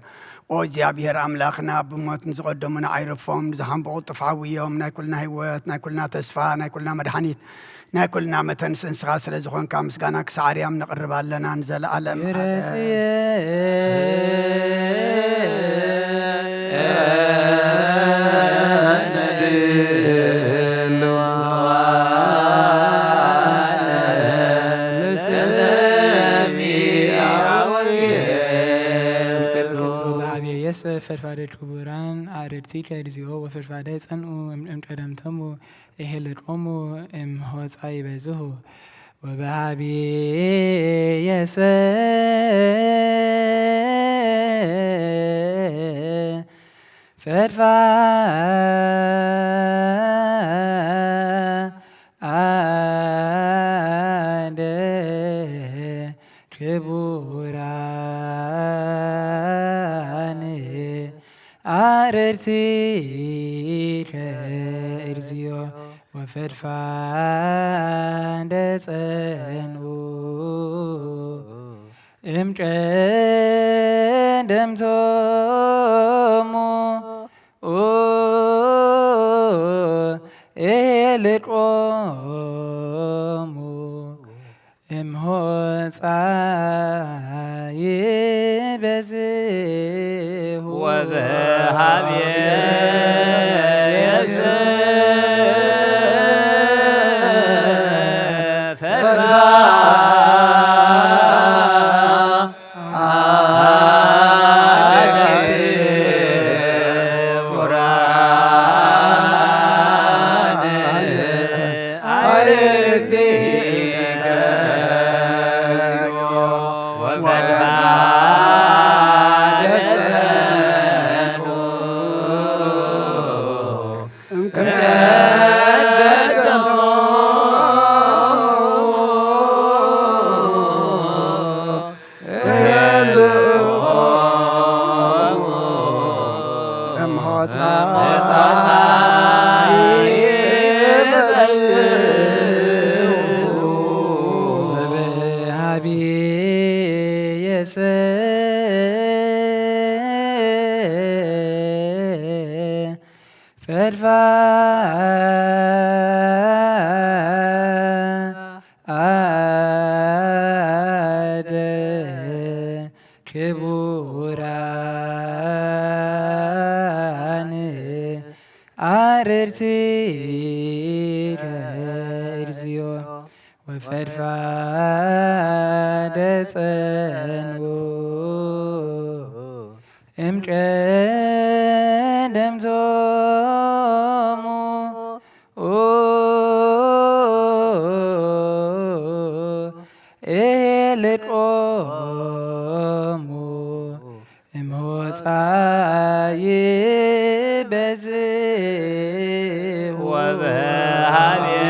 ኦ እግዚኣብሔር ኣምላኽና፣ ብሞት ንዝቐደሙና ኣይረፎም፣ ንዝሓንበቑ ጥፍዓዊ እዮም። ናይ ኩልና ህይወት፣ ናይ ኩልና ተስፋ፣ ናይ ኩልና መድሓኒት፣ ናይ ኩልና መተንስ እንስኻ ስለ ዝኾንካ ምስጋና ክሳዕ ኣርያም ነቕርብ ኣለና ንዘለኣለም። በሀቤ የሰ ፈድፋደ ክቡራን አረድቲ ለእግዚኦ ወፈድፋደ ጸንኡ እምቀደምተሙ እሄለቆሙ እምሆጻ ይበዝሁ። ወበሀቤ የሰ ፈድፋ አደ ክቡራን አረድቲ ከእግዚኦ ወፈድፋደ ጸንኡ እምቀደምቶሙ ኤልቆሙ እምሆጻ ይበዝሁ። ወበሀቤ የሰ ፈድፋ ፈድፋ አደ ክቡራን አረድቲ ለእግዚኦ ወፈድፋደ ጸንኡ እምቀደምቶሙ ኤልቆ ይበዝሕ ወበሃልየ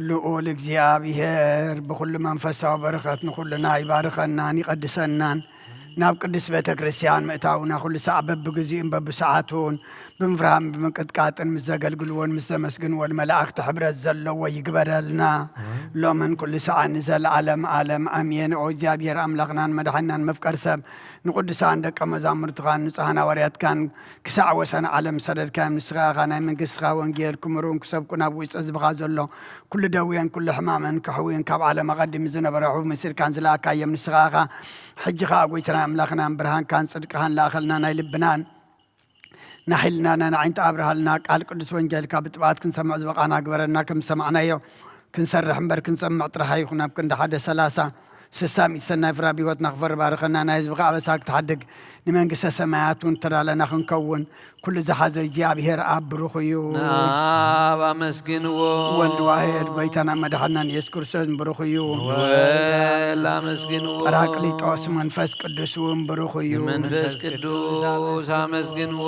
ልዑል እግዚኣብሔር ብኹሉ መንፈሳዊ በረኸት ንኹልና ይባርኸናን ይቐድሰናን። ናብ ቅድስት ቤተ ክርስቲያን ምእታውና ኩሉ ሳዕ በብግዚኡን በብሰዓቱን ብምፍራህን ብምንቅጥቃጥን ምስ ዘገልግልዎን ምስ ዘመስግንዎን መላእኽቲ ሕብረት ዘለዎ ይግበረልና። ሎምን ኩሉ ሰዓን ንዘለዓለም ዓለም ኣሜን። ኦ እግዚኣብሔር ኣምላኽናን መድሓናን መፍቀር ሰብ ንቅዱሳን ደቀ መዛሙርትኻን ንጹሃን ሃዋርያትካን ክሳዕ ወሰን ዓለም ዝሰደድካዮም ንስኻ ኢኻ። ናይ መንግስትኻ ወንጌል ክምህሩን ክሰብኩን ኣብ ውሽጢ ህዝብኻ ዘሎ ኩሉ ደዌን ኩሉ ሕማምን ክሕውዩን ካብ ዓለም ኣቐዲሙ ዝነበረ ሕቡእ መሲልካን ዝለኣካዮም ንስኻ ኢኻ። ሕጂ ኸኣ ጎይታና ኣምላኽናን ብርሃንካን ጽድቅኻን ለኣኸልና ናይ ልብናን ንሓይልናን ናይ ኣዒንት ኣብርሃልና። ቃል ቅዱስ ወንጌልካ ብጥብዓት ክንሰምዕ ዝበቓና ግበረና። ከም ዝሰማዕናዮ ክንሰርሕ እምበር ክንሰምዕ ጥራሕ ኣይኹን። ኣብ ክንዲ ሓደ ሰላሳ ስሳ ሚእቲ ሰናይ ፍረ ኣብ ህይወትና ክፈሪ ባርኸና። ናይ ህዝብኻ ኣበሳ ክትሓድግ ንመንግስተ ሰማያት እውን ተዳለና ክንከውን ኩሉ ዝሓዘ እግዚኣብሔር ኣብ ብሩኽ እዩ። ንኣብ ኣመስግንዎ። ወልድ ዋሕድ ጎይታና መድሓናን የሱስ ክርስቶስ ብሩኽ እዩ። ወልድ ኣመስግንዎ። ጳራቅሊጦስ መንፈስ ቅዱስ እውን ብሩኽ እዩ። መንፈስ ቅዱስ ኣመስግንዎ።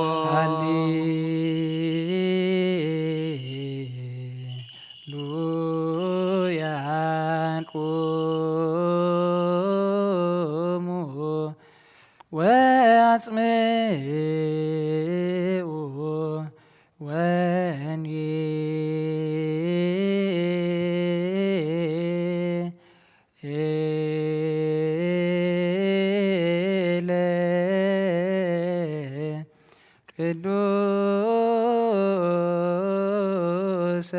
ሃሌሉያ ቁሙ ወአጽምዑ ወንጌለ ቅዱሰ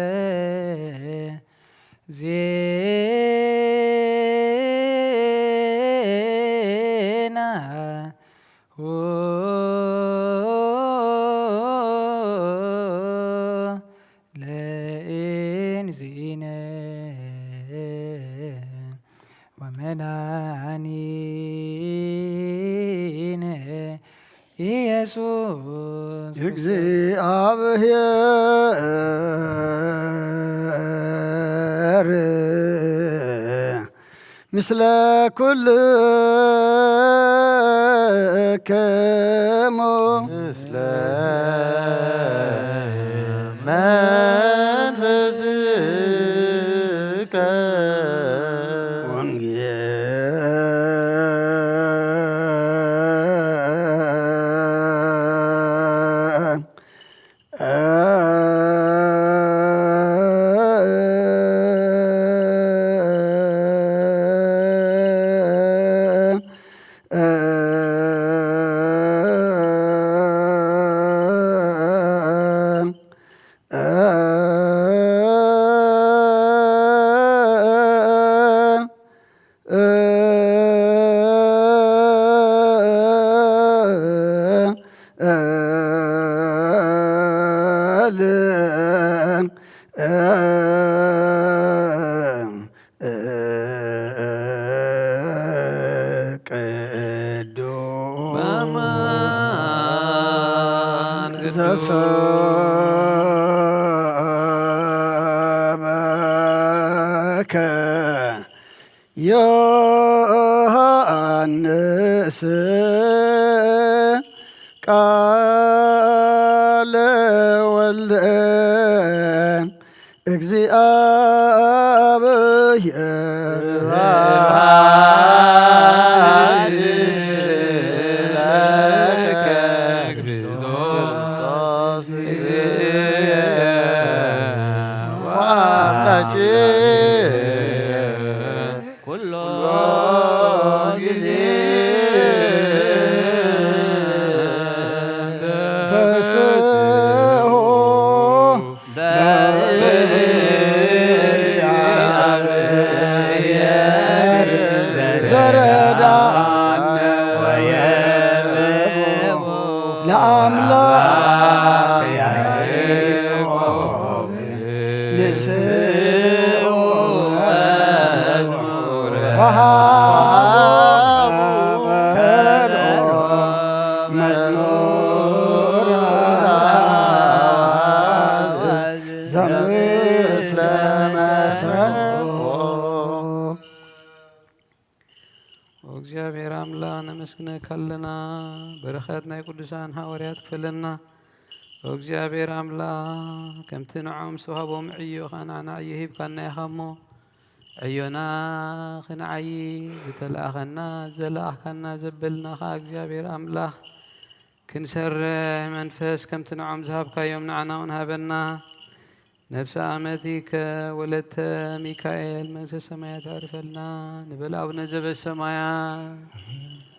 ዜና ሁ ለእንዚነ ወመድኃኒነ ኢየሱስ እግዚአብሔር ምስለ ኩልክሙ ምስለ መንፈስከ ወንጌል ል ቅዱስ በማን ቅዱስ ዘሰበከ ዮሐንስ ቃለ ወልደ እግዚአብሔር ስብሐት ለከ ክርስቶስ ወአምላኬ ኩሎ ጊዜ ተስሑ በእግዚአብሔር ዘረዳነ ወየብቦ ለአምላክ ያዕቆብ ንስኡ መዝሙር ወሃቦ ከበሮ መዝሙር ዘምስለ መሰንቆ። ኦ እግዚኣብሔር ኣምላኽ ነመስግነካ ኣለና። በረኸት ናይ ቅዱሳን ሃዋርያት ክፈለና። ኦ እግዚኣብሔር ኣምላኽ ከምቲ ንዖም ዝተዋህቦም ዕዮ ኸኣ ንዓና ዕዮ ሂብካና ኢኻ እሞ ዕዮና ክንዓዪ ዝተላእኸና ዘለኣኽካና ዘበልና ኸኣ እግዚኣብሔር ኣምላኽ ክንሰርሕ መንፈስ ከምቲ ንዖም ዝሃብካዮም ንዓና እውን ሃበና። ነፍሰ ኣመቲከ ወለተ ሚካኤል መንግስተ ሰማያት ኣዕርፈልና ንበል። ኣቡነ ዘበሰማያት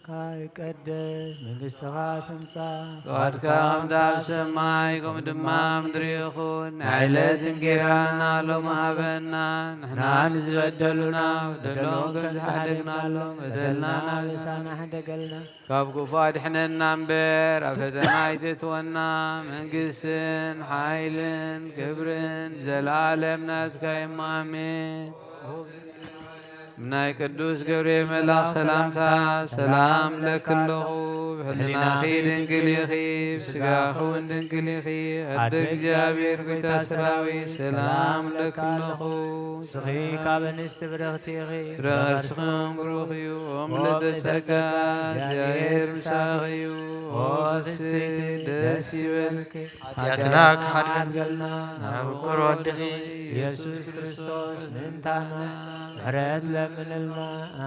ስምካ ይቀደስ፣ መንግስትኻ ትምጻእ፣ ፍቓድካ ከምቲ ኣብ ሰማይ ከምኡ ድማ ኣብ ምድሪ ይኹን። ናይ ዕለት እንጌራና ሎሚ ሃበና፣ ንሕና ንዝበደሉና በደሎም ከም ዝሓደግናሎም በደልና ናብ ኣበሳና ሕደገልና። ካብ ክፉእ ኣድሕነና እምበር፣ ኣብ ፈተና ኣይተእትወና። መንግስትን ሓይልን ክብርን ዘለኣለም ናትካ እዩ እሞ ኣሜን። ናይ ቅዱስ ገብርኤል መልኣኽ ሰላምታ ሰላም እብለኪ ኣለኹ። ብሕልናኺ ድንግል ኢኺ፣ ብስጋኺ እውን ድንግል ኢኺ። ኣደ እግዚኣብሔር ጎይታ ሰራዊት ሰላም እብለኪ ኣለኹ። ንስኺ ካብ ኣንስቲ ብርኽቲ ኢኺ፣ ፍረ ከርስኽን ብሩኽ እዩ። ኦም ልደ ጸጋ እግዚኣብሔር ምሳኺ እዩ። ኦ ፍስሕቲ ደስ ይበልኪ። ሓጢኣትና ክሓድገልና ናብ ፍቁር ወድኺ ኢየሱስ ክርስቶስ ምእንታና ምሕረት ለምንልና።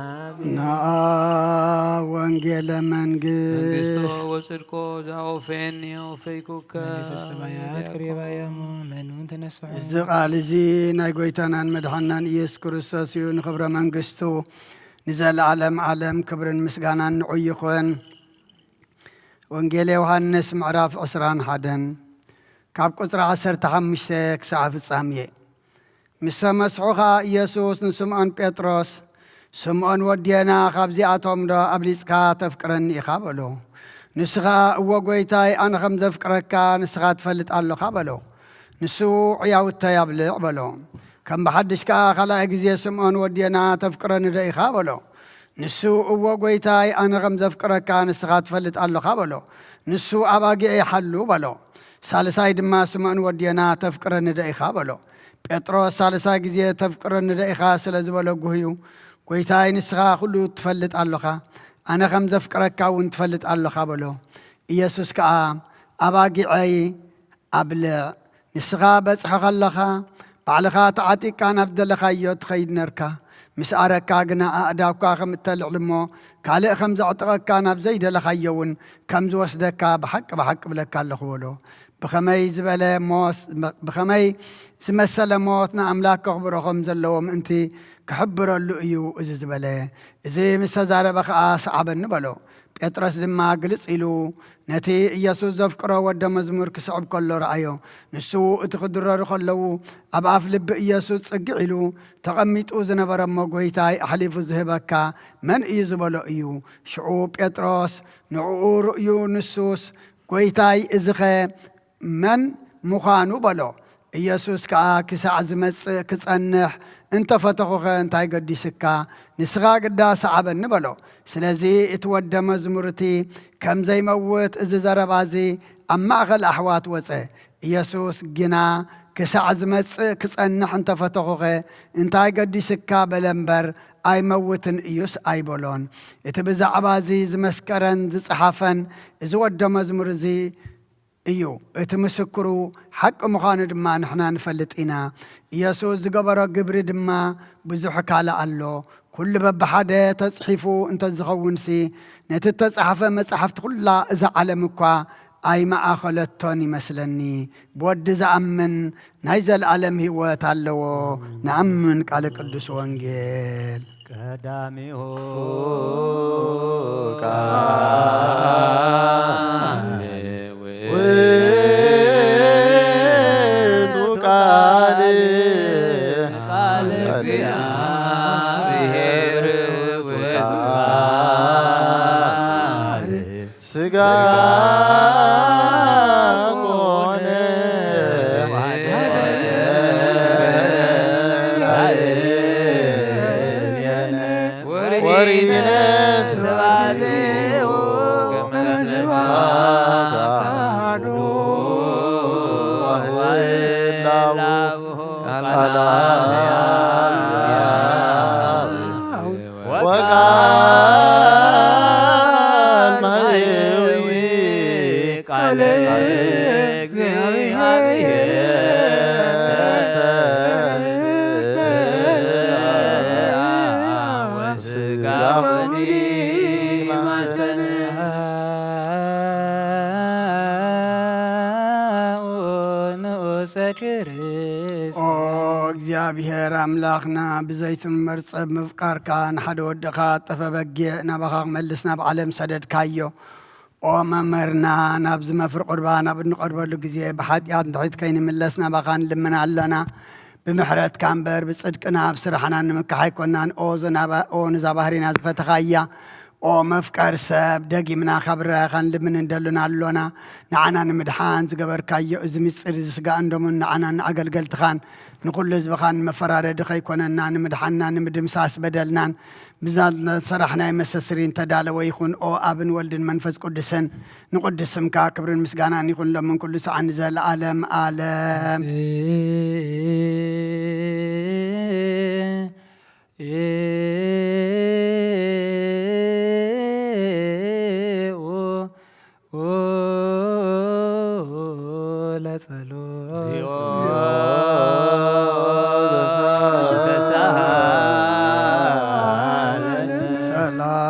ኣሜን። ንኣ ወንጌለ መንግስት መንግስቶ ወጽድቆ ዘአወፈየኒ ወፈይኩከ መንግስተ ሰማያት ቅሬባ እያ እሞ መኑ ተነስሑ። እዚ ቃል እዚ ናይ ጎይታናን መድሓናን ኢየሱስ ክርስቶስ እዩ። ንኽብረ መንግስቱ ንዘለዓለም ዓለም ክብርን ምስጋናን ንዑ ይኹን። ወንጌል ዮሃንስ ምዕራፍ ዕስራን ሓደን ካብ ቁጽሪ ዓሰርተ ሓሙሽተ ክሳዕ ፍጻሜ። ምስ ተመስሑ ኸኣ ኢየሱስ ንስምዖን ጴጥሮስ፣ "ስምዖን ወዲ ዮና፣ ካብዚኣቶም ዶ ኣብሊጽካ ተፍቅረኒ ኢኻ?" በሎ። ንሱ ኸኣ፣ "እወ ጐይታይ፣ ኣነ ኸም ዘፍቅረካ ንስኻ ትፈልጥ ኣሎኻ" በሎ። ንሱ፣ "ዕያውተይ ኣብልዕ" በሎ። ከም ብሓድሽ ከኣ ካልኣይ ግዜ፣ "ስምዖን ወዲ ዮና፣ ተፍቅረኒ ዶ ኢኻ?" በሎ። ንሱ፣ "እወ ጐይታይ፣ ኣነ ኸም ዘፍቅረካ ንስኻ ትፈልጥ ኣሎኻ" በሎ። ንሱ፣ "ኣባጊዐይ ሓሉ" በሎ። ሳልሳይ ድማ፣ "ስምዖን ወዲ ዮና፣ ተፍቅረኒ ዶ ኢኻ?" በሎ። ጴጥሮስ ሳልሳይ ግዜ፣ "ተፍቅረኒ ዶ ኢኻ?" ስለ ዝበሎ፣ ጉህዩ፣ "ጐይታይ፣ ንስኻ ኹሉ ትፈልጥ ኣሎኻ፣ ኣነ ኸም ዘፍቅረካ እውን ትፈልጥ ኣሎኻ" በሎ። ኢየሱስ ከኣ፣ "ኣባጊዐይ ኣብልዕ። ንስኻ በጽሒ ከለኻ፣ ባዕልኻ ተዓጢቕካ ናብ ዝደለኻዮ ትኸይድ ነርካ። ምስ ኣረካ ግና፣ ኣእዳውካ ከም እተልዕል እሞ፣ ካልእ ከም ዘዕጥቐካ፣ ናብ ዘይደለኻዮ እውን ከም ዝወስደካ ብሓቂ፣ ብሓቂ እብለካ ኣለኹ" በሎ። ብኸመይ ዝበለ ሞት፣ ብኸመይ ዝመሰለ ሞት ንኣምላኽ ከኽብሮ ከም ዘለዎ ምእንቲ ክሕብረሉ እዩ እዚ ዝበለ። እዚ ምስ ተዛረበ ኸኣ፣ "ሰዓበኒ" በሎ። ጴጥሮስ ድማ ግልጽ ኢሉ ነቲ ኢየሱስ ዘፍቅሮ ወደ መዝሙር ክስዕብ ከሎ ረኣዮ። ንሱ እቲ ክድረሩ ከለዉ፣ ኣብ ኣፍ ልቢ ኢየሱስ ጽግዕ ኢሉ ተቐሚጡ ዝነበረ እሞ፣ "ጐይታይ፣ ኣሕሊፉ ዝህበካ መን እዩ?" ዝበሎ እዩ። ሽዑ ጴጥሮስ ንዕኡ ርእዩ፣ ንሱስ፣ "ጐይታይ፣ እዚኸ መን ምዃኑ በሎ። ኢየሱስ ከኣ፣ "ክሳዕ ዝመጽእ ክጸንሕ እንተ ፈተኹኸ እንታይ ገዲስካ? ንስኻ ግዳ ሰዓበኒ" በሎ። ስለዚ እቲ ወደ መዝሙር እቲ ከም ዘይመውት እዚ ዘረባ እዚ ኣብ ማእከል ኣሕዋት ወጸ። ኢየሱስ ግና፣ "ክሳዕ ዝመጽእ ክጸንሕ እንተ ፈተኹኸ እንታይ ገዲስካ?" በለ እምበር፣ "ኣይመውትን እዩስ" ኣይበሎን። እቲ ብዛዕባ እዚ ዝመስከረን ዝጸሓፈን እዚ ወደ መዝሙር እዚ እዩ። እቲ ምስክሩ ሓቂ ምዃኑ ድማ ንሕና ንፈልጥ ኢና። ኢየሱስ ዝገበሮ ግብሪ ድማ ብዙሕ ካልእ ኣሎ። ኩሉ በብሓደ ተጽሒፉ እንተዝኸውንሲ፣ ነቲ እተጻሕፈ መጻሕፍቲ ኩላ እዛ ዓለም እኳ ኣይመኣኸለቶን ይመስለኒ። ብወዲ ዝኣምን ናይ ዘለኣለም ህይወት ኣለዎ። ንኣምን ቃል ቅዱስ ወንጌል። ቀዳሚሁ ቃል ውእቱ ቃል ቃል እግዚአብሔር ውእቱ ቃል ሥጋ ኮነ ወሪነ ስብሐቲሁ ከመ ስብሐት አሐዱ ወህላው ቃል አብ ወቃል ማሕየዊ ቃል እግዚአብሔር ተንሥአ ወሥጋ ኮነ ማሰነ። ንኡሰ ክርስ ኦ እግዚኣብሔር ኣምላኽና፣ ብዘይትምርጸብ ምፍቃርካ ንሓደ ወድኻ ጠፈ በጊዕ ናባኻ ክመልስ ናብ ዓለም ሰደድካዮ። ኦ መምህርና፣ ናብዚ መፍሪ ቁርባን ኣብ እንቐርበሉ ግዜ ብሓጢኣት ንድሕሪት ከይንምለስ ናባኻ ንልምን ኣሎና። ብምሕረትካ እምበር ብጽድቅና ኣብ ስራሕና ንምካሕ ኣይኮናን። ኦ ዘናባ-፣ ኦ ነዛ ባህሪና ዝፈተኻያ፣ ኦ መፍቀር ሰብ፣ ደጊምና ካብ ርኣኻ ንልምን እንደሉና ኣሎና። ንዓና ንምድሓን ዝገበርካዮ እዚ ምስጢር እዚ ስጋእን ደሙን ንዓናን ንኣገልገልትኻን ንኹሉ ህዝብኻን ንመፈራረዲ ከይኮነና፣ ንምድሓንና፣ ንምድምሳስ በደልናን ብዛ ሰራሕናዮ መሰስሪ እንተዳለወ ይኹን። ኦ ኣብን ወልድን መንፈስ ቅዱስን ንቕዱስ ስምካ ክብርን ምስጋናን ይኹን ሎምን ኩሉ ሰዓን ንዘለኣለም ኣለም። ለጸሎት ሰላም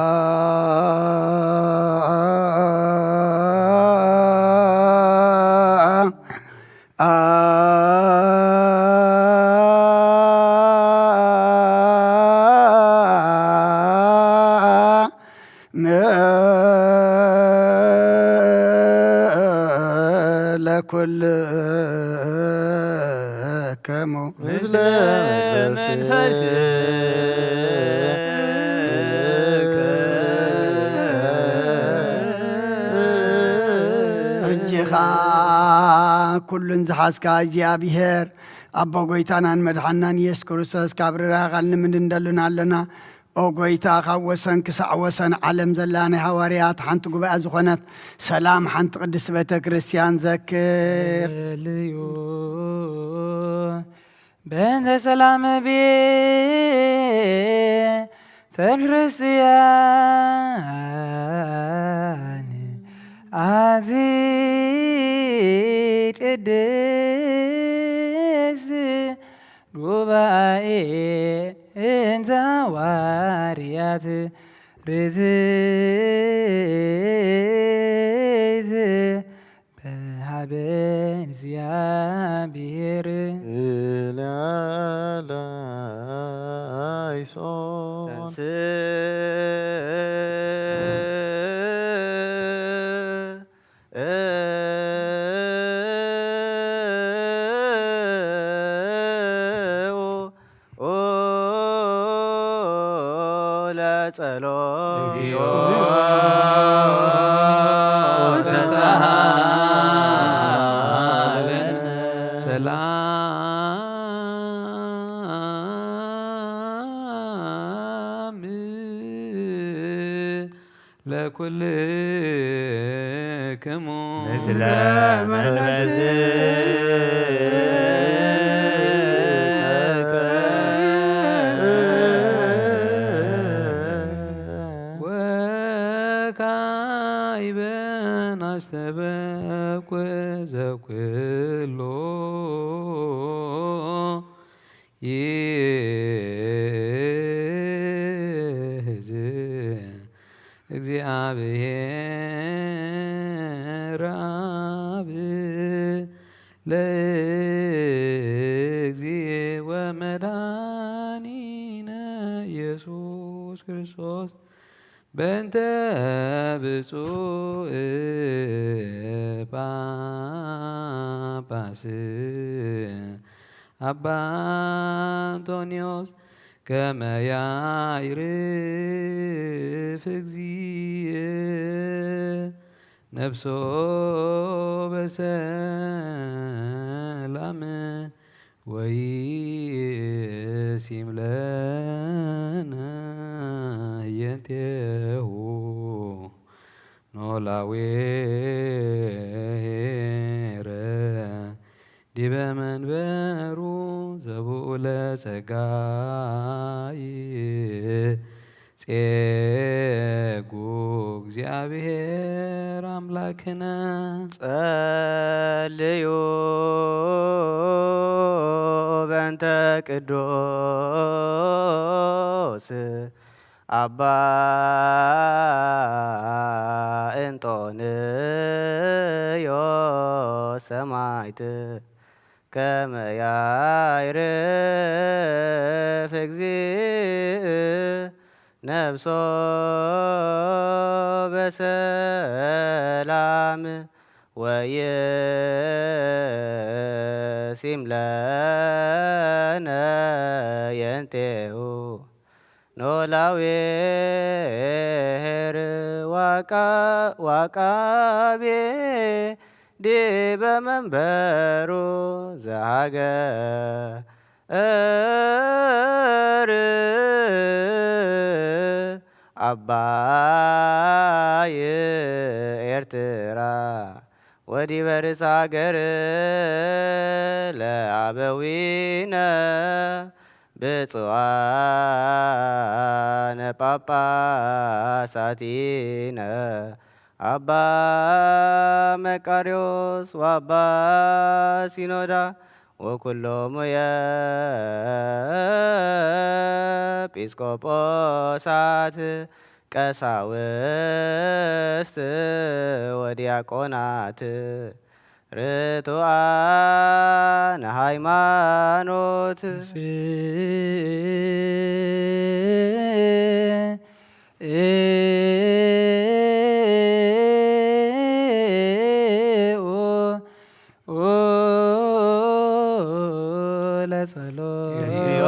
ለኩልክሙ ምስለ መንፈስከ እጅኻ ኩሉን ዝሓዝካ እግዚኣብሔር ኣቦ ጎይታናን መድሓናን ኢየሱስ ክርስቶስ ካብ ርራኻል ንምንድንደሉና ኣሎና። ኦ ጎይታ፣ ካብ ወሰን ክሳዕ ወሰን ዓለም ዘላ ናይ ሃዋርያት ሓንቲ ጉባኤ ዝኾነት ሰላም ሓንቲ ቅድስቲ ቤተ ክርስቲያን ዘክር። ልዩ በእንተ ሰላም ቤተ ክርስቲያን ኣቲ ቅድስት ጉባኤ እንተ ሃዋርያት ርትዕት በሃበ እግዚኣብሔር። እላላይሶን ተንሥእ ለጸሎት። እግዚኦ ተሳሃለነ። ሰላም ለኩልክሙ ምስለ መንፈስከ ወካዕበ ናስተበኩ ዘኩሎ ይእዝዝ እግዚአብሔር አብ ለእግዚእ ወመድኃኒነ ኢየሱስ ክርስቶስ በእንተ ብፁዕ ጳጳስ አባ አንጦንዮስ ከመ ያዕርፍ እግዚእ ነፍሶ በሰላም ወይሲም ለነ ህየንቴሁ ኖላዊ ሄረ ዲበ መንበሩ ዘብኡ ለጸጋይ ጼጉ እግዚአብሔር አምላክነ። ጸልዩ በእንተ ቅዱስ አባ እንጦንዮስ ሰማዕት ከመ ያዕርፍ እግዚእ ነፍሶ በሰላም ወይሲም ለነ የንቴሁ ኖላዊ ኄር ዋቃ-፣ ዋቃቤ ዲበ መንበሩ ዘሃገር አባይ ኤርትራ ወዲበ ርእሰ ሃገር ለአበዊነ ብፁዓነ ጳጳሳቲነ አባ መቃርዮስ ወአባ ሲኖዳ ወኩሎሙ የጲስቆጶሳት ቀሳውስት ወዲያቆናት ርቱዓነ ሃይማኖት። ለጸሎት። እግዚኦ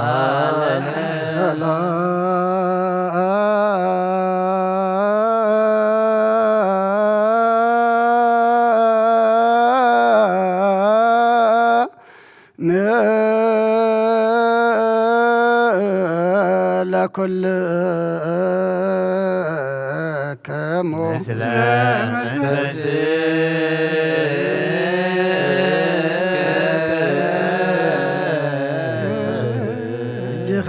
ተሳለነ። ለኩልክሙ ምስለ መንፈስከ። እጅኻ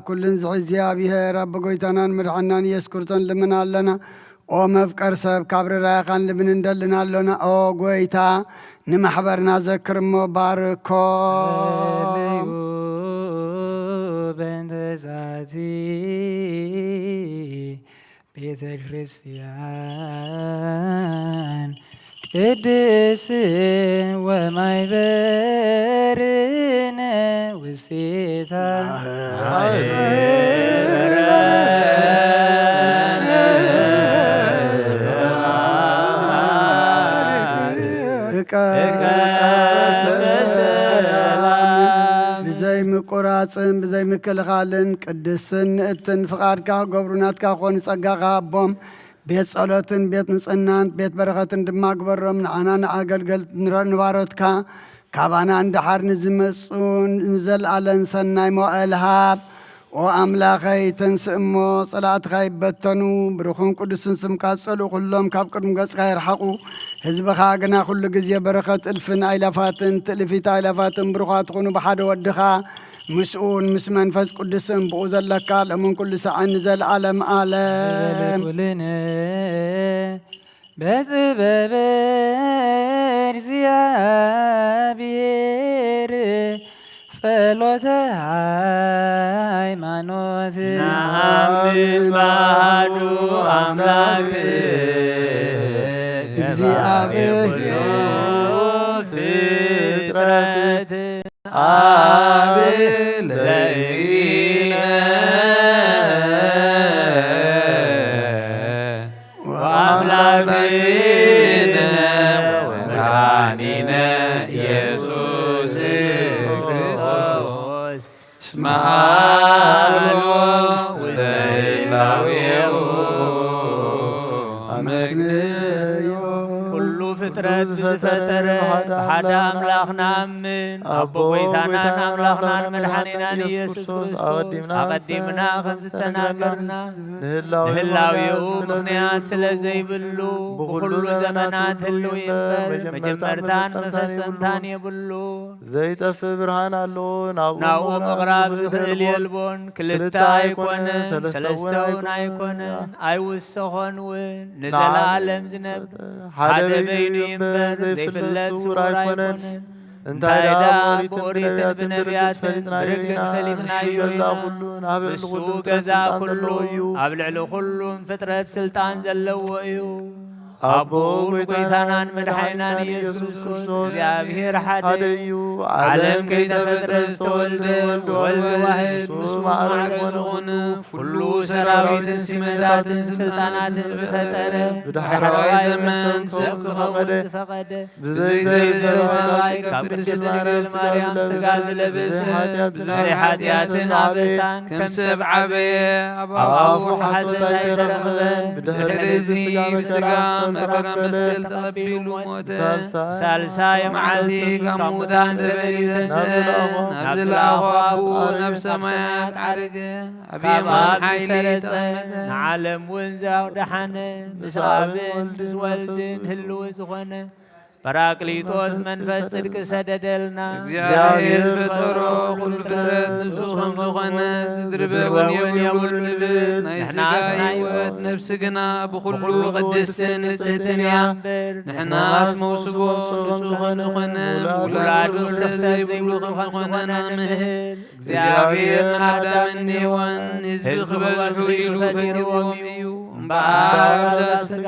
ኩልን ዝሕዝ እግዚኣብሔር ኣብ ጎይታናን መድሓናን ኢየሱስ ክርስቶስ ንልምን ኣለና። ኦ መፍቀር ሰብ፣ ካብ ርራይኻን ልምን እንደልን ኣሎና። ኦ ጎይታ፣ ንማሕበርና ዘክር እሞ ባርኮ። ጸልዩ በእንተ ዛቲ ቤተ ክርስቲያን ቅድስ ወማይበርን ውስቴታ። ብዘይ ምቁራጽን ብዘይ ምክልኻልን ቅድስትን ንእትን ፍቓድካ ክገብሩ ናትካ ክኾኑ ጸጋኻ ሃቦም። ቤት ጸሎትን ቤት ንጽህናን ቤት በረኸትን ድማ ግበሮም። ንዓና ንኣገልገልት ንረ-፣ ንባሮትካ ካባና ንደሓር ንዝመጹ ንዘለኣለም ሰናይ መዋእል ሃብ። ኦ ኣምላኸይ፣ ተንስእ እሞ ጸላእትኻ ይበተኑ፣ ብሩኽን ቅዱስን ስምካ ዝጸልኡ ኩሎም ካብ ቅድሚ ገጽካ ይርሓቑ። ህዝብኻ ግና ኩሉ ግዜ በረኸት እልፍን ኣይላፋትን ትእልፊት ኣይላፋትን ብሩኻት ኩኑ ብሓደ ወድኻ ምስኡን ምስ መንፈስ ቅዱስን ብኡ ዘለካ ሎምን ኩሉ ሳዕን ንዘለኣለም ኣለም። በጥበበ እግዚኣብሔር ጸሎተ ሃይማኖት። ንኣምን በሃዱ ኣምላክ እግዚኣብሔር ኩሉ ፍጥረት ኣብ ለእግዚእነ ወኣምላክነ ወመድኃኒነ ኢየሱስ ክርስቶስ እስመ ሀሎ ውስተ ህላዌሁ አመክንዮ። ኩሉ ፍጥረት ብዝፈጠረ ብሓደ ኣምላኽ ንኣምን። ኣቦ ጎይታናን ኣምላኽናን መድሓኒናን ኢየሱስ ክርስቶስ ኣቐዲምና ከም ዝተናገርና ንህላዌኡ ምኽንያት ስለ ዘይብሉ ብኹሉ ዘመናት ህልው እምበር መጀመርታን መፈጸምታን የብሉ። ዘይጠፍእ ብርሃን ኣለዎ። ናብኡ ናብኡ ምቕራብ ምቕራብ ዝኽእል ዝኽእል የልቦን። ክልተ ክልተ ኣይኮነን፣ ኣይኮነን፣ ሰለስተ ሰለስተ እውን እውን ኣይኮነን፣ ኣይኮነን። ኣይውሰኾን እውን። ንዓለም ንዘለኣለም ዝነብር ሓደ ሓደ በይኑ በይኑ እምበር እምበር ዘይፍለጥ ዘይፍለጥ ስውር ስውር ኣይኮነን። ኣይኮነን። እንታይ እንታይ ደኣ ደኣ ብኦሪትን ብኦሪትን ብነቢያትን ብነቢያትን ብርግጽ ፈሊጥናዮ ብርግጽ ኢና። ፈሊጥናዮ ንሱ ገዛ ኢና። ኩሉ፣ ናብ ልዕሊ ንሱ ኩሉ ገዛ ፍጥረት ስልጣን ኩሉ፣ ዘለዎ እዩ። ኣብ ልዕሊ ኩሉም ፍጥረት ስልጣን ዘለዎ እዩ። ኣቦ ኣቦ ጎይታናን ጎይታናን መድሓኒናን መድሓኒናን ኢየሱስ ኢየሱስ ክርስቶስ ክርስቶስ እግዚኣብሔር ሓደ ሓደ እዩ። ዓለም ከይተፈጥረ ዝተወልደ ወልድ ዋህድ ምስኡ ማዕረ ዝኾነ ኩሉ ሰራዊትን ሲመታትን ስልጣናትን ዝፈጠረ ብዳሕረዋይ ብዳሕረዋይ ዘመን ዘመን ሰብ ሰብ ክኸውን ክፈቐደ ዝፈቐደ ብዘይ ብዘይ ዘርኢ ዘርኢ ሰብኣይ ሰብኣይ ካብ ካብ ቅድስት ድንግል ማርያም ስጋ ዝለበሰ ብዘይ ኃጢአትን ብዘይ ኃጢአትን ኣበሳን ኣበሳን ከም ሰብ ዓበየ። ኣብ ኣፉ ኣፉ ሓሰት ሓሰት ኣይተረኽበን። ኣይተረኽበን። ብድሕሪ ድሕሪ እዚ እዚ ብስጋ ብስጋ መከራ መከራ መስቀል መስቀል ተቐቢሉ ተቐቢሉ ሞተ። ሞተ። ሳልሳይ ሳልሳይ መዓልቲ መዓልቲ ካብ ካብ ሙታን ሙታን ተፈልዩ ተፈልዩ ተንስአ። ተንስአ። ናብ ናብ ዝለኣኾ ዝለኣኾ ኣቦኡ ናብ ኣቦኡ ሰማያት ዓረገ። ኣብ ካብ የማን ኣብ ሓይሊ ዝሰረጸ ተቐመጠ። ንዓለም እውን ዘውደሓነ ምስ ምስ ኣብን ኣብን ወልድን ወልድን መንፈስ ህልው ዝኾነ ጳራቅሊጦስ መንፈስ ጽድቂ ሰደደልና። እግዚኣብሔር ፈጠሮ ኩሉ ፍጥረት ንሱ ከም ዝኾነ ዝድርበ እውን የብሉን ንብል። ናይ ንሕና ስጋ ናይ ህይወት ነፍሲ ግና ብኹሉ ብኹሉ ቅድስትን ንጽሕትን እያ። እምበር ንሕናስ መውስቦ ንሱ ከም ዝኾነ ውላዱ ውላዱ ርኽሰት ርኽሰት ዘይብሉ ዘይብሉ ከም ከም ዝኾነ ዝኾነ ንምህል። እግዚኣብሔር ንኣዳምን ንሔዋን ህዝቢ ህዝቢ ክበዝሑ ክበዝሑ ኢሉ ኢሉ ፈጢርዎም ፈጢርዎም እዩ። እዩ። እምበኣር እምበኣር ኣብዛ ኣብዛ ስጋ ስጋ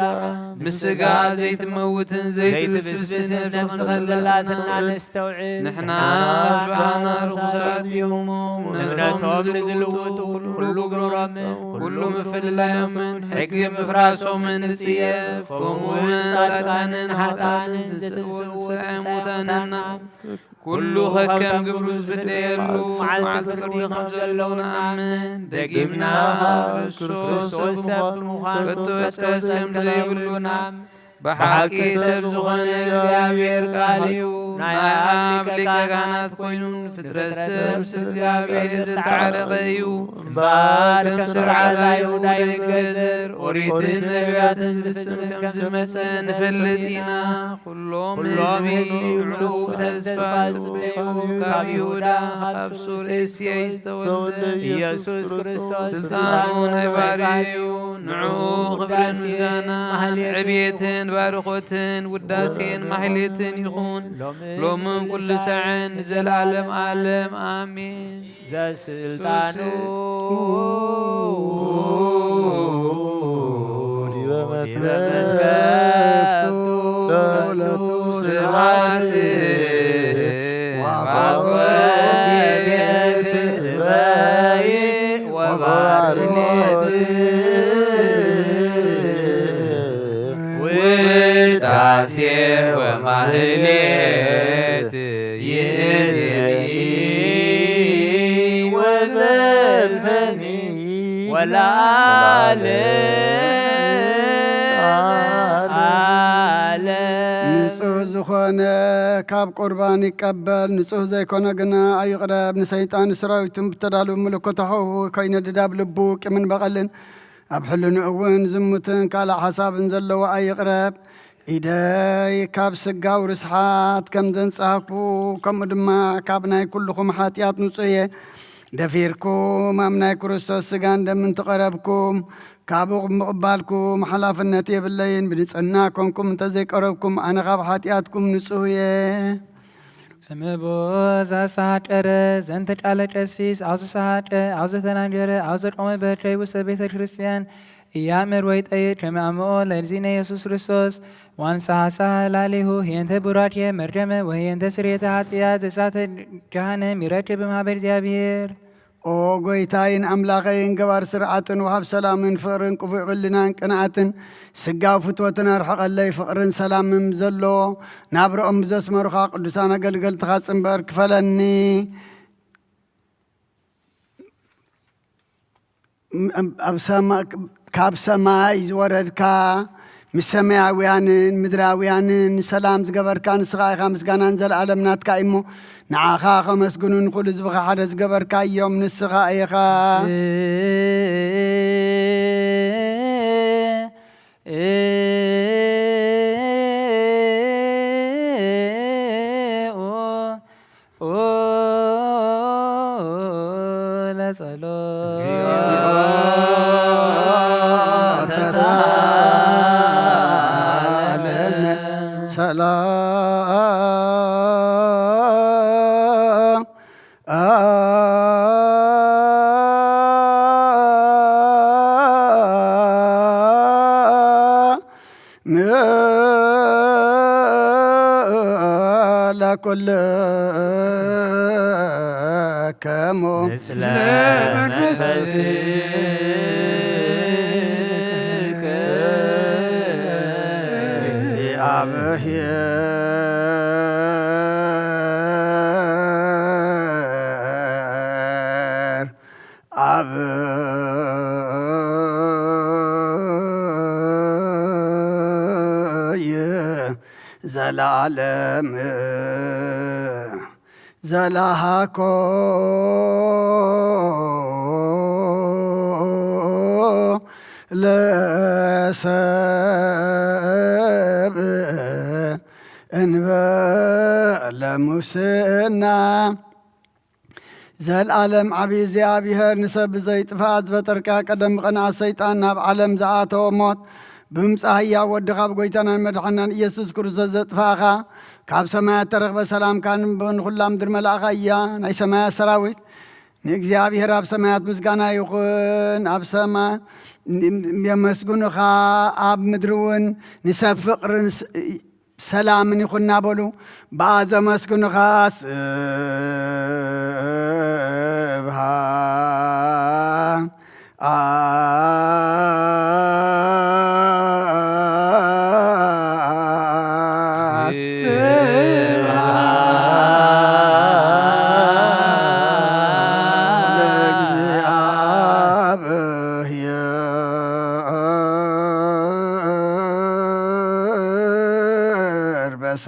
ምስ ስጋ ዘይትመውትን ዘይትብስብስን ዘይትብስብስን ነፍሲ ነፍሲ ከም ከም ዘላትና ዘላትና ነስተውዕል። ንሕና ንሕና ኣስባህና ኣስባህና ርኹሳት እዮም እሞ እምነቶም እምነቶም ንዝልውጡ ንዝልውጡ ኩሉ ኩሉ ግብሮምን ኩሉ ምፍልላዮምን ሕጊ ምፍራሶምን ንጽየፍ። ከምኡ እውን ጻድቃንን ጻድቃንን ኃጥኣንን ጻድቃንን ዝትንስኡ ዝትንስኡ ትንሳኤ ትንሳኤ ሙታንና ሙታንና ኩሉ ከከም ግብሩ ዝፍደየሉ መዓልቲ ፍርዲ ከም ዘለዉ ንኣምን። ደጊምና ክርስቶስ ሰብ ምዃኑ ከቶ ጸጸት ከም ዘይብሉ ንኣምን። ብሓቂ ሰብ ዝኾነ እግዚኣብሔር ቃል እዩ። ናይ ኣብ ሊቀ ካህናት ኮይኑ ፍጥረት ሰብ ምስ እግዚኣብሔር ዘተዓረቐ እዩ። እምበኣር ከም ስርዓት ኣይሁድ ኣይንገዘር፣ ኦሪትን ነቢያትን ዝፍጽም ከም ዝመጸ ንፈልጥ ኢና። ኩሎም ኩሎም ህዝቢ ህዝቢ ንዕኡ ብተስፋ ዝጽበዩ ካብ ይሁዳ ካብ ሱር እስየይ ዝተወልደ ኢየሱስ ክርስቶስ ስልጣኑ ናይ ባርዩ እዩ። ንዕኡ ክብርን ምስጋና ዕብየትን ባርኾትን ውዳሴን ማሕሌትን ይኹን ሎምን ኩሉ ሰዓን ንዘለዓለም ዓለም ኣሜን። ዘስልጣኑ ዲበ መትከፍቱ ሎቱ ስብሐት ወአኮቴት እበይ ወባርኔት ውዳሴ ወማህሌት ይእዜኒ ወዘልፈኒ ወለዓለም ኮነ ካብ ቁርባን ይቀበል፣ ንጹህ ዘይኮነ ግና ኣይቕረብ። ንሰይጣን ንሰራዊቱን ብተዳሉ ምልኮተ ሐው ኮይነ ድዳብ ልቡ ቂምን በቐልን ኣብ ሕልንኡ እውን ዝሙትን ካልእ ሓሳብን ዘለዎ ኣይቕረብ። ኢደይ ካብ ስጋው ርስሓት ከም ዘንጻህኩ፣ ከምኡ ድማ ካብ ናይ ኩልኹም ሓጢኣት ንጹህ እየ። ደፊርኩም ኣብ ናይ ክርስቶስ ስጋን ደምን ተቐረብኩም፣ ካብኡ ምቕባልኩም ሓላፍነት የብለይን። ብንጽህና ኮንኩም እንተዘይቀረብኩም፣ ኣነ ካብ ሓጢኣትኩም ንጹህ እየ። እምቦ ዛሳሃጨረ ዘንተጫለ ጨሲስ፣ አውዘሳሃጨ፣ አውዘተናንጀረ፣ አውዘቆመ በርቸይ ውስተ ቤተ ክርስቲያን እያምር ወይ ጠይቅ ከመ አምኦ ለእግዚእነ ኢየሱስ ክርስቶስ ዋንሳሳህ ላሊሁ ህየንተ ቡራኬ መርጀመ ወህየንተ ስርየተ ኃጢአት እሳተ ጀሃነም ይረክብ እምሃበ እግዚኣብሔር። ኦ ጎይታይን ኣምላኸይን፣ ገባር ስርዓትን ወሃብ ሰላምን ፍቕርን ቅፉዕ ሕልናን ቅንኣትን ስጋው ፍትወትን ኣርሕቐለይ። ፍቕርን ሰላምን ዘሎ ናብርኦም ብዘስመሩኻ ቅዱሳን ኣገልገልትኻ ጽንበር ክፈለኒ። ኣብ ሰማ-፣ ካብ ሰማይ ዝወረድካ፣ ምስ ሰማያውያንን ምድራውያንን ሰላም ዝገበርካ ንስኻ ኢኻ። ምስጋናን ዘለኣለም ናትካ እዩ እሞ፣ ንዓኻ ከመስግኑ ንኹሉ ህዝብኻ ሓደ ዝገበርካ እዮም። ንስኻ ኢኻ። ሰላም ለኩልክሙ ምስለ መንፈስከ እግዚአብሔር። አብይ ዘለዓለም ዘላሃኮ ለሰብ እንበለ ሙስና። ዘልኣለም ዓቢ እግዚኣብሔር፣ ንሰብ ብዘይጥፍኣት ዝፈጠርካ፣ ቀደም ብቕንኣት ሰይጣን ናብ ዓለም ዝኣተወ ሞት፣ ብምጻእ ህያው ወድኻ፣ ብጎይታናን መድሓናን ኢየሱስ ክርስቶስ ዘጥፋእኻ፣ ካብ ሰማያት ተረኽበ ሰላምካ ንብ-፣ ንኹላ ምድሪ መላእኻ እያ። ናይ ሰማያት ሰራዊት ንእግዚኣብሔር ኣብ ሰማያት ምስጋና ይኹን፣ ኣብ ሰማ-፣ የመስግኑኻ፣ ኣብ ምድሪ እውን ንሰብ ፍቕርን ስ-፣ ሰላምን ይኹን እናበሉ ብኣ ዘመስግኑኻ፣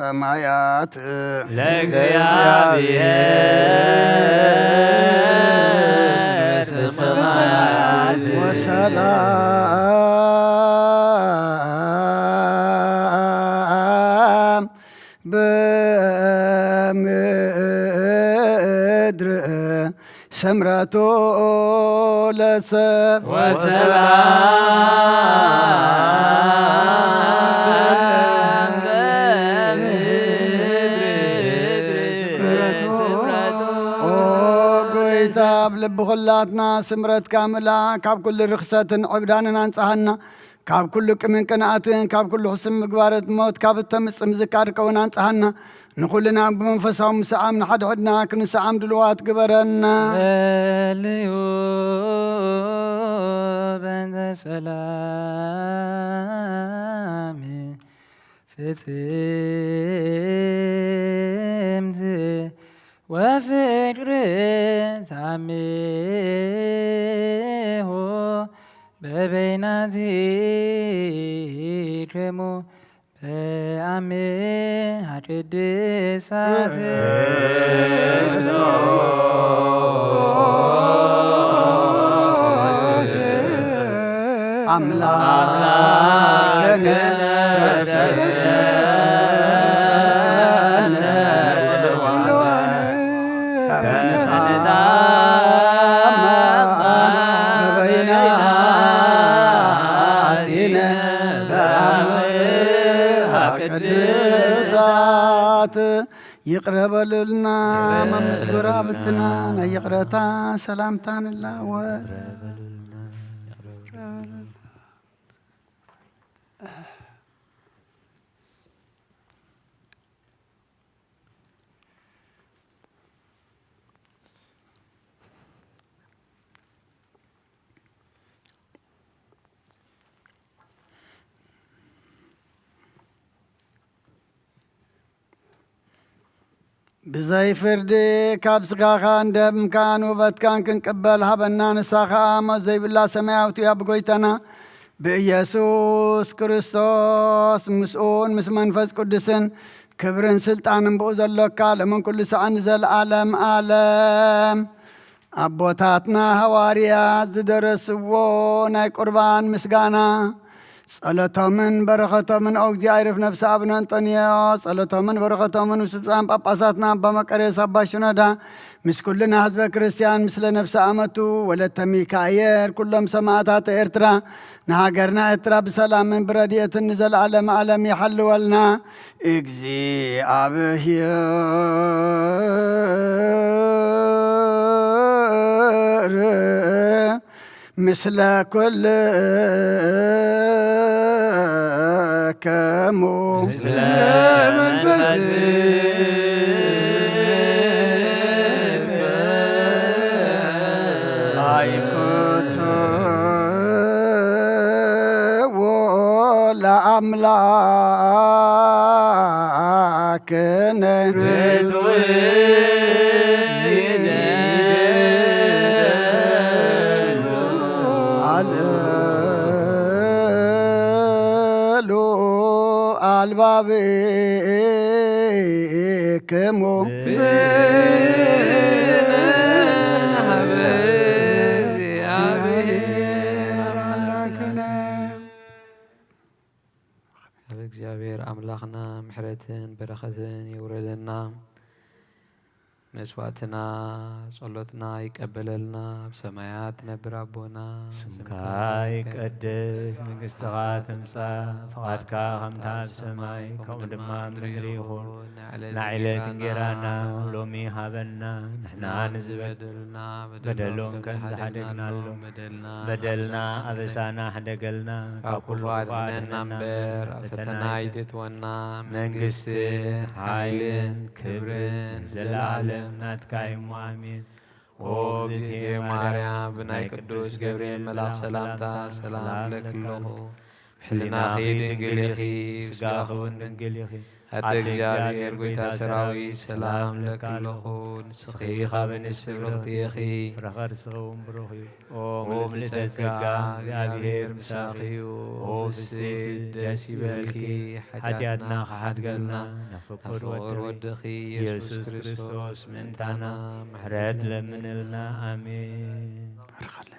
ስብሐት ለእግዚአብሔር በሰማያት ወሰላም በምድር ስምረቱ ለሰብ ወሰላም በምድር ስምረቱ። ኦ ጎይታ፣ ኣብ ልቢ ኩላትና ስምረትካ ምልኣ፣ ካብ ኩሉ ርኽሰትን ዕብዳንን ኣንጽሃና። ካብ ኩሉ ቅምን ቅንኣትን፣ ካብ ኩሉ ሕሱም ምግባረት ሞት፣ ካብ እተምጽእ ምዝካር ከውን ኣንጽሃና። ንኹልና ብመንፈሳዊ ምስዓም ንሓድሕድና ክንስዓም ድልዋት ግበረና። በልዩ በእንተ ሰላም ፍጽምት ወፍቅር ታሜሆ በበይናቲክሙ አሜን። ቅድሳት አምላክነ ረሰስነ ከመ ንትአመ በበይናቲነ በአምሃ ቅድሳት። ይቕረ በሉልና መምስ ጎረባብትና፣ ናይ ይቕረታ ሰላምታ ንላወጥ። ብዘይ ፍርዲ ካብ ስጋኻን ደምካን ውበትካን ክንቅበል ሃበና። ንሳ ኸኣ ሞት ዘይብላ ሰማያዊት እያ። ብጎይታና ብኢየሱስ ክርስቶስ ምስኡን ምስ መንፈስ ቅዱስን ክብርን ስልጣንን ብኡ ዘሎካ ሎምን ኩሉ ሰዓን ንዘለዓለም ዓለም። ኣቦታትና ሃዋርያት ዝደረስዎ ናይ ቁርባን ምስጋና ጸሎቶምን በረኸቶምን ኦ እግዚኣብሔር ነፍሲ ኣቡነ እንጦንዮስ ጸሎቶምን በረኸቶምን ምስ ብፁዓን ጳጳሳትና ኣባ መቀርዮስ ኣባ ሽኖዳ ምስ ኩልና ህዝበ ክርስቲያን ምስለ ነፍሲ ኣመቱ ወለተ ሚካኤል ኩሎም ሰማዕታት ኤርትራ ንሃገርና ኤርትራ ብሰላምን ብረድኤትን ንዘለዓለም ዓለም ይሓልወልና። እግዚኣብሔር ምስለ ኩልክሙ። ምስለ መንፈስከ። ኣይኩትዎ ለአምላክነ። ርቱዕ ይደሉ። አልዕሉ አልባብክሙ። ብነ ሀበ እግዚአብሔር አምላክነ። ካብ እግዚኣብሔር ኣምላኽና ምሕረትን በረኸትን የውረደና። መስዋዕትና ጸሎትና ይቀበለልና። ኣብ ሰማያት ትነብር ኣቦና፣ ስምካ ይቀደስ፣ መንግስትኻ ትምጻእ፣ ፍቓድካ ከምታ ኣብ ሰማይ ከምኡ ድማ ኣብ ምድሪ ይኹን። ንዕለት እንጌራና ሎሚ ሃበና፣ ንሕና ንዝበደሉና በደሎም ከም ዝሓደግናሎም፣ በደልና ኣበሳና ሕደገልና፣ ካብ ክፉኣት ኣድሕነና እምበር፣ ኣብ ፈተና ኣይተእትወና። መንግስትን ሓይልን ክብርን ንዘለኣለም ናትካ እዩ እሞ፣ ኣሜን። ኦ እግዝእትየ ማርያም፣ ብናይ ቅዱስ ገብርኤል መልኣኽ ሰላምታ ሰላም እብለኪ ኣለኹ። ብሕልናኺ ድንግል ኢኺ፣ ብስጋኺ እውን ድንግል ኢኺ። ኣደ እግዚኣብሔር፣ ጐይታ ሰራዊት፣ ሰላም እብለኪ ኣለኹ። ንስኺ ካብ ኣንስቲ ብርኽቲ ኢኺ። ፍረ ከርስኺ እውን ብሩኽ እዩ። ኦ ምልእቲ ጸጋ፣ እግዚኣብሔር ምሳኺ እዩ። ኦ ፍስሕቲ ደስ ይበልኪ፣ ሓጢኣትና ክሓድገልና፣ ናብ ፍቁር ወድኺ ኢየሱስ ክርስቶስ ምእንታና ምሕረት ለምንልና። ኣሜን። ባርኸልና።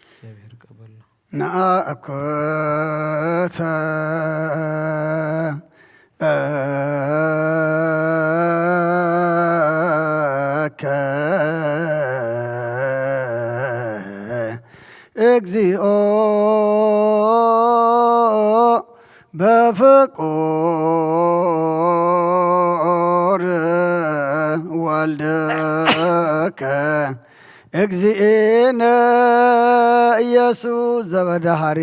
እግዚኣብሔር ይቀበልና። ንኣኩተ እከ እግዚኦ በፍቁር ወልድከ እግዚእነ ኢየሱስ ዘበዳህሪ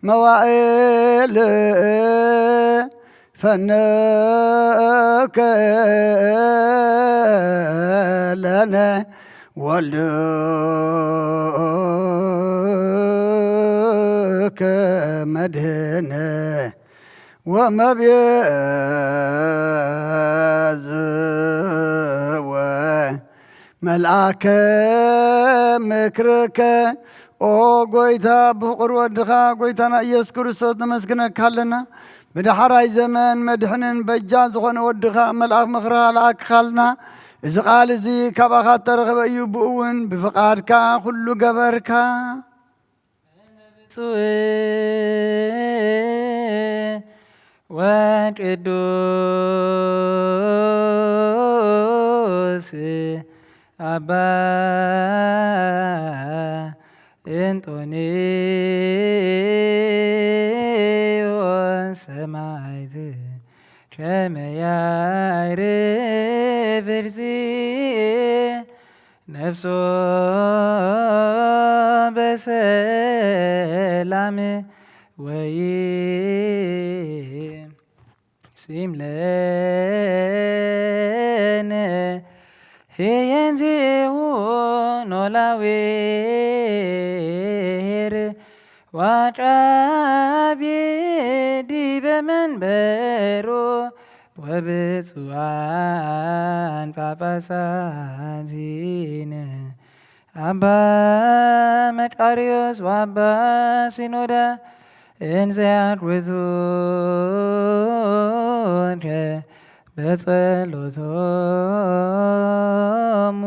መዋእል ፈነውከ ለነ ወልድከ መድህነ ወመቤዝወ መልኣከ ምክርከ። ኦ ጎይታ፣ ብፍቕሪ ወድኻ ጎይታና ኢየሱስ ክርስቶስ ነመስግነካ ኣለና። ብዳሕራይ ዘመን መድሕንን በጃ ዝኾነ ወድኻ መልኣኽ ምኽርኻ ለኣክኻልና። እዚ ቃል እዚ ካባኻ እተረኸበ እዩ፣ ብኡ እውን ብፍቓድካ ኩሉ ገበርካ። ብፁዕ ወቅዱስ ኣባ እንጦንዮስ ሰማዕት ከመ ያዕርፍ ርእሲ ነፍሶ በሰላም ወይም ሲም ለነ ሄየንዚሁ ኖላዊ ኄር ዋቃቢ ዲበ መንበሩ ወብፁዓን ጳጳሳቲነ ኣባ መቃርዮስ ወኣባ ሲኖዳ እንዘ ያግብዙከ በጸሎቶሙ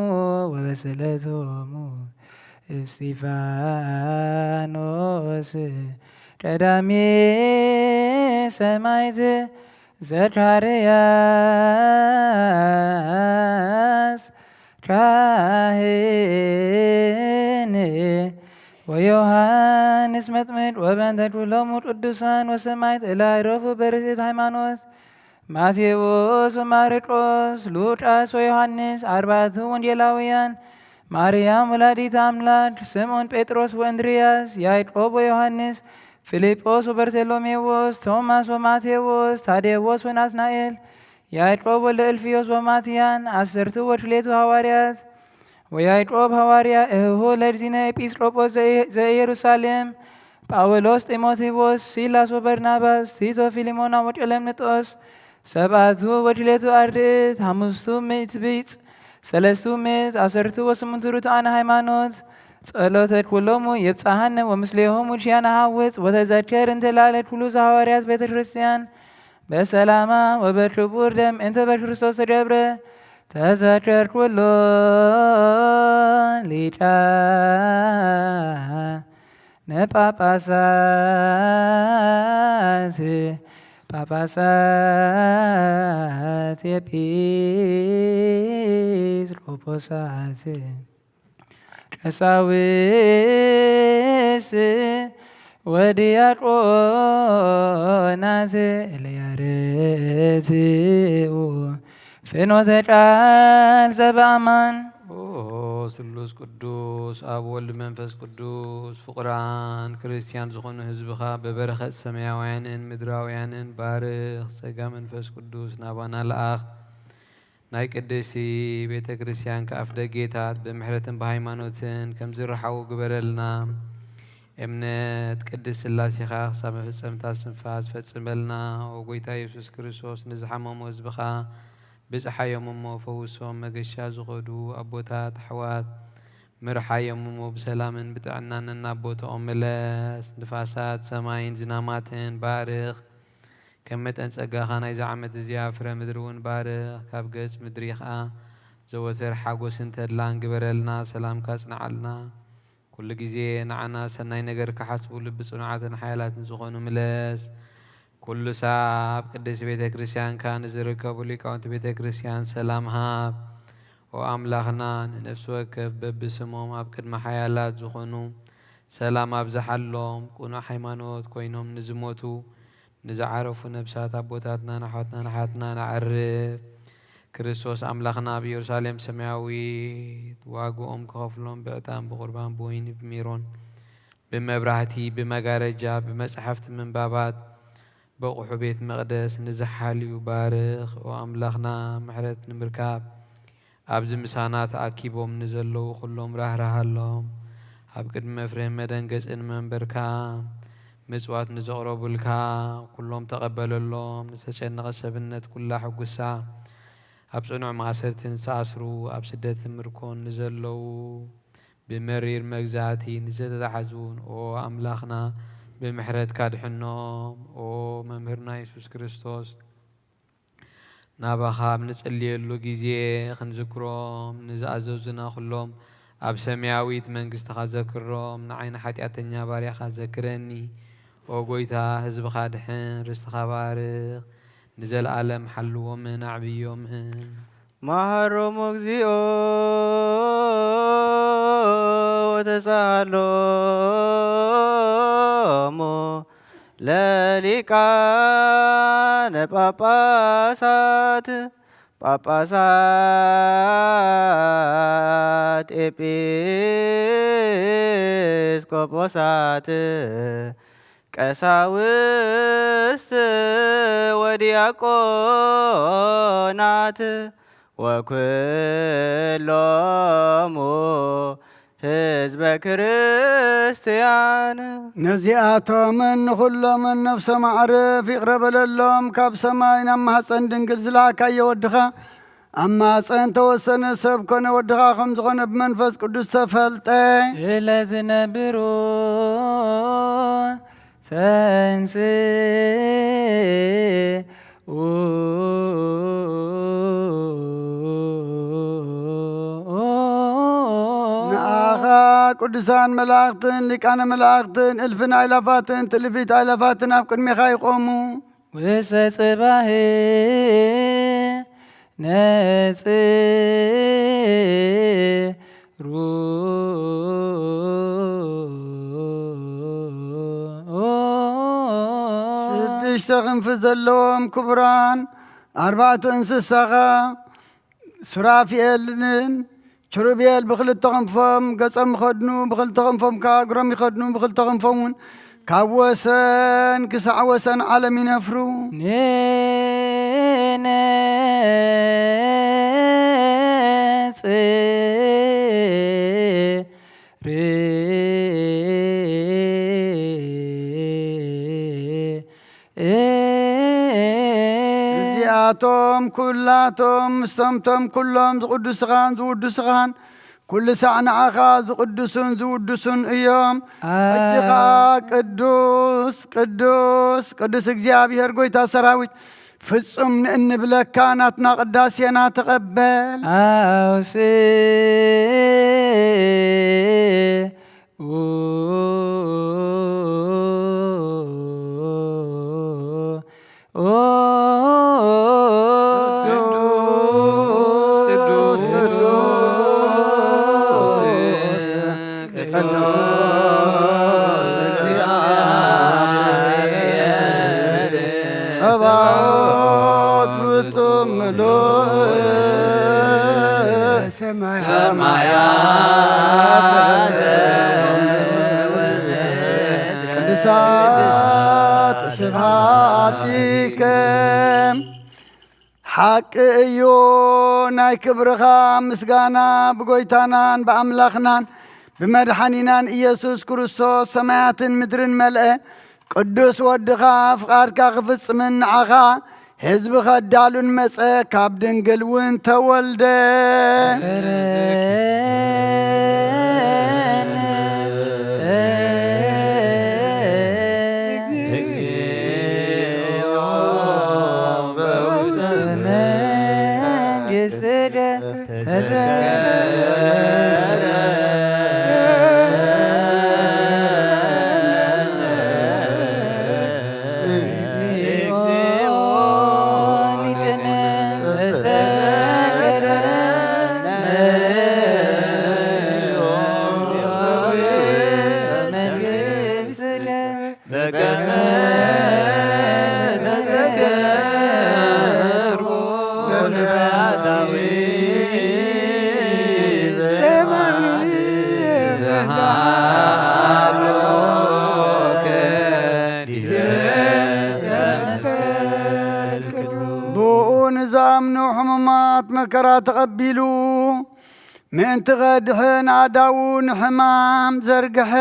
ወበስእለቶሙ። እስጢፋኖስ ቀዳሜ ሰማዕት ዘካርያስ ካህን ወዮሃንስ መጥምቅ ወበእንተ ኩሎሙ ቅዱሳን ወሰማዕት እለ ይረፉ በርትዕት ሃይማኖት። ማቴዎስ ወማርቆስ፣ ሉቃስ ወዮሃንስ፣ ኣርባዕቱ ወንጌላውያን፣ ማርያም ወላዲት ኣምላክ፣ ስምዖን ጴጥሮስ ወእንድርያስ፣ ያዕቆብ ወዮሃንስ፣ ፊልጶስ ወበርተሎሜዎስ፣ ቶማስ ወማቴዎስ፣ ታዴዎስ ወናትናኤል፣ ያዕቆብ ወልደ እልፍዮስ ወማትያን፣ ዓሰርቱ ወክልኤቱ ሃዋርያት፣ ወያዕቆብ ሃዋርያ እህሁ ለእግዚእነ ኤጲስቆጶስ ዘኢ-፣ ዘኢየሩሳሌም፣ ጳውሎስ ጢሞቴዎስ፣ ሲላስ ወበርናባስ፣ ቲቶ ፊልሞና ወቀለምንጦስ፣ ሰብዓቱ ወክልኤቱ ኣርድእት፣ ሓሙስቱ ምእት ብይጽ፣ ሰለስቱ ምእት ዓሰርቱ ወስምንቱ ርቱዓነ ሃይማኖት፣ ጸሎተ ኩሎሙ የብጽሓነ ወምስሌሆሙ ኪያነ ሐውጽ ወተዘከር እንተ ላዕለ ኩሉ ዘሃዋርያት ቤተ ክርስቲያን በሰላማ ወበክቡር ደም እንተ በክርስቶስ ተገብረ ተዘከር ኩሎ ሊቃነ ጳጳሳት ጳጳሳት ኤጲስቆጶሳት ቀሳውስት ወዲያቆናት እለ ያረትኡ ፍኖተ ቃል ዘበአማን። ኦ ስሉስ ቅዱስ፣ አብ ወልድ መንፈስ ቅዱስ፣ ፍቁራን ክርስቲያን ዝኾኑ ህዝብኻ በበረኸት ሰማያውያንን ምድራውያንን ባርኽ። ጸጋ መንፈስ ቅዱስ ናባና ለኣኽ። ናይ ቅድስቲ ቤተ ክርስቲያንካ ኣፍ ደጌታት ብምሕረትን ብሃይማኖትን ከም ዝረሓቡ ግበረልና። እምነት ቅድስት ሥላሴኻ ክሳብ መፈጸምታ ስንፋስ ፈጽመልና። ኦ ጎይታ ኢየሱስ ክርስቶስ፣ ንዝሓመሙ ህዝብኻ ብጽሓዮም እሞ ፈውሶም። መገሻ ዝኸዱ ኣቦታት ኣሕዋት ምርሓዮም እሞ ብሰላምን ብጥዕናን ናብ ቦታኦም ምለስ። ንፋሳት ሰማይን ዝናማትን ባርኽ። ከም መጠን ጸጋኻ ናይዚ ዓመት እዚኣ ፍረ ምድሪ እውን ባርኽ። ካብ ገጽ ምድሪ ኸኣ ዘወትር ሓጎስን ተድላን ግበረልና። ሰላምካ ጽንዓልና። ኩሉ ግዜ ንዓና ሰናይ ነገር ክሓስቡ ልቢ ጽኑዓትን ሓያላትን ዝኾኑ ምለስ። ኩሉ ሳዕ ኣብ ቅድስት ቤተ ክርስቲያንካ ንዝርከቡ ሊቃውንቲ ቤተ ክርስቲያን ሰላም ሃብ። ኦ ኣምላኽና፣ ንነፍሲ ወከፍ በብስሞም ኣብ ቅድሚ ሓያላት ዝኾኑ ሰላም ኣብዝሓሎም። ቅኑዕ ሃይማኖት ኮይኖም ንዝሞቱ ንዝዓረፉ ነብሳት ኣቦታትናን ኣሕዋትናን ኣሓትናን ኣዕርፍ። ክርስቶስ ኣምላኽና ኣብ ኢየሩሳሌም ሰማያዊት ዋግኦም ክኸፍሎም ብዕጣን ብቁርባን ብወይኒ ብሜሮን ብመብራህቲ ብመጋረጃ ብመጻሕፍቲ ምንባባት በቑሑ ቤት መቕደስ ንዝሓልዩ ባርኽ። ኦ ኣምላኽና፣ ምሕረት ንምርካብ ኣብዚ ምሳና ተኣኪቦም ንዘለዉ ኩሎም ራህርሃሎም። ኣብ ቅድሚ መፍርህን መደንገጽን መንበርካ ምጽዋት ንዘቕረቡልካ ኩሎም ተቐበለሎም። ንዝተጨነቐ ሰብነት ኩላ ሕጉሳ። ኣብ ጽኑዕ ማእሰርትን ዝተኣስሩ፣ ኣብ ስደትን ምርኮን ንዘለዉ፣ ብመሪር መግዛእቲ ንዘተታሕዙን፣ ኦ ኣምላኽና፣ ብምሕረትካ ድሕኖም። ኦ መምህርና የሱስ ክርስቶስ፣ ናባኻ ኣብ ንጽልየሉ ግዜ ክንዝክሮም ንዝኣዘዙና ኩሎም፣ ኣብ ሰማያዊት መንግስትኻ ዘክሮም። ንዓይ ንሓጢኣተኛ ባርያኻ ዘክረኒ። ኦ ጎይታ፣ ህዝብኻ ድሕን፣ ርስትኻ ባርኽ፣ ንዘለኣለም ሓልዎምን ኣዕብዮምን። መሃሮሙ እግዚኦ ወተሳሃሎሙ ለሊቃነ ጳጳሳት፣ ጳጳሳት፣ ኤጲስቆጶሳት፣ ቀሳውስት ወዲያቆናት ወኩሎሙ ህዝበ ክርስቲያን። ነዚኣቶምን ንኹሎምን ነፍሶም ኣዕርፍ ይቕረ በለሎም። ካብ ሰማይ ናብ ማህፀን ድንግል ዝለኣካዮ ወድኻ ኣብ ማህፀን ተወሰነ፣ ሰብ ኮነ፣ ወድኻ ከም ዝኾነ ብመንፈስ ቅዱስ ተፈልጠ። ስለዝነብሩ ተንስኡ። ንኣኻ ቅዱሳን መላእኽትን ሊቃነ መላእኽትን እልፍን ኣእላፋትን ትልፊት ኣእላፋትን ኣብ ቅድሜኻ ይቆሙ። ውስተ ጽባሕ ነጽሩ። ሽዱሽተ ክንፊ ዘለዎም ክቡራን ኣርባዕቱ እንስሳኻ፣ ሱራፊኤልን ኪሩቤል ብኽልተ ክንፎም ገጾም ይኸድኑ፣ ብኽልተ ክንፎም ከኣ እግሮም ይኸድኑ፣ ብኽልተ ክንፎም እውን ካብ ወሰን ክሳዕ ወሰን ዓለም ይነፍሩ። ንነጽ ርእ። እዚኣቶም ኩላቶም ምስቶምቶም ኩሎም ዝቕዱስኻን ዝውዱስኻን ኩሉ ሳዕ ንዓኻ ዝቕዱሱን ዝውዱሱን እዮም። ሕጂ ኸኣ ቅዱስ፣ ቅዱስ፣ ቅዱስ እግዚኣብሔር ጐይታ ሰራዊት ፍጹም ንእንብለካ ናትና ቅዳሴና ተቐበል። ኣውስኡ ቅዱስ፣ ቅዱስ፣ ቅዱስ እግዚአብሔር ጸባኦት ፍጹም ምሉእ ሰማያት ቅዱሳት ስብሐቲከ። ሓቂ እዩ፣ ናይ ክብርኻ ምስጋና ብጎይታናን ብኣምላኽናን ብመድሓኒናን ኢየሱስ ክርስቶስ ሰማያትን ምድርን መልአ። ቅዱስ ወድኻ ፍቓድካ ክፍጽምን ንዓኻ ህዝቢ ከዳሉን መጸ፣ ካብ ድንግል እውን ተወልደ። ብኡ ንዝኣምኑ ሕሙማት መከራ ተቐቢሉ፣ ምእንቲ ኸድሕን ኣእዳዉ ንሕማም ዘርግሐ፣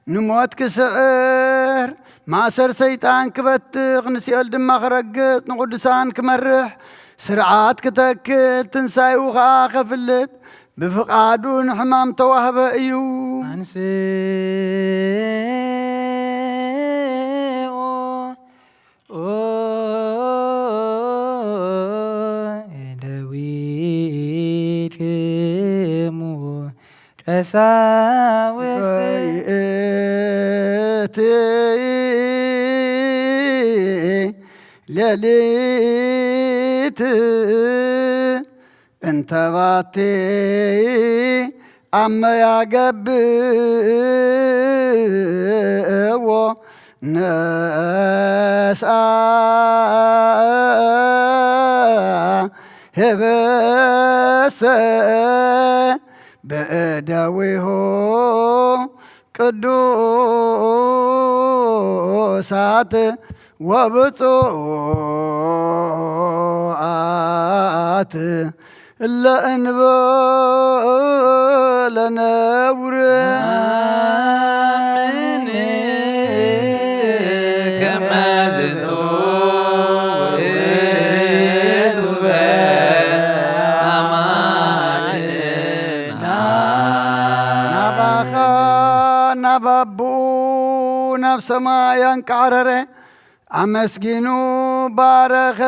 ንሞት ክስዕር፣ ማእሰር ሰይጣን ክበትኽ፣ ንሲኦል ድማ ክረግጽ፣ ንቕዱሳን ክመርሕ፣ ስርዓት ክተክል ትንሳኤኡ ኸኣ ከፍልጥ ብፍቓዱ ንሕማም ተዋህበ እዩ። አንስኡ እደዊክሙ ቀሳውስት። በይእቲ ሌሊት እንተ ባቲ ኣመ ያገብእዎ ነስኣ ህበሰ በእደዊሁ ቅዱሳት ወብፁዓት እለ እንበለ ነውር። አምን ከመ ዝንቱ ውእቱ በአማንና። ናባኻ ናብ ኣቦኡ ናብ ሰማይ ኣንቃዕረረ፣ ኣመስጊኑ ባረኸ፣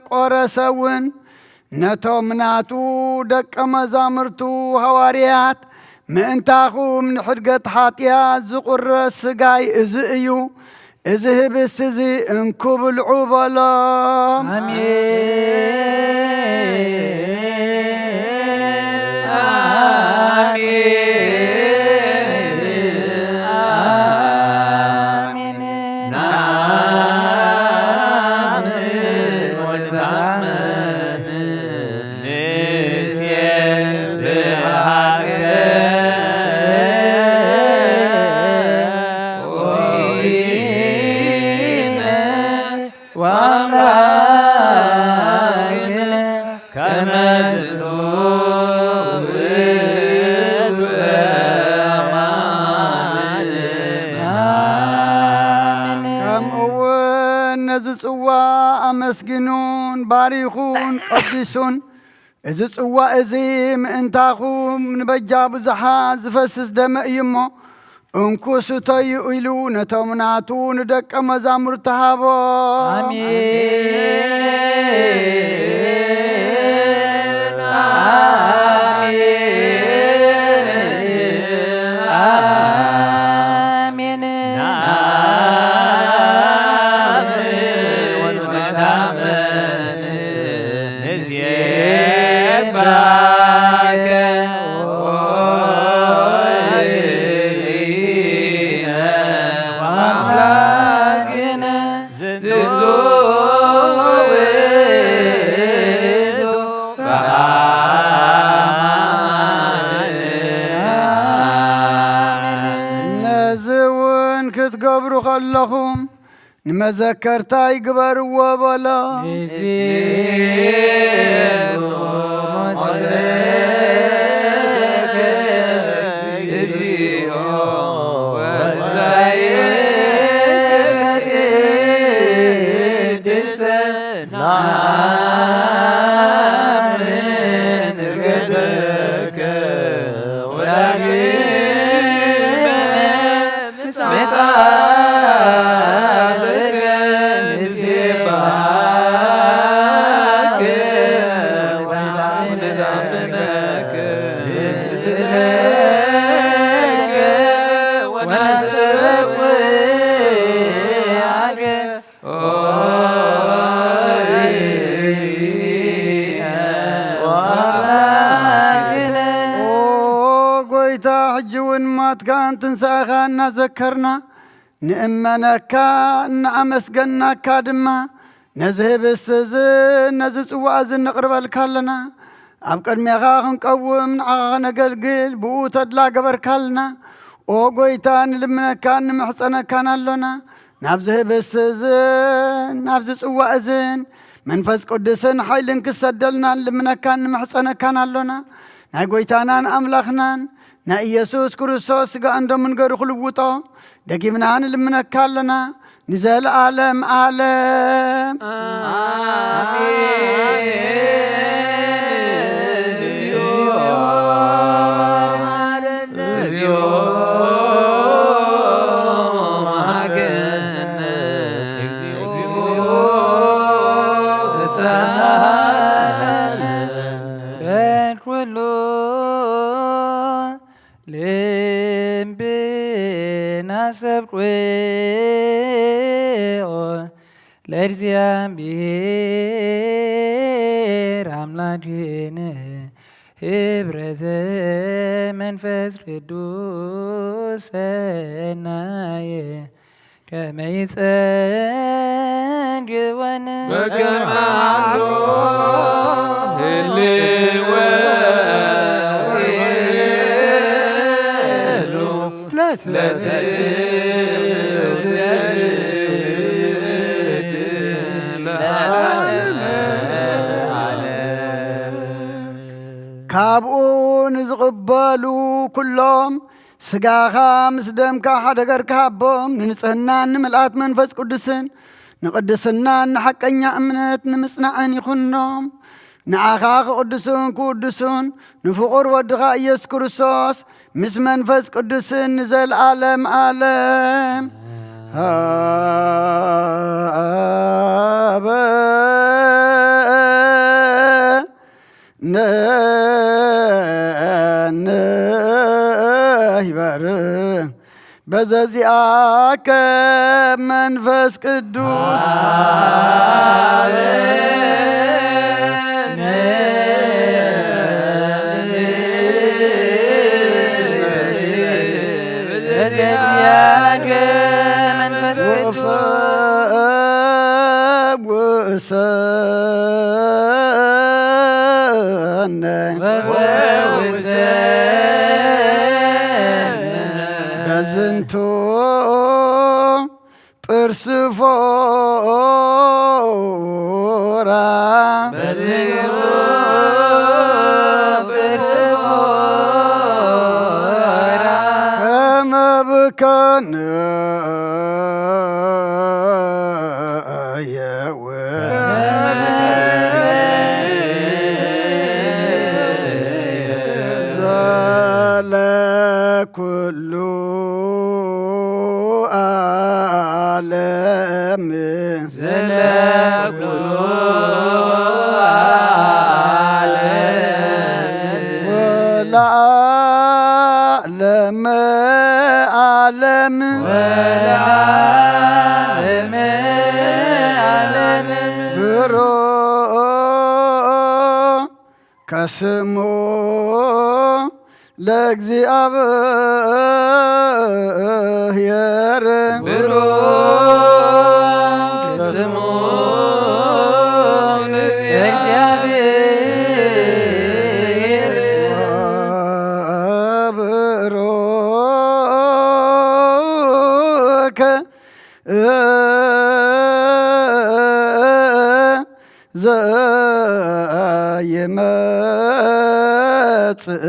ቆረሰ እውን። ነቶም ናቱ ደቀ መዛሙርቱ ሃዋርያት፣ ምእንታኹም ንሕድገት ሓጢኣት ዝቑረስ ስጋይ እዚ እዩ፣ እዚ ህብስቲ እዚ እንኩ ብልዑ በሎም። አሜን። አሜን። አሜን። ናምን ወንታመን ንሴብሐከ ወአምላክነ ከመ ዝንቱ ውእቱ በአማንና። ከምኡ እውን ነዚ ጽዋ ኣመስጊኑን ባሪኹን ቀዲሱን፣ እዚ ጽዋ እዚ ምእንታኹም ንበጃ ብዙሓት ዝፈስስ ደመ እዩ እሞ፣ እንኩ ስተዩ ኢሉ ነቶም ናቱ ንደቀ መዛሙርቱ ሃቦ። አሜን። አሜን። አሜን። ናምን ወንታመን ንሴብሐከ ኦ እግዚእነ ወአምላክነ ዝንቱ ውእቱ በአማንና። ነዚ እውን ክትገብሩ ከለኹም ንመዘከርታይ ግበርዎ በሎ። ንዜኑ ሞተከ እግዚኦ ወትንሳኤከ ቅድስተ ናምን እርገተከ ወዳግመ ምጽኣትከ ንሴብሐከ ወንታመነከ ንስእለከ ወነስተበውዓከ ኦ እግዚእነ ወአምላክነ። ኦ ጎይታ፣ ሕጂ እውን ማትካን ትንሳኤኻን እናዘከርና ንእመነካ፣ እናኣመስገናካ ድማ፣ ነዚ ህብስቲ እዝን ነዚ ጽዋእ እዝን ነቕርበልካ ኣለና። ኣብ ቅድሜኻ ክንቀውም፣ ንዓኻ ከነገልግል ብኡ ተድላ ገበርካልና። ኦ ጎይታ፣ ንልምነካን ንምሕጸነካን ኣሎና። ናብዚ ህብስቲ እዝን ናብዚ ጽዋእ እዝን መንፈስ ቅዱስን ሓይልን ክሰደልና ንልምነካን ንምሕጸነካን ኣሎና። ናይ ጎይታናን ኣምላኽናን ናይ ኢየሱስ ክርስቶስ ስጋን ደሙን ገሩ ክልውጦ ደጊምና ንልምነካ ኣሎና። ንዘለዓለም ዓለም ኣሜን። እግዚኦ መሐረነ። እግዚኦ መሐረነ። እግዚኦ ተሳሃለነ። በል ኩሉ ልብና ሰብ ቁኦ ለእግዚአብሔር አምላክነ ህብረተ መንፈስ ቅዱስ ሰናየ ከመ ይጸግወነ በከመ ሀሎ ህልወ ወይሉ ካብኡ ንዝቕበሉ ኩሎም ስጋኻ ምስ ደምካ ሓደ ገርካ ሃቦም፣ ንንጽህናን ንምልኣት መንፈስ ቅዱስን ንቕድስናን ንሓቀኛ እምነት ንምጽናዕን ይኹኖም። ንዓኻ ክቕድሱን ክውድሱን ንፍቑር ወድኻ ኢየሱስ ክርስቶስ ምስ መንፈስ ቅዱስን ንዘለዓለም ዓለም ሃበ። ነንህይበር በዘዚኣከ መንፈስ ቅዱስ በዚያከ መንፈስ ቅዱስ ወፈውሰነ ወፈውሰነ በዝንቱ ጵርስፎራ በዝንቱ ጵርስፎራ ከመ ብከነ የው ዘለ ኩሉ ዓለም ዘለ ኩሉ ዓለም ወለዓለመ ዓለም ወለዓለመ ዓለም ብሩክ ከስሙ ለእግዚኣብሔር ብሩክ ስሙ ለእግዚኣብሔር ብሩክ ዘየመጽእ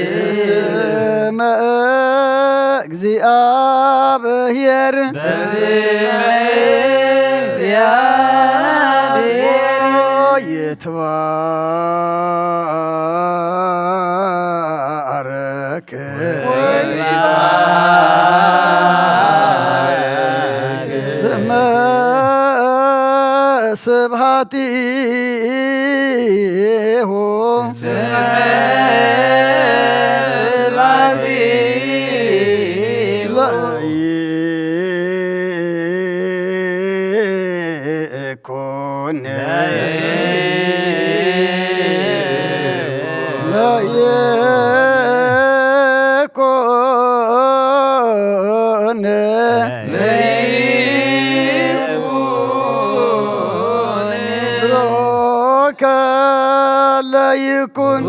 ስመ እግዚአብሔር በስመ እግዚአብሔር ይትባረክ ስመ ስብሐቲሁ ስብሐቲሁ ለይኩን ለይኩን ብሩከ ለይኩን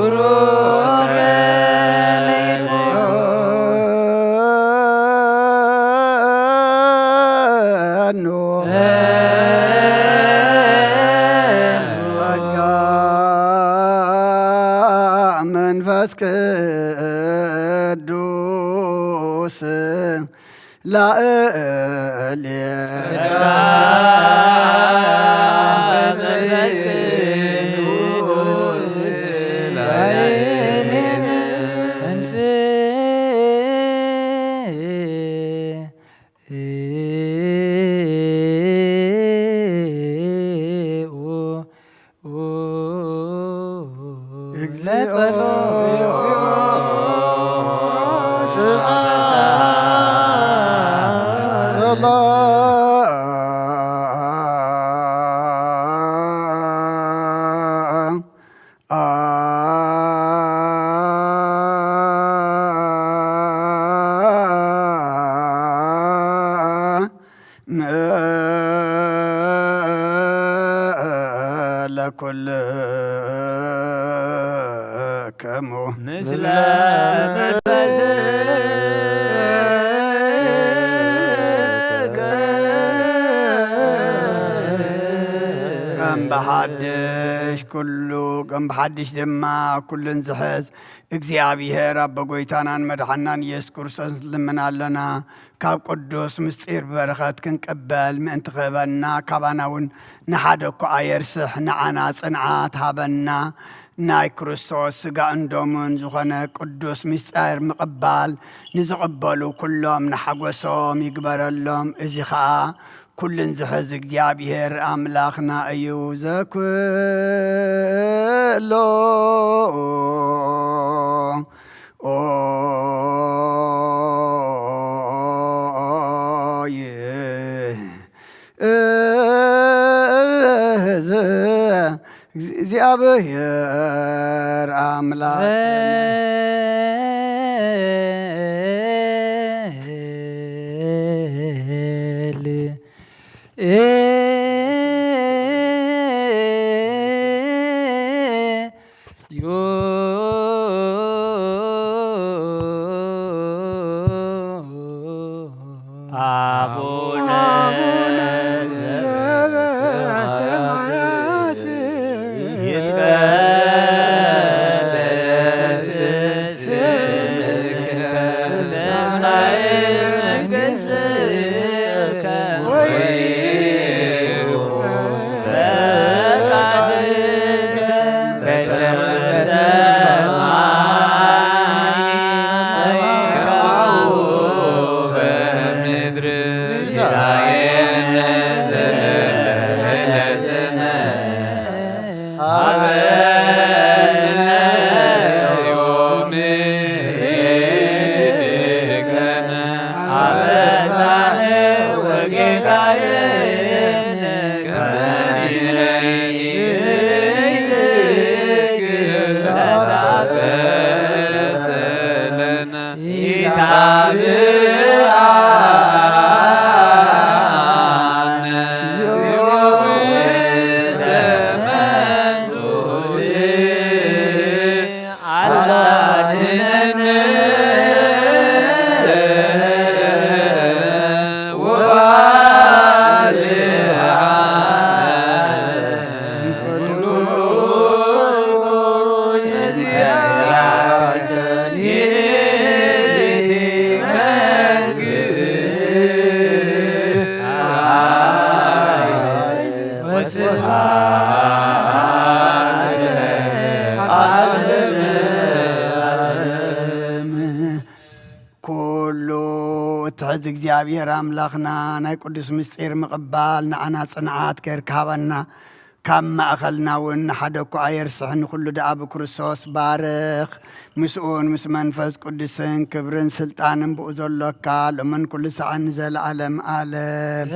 ላእሌ እግዚኦ ለኩልክሙ ምስለ መንፈስከ ከም ብሓድሽ ኩሉ ከም ብሓድሽ ድማ ኩሉን ዝሕዝ እግዚኣብሔር ኣቦ ጎይታናን መድሓናን ኢየሱስ ክርስቶስ ንልምን ኣለና። ካብ ቅዱስ ምስጢር በረኸት ክንቅበል ምእንቲ ክህበና፣ ካባና እውን ንሓደ እኳ ኣየርስሕ፣ ንዓና ጽንዓት ሃበና። ናይ ክርስቶስ ስጋኡን ደሙን ዝኾነ ቅዱስ ምስጢር ምቕባል ንዝቕበሉ ኩሎም ንሓጎሶም ይግበረሎም። እዚ ኸኣ ኩልን ዝሕዝ እግዚኣብሔር ኣምላኽና እዩ። ዘኩሎ ኦይ እዚ እግዚኣብሔር ኣምላኽ አቡነ ዘበሰማያት ይትቀደስ ስምከ ትምጻእ መንግሥትከ ወይኩን ፈቃድከ በከመ በሰማይ ከማሁ በምድር። ሲሳየነ ዘለለ ዕለትነ ሀበነ ዮም ሀበነ አበሳነ ወጌጋየነ ከመ ንሕነኒ ንሕነኒ ኢታብአነ እግዚኦ ውስተ መንሱት አድነነ ወባልዓነ ኩሉ ወስብሐት ለዓለመ ዓለም። ኩሉ እትሕዝ እግዚኣብሔር ኣምላኽና ናይ ቅዱስ ምስጢር ምቕባል ንዓና ጽንዓት ጌርካ ሃበና። ካብ ማእኸልና እውን ንሓደ እኳ ኣየርስሕ፣ ንኹሉ ደኣ ብክርስቶስ ባርኽ። ምስኡን ምስ መንፈስ ቅዱስን ክብርን ስልጣንን ብኡ ዘሎካ ሎምን ኩሉ ሰዓን ንዘለዓለም ዓለም።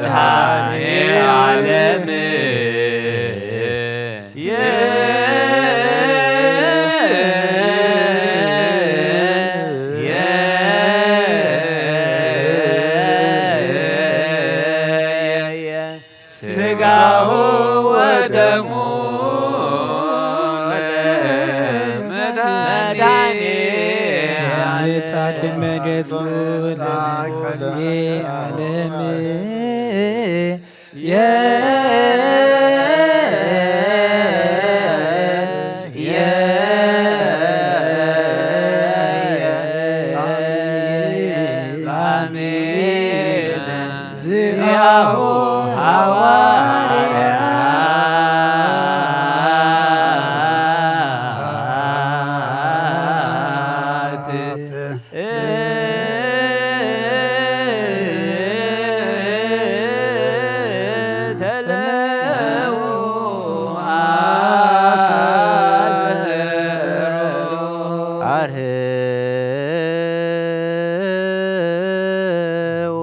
መድኃኔ ዓለም ሥጋሁ ወደሙ መድኃኔ ነፍሳት መገጹ ለመድኃኔ ዓለም ዚአሁ ሐዋርያት ተለው አሳሰሮ አርህው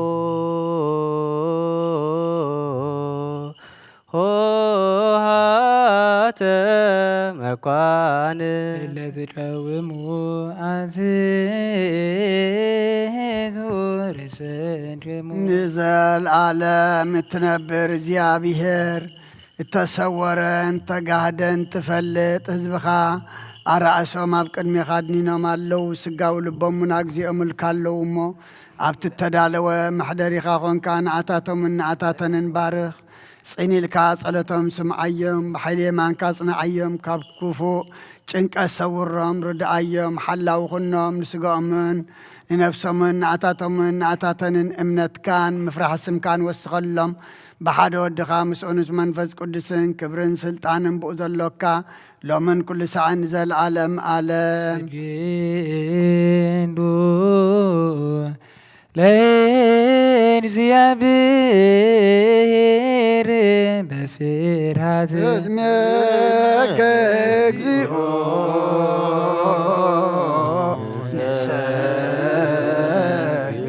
ኆኃተ መኳን እለ ትቀውሙ አንስቱ ርእሰ እምኔሆሙ። ንዘለዓለም እትነብር እግዚኣብሔር፣ እተሰወረን እተጋህደን ትፈልጥ ህዝብኻ ኣራእሶም ኣብ ቅድሜኻ ኣድኒኖም ኣለዉ። ስጋዊ ልቦም እውን ኣግዚኦምልካ ኣለዉ እሞ፣ ኣብቲ እተዳለወ መሕደሪኻ ኾንካ ንኣታቶምን ንኣታተንን ባርኽ። ጽን ኢልካ ጸሎቶም ስምዓዮም፣ ብሓይሊ የማንካ ጽንዓዮም፣ ካብ ክፉእ ጭንቀት ሰውሮም፣ ርድኣዮም፣ ሓላዊ ኩኖም፣ ንስጋኦምን ንነፍሶምን ንኣታቶምን ንኣታተንን እምነትካን ምፍራሕ ስምካን ወስኸሎም። ብሓደ ወድኻ ምስኡ ምስ መንፈስ ቅዱስን ክብርን ስልጣንን ብኡ ዘሎካ ሎምን ኩሉ ሳዕን ንዘለዓለም ኣለም። ሰግዱ ለእግዚኣብሔር በፍርሃት ቅድሜከ እግዚኦ ንሰግድ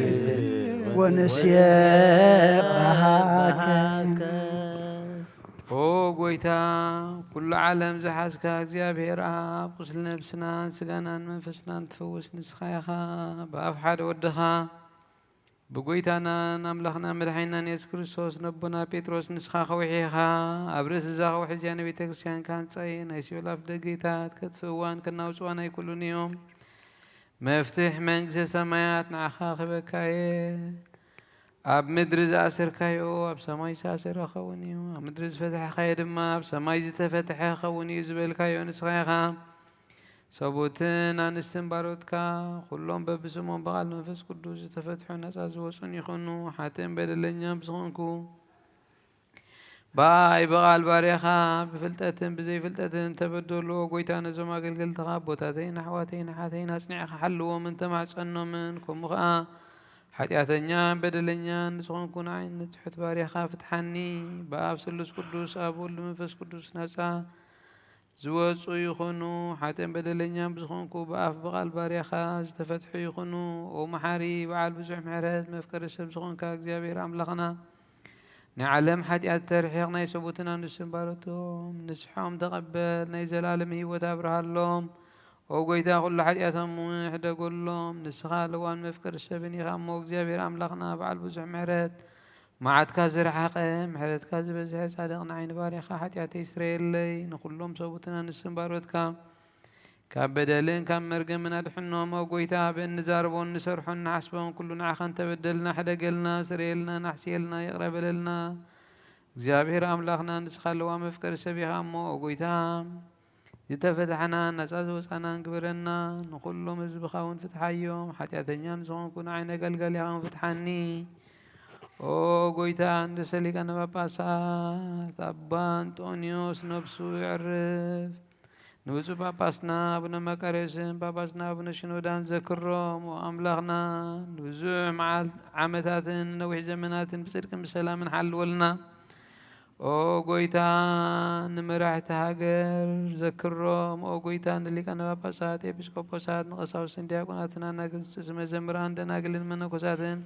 ወንሴብሐከ። ኦ ጎይታ፣ ኩሉ ዓለም ዝሓዝካ እግዚኣብሔር ኣብ፣ ቁስሊ ነብስናን ስጋናን መንፈስናን ትፈውስ ንስኻ ኢኻ። ብኣፍ ሓደ ወድኻ፣ ብጎይታናን ኣምላኽና መድሓኒናን የሱስ ክርስቶስ፣ ነቦና ጴጥሮስ ንስኻ ከውሒ ኢኻ። ኣብ ርእሲ እዛ ከውሒ እዚኣ ንቤተ ክርስቲያን ካንጻይ ናይ ሲኦል ኣፍ ደገታት ከጥፍእዋን ከናውጽዋን ኣይክእሉን እዮም። መፍትሕ መንግስተ ሰማያት ንዓኻ ክበካ እየ። ኣብ ምድሪ ዝኣሰርካዮ ኣብ ሰማይ ዝተኣሰረ ክኸውን እዩ፣ ኣብ ምድሪ ዝፈታሕካዮ ድማ ኣብ ሰማይ ዝተፈትሐ ክኸውን እዩ ዝበልካዮ ንስኻ ኢኻ። ሰቡትን ኣንስትን ባሮትካ ኩሎም በብስሞም ብቓል መንፈስ ቅዱስ ዝተፈትሑ ነጻ ዝወጹን ይኹኑ። ሓጥእን በደለኛን ብዝኾንኩ ብኣይ ብቓል ባርያኻ ብፍልጠትን ብዘይፍልጠትን እንተበደሉ፣ ኦ ጎይታ፣ ነዞም ኣገልገልትኻ ኣቦታተይን ኣሕዋተይን ኣሓተይን ኣጽኒዕኻ ሓልዎምን ተማሕጸኖምን። ከምኡ ኸኣ ሓጢኣተኛን በደለኛን ንዝኾንኩ ንዓይን ንጽሑት ባርያኻ ፍትሓኒ። ብኣብ ስሉስ ቅዱስ፣ ኣብ ወልድ መንፈስ ቅዱስ ናጻ ዝወጹ ይኹኑ። ሓጥእን በደለኛን ብዝኾንኩ ብኣፍ ብቓል ባርያኻ ዝተፈትሑ ይኹኑ። ኦ መሓሪ፣ በዓል ብዙሕ ምሕረት፣ መፍቀሪ ሰብ ዝኾንካ እግዚኣብሔር ኣምላኽና፣ ናይ ዓለም ሓጢኣት ተርሒቕ፣ ናይ ሰቡትን ኣንስትን ባሮቶም ንስሖም ተቐበል፣ ናይ ዘለኣለም ህይወት ኣብርሃሎም። ኦ ጎይታ፣ ኩሉ ሓጢኣቶም እውን ሕደጎሎም። ንስኻ ለዋን መፍቀሪ ሰብን ኢኻ እሞ፣ እግዚኣብሔር ኣምላኽና፣ በዓል ብዙሕ ምሕረት፣ መዓትካ ዝረሓቐ፣ ምሕረትካ ዝበዝሐ ጻድቕ ንዓይ ንባርያኻ ሓጢኣተይ ስረየለይ። ንኹሎም ሰቡትን ኣንስትን ባሮትካ ካብ በደልን ካብ መርገምን ኣድሕኖም። ኦ ጎይታ፣ ብእንዛረቦን ንሰርሖን ንሓስቦን ኩሉ ንዓኻ እንተበደልና፣ ሕደገልና፣ ስረየልና፣ ናሕስየልና፣ ይቕረ በለልና። እግዚኣብሔር ኣምላኽና፣ ንስኻ ኣለዋ መፍቀሪ ሰብ ኢኻ እሞ፣ ኦ ጎይታ፣ ዝተፈታሕናን ናጻ ዝወጻናን ግበረና። ንኹሎም ህዝብኻ እውን ፍትሓዮም። ሓጢኣተኛ ንዝኾንኩ ንዓይ ነገልጋሊኻ እውን ፍትሓኒ። ኦ ጎይታ፣ ንርእሰ ሊቃነ ጳጳሳት ኣባ እንጦንዮስ ነፍሱ ይዕርፍ። ንብፁዕ ጳጳስና ኣቡነ መቃርዮስን ጳጳስና ኣቡነ ሽኖዳን ዘክሮም። ኦ ኣምላኽና፣ ንብዙሕ መዓልት ዓመታትን ንነዊሕ ዘመናትን ብጽድቅን ብሰላምን ሓልወልና። ኦ ጎይታ፣ ንመራሕቲ ሃገር ዘክሮም። ኦ ጎይታ፣ ንሊቃነ ጳጳሳት፣ ኤጲስቆጶሳት፣ ንቀሳውስትን ዲያቆናትን፣ ኣናግስቲ፣ መዘምራን፣ ደናግልን መነኮሳትን፣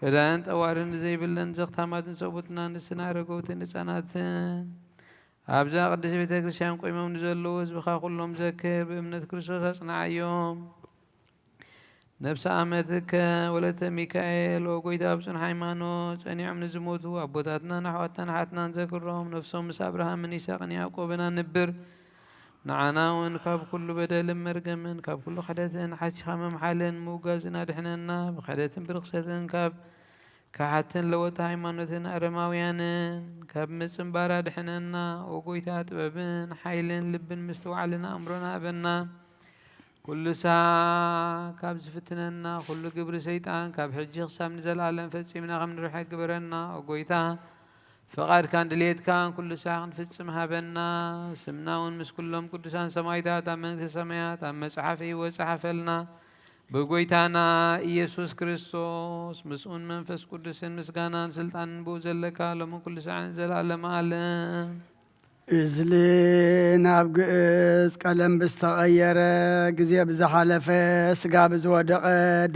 ረዳእን ጠዋርን ዘይብለን ዘኽታማትን ሰቡትና ንስና ረገውትን ህፃናትን ኣብዛ ቅድስት ቤተ ክርስቲያን ቆይሞም ንዘለዉ ህዝብኻ ኩሎም ዘክር፣ ብእምነት ክርስቶስ ኣጽንዓዮም። ነፍሰ ኣመትከ ወለተ ሚካኤል፣ ኦ ጎይታ፣ ብጽኑዕ ሃይማኖት ጸኒዖም ንዝሞቱ ኣቦታትናን ኣሕዋትናን ኣሓትናን ዘክሮም፣ ነፍሶም ምስ ኣብርሃምን ይስሐቅን ያዕቆብን ኣንብር። ንዓና እውን ካብ ኩሉ በደልን መርገምን ካብ ኩሉ ክሕደትን ሓሲኻ ምምሓልን ምውጋዝን ኣድሕነና። ብክሕደትን ብርኽሰትን ካብ ከሓትን ለወጥቲ ሃይማኖትን ኣረማውያንን ካብ ምጽንባር ኣድሕነና። ኦ ጎይታ፣ ጥበብን ሓይልን ልብን ምስትውዓልን ኣእምሮን ሃበና። ኩሉ ሳዕ ካብ ዝፍትነና ኩሉ ግብሪ ሰይጣን ካብ ሕጂ ክሳብ ንዘለኣለም ፈጺምና ከም ንርሕቅ ግበረና። ኦ ጎይታ፣ ፍቓድካን ድሌትካን ኩሉ ሳዕ ክንፍጽም ሃበና። ስምና እውን ምስ ኩሎም ቅዱሳን ሰማይታት ኣብ መንግስተ ሰማያት ኣብ መጽሓፍ ህይወት ጸሓፈልና። ብጎይታና ኢየሱስ ክርስቶስ ምስኡን መንፈስ ቅዱስን ምስጋናን ስልጣንን ብኡ ዘለካ ሎምን ኩሉ ሳዕን ዘለኣለም ኣለም። እዝሊ ናብ ግእዝ ቀለም ብዝተቐየረ ግዜ ብዝሓለፈ ስጋ ብዝወደቐ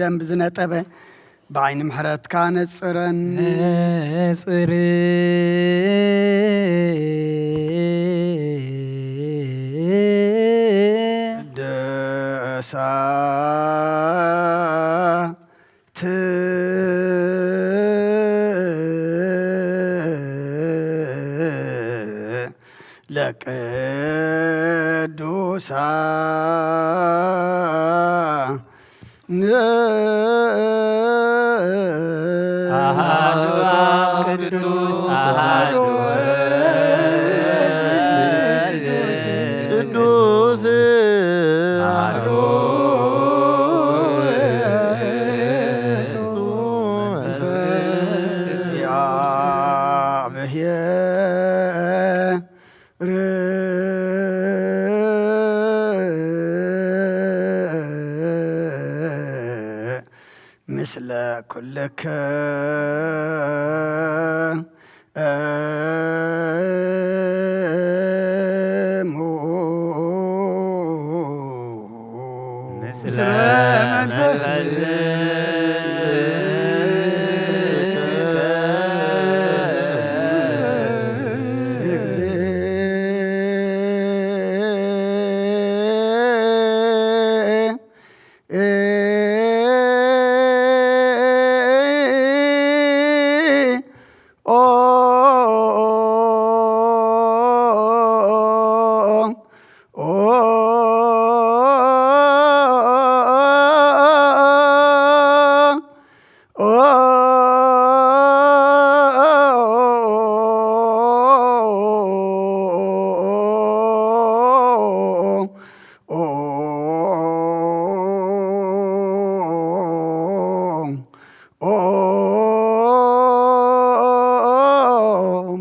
ደም ብዝነጠበ ብዓይኒ ምሕረትካ ነጽረኒ። ነጽር ደሳ ት ለቅዱሳ ን አሃዱ አብ ቅዱስ አሃዱ ወልድ ቅዱስ አሃዱ መንፈስ ቅዱስ። ምስለ ኩልክ እሙ ምስለ መንፈስ ኦ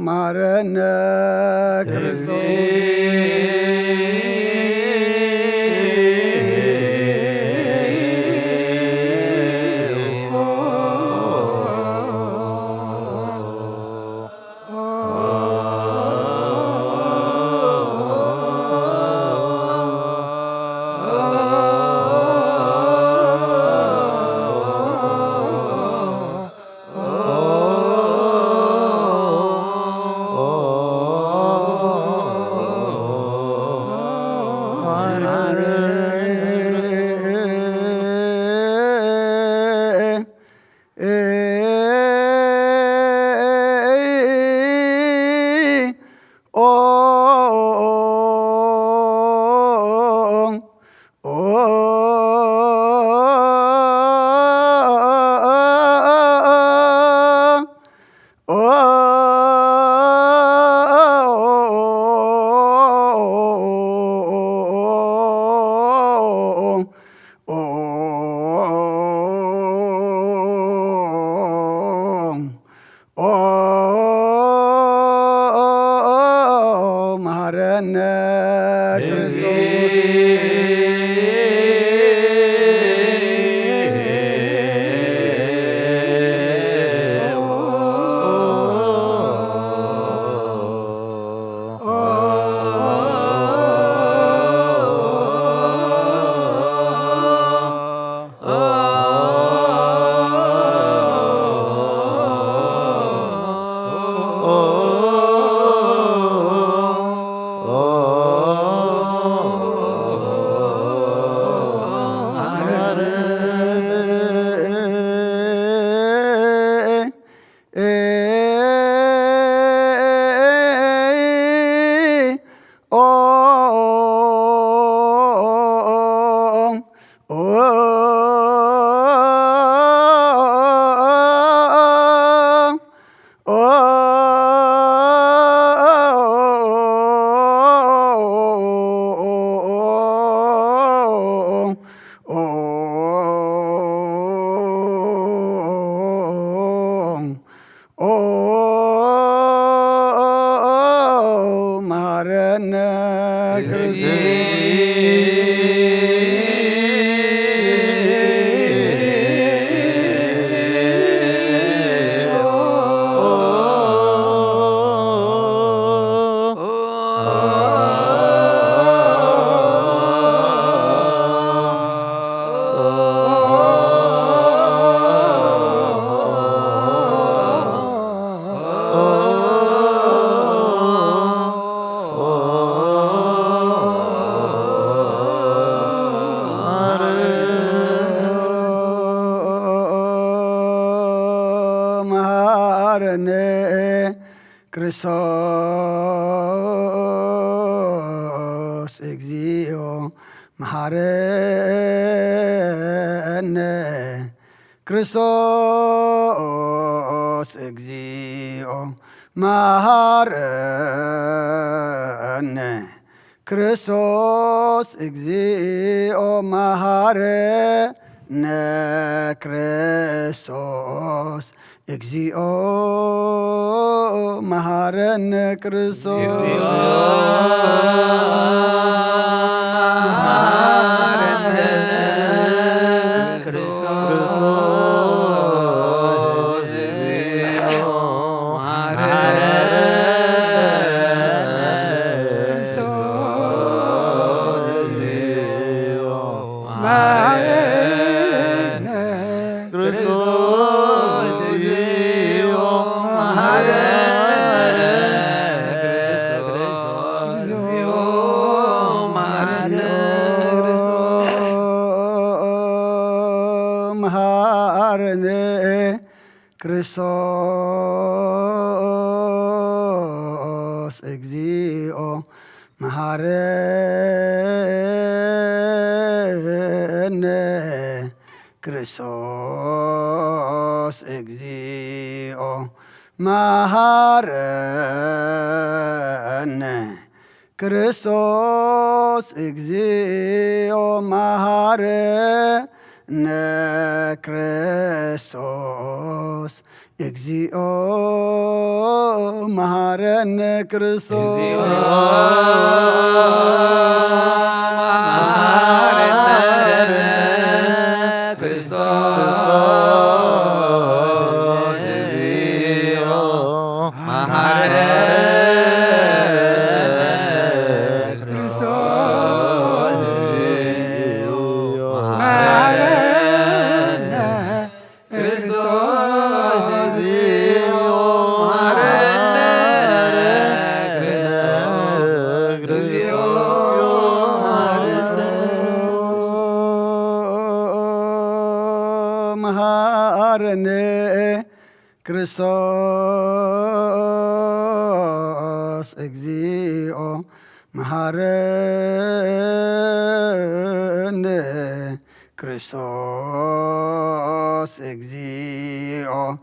ማረነ ክርስቶስ። ኦ መሐረነ ክርስቶስ። ኦ መሐረነ ክርስቶስ። መሐረነ ክርስቶስ እግዚኦ መሐረነ። ክርስቶስ እግዚኦ መሐረነ። ክርስቶስ እግዚኦ መሐረነ። ክርስቶስ እግዚኦ መሐረነ። ክርስቶስ እግዚኦ መሐረነ። ክርስቶስ እግዚኦ መሐረነ። መሐረነ። ክርስቶስ እግዚኦ መሐረነ። መሐረነ። ክርስቶስ እግዚኦ መሐረነ። ክርስቶስ እግዚኦ መሐረነ። ክርስቶስ እግዚኦ መሐረነ። ክርስቶስ እግዚኦ መሐረነ። ክርስቶስ እግዚኦ መሐረነ። ክርስቶስ እግዚኦ መሐረነ። ክርስቶስ እግዚኦ መሐረነ። ክርስቶስ እግዚኦ መሐረነ። ክርስቶስ እግዚኦ መሐረነ። ክርስቶስ እግዚኦ መሐረነ። ክርስቶስ እግዚኦ መሐረነ። ክርስቶስ እግዚኦ መሐረነ።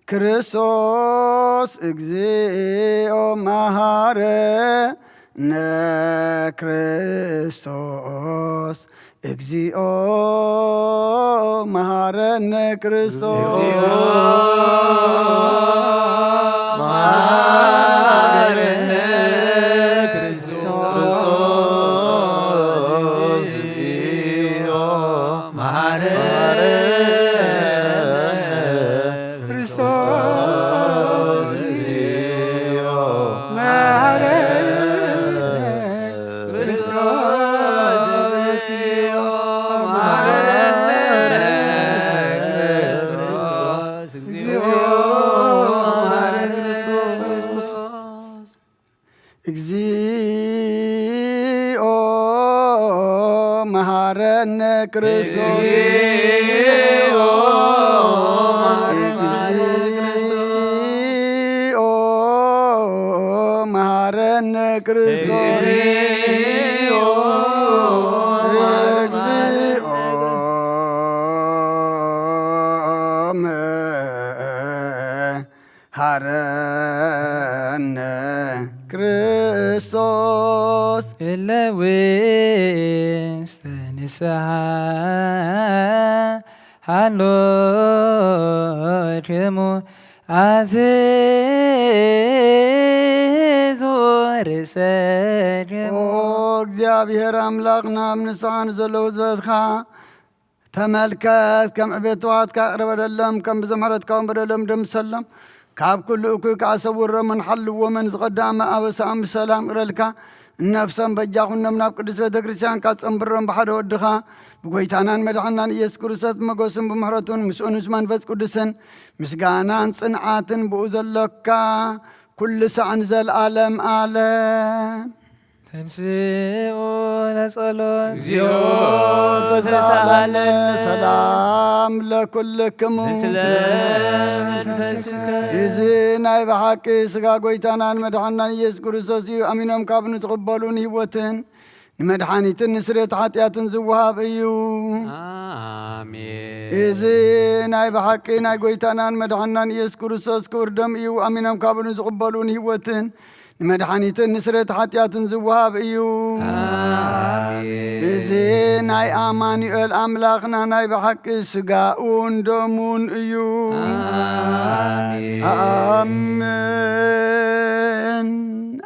ክርስቶስ እግዚኦ መሐረነ። ክርስቶስ እግዚኦ መሐረነ። ክርስቶስ እግዚኦ መሐረነ። ክርስቶስ እግዚኦ መሐረነ። ክርስቶስ እግዚኦ መሐረነ። ክርስቶስ እግዚኦ መሐረነ። እግዚኦ መሐረነ። ክርስቶስ ሃረነ ክርስቶስ እለ ውስተ ንስሓ ሃሎ ድሙ ኣዝዙ ርእሰድሙ። ኦ እግዚኣብሔር ኣምላኽና፣ ኣብ ንስሓ ንዘለዉ ህዝበትካ ተመልከት፣ ከም ዕቤት ተዋህትካ ይቕረ በለሎም፣ ከም ብዝምሕረትካ እውን በደሎም ደምሰሎም። ካብ ኩሉ እኩይ ከዓ ሰውሮምን ሓልዎምን፣ ዝቐዳመ ኣበሳኦም ብሰላም ይቕረልካ። ነፍሶም በጃ ኩኖም ናብ ቅድስት ቤተ ክርስቲያንካ ጸንብሮም ብሓደ ወድኻ ብጎይታናን መድሓናን ኢየሱስ ክርስቶስ ብመጎስን ብምሕረቱን ምስኡን ምስ መንፈስ ቅዱስን ምስጋናን ጽንዓትን ብኡ ዘሎካ ኩሉ ሳዕ ንዘለዓለም ዓለም። ተንስኡ ለጸሎት። እግዚኦ ተሳሃለነ። ተሳሃለነ። ሰላም ለኩልክሙ። ምስለ መንፈስከ። እዚ ናይ ብሓቂ ስጋ ጎይታናን መድሓናን ኢየሱስ ክርስቶስ እዩ። ኣሚኖም ካብ ንዝቕበሉ ንህይወትን ንመድሓኒትን ንስርየት ሓጢኣትን ዝወሃብ እዩ። ኣሜን። እዚ ናይ ብሓቂ ናይ ጎይታናን መድሓናን ኢየሱስ ክርስቶስ ክቡር ደም እዩ። ኣሚኖም ካብ ንዝቕበሉ ንህይወትን ንመድሓኒትን ንስርየት ሓጢኣትን ዝወሃብ እዩ። ኣሜን። እዚ ናይ ኣማኑኤል ኣምላኽና ናይ ብሓቂ ስጋኡን ደሙን እዩ። ኣሜን። ኣኣምን፣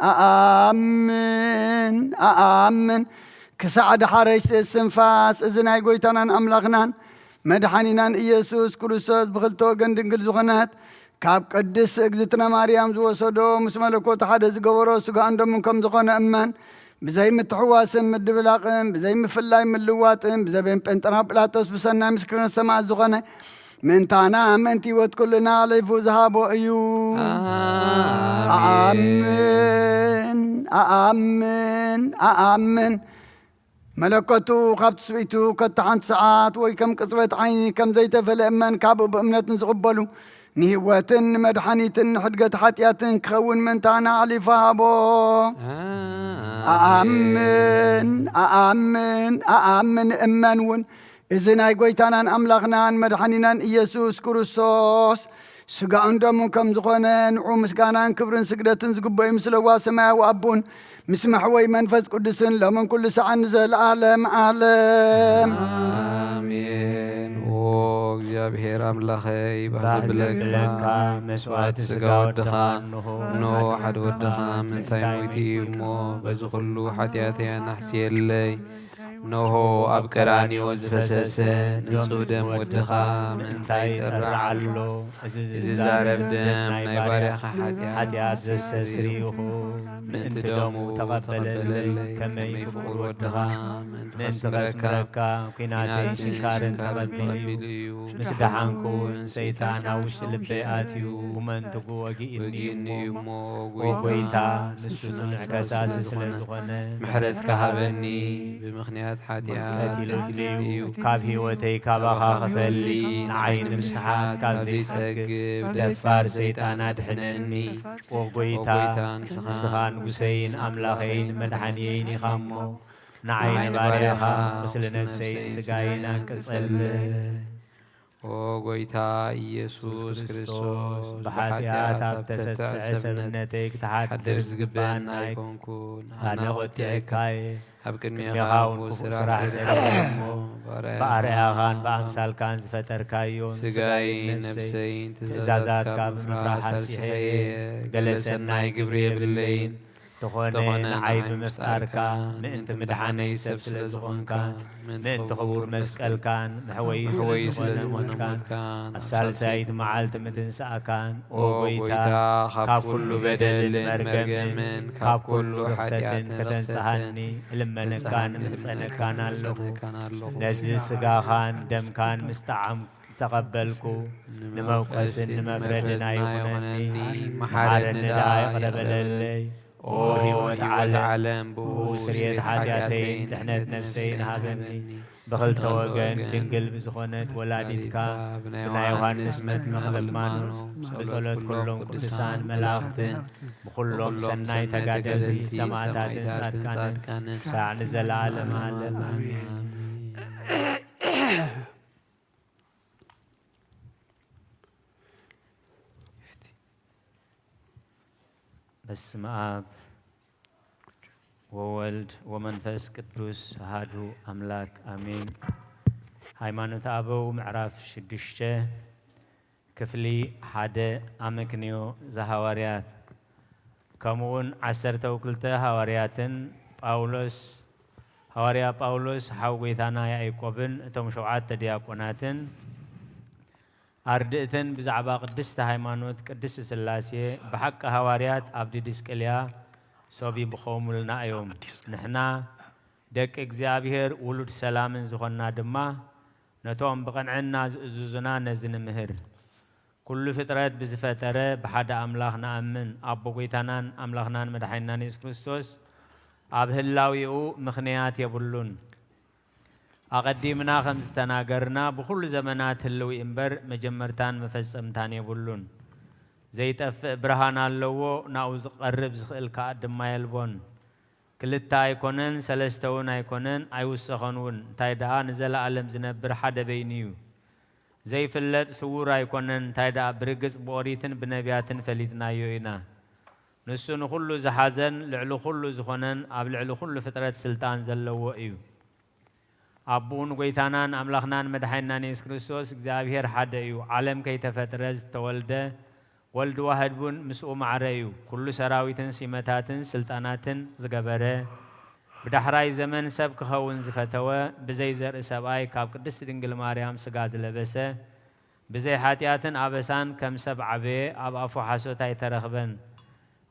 ኣኣምን፣ ኣኣምን። ክሳዕ ዳሕረይቲ እስትንፋስ እዚ ናይ ጎይታናን ኣምላኽናን መድሓኒናን ኢየሱስ ክርስቶስ ብኽልተ ወገን ድንግል ዝኾነት ካብ ቅድስት እግዝእትነ ማርያም ዝወሰዶ ምስ መለኮት ሓደ ዝገበሮ ስጋኡን ደሙን ከም ዝኾነ እመን። ብዘይ ምትሕዋስን ምድብላቕን፣ ብዘይ ምፍላይ ምልዋጥን፣ ብዘበን ጴንጠና ጲላጦስ ብሰናይ ምስክርነት ሰማዕት ዝኾነ ምእንታና ምእንቲ ህይወት ኩልና ኣሕሊፉ ዝሃቦ እዩ። ኣሜን። ኣኣምን፣ ኣኣምን፣ ኣኣምን። መለኮቱ ካብ ትስብእቱ ከቶ ሓንቲ ሰዓት ወይ ከም ቅጽበት ዓይኒ ከም ዘይተፈለ እመን። ካብኡ ብእምነት ንዝቕበሉ ንህይወትን ንመድሓኒትን ንሕድገት ሓጢኣትን ክኸውን ምእንታና ኣሕሊፉ ሃቦ። ኣኣምን፣ ኣኣምን፣ ኣኣምን፣ እመን እውን። እዚ ናይ ጎይታናን ኣምላኽናን መድሓኒናን ኢየሱስ ክርስቶስ ስጋኡን ደሙን ከም ዝኾነ ንዑ ምስጋናን ክብርን ስግደትን ዝግበኦ እዩ። ምስለዋ ሰማያዊ ኣቦን ምስ መሕወይ መንፈስ ቅዱስን ሎምን ኩሉ ሰዓን ንዘለዓለም ዓለም። ኣሜን። ኦ እግዚኣብሔር ኣምላኸይ፣ ባህ ባህ ዘብለካ ዘብለካ መስዋዕቲ ስጋ ስጋ ወድኻ ወድኻ እንሆ እንሆ ሓደ ሓደ ወድኻ ወድኻ ምንታይ ምንታይ ሞይቱ እዩ እሞ፣ በዚ ኩሉ ሓጢኣተይ ኣናሕስየለይ። እንሆ ኣብ ቀራንዮ ዝፈሰሰ ንጹህ ደም ወድኻ ምእንታይ ይጠርዕ ኣሎ። እዚ ዝዛረብ ደም ናይ ባርያኻ ሓጢኣት ዘስተስሪ ይኹን። ምእንቲ ደሙ ተቐበለለይ፣ ከመይ ፍቑር ወድኻ ምእንቲ ከስምረካ ኲናትን ሽንካርን ተቐቢሉ እዩ። ምስ ደሓንኩ እውን ሰይጣን ኣብ ውሽጢ ልበይ ኣትዩ፣ ብመንትጉ ወጊእኒ ወጊእኒ እዩ እሞ፣ እሞ፣ ኦ ጎይታ፣ ንሱ ጽኑዕ ከሳሲ ስለ ዝኾነ፣ ምሕረትካ ሃበኒ። ብምኽንያት ሓጢኣት ቀቲሉኒ እዩ። ካብ ህይወተይ ካባኻ ክፈሊ፣ ንዓይ ንምስሓት ካብ ዘይጸግብ ደፋር ሰይጣን ኣድሕነኒ። ኦ ጎይታ፣ ኦ ጎይታ፣ ንስኻ ንስኻ ንጉሰይን ኣምላኸይን መድሓንየይን ኢኻ እሞ፣ ንዓይ ንባርያኻ ቁስሊ ነብሰይን ስጋይን ኣንቅጸለይ። ኦ ጎይታ ኢየሱስ ኢየሱስ ክርስቶስ፣ ክርስቶስ፣ ብሓጢኣት ብሓጢኣት ኣብ ኣብ ተሰጥዐ ተሰጥዐ ሰብነተይ ሰብነተይ ክትሓድር ክትሓድር ዝግበኣኒ ዝግበኣኒ ኣይኮንኩን። ኣነ ኣነ ቆጢዐካ ቆጢዐካ እየ። ኣብ ቅድሜኻ ቅድሜኻ እውን ክፉእ ክፉእ ስራሕ ስራሕ ሰሪሐ ሰሪሐ እሞ፣ እሞ፣ ብኣርኣያኻን ብኣምሳልካን ዝፈጠርካዮ ስጋይን ስጋይን ነፍሰይን ነፍሰይን ትእዛዛትካ ትእዛዛትካ ብምፍራሕ ብምፍራሕ ኣስሒቐ ኣስሒቐ እየ። እየ። ገለ ሰናይ ግብሪ የብለይን። ተኾነ ተኾነ ንዓይ ንዓይ ብምፍጣርካ፣ ብምፍጣርካ፣ ምእንቲ ምእንቲ ምድሓነይ ሰብ ሰብ ስለ ስለ ዝኾንካ፣ ዝኾንካ፣ ምእንቲ ምእንቲ ክቡር ክቡር መስቀልካን መሕወዪ ስለ መሕወዪ ስለ ዝኾነ ዝኾነ ሞትካን፣ ሞትካን፣ ኣብ ኣብ ሳልሳይቲ ሳልሳይቲ መዓልቲ ምትንሳእካን፣ ኦ ኦ ጎይታ፣ ጎይታ፣ ካብ ካብ ኩሉ ኩሉ በደልን በደልን መርገምን፣ መርገምን፣ ካብ ካብ ኩሉ ኩሉ ርኽሰትን ርኽሰትን ከተንጽሃኒ ከተንጽሃኒ እልመነካን እልመነካን እምጸነካን ኣለኹ። እምጸነካን ኣለኹ። ነዚ ስጋኻን ደምካን ምስ ጠዓምኩ ዝተቐበልኩ፣ ንመውቀስን ንመፍረድን ኣይኹነኒ፣ መሓረኒ ደኣ ይቕረ በለለይ። ኦ ህይወት ዓለም፣ ብኡ ስርየት ሓጢኣተይን ድሕነት ነፍሰይን ሃበኒ። ብኽልተ ወገን ድንግል ብዝኾነት ወላዲትካ፣ ብናይ ዮሃንስ መጥምቕ ልማኖስ፣ ብጸሎት ኩሎም ቅዱሳን መላእኽትን፣ ብኹሎም ሰናይ ተጋደልቲ ሰማዕታትን ጻድቃንን፣ ክሳዕ ንዘለዓለም ዓለም ኣሜን። በስመ አብ ወወልድ ወመንፈስ ቅዱስ አሐዱ አምላክ አሜን። ሃይማኖተ አበው ምዕራፍ ሽዱሽተ ክፍሊ ሓደ። አመክንዮ ዘሐዋርያት። ከምኡውን ዓሰርተው ክልተ ሐዋርያትን ጳውሎስ፣ ሐዋርያ ጳውሎስ ሓው ጐይታና ያዕቆብን እቶም ሸውዓተ ዲያቆናትን ኣርድእትን ብዛዕባ ቅድስቲ ሃይማኖት ቅድስቲ ሥላሴ ብሓቂ ሃዋርያት ኣብ ዲድስቅልያ ሰቢብኾምልና እዮም። ንሕና ደቂ እግዚኣብሔር ውሉድ ሰላምን ዝኾንና ድማ ነቶም ብቕንዕና ዝእዝዙና ነዚ ንምህር። ኩሉ ፍጥረት ብዝፈጠረ ብሓደ ኣምላኽ ንኣምን። ኣቦ ጐይታናን ኣምላኽናን መድሓኒናን የሱስ ክርስቶስ ኣብ ህላዌኡ ምኽንያት የብሉን። ኣቐዲምና ከም ዝተናገርና ብኹሉ ዘመናት ህልው እምበር መጀመርታን መፈጸምታን የብሉን። ዘይጠፍእ ብርሃን ኣለዎ፣ ናብኡ ዝቐርብ ዝኽእል ከኣ ድማ የልቦን። ክልተ ኣይኮነን፣ ሰለስተ እውን ኣይኮነን፣ ኣይውሰኸን እውን። እንታይ ደኣ ንዘለኣለም ዝነብር ሓደ በይኑ እዩ። ዘይፍለጥ ስዉር ኣይኮነን፣ እንታይ ደኣ ብርግጽ ብኦሪትን ብነቢያትን ፈሊጥናዮ ኢና። ንሱ ንኹሉ ዝሓዘን ልዕሊ ኹሉ ዝኾነን ኣብ ልዕሊ ኹሉ ፍጥረት ስልጣን ዘለዎ እዩ። ኣቦኡ ንጐይታናን ኣምላኽናን መድሓኒናን የሱስ ክርስቶስ እግዚኣብሔር ሓደ እዩ። ዓለም ከይተፈጥረ ዝተወልደ ወልድ ዋህድ እውን ምስኡ ማዕረ እዩ። ኩሉ ሰራዊትን ሲመታትን ስልጣናትን ዝገበረ፣ ብዳሕራይ ዘመን ሰብ ክኸውን ዝፈተወ፣ ብዘይ ዘርኢ ሰብኣይ ካብ ቅድስቲ ድንግል ማርያም ስጋ ዝለበሰ፣ ብዘይ ሓጢኣትን ኣበሳን ከም ሰብ ዓበየ፣ ኣብ ኣፉ ሓሶት ኣይተረኽበን።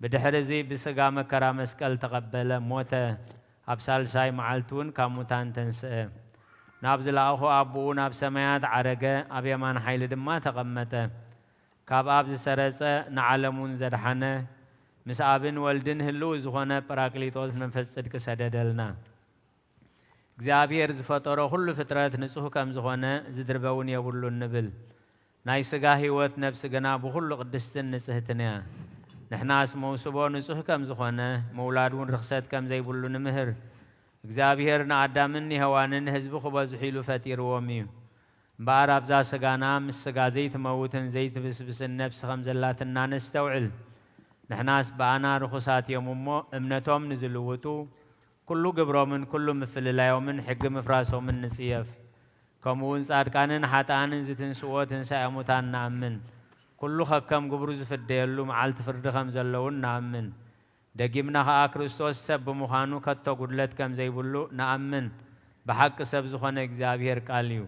ብድሕሪ እዚ ብስጋ መከራ መስቀል ተቐበለ፣ ሞተ፣ ኣብ ሳልሳይ መዓልቲ እውን ካብ ሙታን ተንስአ። ናብ ዝለኣኾ ኣቦኡ ናብ ሰማያት ዓረገ፣ ኣብ የማን ሓይሊ ድማ ተቐመጠ። ካብ ኣብ ዝሰረጸ ንዓለም እውን ዘድሓነ፣ ምስ ኣብን ወልድን ህልው ዝኾነ ጳራቅሊጦስ መንፈስ ጽድቂ ሰደደልና። እግዚኣብሔር ዝፈጠሮ ኩሉ ፍጥረት ንጹህ ከም ዝኾነ ዝድርበ እውን የብሉን ንብል። ናይ ስጋ ህይወት ነፍሲ ግና ብኹሉ ቅድስትን ንጽህትን እያ። ንሕናስ መውስቦ ንጹህ ከም ዝኾነ፣ ምውላድ እውን ርኽሰት ከም ዘይብሉ ንምህር። እግዚኣብሔር ንኣዳምን ንሄዋንን ህዝቢ ክበዝሑ ኢሉ ፈጢርዎም እዩ። እምበኣር ኣብዛ ስጋና ምስ ስጋ ዘይትመውትን ዘይትብስብስን ነፍሲ ከም ዘላትና ነስተውዕል። ንሕናስ ብኣና ርኹሳት እዮም እሞ እምነቶም ንዝልውጡ፣ ኩሉ ግብሮምን ኩሉ ምፍልላዮምን ሕጊ ምፍራሶምን ንጽየፍ። ከምኡ እውን ጻድቃንን ሓጥኣንን ዝትንስእዎ ትንሳኤ ሙታን ንኣምን። ኩሉ ከከም ግብሩ ዝፍደየሉ መዓልቲ ፍርዲ ከም ዘሎ እውን ንኣምን። ደጊምና ኸኣ ክርስቶስ ሰብ ብምዃኑ ከቶ ጉድለት ከም ዘይብሉ ንኣምን። ብሓቂ ሰብ ዝኾነ እግዚኣብሔር ቃል እዩ።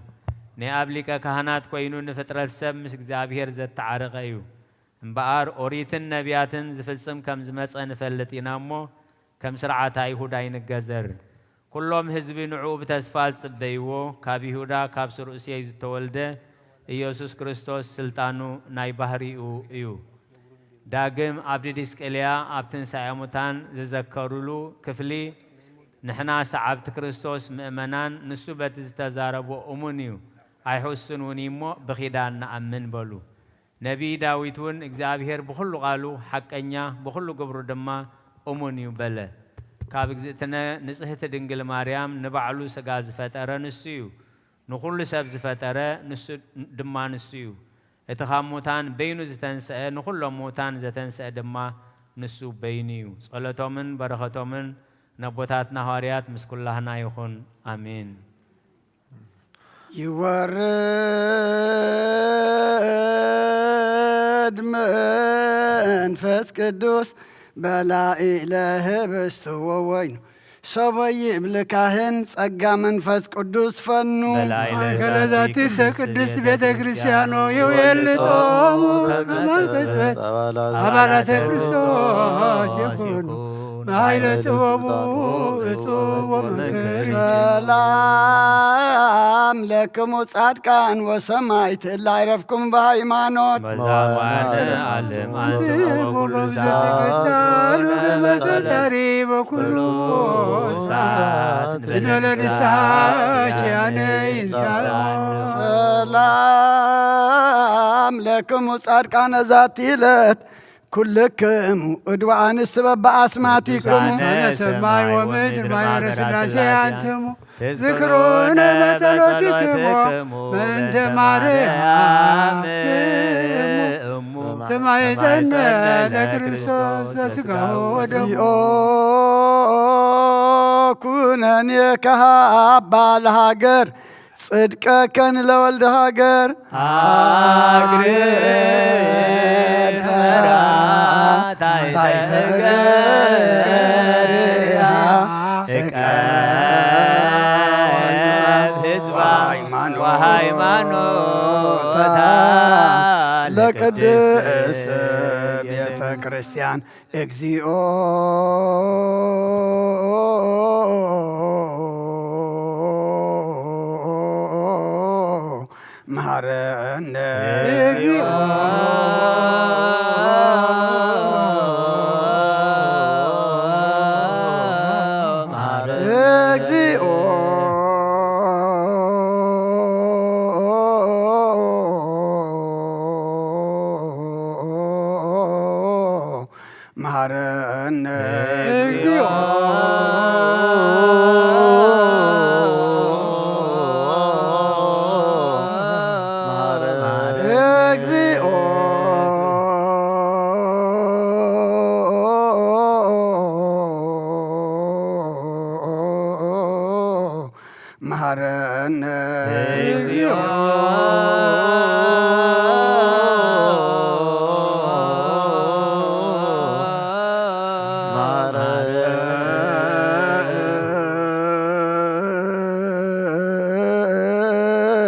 ናይ ኣብ ሊቀ ካህናት ኮይኑ ንፍጥረት ሰብ ምስ እግዚኣብሔር ዘተዓረቐ እዩ። እምበኣር ኦሪትን ነቢያትን ዝፍጽም ከም ዝመጸ ንፈልጥ ኢና እሞ፣ ከም ስርዓት ኣይሁድ ኣይንገዘር። ኩሎም ህዝቢ ንዕኡ ብተስፋ ዝጽበይዎ፣ ካብ ይሁዳ ካብ ስሩእሴይ ዝተወልደ ኢየሱስ ክርስቶስ ስልጣኑ ናይ ባህሪኡ እዩ። ዳግም ኣብ ዲድስቅልያ ኣብ ትንሳኤ ሙታን ዝዘከሩሉ ክፍሊ፣ ንሕና ሰዓብቲ ክርስቶስ ምእመናን፣ ንሱ በቲ ዝተዛረቦ እሙን እዩ፣ ኣይሕሱን እውን እዩ እሞ ብኺዳን ንኣምን በሉ። ነቢይ ዳዊት እውን እግዚኣብሔር ብኹሉ ቃሉ ሓቀኛ፣ ብኹሉ ግብሩ ድማ እሙን እዩ በለ። ካብ እግዝእትነ ንጽህቲ ድንግል ማርያም ንባዕሉ ስጋ ዝፈጠረ ንሱ እዩ። ንኹሉ ሰብ ዝፈጠረ ንሱ ድማ ንሱ እዩ። እቲ ካብ ሙታን በይኑ ዝተንስአ ንኹሎም ሙታን ዘተንስአ ድማ ንሱ በይኑ እዩ። ጸሎቶምን በረኸቶምን ነቦታትና ሃዋርያት ምስ ኩላህና ይኹን። ኣሜን። ይወርድ መንፈስ ቅዱስ በላዒ ለህብስት ወወይኑ ሰበ ይብል ካህን ጸጋ መንፈስ ቅዱስ ፈኑ። በላዕለ ማእከለ ዛቲ ዛቲ ቅድስት ቤተ ክርስቲያኖ ይውየልጦሙ ከመ ቅጽበት አባላተ ክርስቶስ ይኩኑ በኃይለ ጽበቡ እጹ ወመንክር። ሰላም ለክሙ ጻድቃን ወሰማዕት እለ አይረፍኩም በሃይማኖት። ወዛማነ ዓለም አንትሙ ወኩሉ ሰዓት በመሰተሪ በኩሉ ሰዓት ንሕነ ለንስሐ ኪያነ ይንሳእ። ሰላም ለክሙ ጻድቃነ ዛቲ ዕለት ኩልክሙ እድዋን ስበብ በአስማቲክሙ። ቅዱሳነ ሰማይ ወምድር ማህበረ ሥላሴ አንትሙ። ትዝክሩነ በጸሎትክሙ በእንተ ማርያም እሙ። ማይጸነ ለክርስቶስ ለስጋሁ ወደሙ። እግዚኦ ኩነኔ ከሃባ ለሃገር፣ ጽድቀከን ለወልደ ሃገር። ሃገር ሰራ ታይተ እገሪሃ እቀብ ህዝባ ወሃይማኖታ ለቅድስት ቤተ ክርስቲያን። እግዚኦ መሐረነ። እግዚኦ መሐረነ። እግዚኦ መሐረነ። እግዚኦ መሐረነ። እግዚኦ መሐረነ። እግዚኦ መሐረነ።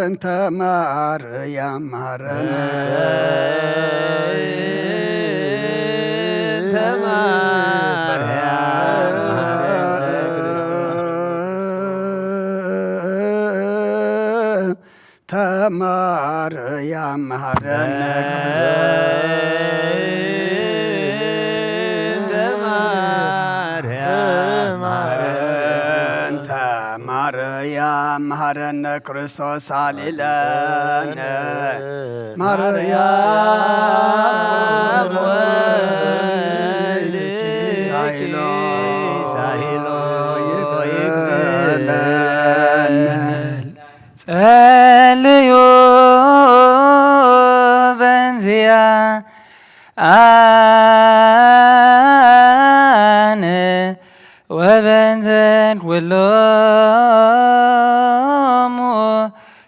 እንተ ማርያም መሐረነ። እንተ ማርያም መሐረነ። ተማርያም መሐረነ። እንተ ማርያም መሐረነ። እንተ ማርያም መሐረነ ክርስቶስ አሊለነ። ማርያም ወልድኪ ሳይሎ ሳይሎ ይበለነ። ጸልዩ በንዚያ ኣነ ወበንዘን ኩሎሙ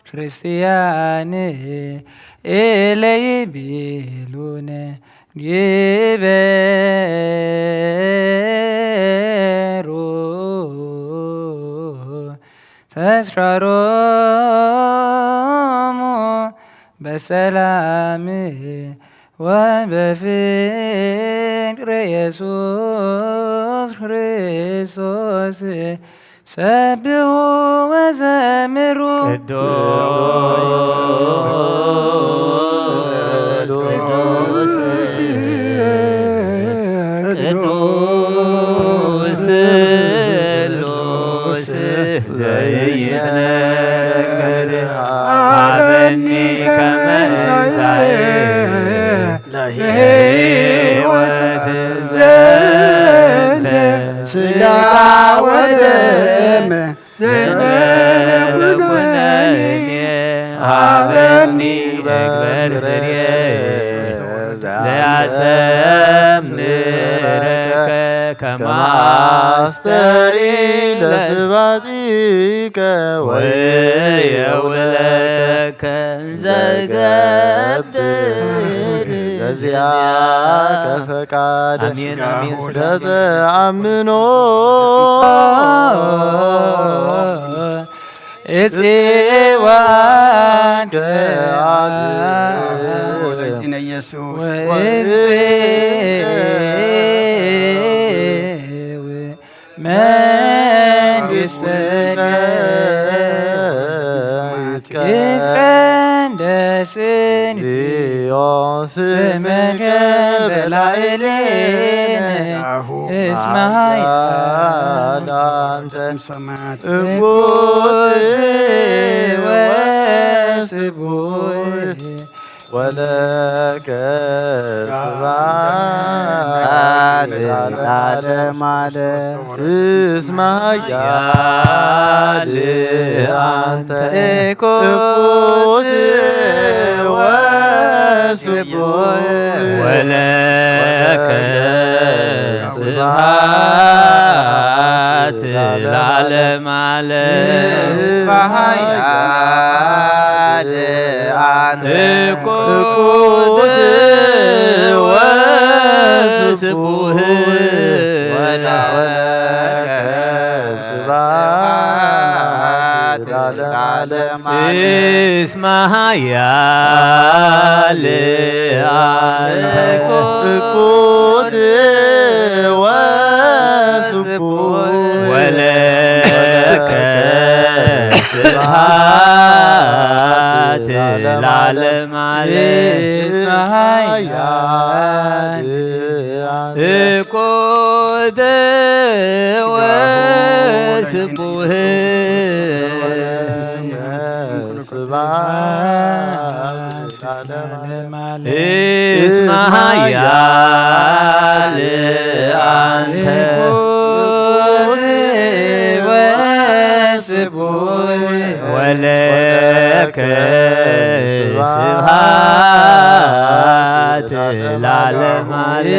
ክርስቲያን ኢለይቢሉነ ግበሩ ተስካሮሙ በሰላም ወበፍቅር ኢየሱስ ክርስቶስ ሰብሑ ወዘምሩ። ቅዱስ ቅዱስ ስሉስ ዘይትነገር ሀበኒ ከመ ትንሣኤ ለሕይወት ዘንተ ሥጋ ወደም ዘተኩነኔ ሀበኒ እግበር ፍሬ ዘያሰምርከ ከመ አስተሪ ለስብሐቲከ ወየውለከ ዘገብር ዘዚአከ ፈቃድ አሜን፣ አሜን። ለተአምኖ እጽዋን ኢየሱስ ወእጽው መንግሥትከ ይትቀደስ ስምከ ስምከ በላዕሌነ እስመ ኃያል አንተ እኩይ ወስቡሕ ወለከ ስብሐት ለዓለመ ዓለም። እስመ ኃያል አንተ እኩይ ወስቡሕ ለከ ስብሐት ለዓለመ ዓለም። ስብሐት ለአንተ ክቡር ወስቡሕ ወለከ ስብሐት ለዓለመ ዓለም። እስመ ኃያል አንተ ክቡር ወስቡሕ ወለከ ስብሐት ለዓለመ ዓለም። እስመ ኃያል ክቡር ወስቡሕ ስብሐት ለዓለመ ዓለም። እስመ ኃያል አንተ ክቡር ወስቡሕ ወለከ ስብሐት ለዓለመ ዓለም።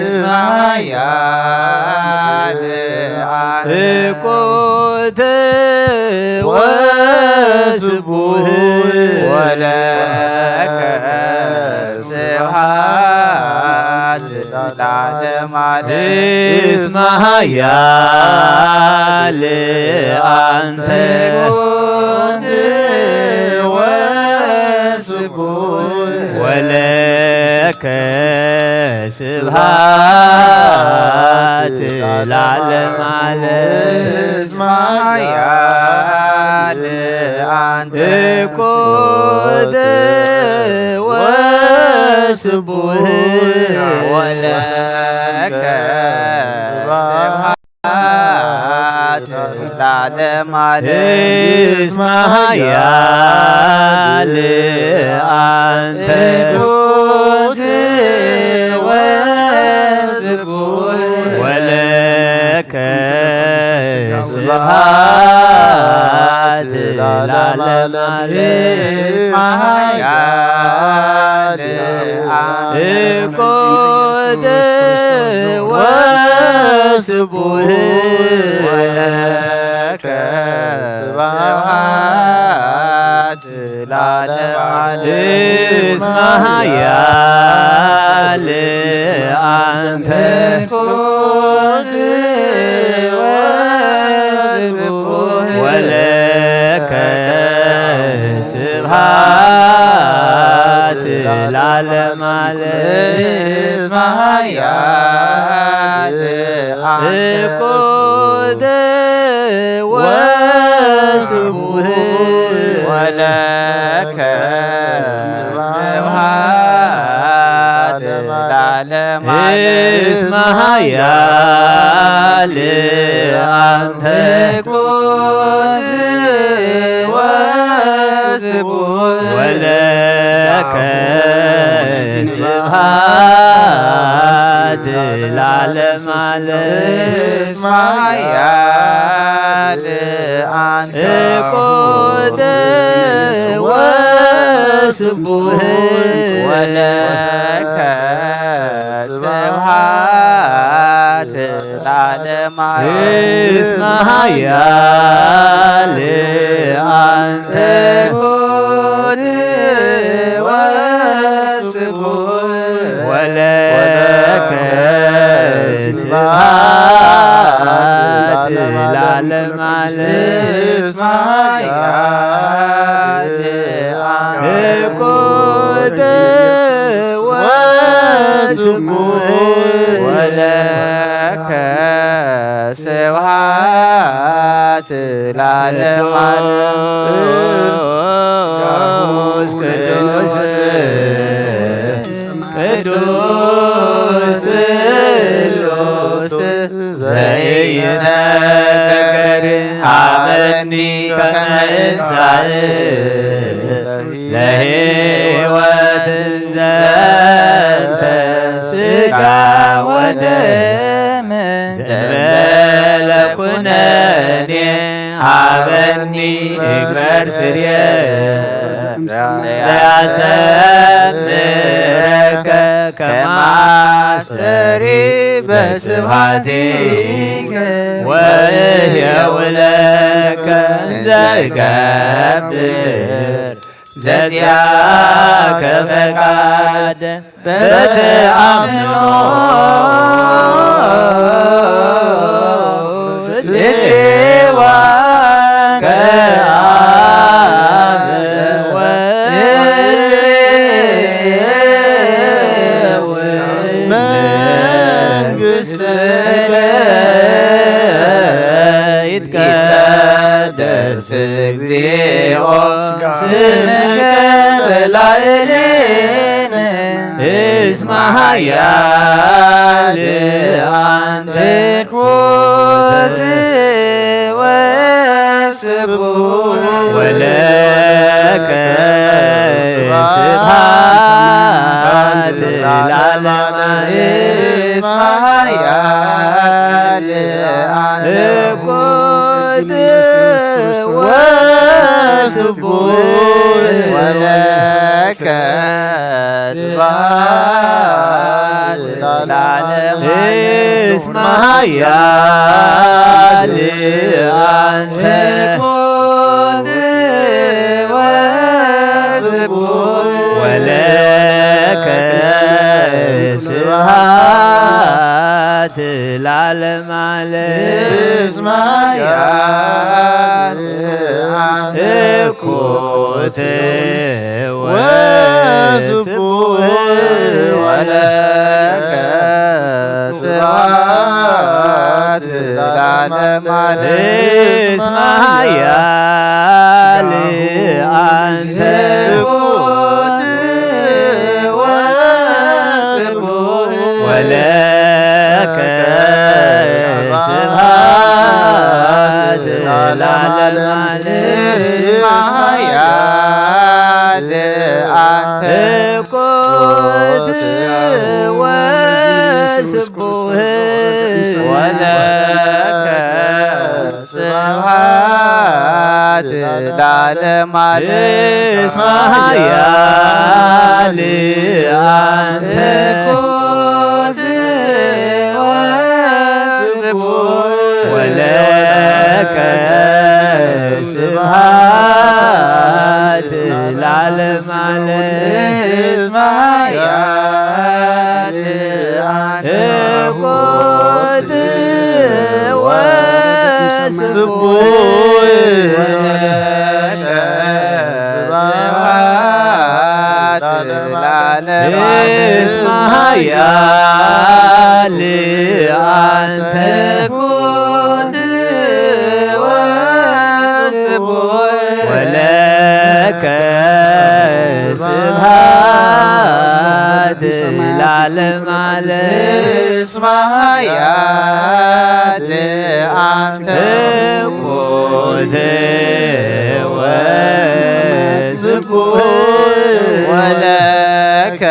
እስመ ኃያል አንተ ክቡር ወስቡሕ ወለከ ስብሐት ለዓለመ ዓለም። እስመ ኃያል አንተ ክቡር ወስቡሕ ወለከ ስብሐት ለዓለመ ዓለም። እስመ ኃያል አንተ ክቡር ወስቡሕ ወለከ ስብሐት ለዓለመ ዓለም። እስመ ኃያል አንተ ክቡር ወስቡሕ ወለከ ስብሐት ለዓለመ ዓለም። እስመ ኃያል ክቡር ወስቡሕ ወለከ ስብሐት ለዓለመ ዓለም። እስመ ኃያል አንተ ክቡር ወስቡሕ ወለከ ስብሐት ለዓለመ ዓለም። እስመ ኃያል አንተ ክቡር ወስቡሕ ወለከ ስብሐት ለዓለመ ዓለም። እስመ ኃያል አንተ ክቡር ወስቡሕ ወለከ ስብሐት ለዓለመ ዓለም። እስመ ኃያል አንተ ክቡር ወስቡሕ ወለከ ስብሐት ለዓለመ ዓለም። እስመ ኃያል አንተ ክቡር ወስቡሕ ወለከ ስብሐት ለዓለመ ዓለም። እስመ ኃያል አንተ ክቡር ወስቡሕ ወለከ ስብሐት ለዓለመ ዓለም። ቅዱስ ቅዱስ ቅዱስ ስሉስ ዘኢይትነገር ሀበኒ ከመ እንሳእ ለሕይወት ዘንተ ሥጋ ወደም ዘእንበለ ኩነኔ ሀበኒ እግበር ፍሬ ዘያሰምረከ ከማስተሪ በስብሐቲከ ወእህየውለከ ዘይገብር ዘዚአከ ፈቃድ በተአምኖ ብጽዋ ከአብ ወመንግሥት ይትቀደስ እግዚኦ ስምከ በላዕሌነ እስመ ኃያል አንተ ኮት ወስቡሕ ወለከ ስብሐት ለዓለመ ዓለም። እስመ ኃያል አንተ ኮት ወስቡሕ ወለከ ስብሐት ለዓለመ ዓለም። እስመ ኃያል አንተ ኮት ወስቡሕ ወለከ ስብሐት ለዓለመ ዓለም። እስመ ኃያል አንተ ኮት ወስቡሕ ወለከ ስብሐት ለዓለመ ዓለም። እስመ ኃያል አንተ ኮት ወስቡሕ ወለከ ስብሐት ለዓለመ ዓለም። እስመ ኃያል አንተ ኮት ወስቡሕ ወለከ ስብሐት ለዓለመ ዓለም። እስመ ኃያል አንተ ኮት ወስቡሕ ወለከ ስብሐት ለዓለመ ዓለም። እስመ ኃያል አንተ ኮት ወስቡሕ ወለከ ስብሐት ለዓለመ ዓለም። እስመ ኃያል አንተ ኮት ወስቡሕ ወለከ ስብሐት ለዓለመ ዓለም። እስመ ኃያል አንተ ኮት ወስቡሕ ወለከ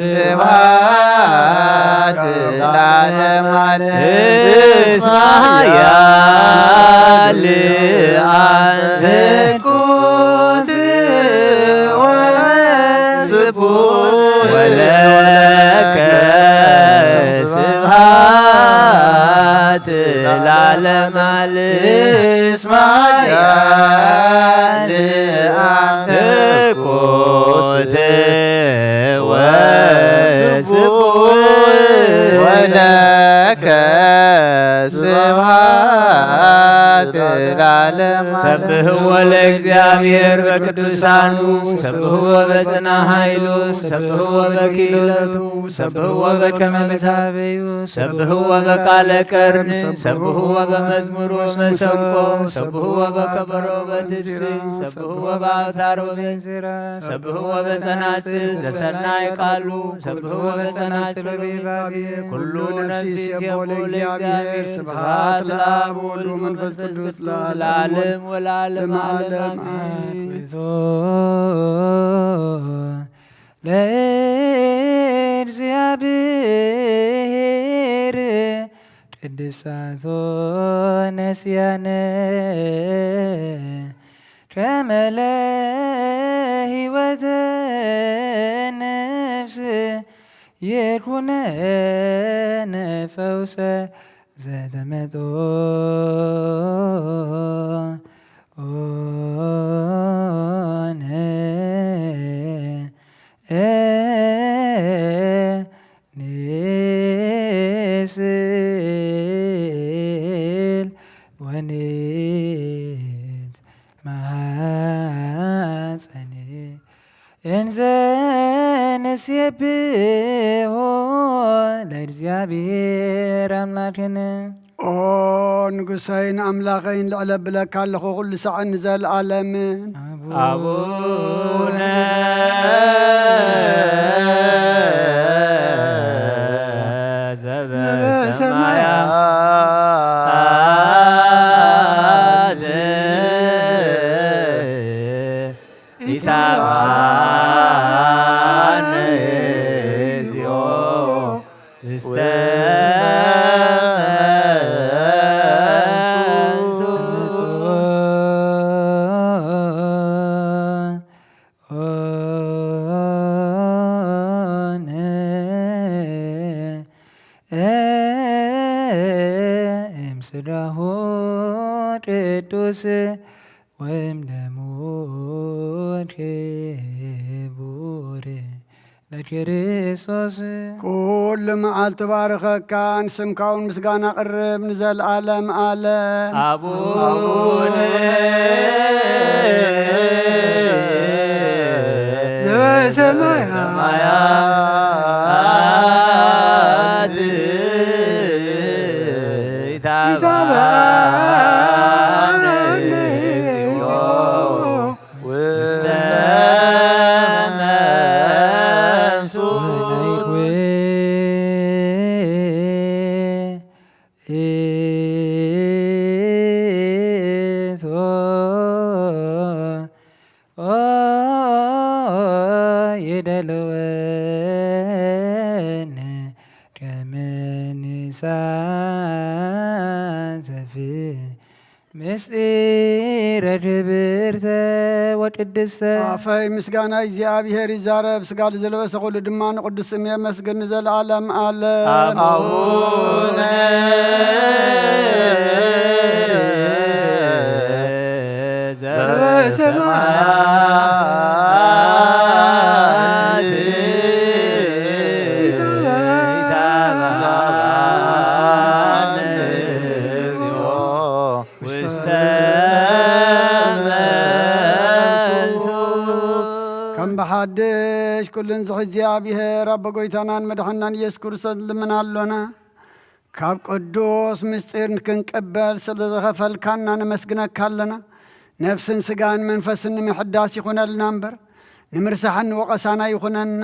ስብሐት ለዓለመ ዓለም። እስመ ኃያል አንተ ኮት ወስቡሕ ወለከ ስብሐት ለዓለመ ዓለም። እስመ ኃያል አንተ ኮት ወስቡሕ ወለከ ስብሐት ለዓለመ ዓለም። ሰብሕዎ ለእግዚአብሔር በቅዱሳኑ፣ ሰብሕዎ በጽና ኃይሉ፣ ሰብሕዎ በኪለቱ፣ ሰብሕዎ በከመ መሳበዩ፣ ሰብሕዎ በቃለ ቀርን፣ ሰብሕዎ በመዝሙር ወመሰንቆ፣ ሰብሕዎ በከበሮ በትብስይ፣ ሰብሕዎ በአውታር ወበእንዚራ፣ ሰብሕዎ በጸናጽል ዘሰናይ ቃሉ፣ ሰብሕዎ በጸናጽል ወበቢባቤ፣ ኩሉ ነፍሲ ይሴብሖ ለእግዚአብሔር። ስብሐት ለአብ ወወልድ ወመንፈስ ቅዱስ ለዓለም ወለዓለመ ዓለም አሜን። ለእግዚአብሔር ይኩነነ ፈውሰ ዘተመጦ ኦነ ንስእል ወንት ማሐፀኒ እንዘ ንሴብሖ ለእግዚኣብሔር ኣምላክነ። ኦ ንጉሰይን ኣምላኸይን ልዕለ ብለካ ኣለኹ ኩሉ ሳዕን ንዘለኣለምን። ኣቡነ ዘበሰማያት ኢታብአነ እግዚኦ ውስተ እምስጋሁ ቅዱስ ወይም ደሙ ክቡር ለክርስቶስ። ኩሉ መዓልቲ ባርኸካ፣ ንስምካ እውን ምስጋና ቅርብ ንዘለዓለም ዓለም። ኣቡነ ዘበሰማያት ይትባረክ ውስተ መንሱት። ይደልወነ ከመ ንሳተፍ ምስጢረ ክብርተ ወቅድስተ። ኣፈይ ምስጋና እግዚኣብሔር ይዛረብ፣ ስጋ ዝለበሰ ኩሉ ድማ ንቅዱስ ስም የመስግን ንዘለዓለም ዓለም። ኣቡነ ዘበሰማያት ውስተ መንሱት። ከም ብሓድሽ ኩሉን ዝሕዚ እግዚኣብሔር ኣቦ ጎይታናን መድሓናን ኢየሱስ ክርስቶስ ንልምን ኣሎና። ካብ ቅዱስ ምስጢር ክንቅበል ስለ ዝኸፈልካና ነመስግነካ ኣለና። ነፍስን ስጋን መንፈስን ንምሕዳስ ይኹነልና እምበር፣ ንምርሳሕን ንወቐሳና ይኹነና።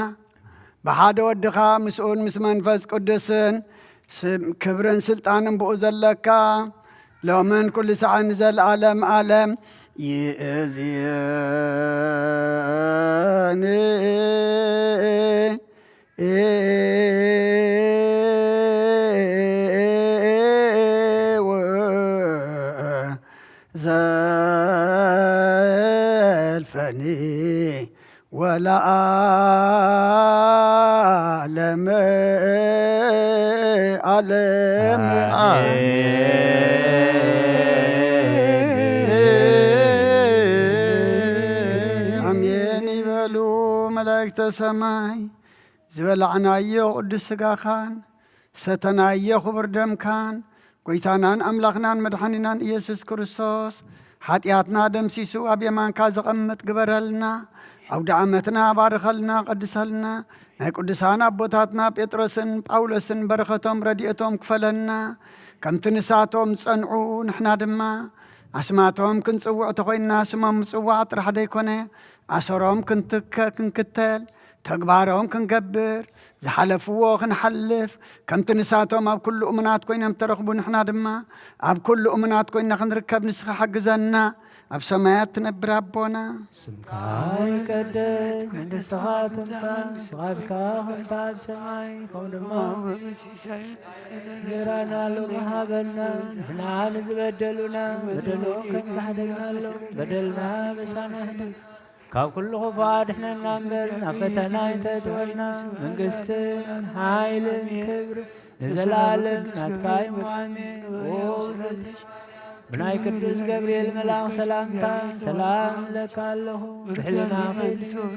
ብሓደ ወድኻ ምስኡን ምስ መንፈስ ቅዱስን ስም ክብርን ስልጣንን ብኡ ዘለካ፣ ሎምን ኩሉ ሰዓን ንዘለዓለም ዓለም ይእዝየኒ። ዘልፈኒ ወለዓለመ ዓለም። ኣሜን። ኣሜን ይበሉ መላእክተ ሰማይ። ዝበላዕናዮ ቅዱስ ስጋኻን ሰተናዮ ክቡር ደምካን፣ ጎይታናን ኣምላኽናን መድሓኒናን ኢየሱስ ክርስቶስ፣ ሓጢኣትና ደምሲሱ ኣብ የማንካ ዘቐምጥ ግበረልና። ኣውደ ዓመትና ባርኸልና፣ ቀድሰልና። ናይ ቅዱሳን ኣቦታትና ጴጥሮስን ጳውሎስን በረኸቶም ረድኤቶም ክፈለና። ከምቲ ንሳቶም ዝጸንዑ ንሕና ድማ ኣስማቶም ክንጽውዕ ተኾይንና፣ ስሞም ምጽዋዕ ጥራሕ ደይኮነ፣ ኣሰሮም ክንትከ-፣ ክንክተል፣ ተግባሮም ክንገብር፣ ዝሓለፍዎ ክንሓልፍ፣ ከምቲ ንሳቶም ኣብ ኩሉ እሙናት ኮይኖም ተረኽቡ፣ ንሕና ድማ ኣብ ኩሉ እሙናት ኮይንና ክንርከብ ንስኻ ሓግዘና። ኣብ ሰማያት ትነብር ኣቦና፣ ስምካ ይቀደስ፣ መንግስትኻ ትምጻእ፣ ፍቓድካ ከምታ ኣብ ሰማይ ከምኡ ድማ እንጀራና ሎሚ ሃበና፣ ንሕና ንዝበደሉና በደሎም ከም ዝሓደግናሎም በደልና ምሳና ሕደግ። ካብ ኩሉ ክፉእ ኣድሕነና እምበር፣ ናብ ፈተና ኣይተእትወና። መንግስትን ሓይልን ክብርን ንዘለኣለም ናትካ እዩ። ኣሜን። ኦ፣ ብናይ ቅዱስ ገብርኤል መልኣኽ ሰላምታ ሰላም እብለካ ኣለኹ። ብሕልናኺ ድንግል፣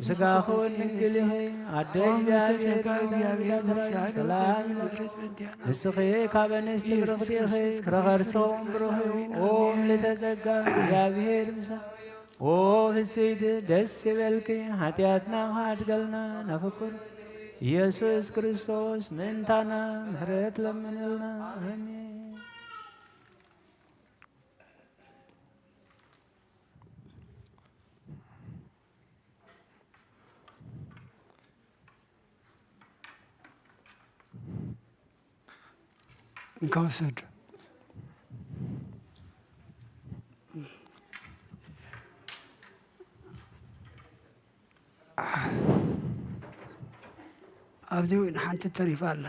ብስጋኺ እውን ድንግል ኢኺ። ኣደ እግዚኣብሔር፣ ሰላም፣ ንስኺ ካብ ኣንስቲ ብርኽቲ ኢኺ፣ ፍረ ከርስኺ እውን ብሩኽ እዩ። ኦ ምልዕተ ጸጋ፣ እግዚኣብሔር ምሳኺ። ኦ ፍስሕቲ፣ ደስ ይበልኪ፣ ሓጢኣትና ክሓድገልና፣ ናፍቁር ኢየሱስ ክርስቶስ ምእንታና ምሕረት ለምንልና። ኣሜን። እንካ ውሰድ። ኣብዚ እውን ሓንቲ ተሪፋ ኣላ።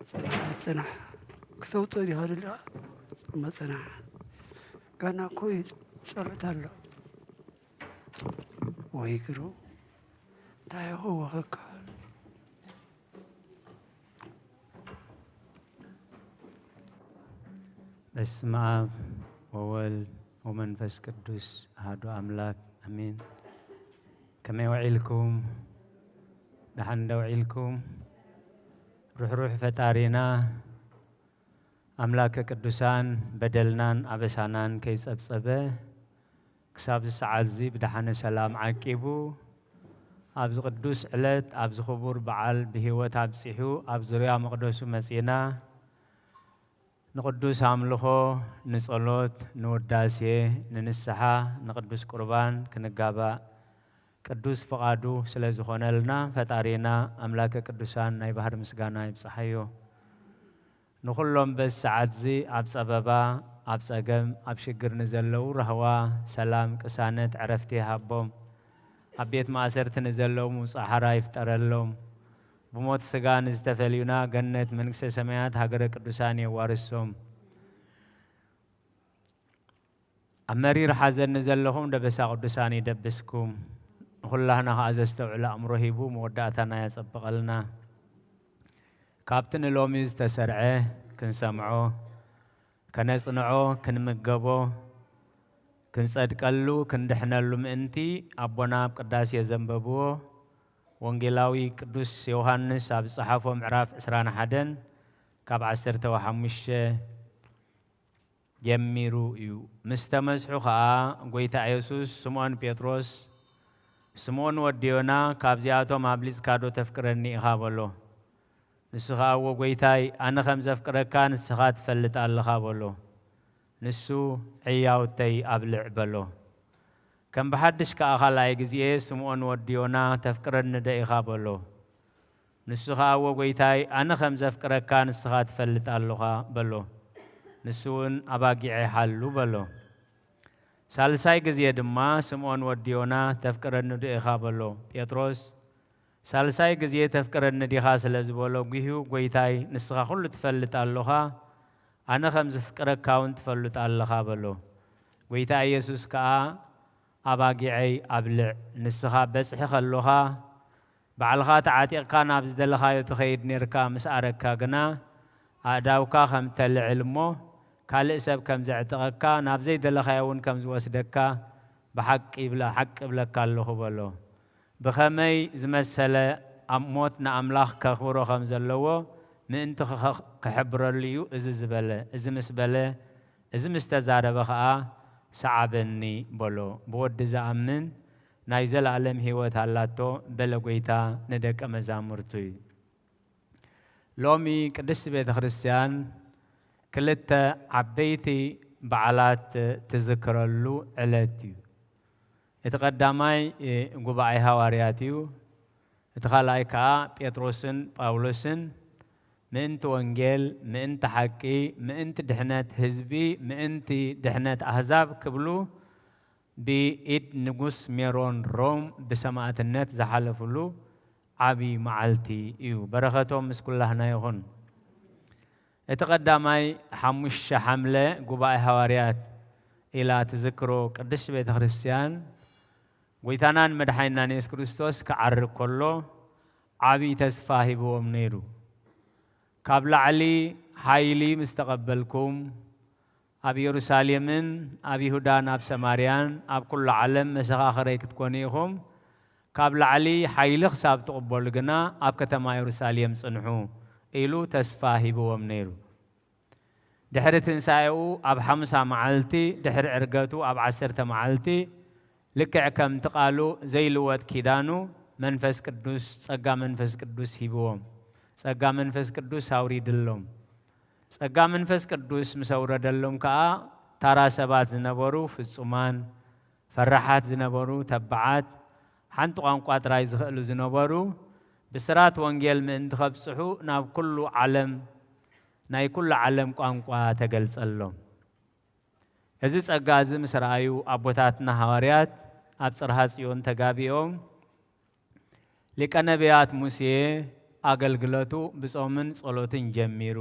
ጽናሕ፣ ጽናሕ። ክተውጽኦ ዲኻ ዘለኻ? ጽናሕ። ገና እኮ እዩ ጸሎት ኣሎ። ወይ ግሩ። እንታይ ይኸወኸካ? በስመ አብ ወወልድ ወመንፈስ ቅዱስ አሐዱ አምላክ አሜን። ከመይ ውዒልኩም? ደሓን እንደ ውዒልኩም? ርሕሩሕ ፈጣሪና ኣምላከ ቅዱሳን በደልናን ኣበሳናን ከይጸብጸበ ክሳብ እዚ ሰዓት እዚ ብደሓነ ሰላም ዓቂቡ፣ ኣብዚ ቅዱስ ዕለት፣ ኣብዚ ክቡር በዓል ብህይወት ኣብጺሑ፣ ኣብ ዙርያ መቕደሱ መጺና፣ ንቅዱስ ኣምልኾ፣ ንጸሎት፣ ንውዳሴ፣ ንንስሓ፣ ንቅዱስ ቁርባን ክንጋባእ ቅዱስ ፍቓዱ ስለ ዝኾነልና፣ ፈጣሪና ኣምላከ ቅዱሳን ናይ ባህር ምስጋና ይብጽሓዮ። ንኹሎም በዚ ሰዓት እዚ ኣብ ጸበባ፣ ኣብ ጸገም፣ ኣብ ሽግር ንዘለዉ ራህዋ፣ ሰላም፣ ቅሳነት፣ ዕረፍቲ ይሃቦም። ኣብ ቤት ማእሰርቲ ንዘለዉ ምውጻእ ሓራ ይፍጠረሎም። ብሞት ስጋ ንዝተፈልዩና ገነት መንግስተ ሰማያት ሃገረ ቅዱሳን የዋርሶም። ኣብ መሪር ሓዘን ንዘለኹም ደበሳ ቅዱሳን ይደብስኩም። ንኹላህና ኸኣ ዘስተውዕል ኣእምሮ ሂቡ መወዳእታና የጸብቐልና። ካብቲ ንሎሚ ዝተሰርዐ ክንሰምዖ፣ ከነጽንዖ፣ ክንምገቦ፣ ክንጸድቀሉ፣ ክንድሕነሉ ምእንቲ ኣቦና ኣብ ቅዳሴ ዘንበብዎ ወንጌላዊ ቅዱስ ዮሃንስ ኣብ ዝጸሓፎ ምዕራፍ ዕስራን ሓደን ካብ ዓሰርተ ወሓሙሽተ ጀሚሩ እዩ። ምስ ተመስሑ ኸኣ ጐይታ የሱስ ስምኦን ጴጥሮስ፣ "ስምኦን ወዲ ዮና፣ ካብዚኣቶም ኣብሊጽካዶ ተፍቅረኒ ኢኻ?" በሎ። ንሱ ኸኣ፣ "እወ ጐይታይ፣ ኣነ ኸም ዘፍቅረካ ንስኻ ትፈልጥ ኣለኻ" በሎ። ንሱ፣ "ዕያውተይ ኣብልዕ" በሎ። ከም ብሓድሽ ከኣ ካልኣይ ግዜ፣ "ስምኦን ወዲ ዮና፣ ተፍቅረኒዶ ኢኻ?" በሎ። ንሱ ኸኣ፣ "እወ ጐይታይ፣ ኣነ ኸም ዘፍቅረካ ንስኻ ትፈልጥ ኣሎኻ" በሎ። ንሱ እውን፣ "ኣባጊዐይ ሓሉ" በሎ። ሳልሳይ ግዜ ድማ፣ "ስምኦን ወዲ ዮና፣ ተፍቅረኒዶ ኢኻ?" በሎ። ጴጥሮስ፣ ሳልሳይ ግዜ "ተፍቅረኒ ዲኻ?" ስለ ዝበሎ ጒህዩ፣ "ጐይታይ፣ ንስኻ ኹሉ ትፈልጥ ኣሎኻ፣ ኣነ ኸም ዝፍቅረካ እውን ትፈልጥ ኣለኻ" በሎ። ጐይታ ኢየሱስ ከኣ፣ "ኣባጊዐይ ኣብልዕ፣ ንስኻ በጽሒ ከሎኻ፣ ባዕልኻ ተዓጢቕካ ናብ ዝደለኻዮ ትኸይድ ኔርካ፣ ምስ ኣረግካ ግና፣ ኣእዳውካ ከም ተልዕል እሞ፣ ካልእ ሰብ ከም ዘዕጥቐካ፣ ናብ ዘይደለኻዮ እውን ከም ዝወስደካ፣ ብሓቂ ይብለ-፣ ሓቂ እብለካ ኣለኹ" በሎ። ብኸመይ ዝመሰለ ኣብ ሞት ንኣምላኽ ከኽብሮ ከም ዘለዎ ምእንቲ ክኸ-፣ ክሕብረሉ እዩ እዚ ዝበለ። እዚ ምስ በለ፣ እዚ ምስ ተዛረበ ኸኣ፣ "ሰዓበኒ" በሎ። "ብወዲ ዝኣምን ናይ ዘለኣለም ህይወት ኣላቶ" በለ ጐይታ ንደቀ መዛሙርቱ እዩ። ሎሚ ቅድስቲ ቤተ ክርስቲያን ክልተ ዓበይቲ በዓላት ትዝክረሉ ዕለት እዩ። እቲ ቀዳማይ፣ እ፣ ጉባኤ ሃዋርያት እዩ። እቲ ካልኣይ ከኣ ጴጥሮስን ጳውሎስን ምእንቲ ወንጌል፣ ምእንቲ ሓቂ፣ ምእንቲ ድሕነት ህዝቢ፣ ምእንቲ ድሕነት ኣህዛብ ክብሉ ብኢድ ንጉስ ሜሮን ሮም ብሰማእትነት ዝሓለፍሉ ዓቢ መዓልቲ እዩ። በረኸቶም ምስ ኩላህና ይኹን። እቲ ቀዳማይ ሓሙሽተ ሓምለ ጉባኤ ሃዋርያት ኢላ ትዝክሮ ቅድስት ቤተ ክርስቲያን፣ ጎይታናን መድሓኒናን የሱስ ክርስቶስ ክዓርግ ከሎ ዓብዪ ተስፋ ሂብዎም ነይሩ። ካብ ላዕሊ ሓይሊ ምስ ተቐበልኩም፣ ኣብ የሩሳሌምን ኣብ ይሁዳን ኣብ ሰማርያን ኣብ ኩሉ ዓለም መሰኻኽረይ ክትኮኑ ኢኹም። ካብ ላዕሊ ሓይሊ ክሳብ ትቕበሉ ግና ኣብ ከተማ የሩሳሌም ጽንሑ ኢሉ ተስፋ ሂብዎም ነይሩ። ድሕሪ ትንሳኤኡ ኣብ ሓሙሳ መዓልቲ፣ ድሕሪ ዕርገቱ ኣብ ዓሰርተ መዓልቲ፣ ልክዕ ከምቲ ቃሉ ዘይልወጥ ኪዳኑ፣ መንፈስ ቅዱስ፣ ጸጋ መንፈስ ቅዱስ ሂብዎም። ጸጋ መንፈስ ቅዱስ ኣውሪድሎም። ጸጋ መንፈስ ቅዱስ ምስ ኣውረደሎም ከኣ፣ ታራ ሰባት ዝነበሩ ፍጹማን፣ ፈራሓት ዝነበሩ ተባዓት፣ ሓንቲ ቋንቋ ጥራይ ዝኽእሉ ዝነበሩ፣ ብስራት ወንጌል ምእንቲ ከብጽሑ ናብ ኩሉ ዓለም፣ ናይ ኩሉ ዓለም ቋንቋ ተገልጸሎም። እዚ ጸጋ እዚ ምስ ረኣዩ፣ ኣቦታትና ሃዋርያት ኣብ ጽርሃ ጽዮን ተጋቢኦም፣ ሊቀ ነቢያት ሙሴ ኣገልግለቱ ብጾምን ጸሎትን ጀሚሩ።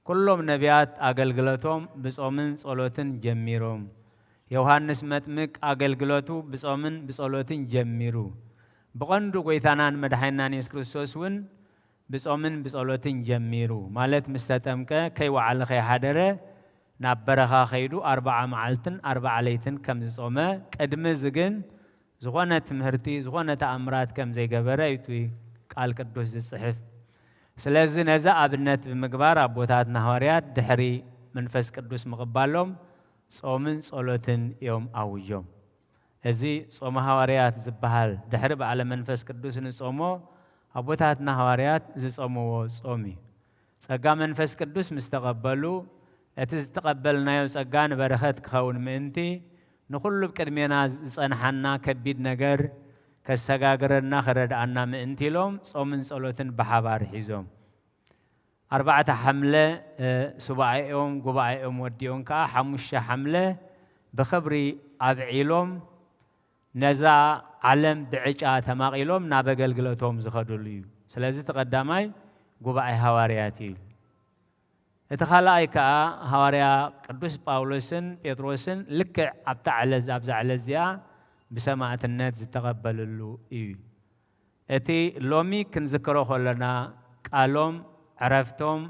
ኩሎም ነቢያት ኣገልግለቶም ብጾምን ጸሎትን ጀሚሮም። ዮሃንስ መጥምቅ ኣገልግለቱ ብጾምን ብጸሎትን ጀሚሩ። ብቐንዱ ጎይታናን መድሓኒናን የሱስ ክርስቶስ እውን ብጾምን ብጸሎትን ጀሚሩ። ማለት ምስ ተጠምቀ ከይወዓለ ከይሓደረ ናብ በረኻ ከይዱ ኣርብዓ መዓልትን ኣርብዓ ለይትን ከም ዝጾመ፣ ቅድሚ እዚ ግን ዝኾነ ትምህርቲ፣ ዝኾነ ተኣምራት ከም ዘይገበረ እዩ እቲ ቃል ቅዱስ ዝጽሕፍ። ስለዚ ነዚ ኣብነት ብምግባር ኣቦታትና ሃዋርያት ድሕሪ መንፈስ ቅዱስ ምቕባሎም ጾምን ጸሎትን እዮም ኣውጆም። እዚ ጾመ ሃዋርያት ዝበሃል ድሕሪ በዓለ መንፈስ ቅዱስ ንጾሞ ኣቦታትና ሃዋርያት ዝጾምዎ ጾም እዩ። ጸጋ መንፈስ ቅዱስ ምስ ተቐበሉ፣ እቲ ዝተቐበልናዮ ጸጋ ንበረኸት ክኸውን ምእንቲ፣ ንኹሉ ብቅድሜና ዝጸንሓና ከቢድ ነገር ከሰጋግረና ክረድኣና ምእንቲ ኢሎም ጾምን ጸሎትን ብሓባር ሒዞም። ኣርባዕተ ሓምለ፣ እ፣ ሱባኤኦም፣ ጉባኤኦም ወዲኦም ከኣ ሓሙሽተ ሓምለ ብኽብሪ ኣብዒሎም፣ ነዛ ዓለም ብዕጫ ተማቒሎም ናብ ኣገልግሎቶም ዝኸድሉ እዩ። ስለዚ እቲ ቀዳማይ ጉባኤ ሃዋርያት እዩ። እቲ ካልኣይ ከኣ ሃዋርያ ቅዱስ ጳውሎስን ጴጥሮስን ልክዕ ኣብታ ዕለት፣ ኣብዛ ዕለት እዚኣ ብሰማዕትነት ዝተቐበልሉ እዩ። እቲ ሎሚ ክንዝክሮ ከለና፣ ቃሎም፣ ዕረፍቶም፣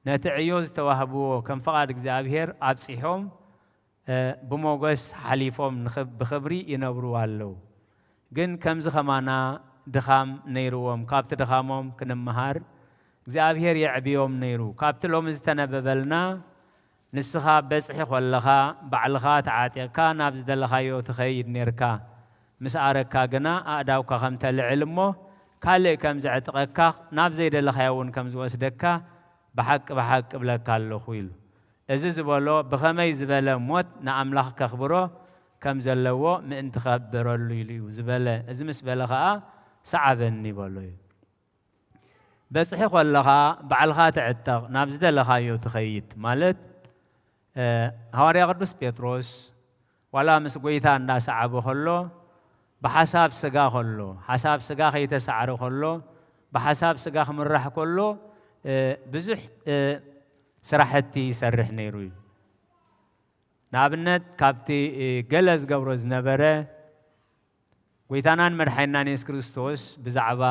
ነቲ ዕዮ ዝተዋህብዎ ከም ፍቓድ እግዚኣብሔር ኣብጺሖም፣ እ፣ ብሞገስ ሓሊፎም ንኽብ-፣ ብኽብሪ ይነብሩ ኣለዉ። ግን ከምዚ ኸማና ድኻም ነይርዎም፣ ካብቲ ድኻሞም ክንምሃር እግዚኣብሔር የዕብዮም ነይሩ። ካብቲ ሎሚ ዝተነበበልና፣ ንስኻ በጽሒ ኸለኻ ባዕልኻ ተዓጢቕካ ናብ ዝደለኻዮ ትኸይድ ኔርካ። ምስ ኣረግካ ግና ኣእዳውካ ከም ተልዕል እሞ፣ ካልእ ከም ዘዕጥቐካ፣ ናብ ዘይደለኻዮ እውን ከም ዝወስደካ ብሓቂ ብሓቂ እብለካ ኣለኹ ኢሉ። እዚ ዝበሎ ብኸመይ ዝበለ ሞት ንኣምላኽ ከኽብሮ ከም ዘለዎ ምእንቲ ከብረሉ ኢሉ እዩ ዝበለ። እዚ ምስ በለ ኸኣ ሰዓበኒ በሎ እዩ። በጽሒ ከለኻ ባዕልኻ ትዕጠቕ፣ ናብ ዝደለኻዮ ትኸይድ ማለት፣ እ፣ ሃዋርያ ቅዱስ ጴጥሮስ ዋላ ምስ ጐይታ እንዳሰዓበ ከሎ፣ ብሓሳብ ስጋ ከሎ፣ ሓሳብ ስጋ ከይተሳዕረ ከሎ፣ ብሓሳብ ስጋ ክምራሕ ከሎ፣ እ፣ ብዙሕ፣ እ፣ ስራሕቲ ይሰርሕ ነይሩ እዩ። ንኣብነት ካብቲ፣ እ፣ ገለ ዝገብሮ ዝነበረ፣ ጐይታናን መድሓኒናን የሱስ ክርስቶስ ብዛዕባ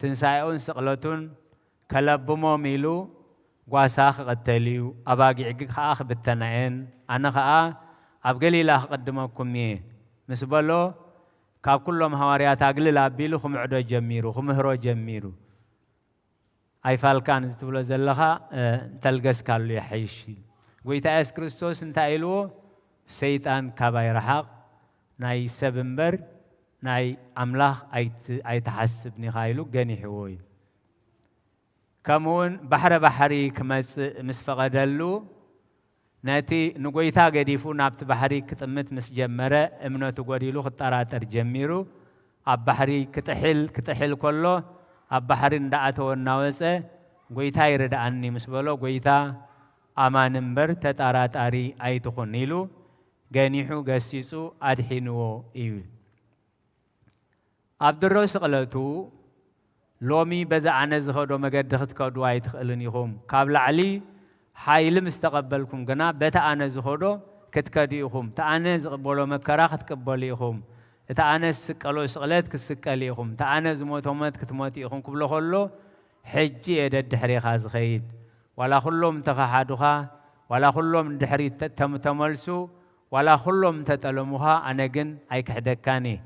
ትንሳኤኡን ስቕለቱን ከለብሞም ኢሉ ጓሳ ክቕተል እዩ፣ ኣባጊዕ ግን ከኣ ክብተና እየን፣ ኣነ ኸኣ ኣብ ገሊላ ክቕድመኩም እየ ምስ በሎ፣ ካብ ኩሎም ሃዋርያት ኣግልል ኣቢሉ ክምዕዶ ጀሚሩ፣ ክምህሮ ጀሚሩ። ኣይፋልካን እዚ ትብሎ ዘለኻ፣ እ፣ እንተልገስካሉ ይሓይሽ ኢሉ። ጐይታ የሱስ ክርስቶስ እንታይ ኢልዎ? "ሰይጣን ካባይ ረሓቕ፣ ናይ ሰብ እምበር ናይ ኣምላኽ ኣይት-፣ ኣይትሓስብን ኢኻ" ኢሉ ገኒሕዎ እዩ። ከምኡውን ባሕረ ባሕሪ ክመጽእ ምስ ፈቐደሉ፣ ነቲ ንጐይታ ገዲፉ ናብቲ ባሕሪ ክጥምት ምስ ጀመረ፣ እምነቱ ጐዲሉ ክጠራጠር ጀሚሩ። ኣብ ባሕሪ ክጥሕል፣ ክጥሕል ከሎ፣ ኣብ ባሕሪ እንዳኣተወ እናወጸ፣ "ጐይታ ይርድኣኒ" ምስ በሎ፣ "ጐይታ ኣማኒ እምበር ተጣራጣሪ ኣይትኹን" ኢሉ ገኒሑ ገሲጹ ኣድሒንዎ እዩ። ኣብ ድሮ ስቕለቱ ሎሚ በዛ ኣነ ዝኸዶ መገዲ ክትከዱ ኣይትኽእልን ኢኹም። ካብ ላዕሊ ሓይሊ ምስ ተቐበልኩም ግና በቲ ኣነ ዝኸዶ ክትከዱ ኢኹም። እቲ ኣነ ዝቕበሎ መከራ ክትቅበሉ ኢኹም። እቲ ኣነ ዝስቀሎ ስቕለት ክትስቀሉ ኢኹም። እቲ ኣነ ዝሞቶ ሞት ክትሞቱ ኢኹም ክብሎ ከሎ፣ ሕጂ እየ ደድሕሬኻ ዝኸይድ። ዋላ ኩሎም እንተኸሓዱኻ፣ ዋላ ኩሎም ንድሕሪት ተ-፣ ተም-፣ ተመልሱ፣ ዋላ ኩሎም እንተጠለሙኻ፣ ኣነ ግን ኣይክሕደካን እየ።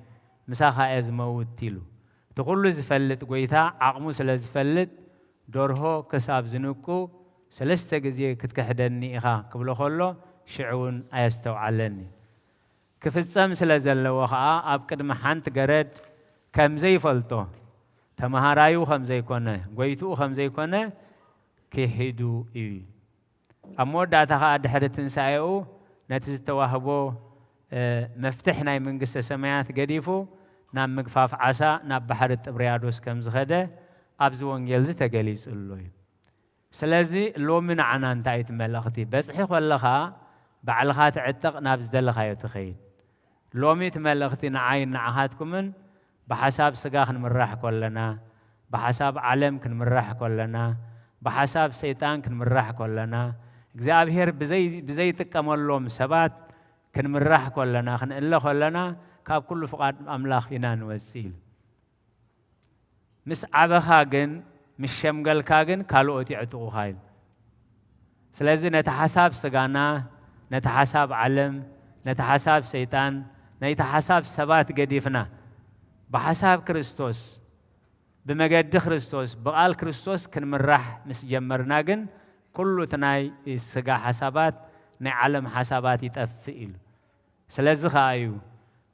ምሳኻ እየ ዝመውት ኢሉ። እቲ ኩሉ ዝፈልጥ ጎይታ ዓቕሙ ስለ ዝፈልጥ፣ ደርሆ ክሳብ ዝንቁ ሰለስተ ግዜ ክትክሕደኒ ኢኻ ክብሎ ከሎ፣ ሽዑ እውን ኣየስተውዓለን እዩ። ክፍጸም ስለ ዘለዎ ኸኣ፣ ኣብ ቅድሚ ሓንቲ ገረድ ከም ዘይፈልጦ፣ ተመሃራዩ ከም ዘይኮነ፣ ጎይትኡ ከም ዘይኮነ ክሒዱ እዩ። ኣብ መወዳእታ ኸኣ፣ ድሕሪ ትንሳኤኡ፣ ነቲ ዝተዋህቦ፣ እ፣ መፍትሕ ናይ መንግስተ ሰማያት ገዲፉ፣ ናብ ምግፋፍ ዓሳ፣ ናብ ባሕሪ ጥብርያዶስ ከም ዝኸደ፣ ኣብዚ ወንጌል እዚ ተገሊጹ ኣሎ እዩ። ስለዚ፣ ሎሚ ንዓና እንታይ እቲ መልእኽቲ? በጽሒ ከለኻ፣ ባዕልኻ ትዕጠቕ፣ ናብ ዝደለኻዮ ትኸይድ። ሎሚ እቲ መልእኽቲ ንዓይን ንዓኻትኩምን፣ ብሓሳብ ስጋ ክንምራሕ ከለና፣ ብሓሳብ ዓለም ክንምራሕ ከለና፣ ብሓሳብ ሰይጣን ክንምራሕ ከለና፣ እግዚኣብሔር ብዘይ-፣ ብዘይጥቀመሎም ሰባት ክንምራሕ ከለና፣ ክንእለ ከለና፣ ካብ ኩሉ ፍቓድ ኣምላኽ ኢና ንወጽእ ኢሉ። ምስ ዓበኻ ግን፣ ምስ ሸምገልካ ግን ካልኦት የዕጥቑኻ ኢሉ። ስለዚ ነቲ ሓሳብ ስጋና፣ ነቲ ሓሳብ ዓለም፣ ነቲ ሓሳብ ሰይጣን፣ ነይቲ ሓሳብ ሰባት ገዲፍና፣ ብሓሳብ ክርስቶስ፣ ብመገዲ ክርስቶስ፣ ብቓል ክርስቶስ ክንምራሕ ምስ ጀመርና ግን፣ ኩሉ እቲ ናይ ስጋ ሓሳባት፣ ናይ ዓለም ሓሳባት ይጠፍእ ኢሉ። ስለዚ ኸኣ እዩ፣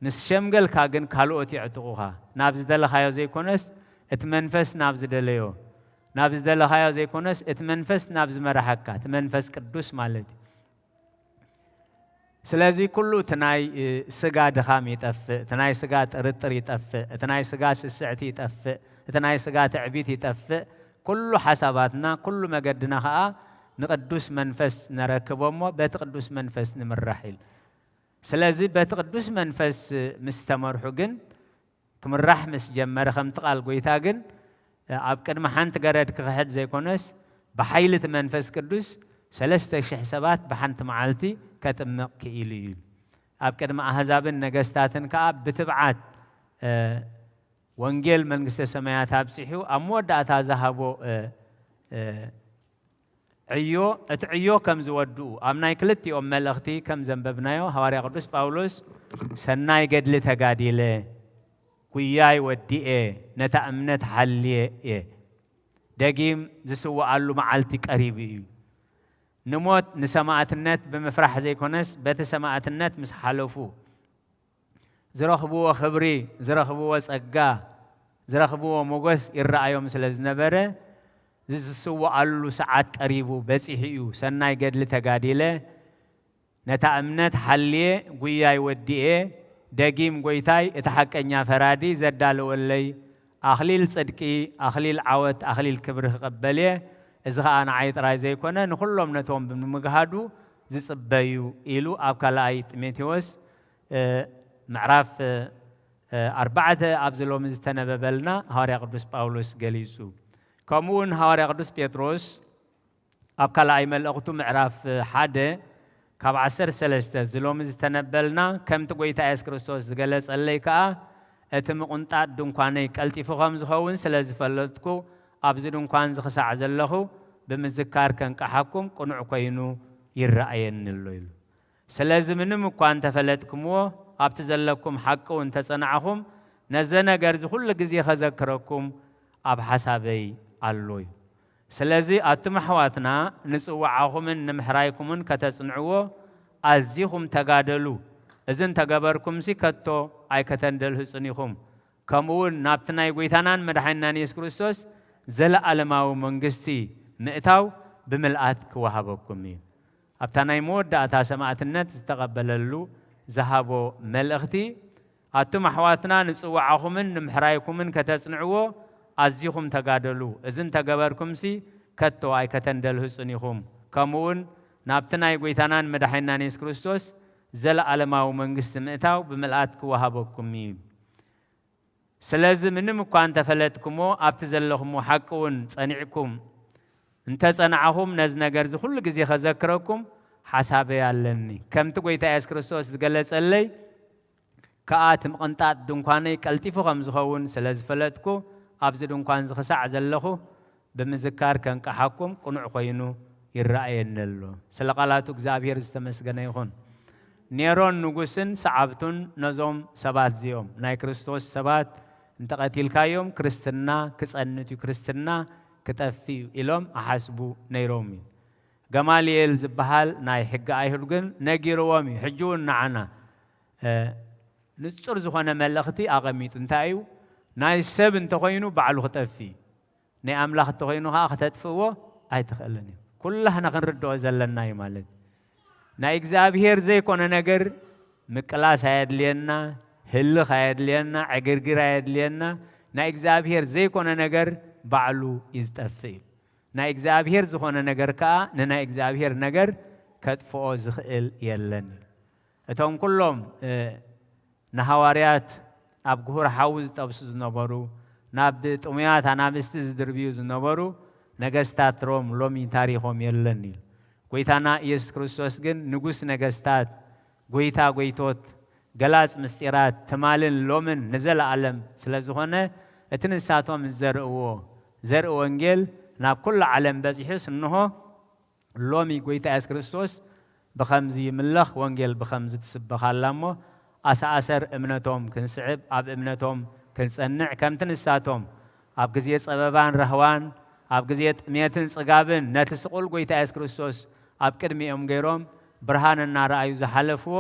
"ምስ ሸምገልካ ግን ካልኦት የዕጥቑኻ። ናብ ዝደለኻዮ ዘይኮነስ፣ እቲ መንፈስ ናብ ዝደለዮ፣ ናብ ዝደለኻዮ ዘይኮነስ፣ እቲ መንፈስ ናብ ዝመርሓካ፣ እቲ መንፈስ ቅዱስ ማለት እዩ። ስለዚ ኩሉ እቲ ናይ፣ እ፣ ስጋ ድኻም ይጠፍእ፣ እቲ ናይ ስጋ ጥርጥር ይጠፍእ፣ እቲ ናይ ስጋ ስስዕቲ ይጠፍእ፣ እቲ ናይ ስጋ ትዕቢት ይጠፍእ። ኩሉ ሓሳባትና፣ ኩሉ መገድና ኸኣ ንቅዱስ መንፈስ ነረክቦ እሞ፣ በቲ ቅዱስ መንፈስ ንምራሕ" ኢሉ። ስለዚ በቲ ቅዱስ መንፈስ ምስ ተመርሑ ግን፣ ክምራሕ ምስ ጀመረ፣ ከምቲ ቃል ጎይታ ግን፣ ኣብ ቅድሚ ሓንቲ ገረድ ክኽሕድ ዘይኮነስ፣ ብሓይሊ እቲ መንፈስ ቅዱስ ሰለስተ ሽሕ ሰባት ብሓንቲ መዓልቲ ከጥምቕ ክኢሉ እዩ። ኣብ ቅድሚ ኣህዛብን ነገስታትን ከኣ ብትብዓት፣ እ፣ ወንጌል መንግስተ ሰማያት ኣብጺሑ፣ ኣብ መወዳእታ ዝሃቦ፣ እ፣ እ፣ ዕዮ፣ እቲ ዕዮ ከም ዝወድኡ፣ ኣብ ናይ ክልቲኦም መልእኽቲ ከም ዘንበብናዮ፣ ሃዋርያ ቅዱስ ጳውሎስ፣ "ሰናይ ገድሊ ተጋዲለ፣ ጉያይ ወዲኤ፣ ነታ እምነት ሓልየ እየ። ደጊም ዝስወኣሉ መዓልቲ ቀሪቡ እዩ።" ንሞት፣ ንሰማእትነት ብምፍራሕ ዘይኮነስ፣ በቲ ሰማእትነት ምስ ሓለፉ፣ ዝረኽብዎ ክብሪ፣ ዝረኽብዎ ጸጋ፣ ዝረኽብዎ ሞገስ ይረኣዮም ስለ ዝነበረ፣ ዝስውኣሉ ሰዓት ቀሪቡ በጺሑ እዩ። ሰናይ ገድሊ ተጋዲለ፣ ነታ እምነት ሓልየ፣ ጉያይ ወዲኤ፣ ደጊም ጐይታይ፣ እቲ ሓቀኛ ፈራዲ፣ ዘዳለወለይ ኣኽሊል ጽድቂ፣ ኣኽሊል ዓወት፣ ኣኽሊል ክብሪ ክቕበል እየ። እዚ ኸኣ ንዓይ ጥራይ ዘይኮነ፣ ንኹሎም ነቶም ብምግሃዱ ዝጽበዩ ኢሉ ኣብ ካልኣይ ጢሞቴዎስ እ፣ ምዕራፍ፣ እ፣ ኣርባዕተ ኣብዚ ሎሚ ዝተነበበልና ሃዋርያ ቅዱስ ጳውሎስ ገሊጹ። ከምኡ እውን ሃዋርያ ቅዱስ ጴጥሮስ ኣብ ካልኣይ መልእኽቱ ምዕራፍ ሓደ ካብ ዓሰርተ ሰለስተ እዚ ሎሚ ዝተነበልና፣ "ከምቲ ጐይታ የሱስ ክርስቶስ ዝገለጸለይ ከኣ፣ እቲ ምቑንጣጥ ድንኳነይ ቀልጢፉ ከም ዝኸውን ስለ ዝፈለጥኩ፣ ኣብዚ ድንኳን እዚ ክሳዕ ዘለኹ ብምዝካር ከንቅሓኩም ቅኑዕ ኮይኑ ይረኣየኒ ኣሎ" ኢሉ። ስለዚ ምንም እኳ እንተፈለጥኩምዎ፣ ኣብቲ ዘለኩም ሓቂ እውን ተጸናዕኹም፣ ነዘ ነገር እዚ ኩሉ ግዜ ኸዘክረኩም ኣብ ሓሳበይ ኣሎ እዩ። ስለዚ ኣቱም ኣሕዋትና፣ ንጽውዓኹምን ንምሕራይኩምን ከተጽንዕዎ ኣዚኹም ተጋደሉ። እዚ እንተገበርኩምሲ ከቶ ኣይከተንደልህጹን ኢኹም። ከምኡ እውን ናብቲ ናይ ጐይታናን መድሓኒናን የሱስ ክርስቶስ ዘለኣለማዊ መንግስቲ ምእታው ብምልኣት ክወሃበኩም እዩ። ኣብታ ናይ መወዳእታ ሰማዕትነት ዝተቐበለሉ ዝሃቦ መልእኽቲ፣ ኣቱም ኣሕዋትና ንጽውዓኹምን ንምሕራይኩምን ከተጽንዕዎ ኣዚኹም ተጋደሉ። እዚ እንተገበርኩምሲ ከቶ ኣይከተንደልህጹን ኢኹም። ከምኡ እውን ናብቲ ናይ ጐይታናን መድሓኒናን የሱስ ክርስቶስ ዘለኣለማዊ መንግስቲ ምእታው ብምልኣት ክወሃበኩም እዩ። ስለዚ ምንም እኳ እንተፈለጥኩሞ ኣብቲ ዘለኹሞ ሓቂ እውን ጸኒዕኩም እንተጸናዕኹም ነዚ ነገር እዚ ኩሉ ግዜ ከዘክረኩም ሓሳበይ ኣለኒ። ከምቲ ጎይታ የሱስ ክርስቶስ ዝገለጸለይ ከኣ እቲ ምቕንጣጥ ድንኳነይ ቀልጢፉ ከም ዝኸውን ስለ ዝፈለጥኩ ኣብዚ ድንኳን እዚ ክሳዕ ዘለኹ ብምዝካር ከንቅሓኩም ቅኑዕ ኮይኑ ይረኣየኒ ኣሎ። ስለ ቃላቱ እግዚኣብሔር ዝተመስገነ ይኹን። ኔሮን ንጉስን ሰዓብቱን ነዞም ሰባት እዚኦም ናይ ክርስቶስ ሰባት እንተቐቲልካዮም ክርስትና ክጸንት እዩ፣ ክርስትና ክጠፍእ እዩ ኢሎም ኣሓስቡ ነይሮም እዩ። ገማልኤል ዝበሃል ናይ ሕጊ ኣይሁድ ግን ነጊርዎም እዩ። ሕጂ እውን ንዓና ንጹር ዝኾነ መልእኽቲ ኣቐሚጡ። እንታይ እዩ? ናይ ሰብ እንተኾይኑ ባዕሉ ክጠፍእ እዩ። ናይ ኣምላኽ እንተኾይኑ ኸዓ ክተጥፍእዎ ኣይትኽእልን እዩ። ኩላህና ክንርድኦ ዘለና እዩ ማለት እዩ። ናይ እግዚኣብሔር ዘይኮነ ነገር ምቅላስ ኣየድልየና፣ ህልኽ ኣየድልየና፣ ዕግርግር ኣየድልየና። ናይ እግዚኣብሔር ዘይኮነ ነገር ባዕሉ እዩ ዝጠፍእ እዩ። ናይ እግዚኣብሔር ዝኾነ ነገር ከኣ ንናይ እግዚኣብሔር ነገር ከጥፍኦ ዝኽእል የለን እዩ። እቶም ኩሎም ንሃዋርያት ኣብ ግሁር ሓዊ ዝጠብሱ ዝነበሩ፣ ናብ ጥሙያት ኣናብስቲ ዝድርብዩ ዝነበሩ ነገስታት ሮም ሎሚ ታሪኾም የለን ኢሉ። ጎይታና ኢየሱስ ክርስቶስ ግን ንጉስ ነገስታት፣ ጎይታ ጎይቶት፣ ገላጽ ምስጢራት ትማልን ሎምን ንዘለኣለም ስለ ዝኾነ እቲ ንሳቶም ዝዘርእዎ ዘርኢ ወንጌል ናብ ኩሉ ዓለም በጺሑስ እንሆ ሎሚ ጎይታ የሱስ ክርስቶስ ብኸምዚ ይምለኽ፣ ወንጌል ብኸምዚ ትስበኽ ኣላ እሞ፣ ኣሰኣሰር እምነቶም ክንስዕብ፣ ኣብ እምነቶም ክንጸንዕ፣ ከምቲ ንሳቶም ኣብ ግዜ ጸበባን ራህዋን፣ ኣብ ግዜ ጥሜትን ጽጋብን ነቲ ስቑል ጎይታ የሱስ ክርስቶስ ኣብ ቅድሚኦም ገይሮም ብርሃን እናረኣዩ ዝሓለፍዎ፣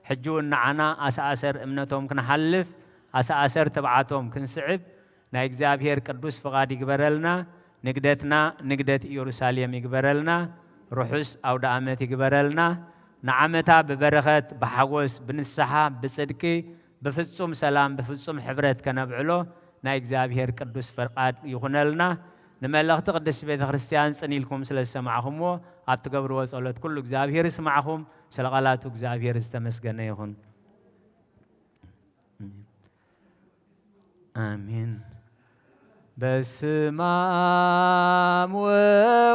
ሕጂ እውን ንዓና ኣሰኣሰር እምነቶም ክንሓልፍ፣ ኣሰኣሰር ትብዓቶም ክንስዕብ፣ ናይ እግዚኣብሔር ቅዱስ ፍቓድ ይግበረልና። ንግደትና ንግደት ኢየሩሳሌም ይግበረልና። ርሑስ ኣውደ ዓመት ይግበረልና። ንዓመታ ብበረኸት፣ ብሓጎስ፣ ብንስሓ፣ ብጽድቂ፣ ብፍጹም ሰላም፣ ብፍጹም ሕብረት ከነብዕሎ ናይ እግዚኣብሔር ቅዱስ ፍቓድ ይኹነልና። ንመልእኽቲ ቅድስቲ ቤተ ክርስቲያን ጽን ኢልኩም ስለ ዝሰማዕኹምዎ፣ ኣብ ትገብርዎ ጸሎት ኩሉ እግዚኣብሔር ይስማዕኹም። ስለ ቃላቱ እግዚኣብሔር ዝተመስገነ ይኹን። ኣሜን። በስመ አብ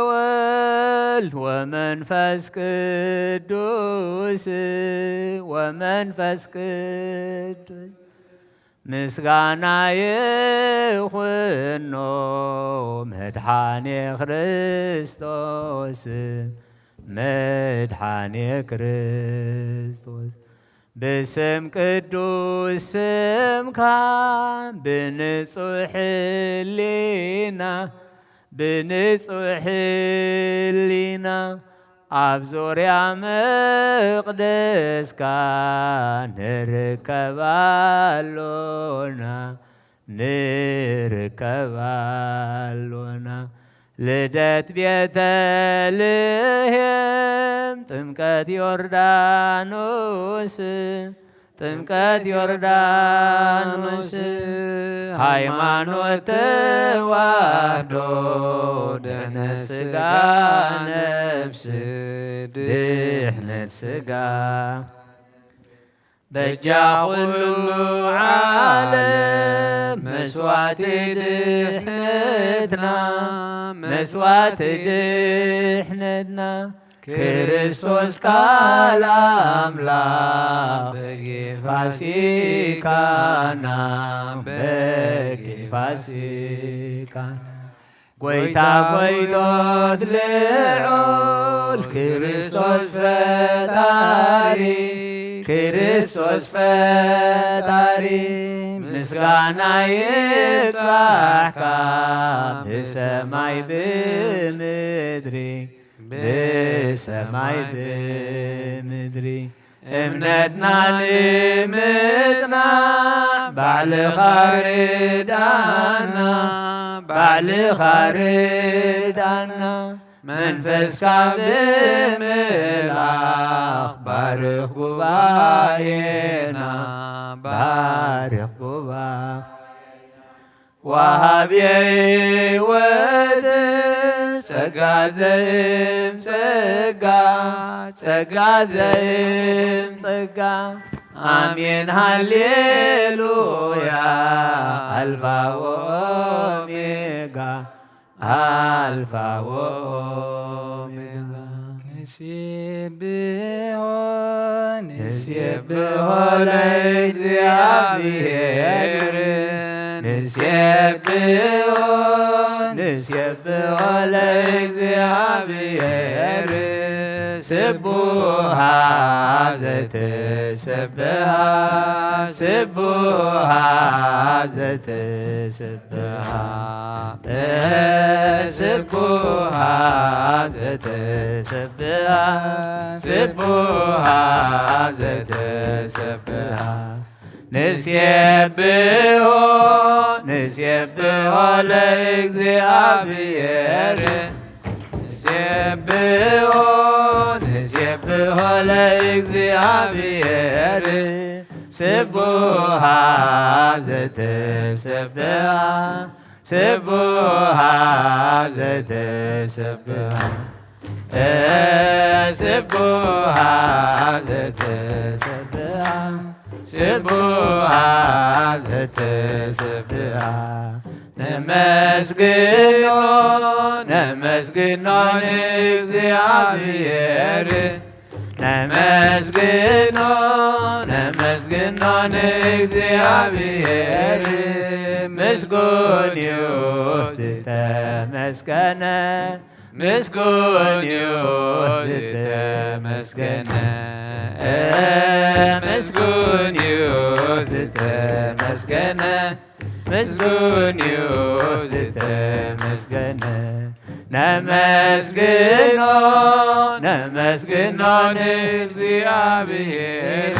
ወወልድ ወመንፈስ ቅዱስ፣ ወመንፈስ ቅዱስ ምስጋና ይኹኖ መድኃኔ ክርስቶስ፣ መድኃኔ ክርስቶስ። ብስም ቅዱስ ስምካ ብንጹሕ ሕሊና፣ ብንጹሕ ሕሊና ኣብ ዙርያ መቕደስካ ንርከብ ኣሎና፣ ንርከብ ኣሎና። ልደት ቤተልሔም፣ ጥምቀት ዮርዳኖስ፣ ጥምቀት ዮርዳኖስ፣ ሃይማኖት ተዋህዶ፣ ድሕነት ስጋ ነፍስ፣ ድሕነት ስጋ። በጃ ኩሉ ዓለም መስዋዕቲ ድሕነትና፣ መስዋዕቲ ድሕነትና፣ ክርስቶስ ቃል ኣምላኽ በጊዕ ፋሲካና፣ በጊዕ ፋሲካና። ጎይታ ጎይቶት ልዑል ክርስቶስ ፈጣሪ፣ ክርስቶስ ፈጣሪ፣ ምስጋና ይብጻሕካ ብሰማይ ብምድሪ፣ ብሰማይ ብምድሪ። እምነትና ንምጽናዕ ባዕልኻ ርዳና፣ ባዕልኻ ርዳና። መንፈስካ ብምልኣኽ ባርኽ ጉባኤና፣ ባርኽ ጉባኤ። ወሃቢ ሕይወት ጸጋ ዘእም ጸጋ፣ ጸጋ ዘእም ጸጋ፣ ኣሜን ሃሌሉያ። ኣልፋ ወኦሜጋ፣ ኣልፋ ወኦሜጋ። ንሴብሖ፣ ንሴብሖ ለእግዚኣብሔር፣ ንሴብሖ፣ ንሴብሖ ለእግዚኣብሔር። ስቡሃ ዘተሰብሃ፣ ስቡሃ ዘተሰብሃ፣ ስቡሃ ዘተሰብሃ፣ ስቡሃ ዘተሰብሃ። ንሴብሖ፣ ንሴብሖ ለእግዚኣብሔር፣ ንሴብሖ፣ ንሴብሖ ለእግዚኣብሔር። ስቡሃ ዘተሰብሃ፣ ስቡሃ ዘተሰብሃ፣ ስቡሃ ዘተሰብሃ፣ ስቡሃ ዘተሰብሃ። ነመስግኖ፣ ነመስግኖ ንእግዚኣብሔር፣ ነመስግኖ፣ ነመስግኖ ንእግዚኣብሔር። ምስጉን እዩ ዝተመስገነ፣ ምስጉን እዩ ዝተመስገነ፣ ምስጉን እዩ ዝተመስገነ፣ ምስጉን እዩ ዝተመስገነ። ነመስግኖ፣ ነመስግኖ ንእግዚኣብሔር፣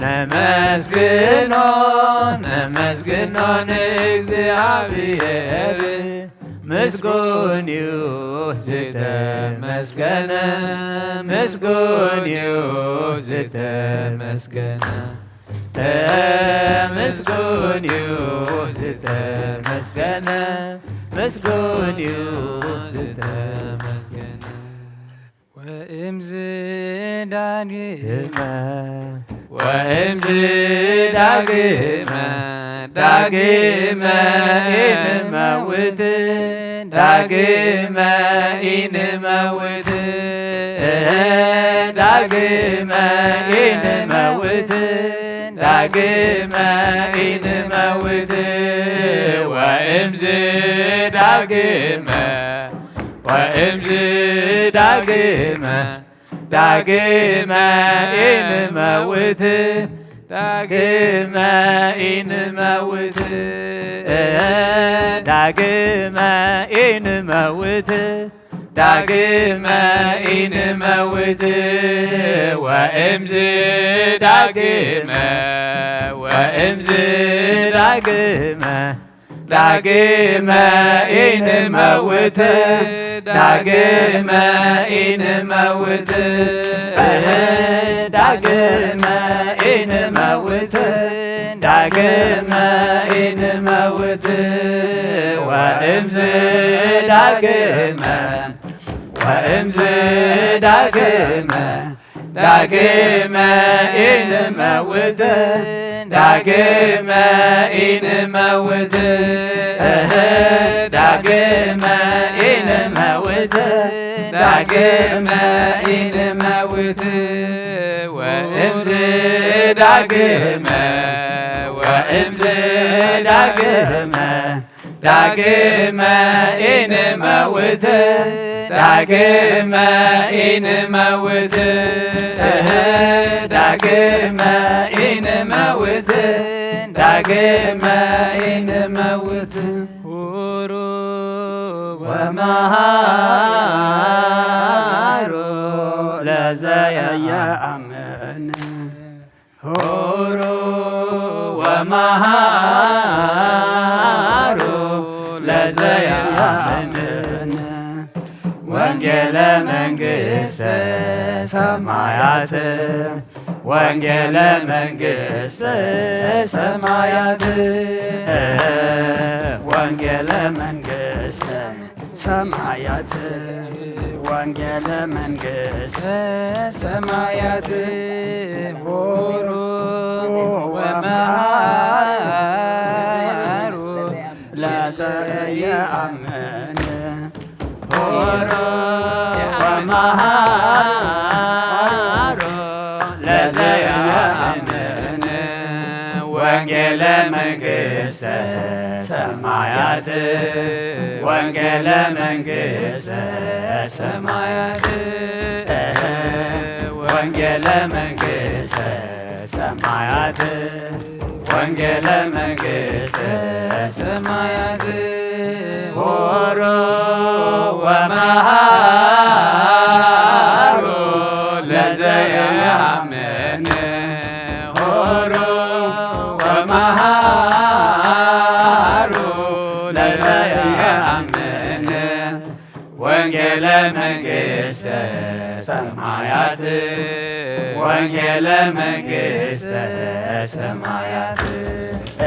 ነመስግኖ፣ ነመስግኖ ንእግዚኣብሔር። ምስጉን እዩ ዝተመስገነ፣ ምስጉን እዩ ዝተመስገነ። ምስጉን እዩ ዝተመስገነ፣ ምስጉን እዩ ዝተመስገነ። ወእምዝ ዳግመ፣ ወእምዝ ዳግመ፣ ዳግመ ኢንመውት፣ ዳግመ ኢንመውት፣ ዳግመ ኢንመውት፣ ዳግመ ኢንመውት። ወእምዝ ዳግመ፣ ወእምዝ ዳግመ፣ ዳግመ ኢንመውት፣ ዳግመ ኢንመውት፣ ዳግመ ኢንመውት፣ ዳግመ ኢንመውት። ወእምዝ ዳግመ፣ ወእምዝ ዳግመ፣ ዳግመ ኢንመውት፣ ዳግመ ኢንመውት፣ ዳግመ ኢንመውት፣ ዳግመ ኢንመውት። ወእምዝ ዳግመ፣ ወእምዝ ዳግመ፣ ዳግመ ኢንመውት፣ ዳግመ ኢንመውት፣ ዳግመ ኢንመውት፣ ዳግመ ኢንመውት። ወእምዝ ዳግመ፣ ወእምዝ ዳግመ፣ ዳግመ ኢንመውት፣ ዳግመ ኢንመውት፣ ዳግመ ኢንመውት፣ ዳግመ ኢንመውት። ሁሩ ወመሃሩ ለዘያምን። ሁሩ ወመሃሩ ለዘያምን። ወንጌለ መንግሥተ ሰማያት፣ ወንጌለ መንግሥተ ሰማያት፣ ወንጌለ መንግሥተ ሰማያት፣ ወንጌለ መንግስተ ሰማያት ሆሩ ወመሃሩ ለዘየአምን ሆሩ ወመሃሩ ለዘየአምን ወንጌለ መንግስተ ሰማያት ወንጌለ መንግስተ ሰማያት ወንጌለ መንግስተ ሰማያት ወንጌለ መንግስተ ሰማያት ሆሮ ወመሃሮ ለዘያምን ሆሮ ወመሃሮ ለዘያምን ወንጌለ መንግስተ ሰማያት ወንጌለ መንግስተ ሰማያት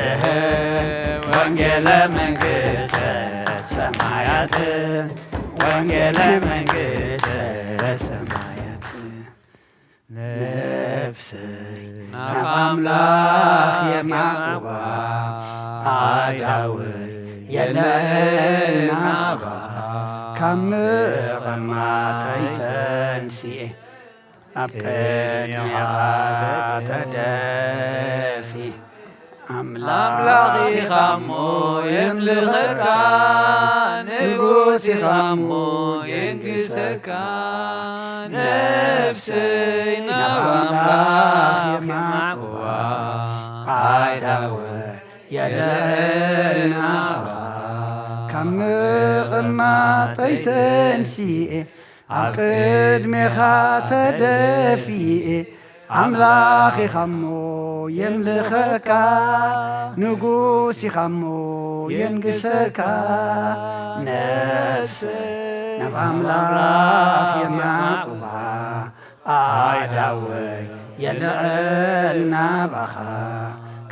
እህ ወንጌለ መንግስተ ሰማያት ወንጌለ መንግስተ ሰማያት ነፍሰይ ናብ ኣምላኽ የማዕዋ ኣዳው የለዕል ናባ ካብ ምቕማጠይ ተንሲኤ ኣብ ቅድሜኻ ተደፊ ኣምላኽ ኢኻ እሞ የምልኸካ ንጉስ ኢኻ እሞ የንግሰካ ነፍሰይ ናብ ኣምላኽ የማዕዋ ኣዳወ የለዕል ናባ ካብ ምቕማጠይ ተንሲኤ ኣብ ቅድሜኻ ተደፊኤ ኣምላኽ ኢኻ እሞ የምልኸካ ንጉስ ኢኻ እሞ የንግሰካ ነፍሰ ናብ ኣምላኽ የማዕቁባ ኣዳወይ የልዕል ናባኻ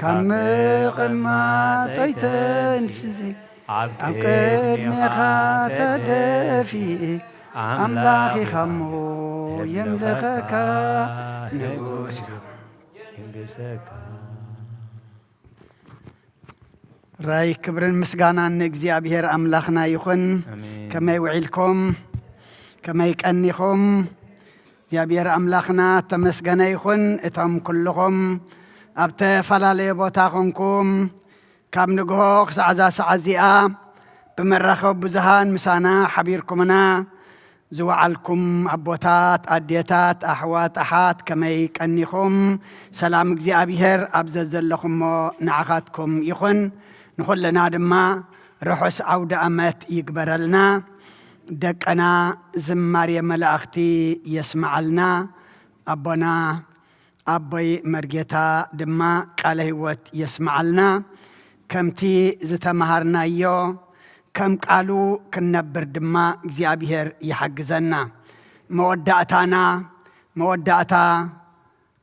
ካብ ምቕማጠይ ተንስዚ ኣብ ቅድሜኻ ተደፊኤ ኣምላኽ ኢኻ እሞ የምልኸካ ንጉስ ኢኻ። ራይ ክብርን ምስጋናን ንእግዚኣብሔር ኣምላኽና ይኹን። ኣሜን። ከመይ ውዒልኩም? ከመይ ቀኒኹም? እግዚኣብሔር ኣምላኽና ተመስገነ ይኹን። እቶም ኩልኹም ኣብ ተፈላለየ ቦታ ኾንኩም ካብ ንግሆ ክሳዕ እዛ ሰዓት እዚኣ ብመራኸቢ ብዙሃን ምሳና ሓቢርኩምና ዝወዓልኩም ኣቦታት፣ ኣዴታት፣ ኣሕዋት፣ ኣሓት ከመይ ቀኒኹም? ሰላም እግዚኣብሔር ኣብ ዘዘለኹሞ ንዓኻትኩም ይኹን። ንኹልና ድማ ርሑስ ዓውደ ኣመት ይግበረልና። ደቀና ዝማሬ መላእኽቲ የስምዓልና። ኣቦና ኣቦይ መርጌታ ድማ ቃለ ህይወት የስምዓልና። ከምቲ ዝተምሃርናዮ ከም ቃሉ ክንነብር ድማ እግዚኣብሔር ይሓግዘና። መወዳእታና መወዳእታ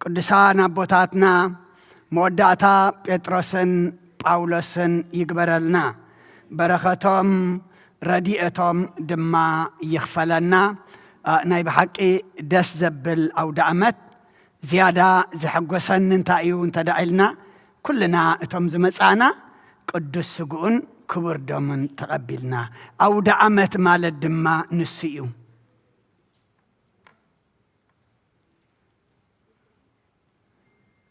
ቅዱሳን ኣቦታትና መወዳእታ ጴጥሮስን ጳውሎስን ይግበረልና። በረኸቶም ረድኤቶም ድማ ይኽፈለና። ኣ፣ ናይ ብሓቂ ደስ ዘብል ኣውደ ኣመት። ዝያዳ ዘሐጎሰኒ እንታይ እዩ እንተ ደኣ ኢልና፣ ኩልና እቶም ዝመጻና ቅዱስ ስግኡን ክቡር ደሙን ተቐቢልና። ኣውደ ኣመት ማለት ድማ ንሱ እዩ።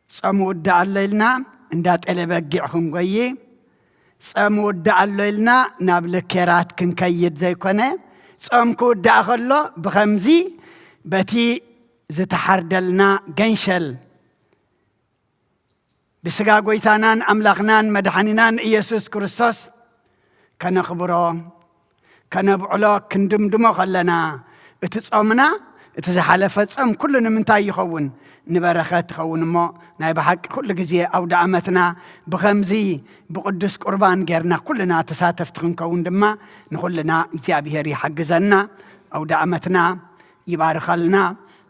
ጾም ውዳእ ኣሎ ኢልና እንዳ ጤለ በጊዕ ክንጎይ፣ ጾም ውዳእ ኣሎ ኢልና ናብ ልኬራት ክንከይድ ዘይኮነ፣ ጾም ክውዳእ ከሎ ብኸምዚ በቲ ዝተሓርደልና ገንሸል ብስጋ ጎይታናን ኣምላኽናን መድሓኒናን ኢየሱስ ክርስቶስ ከነኽብሮ፣ ከነብዕሎ ክንድምድሞ ከለና፣ እቲ ጾምና፣ እቲ ዝሓለፈ ጾም ኩሉ ንምንታይ ይኸውን? ንበረኸት ይኸውን እሞ፣ ናይ ብሓቂ ኩሉ ግዜ ኣውደ ኣመትና ብኸምዚ ብቅዱስ ቁርባን ጌርና ኩልና ተሳተፍቲ ክንከውን ድማ ንኹልና እግዚኣብሔር ይሓግዘና። ኣውደ ኣመትና ይባርኸልና፣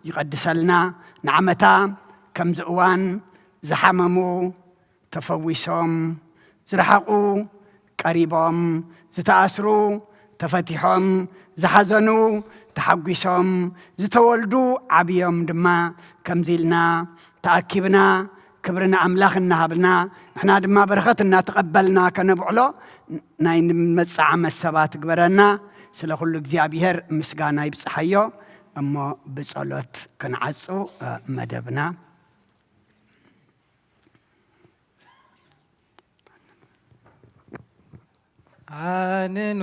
ይቐድሰልና። ንዓመታ ከምዚ እዋን ዝሓመሙ ተፈዊሶም፣ ዝረሓቑ ቀሪቦም፣ ዝተኣስሩ ተፈቲሖም፣ ዝሓዘኑ ተሓጒሶም ዝተወልዱ ዓብዮም ድማ ከምዚ ኢልና ተኣኪብና ክብሪ ንኣምላኽ እናሃብና ንሕና ድማ በረኸት እናተቐበልና ከነብዕሎ ናይ ንመጻዓ መሰባት ግበረና። ስለ ኩሉ እግዚኣብሔር ምስጋና ይብጽሓዮ። እሞ ብጸሎት ክንዓጹ መደብና። ኣነኑ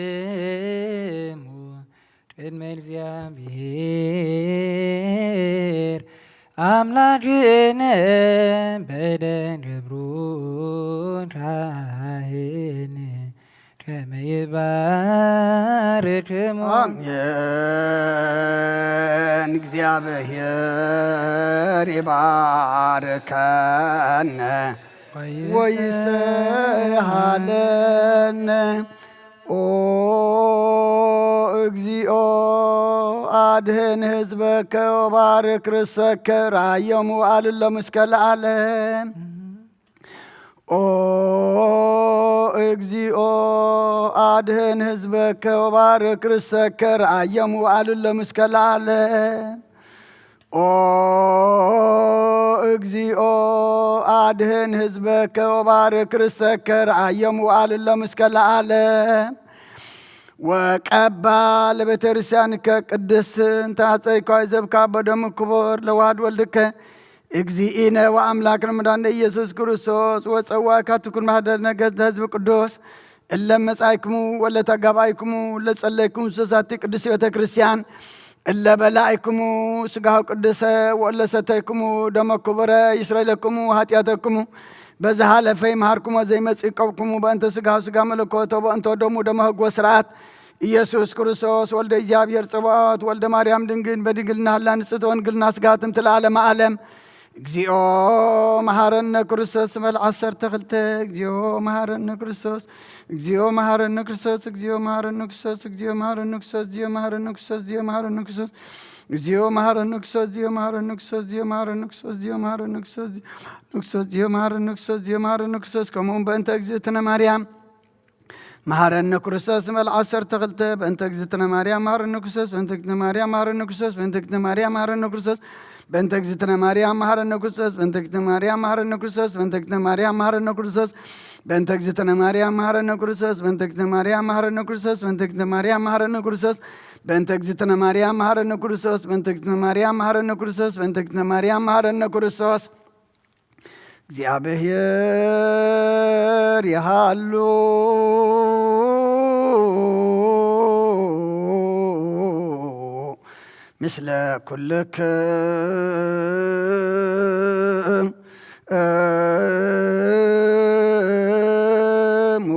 ኣርእስክሙ ቅድመ እግዚኣብሔር ኣምላክነ በደን ገብሩ ካህን ከመ ይባርክሙ። ኣሜን። እግዚኣብሔር ይባርከነ ወይስሃለነ። ኦ እግዚኦ፣ ኣድህን ህዝበከ ወባርክ ርእሰከ፣ ራዮም ውኣልሎም እስከ ለዓለም። ኦ እግዚኦ፣ ኣድህን ህዝበከ ወባርክ ርእሰከ፣ ራዮም ውኣልሎም እስከ ለዓለም። ኦ እግዚኦ፣ ኣድህን ህዝበከ ወባርክ ርእሰከ፣ ራዮም ውኣልሎም እስከ ለዓለም። ወቀባ ለቤተክርስቲያንከ ቅድስት እንተ ኣጸይኳ ዘብካ በደሙ ክቡር ለዋህድ ወልድከ እግዚእነ ወአምላክነ መድኃኒነ ኢየሱስ ክርስቶስ ወጸዋዕካትኩም ማህደር ነገድ ህዝብ ቅዱስ እለ መጻይክሙ ወለ ተጋባይክሙ ለጸለይኩም ሱሳቲ ቅድስት ቤተ ክርስቲያን እለ በላይክሙ ስጋሁ ቅዱሰ ወለ ሰተይክሙ ደመ ክቡረ ይስረይለክሙ ኃጢአተክሙ በዝሃለፈ ይምሃርኩሞ ዘይመጽእ ይቀብኩሙ በእንተ ስጋሁ ስጋ መለኮቶ በእንተ ደሙ ደመ ህጎ ስርዓት ኢየሱስ ክርስቶስ ወልደ እግዚኣብሔር ጽባኦት ወልደ ማርያም ድንግል በድንግልና ህላ ንጽሕተ ወንግልና ስጋ ትምት ለዓለመ ዓለም። እግዚኦ መሐረነ ክርስቶስ በል ዓሰርተ ክልተ። እግዚኦ መሐረነ ክርስቶስ፣ እግዚኦ መሐረነ ክርስቶስ፣ እግዚኦ መሐረነ ክርስቶስ፣ እግዚኦ መሐረነ ክርስቶስ፣ እግዚኦ መሐረነ ክርስቶስ፣ እግዚኦ መሐረነ ክርስቶስ፣ እግዚኦ መሐረነ ክርስቶስ፣ እግዚኦ መሐረነ ክርስቶስ፣ እግዚኦ መሐረነ ክርስቶስ፣ እግዚኦ መሐረነ ክርስቶስ፣ እግዚኦ መሐረነ ክርስቶስ፣ እግዚኦ መሐረነ ክርስቶስ፣ ከምኡ በእንተ እግዝእትነ ማርያም መሐረነ ክርስቶስ በል ዓሰርተ ክልተ። በእንተ እግዝእትነ ማርያም መሐረነ ክርስቶስ፣ በእንተ እግዝእትነ ማርያም መሐረነ ክርስቶስ፣ በእንተ እግዝእትነ ማርያም መሐረነ ክርስቶስ፣ በእንተ እግዝእትነ ማርያም መሐረነ ክርስቶስ፣ በእንተ እግዝእትነ ማርያም መሐረነ ክርስቶስ፣ በእንተ እግዝእትነ ማርያም መሐረነ ክርስቶስ፣ በእንተ እግዝእትነ ማርያም መሐረነ ክርስቶስ፣ በእንተ እግዝእትነ ማርያም መሐረነ ክርስቶስ፣ በእንተ እግዝእትነ ማርያም መሐረነ ክርስቶስ፣ በእንተ እግዝእትነ ማርያም መሐረነ ክርስቶስ፣ በእንተ እግዝእትነ ማርያም መሐረነ ክርስቶስ፣ በእንተ እግዝእትነ ማርያም መሐረነ ክርስቶስ። እግዚኣብሔር ይሃሉ ምስለ ኩልክም እሙ።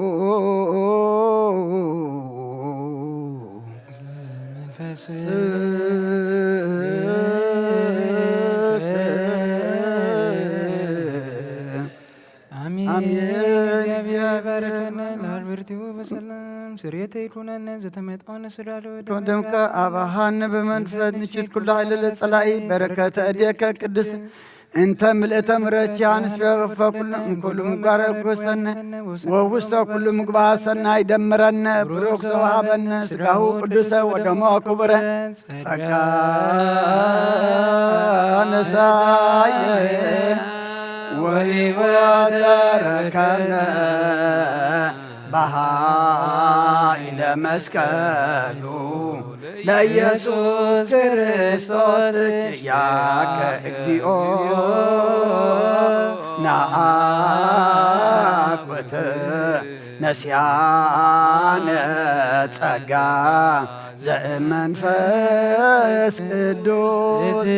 አሜን። አሜን። እግዚአብሔር ይባርከነ ለአልበርቲው በሰላም ስሬተ ይኩነነ ዘተመጣውን ስላለ ወደ ከደምከ አባሃን በመንፈስ ንችት ኩሉ ኃይለ ለጸላኢ በረከተ እዴከ ቅድስት እንተ ምልእተ ምሕረት ዮሐንስ በፈኩሉ እንኩሉ ምግባረ ኩሰነ ወውስተ ኩሉ ምግባር ሰናይ ደምረነ ብሩክ ተዋሃበነ ስጋሁ ቅዱሰ ወደሞ ክቡረ ጸጋ ነሳየ ወሕይወት ተረከነ በኃይለ መስቀሉ ለኢየሱስ ክርስቶስ ያከ እግዚኦ ነአኩት ነስያነ ጸጋ ዘእመንፈስ ቅዱስ።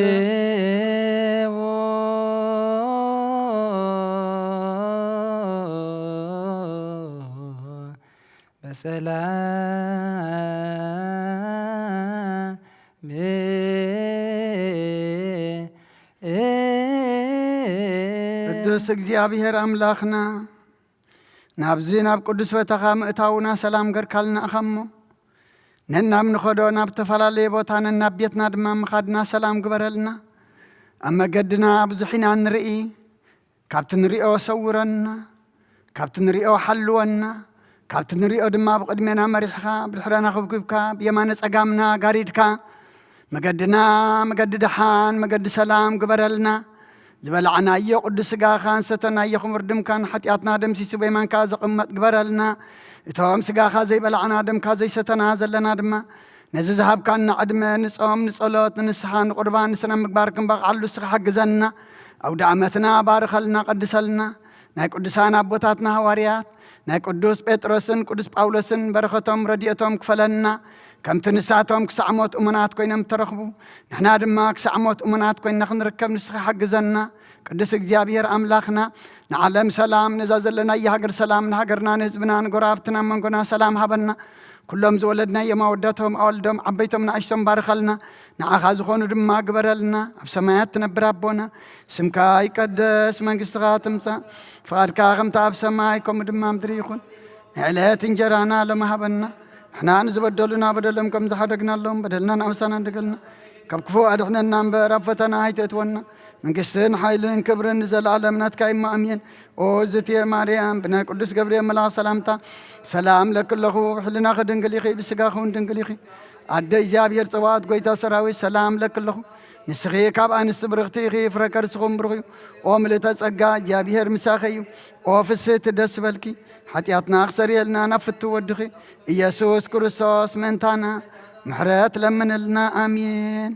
በሰላም ቅዱስ እግዚኣብሔር ኣምላኽና፣ ናብዚ ናብ ቅዱስ ቦታኻ ምእታውና ሰላም ገርካልና ኢኻ እሞ፣ ነናብ ንኸዶ ናብ ተፈላለየ ቦታ ነናብ ቤትና ድማ ምኻድና ሰላም ግበረልና። ኣብ መገድና ብዙሕ ኢና ንርኢ፣ ካብቲ ንሪኦ ሰውረና፣ ካብቲ ንሪኦ ሓልወና፣ ካብቲ ንሪኦ ድማ ብቕድሜና መሪሕኻ፣ ብድሕረና ኹብኪብካ፣ ብየማነ ጸጋምና ጋሪድካ፣ መገድና መገዲ ደሓን፣ መገዲ ሰላም ግበረልና። ዝበላዕናዮ ቅዱስ ስጋኻን ዝሰተናዮ ክቡር ደምካን ሓጢኣትና ደምሲሱ በየማንካ ዘቕመጥ ግበረልና። እቶም ስጋኻ ዘይበላዕና ደምካ ዘይሰተና ዘለና ድማ ነዚ ዝሃብካና ዕድመ ንጾም፣ ንጸሎት፣ ንንስሓ፣ ንቁርባን፣ ንስነ ምግባር ክንበቕዓሉ ንስኻ ሓግዘና። ኣውደ ዓመትና ባርኸልና፣ ቀድሰልና። ናይ ቅዱሳን ኣቦታትና ሃዋርያት፣ ናይ ቅዱስ ጴጥሮስን ቅዱስ ጳውሎስን በረኸቶም ረድኤቶም ክፈለና። ከምቲ ንሳቶም ክሳዕ ሞት እሙናት ኮይኖም ተረኽቡ፣ ንሕና ድማ ክሳዕ ሞት እሙናት ኮይንና ክንርከብ ንስኻ ሓግዘና። ቅዱስ እግዚኣብሔር ኣምላኽና፣ ንዓለም ሰላም፣ ነዛ ዘለናያ ሃገር ሰላም፣ ንሃገርና፣ ንህዝብና፣ ንጎረባብትና፣ መንጎና ሰላም ሃበና። ኩሎም ዝወለድናዮም ኣወዳቶም፣ ኣወልዶም፣ ዓበይቶም፣ ንኣሽቶም ባርኸልና። ንዓኻ ዝኾኑ ድማ ግበረልና። ኣብ ሰማያት ትነብር ኣቦና፣ ስምካ ይቀደስ፣ መንግስትኻ ትምጻእ፣ ፍቓድካ ከምቲ ኣብ ሰማይ ከምኡ ድማ ምድሪ ይኹን። ንዕለት እንጀራና ሎሚ ሃበና። ንሕና ንዝበደሉና በደሎም ከም ዝሓደግናሎም በደልና ንኣምሳና እንደገልና። ካብ ክፉእ ኣድሕነና እምበር ኣብ ፈተና ኣይተእትወና። መንግስትን ሓይልን ክብርን ንዘለኣለም ናትካ እዩ። ኣሜን። ኦ ዝትየ ማርያም፣ ብናይ ቅዱስ ገብርኤል መልኣኽ ሰላምታ ሰላም ለኪ ኣለኹ። ብሕልናኺ ድንግል ኢኺ፣ ብስጋኺ እውን ድንግል ኢኺ። ኣደ እግዚኣብሔር ጸባኦት፣ ጎይታ ሰራዊት፣ ሰላም ለኪ ኣለኹ። ንስኺ ካብ ኣንስቲ ብርኽቲ ኢኺ፣ ፍረ ከርስኹም ብሩኽ እዩ። ኦ ምልእተ ጸጋ፣ እግዚኣብሔር ምሳኺ እዩ። ኦ ፍስህቲ፣ ደስ በልኪ። ሓጢኣትና ክሰርየልና ናብ ፍቱ ወድኺ ኢየሱስ ክርስቶስ ምእንታና ምሕረት ለምንልና። ኣሜን።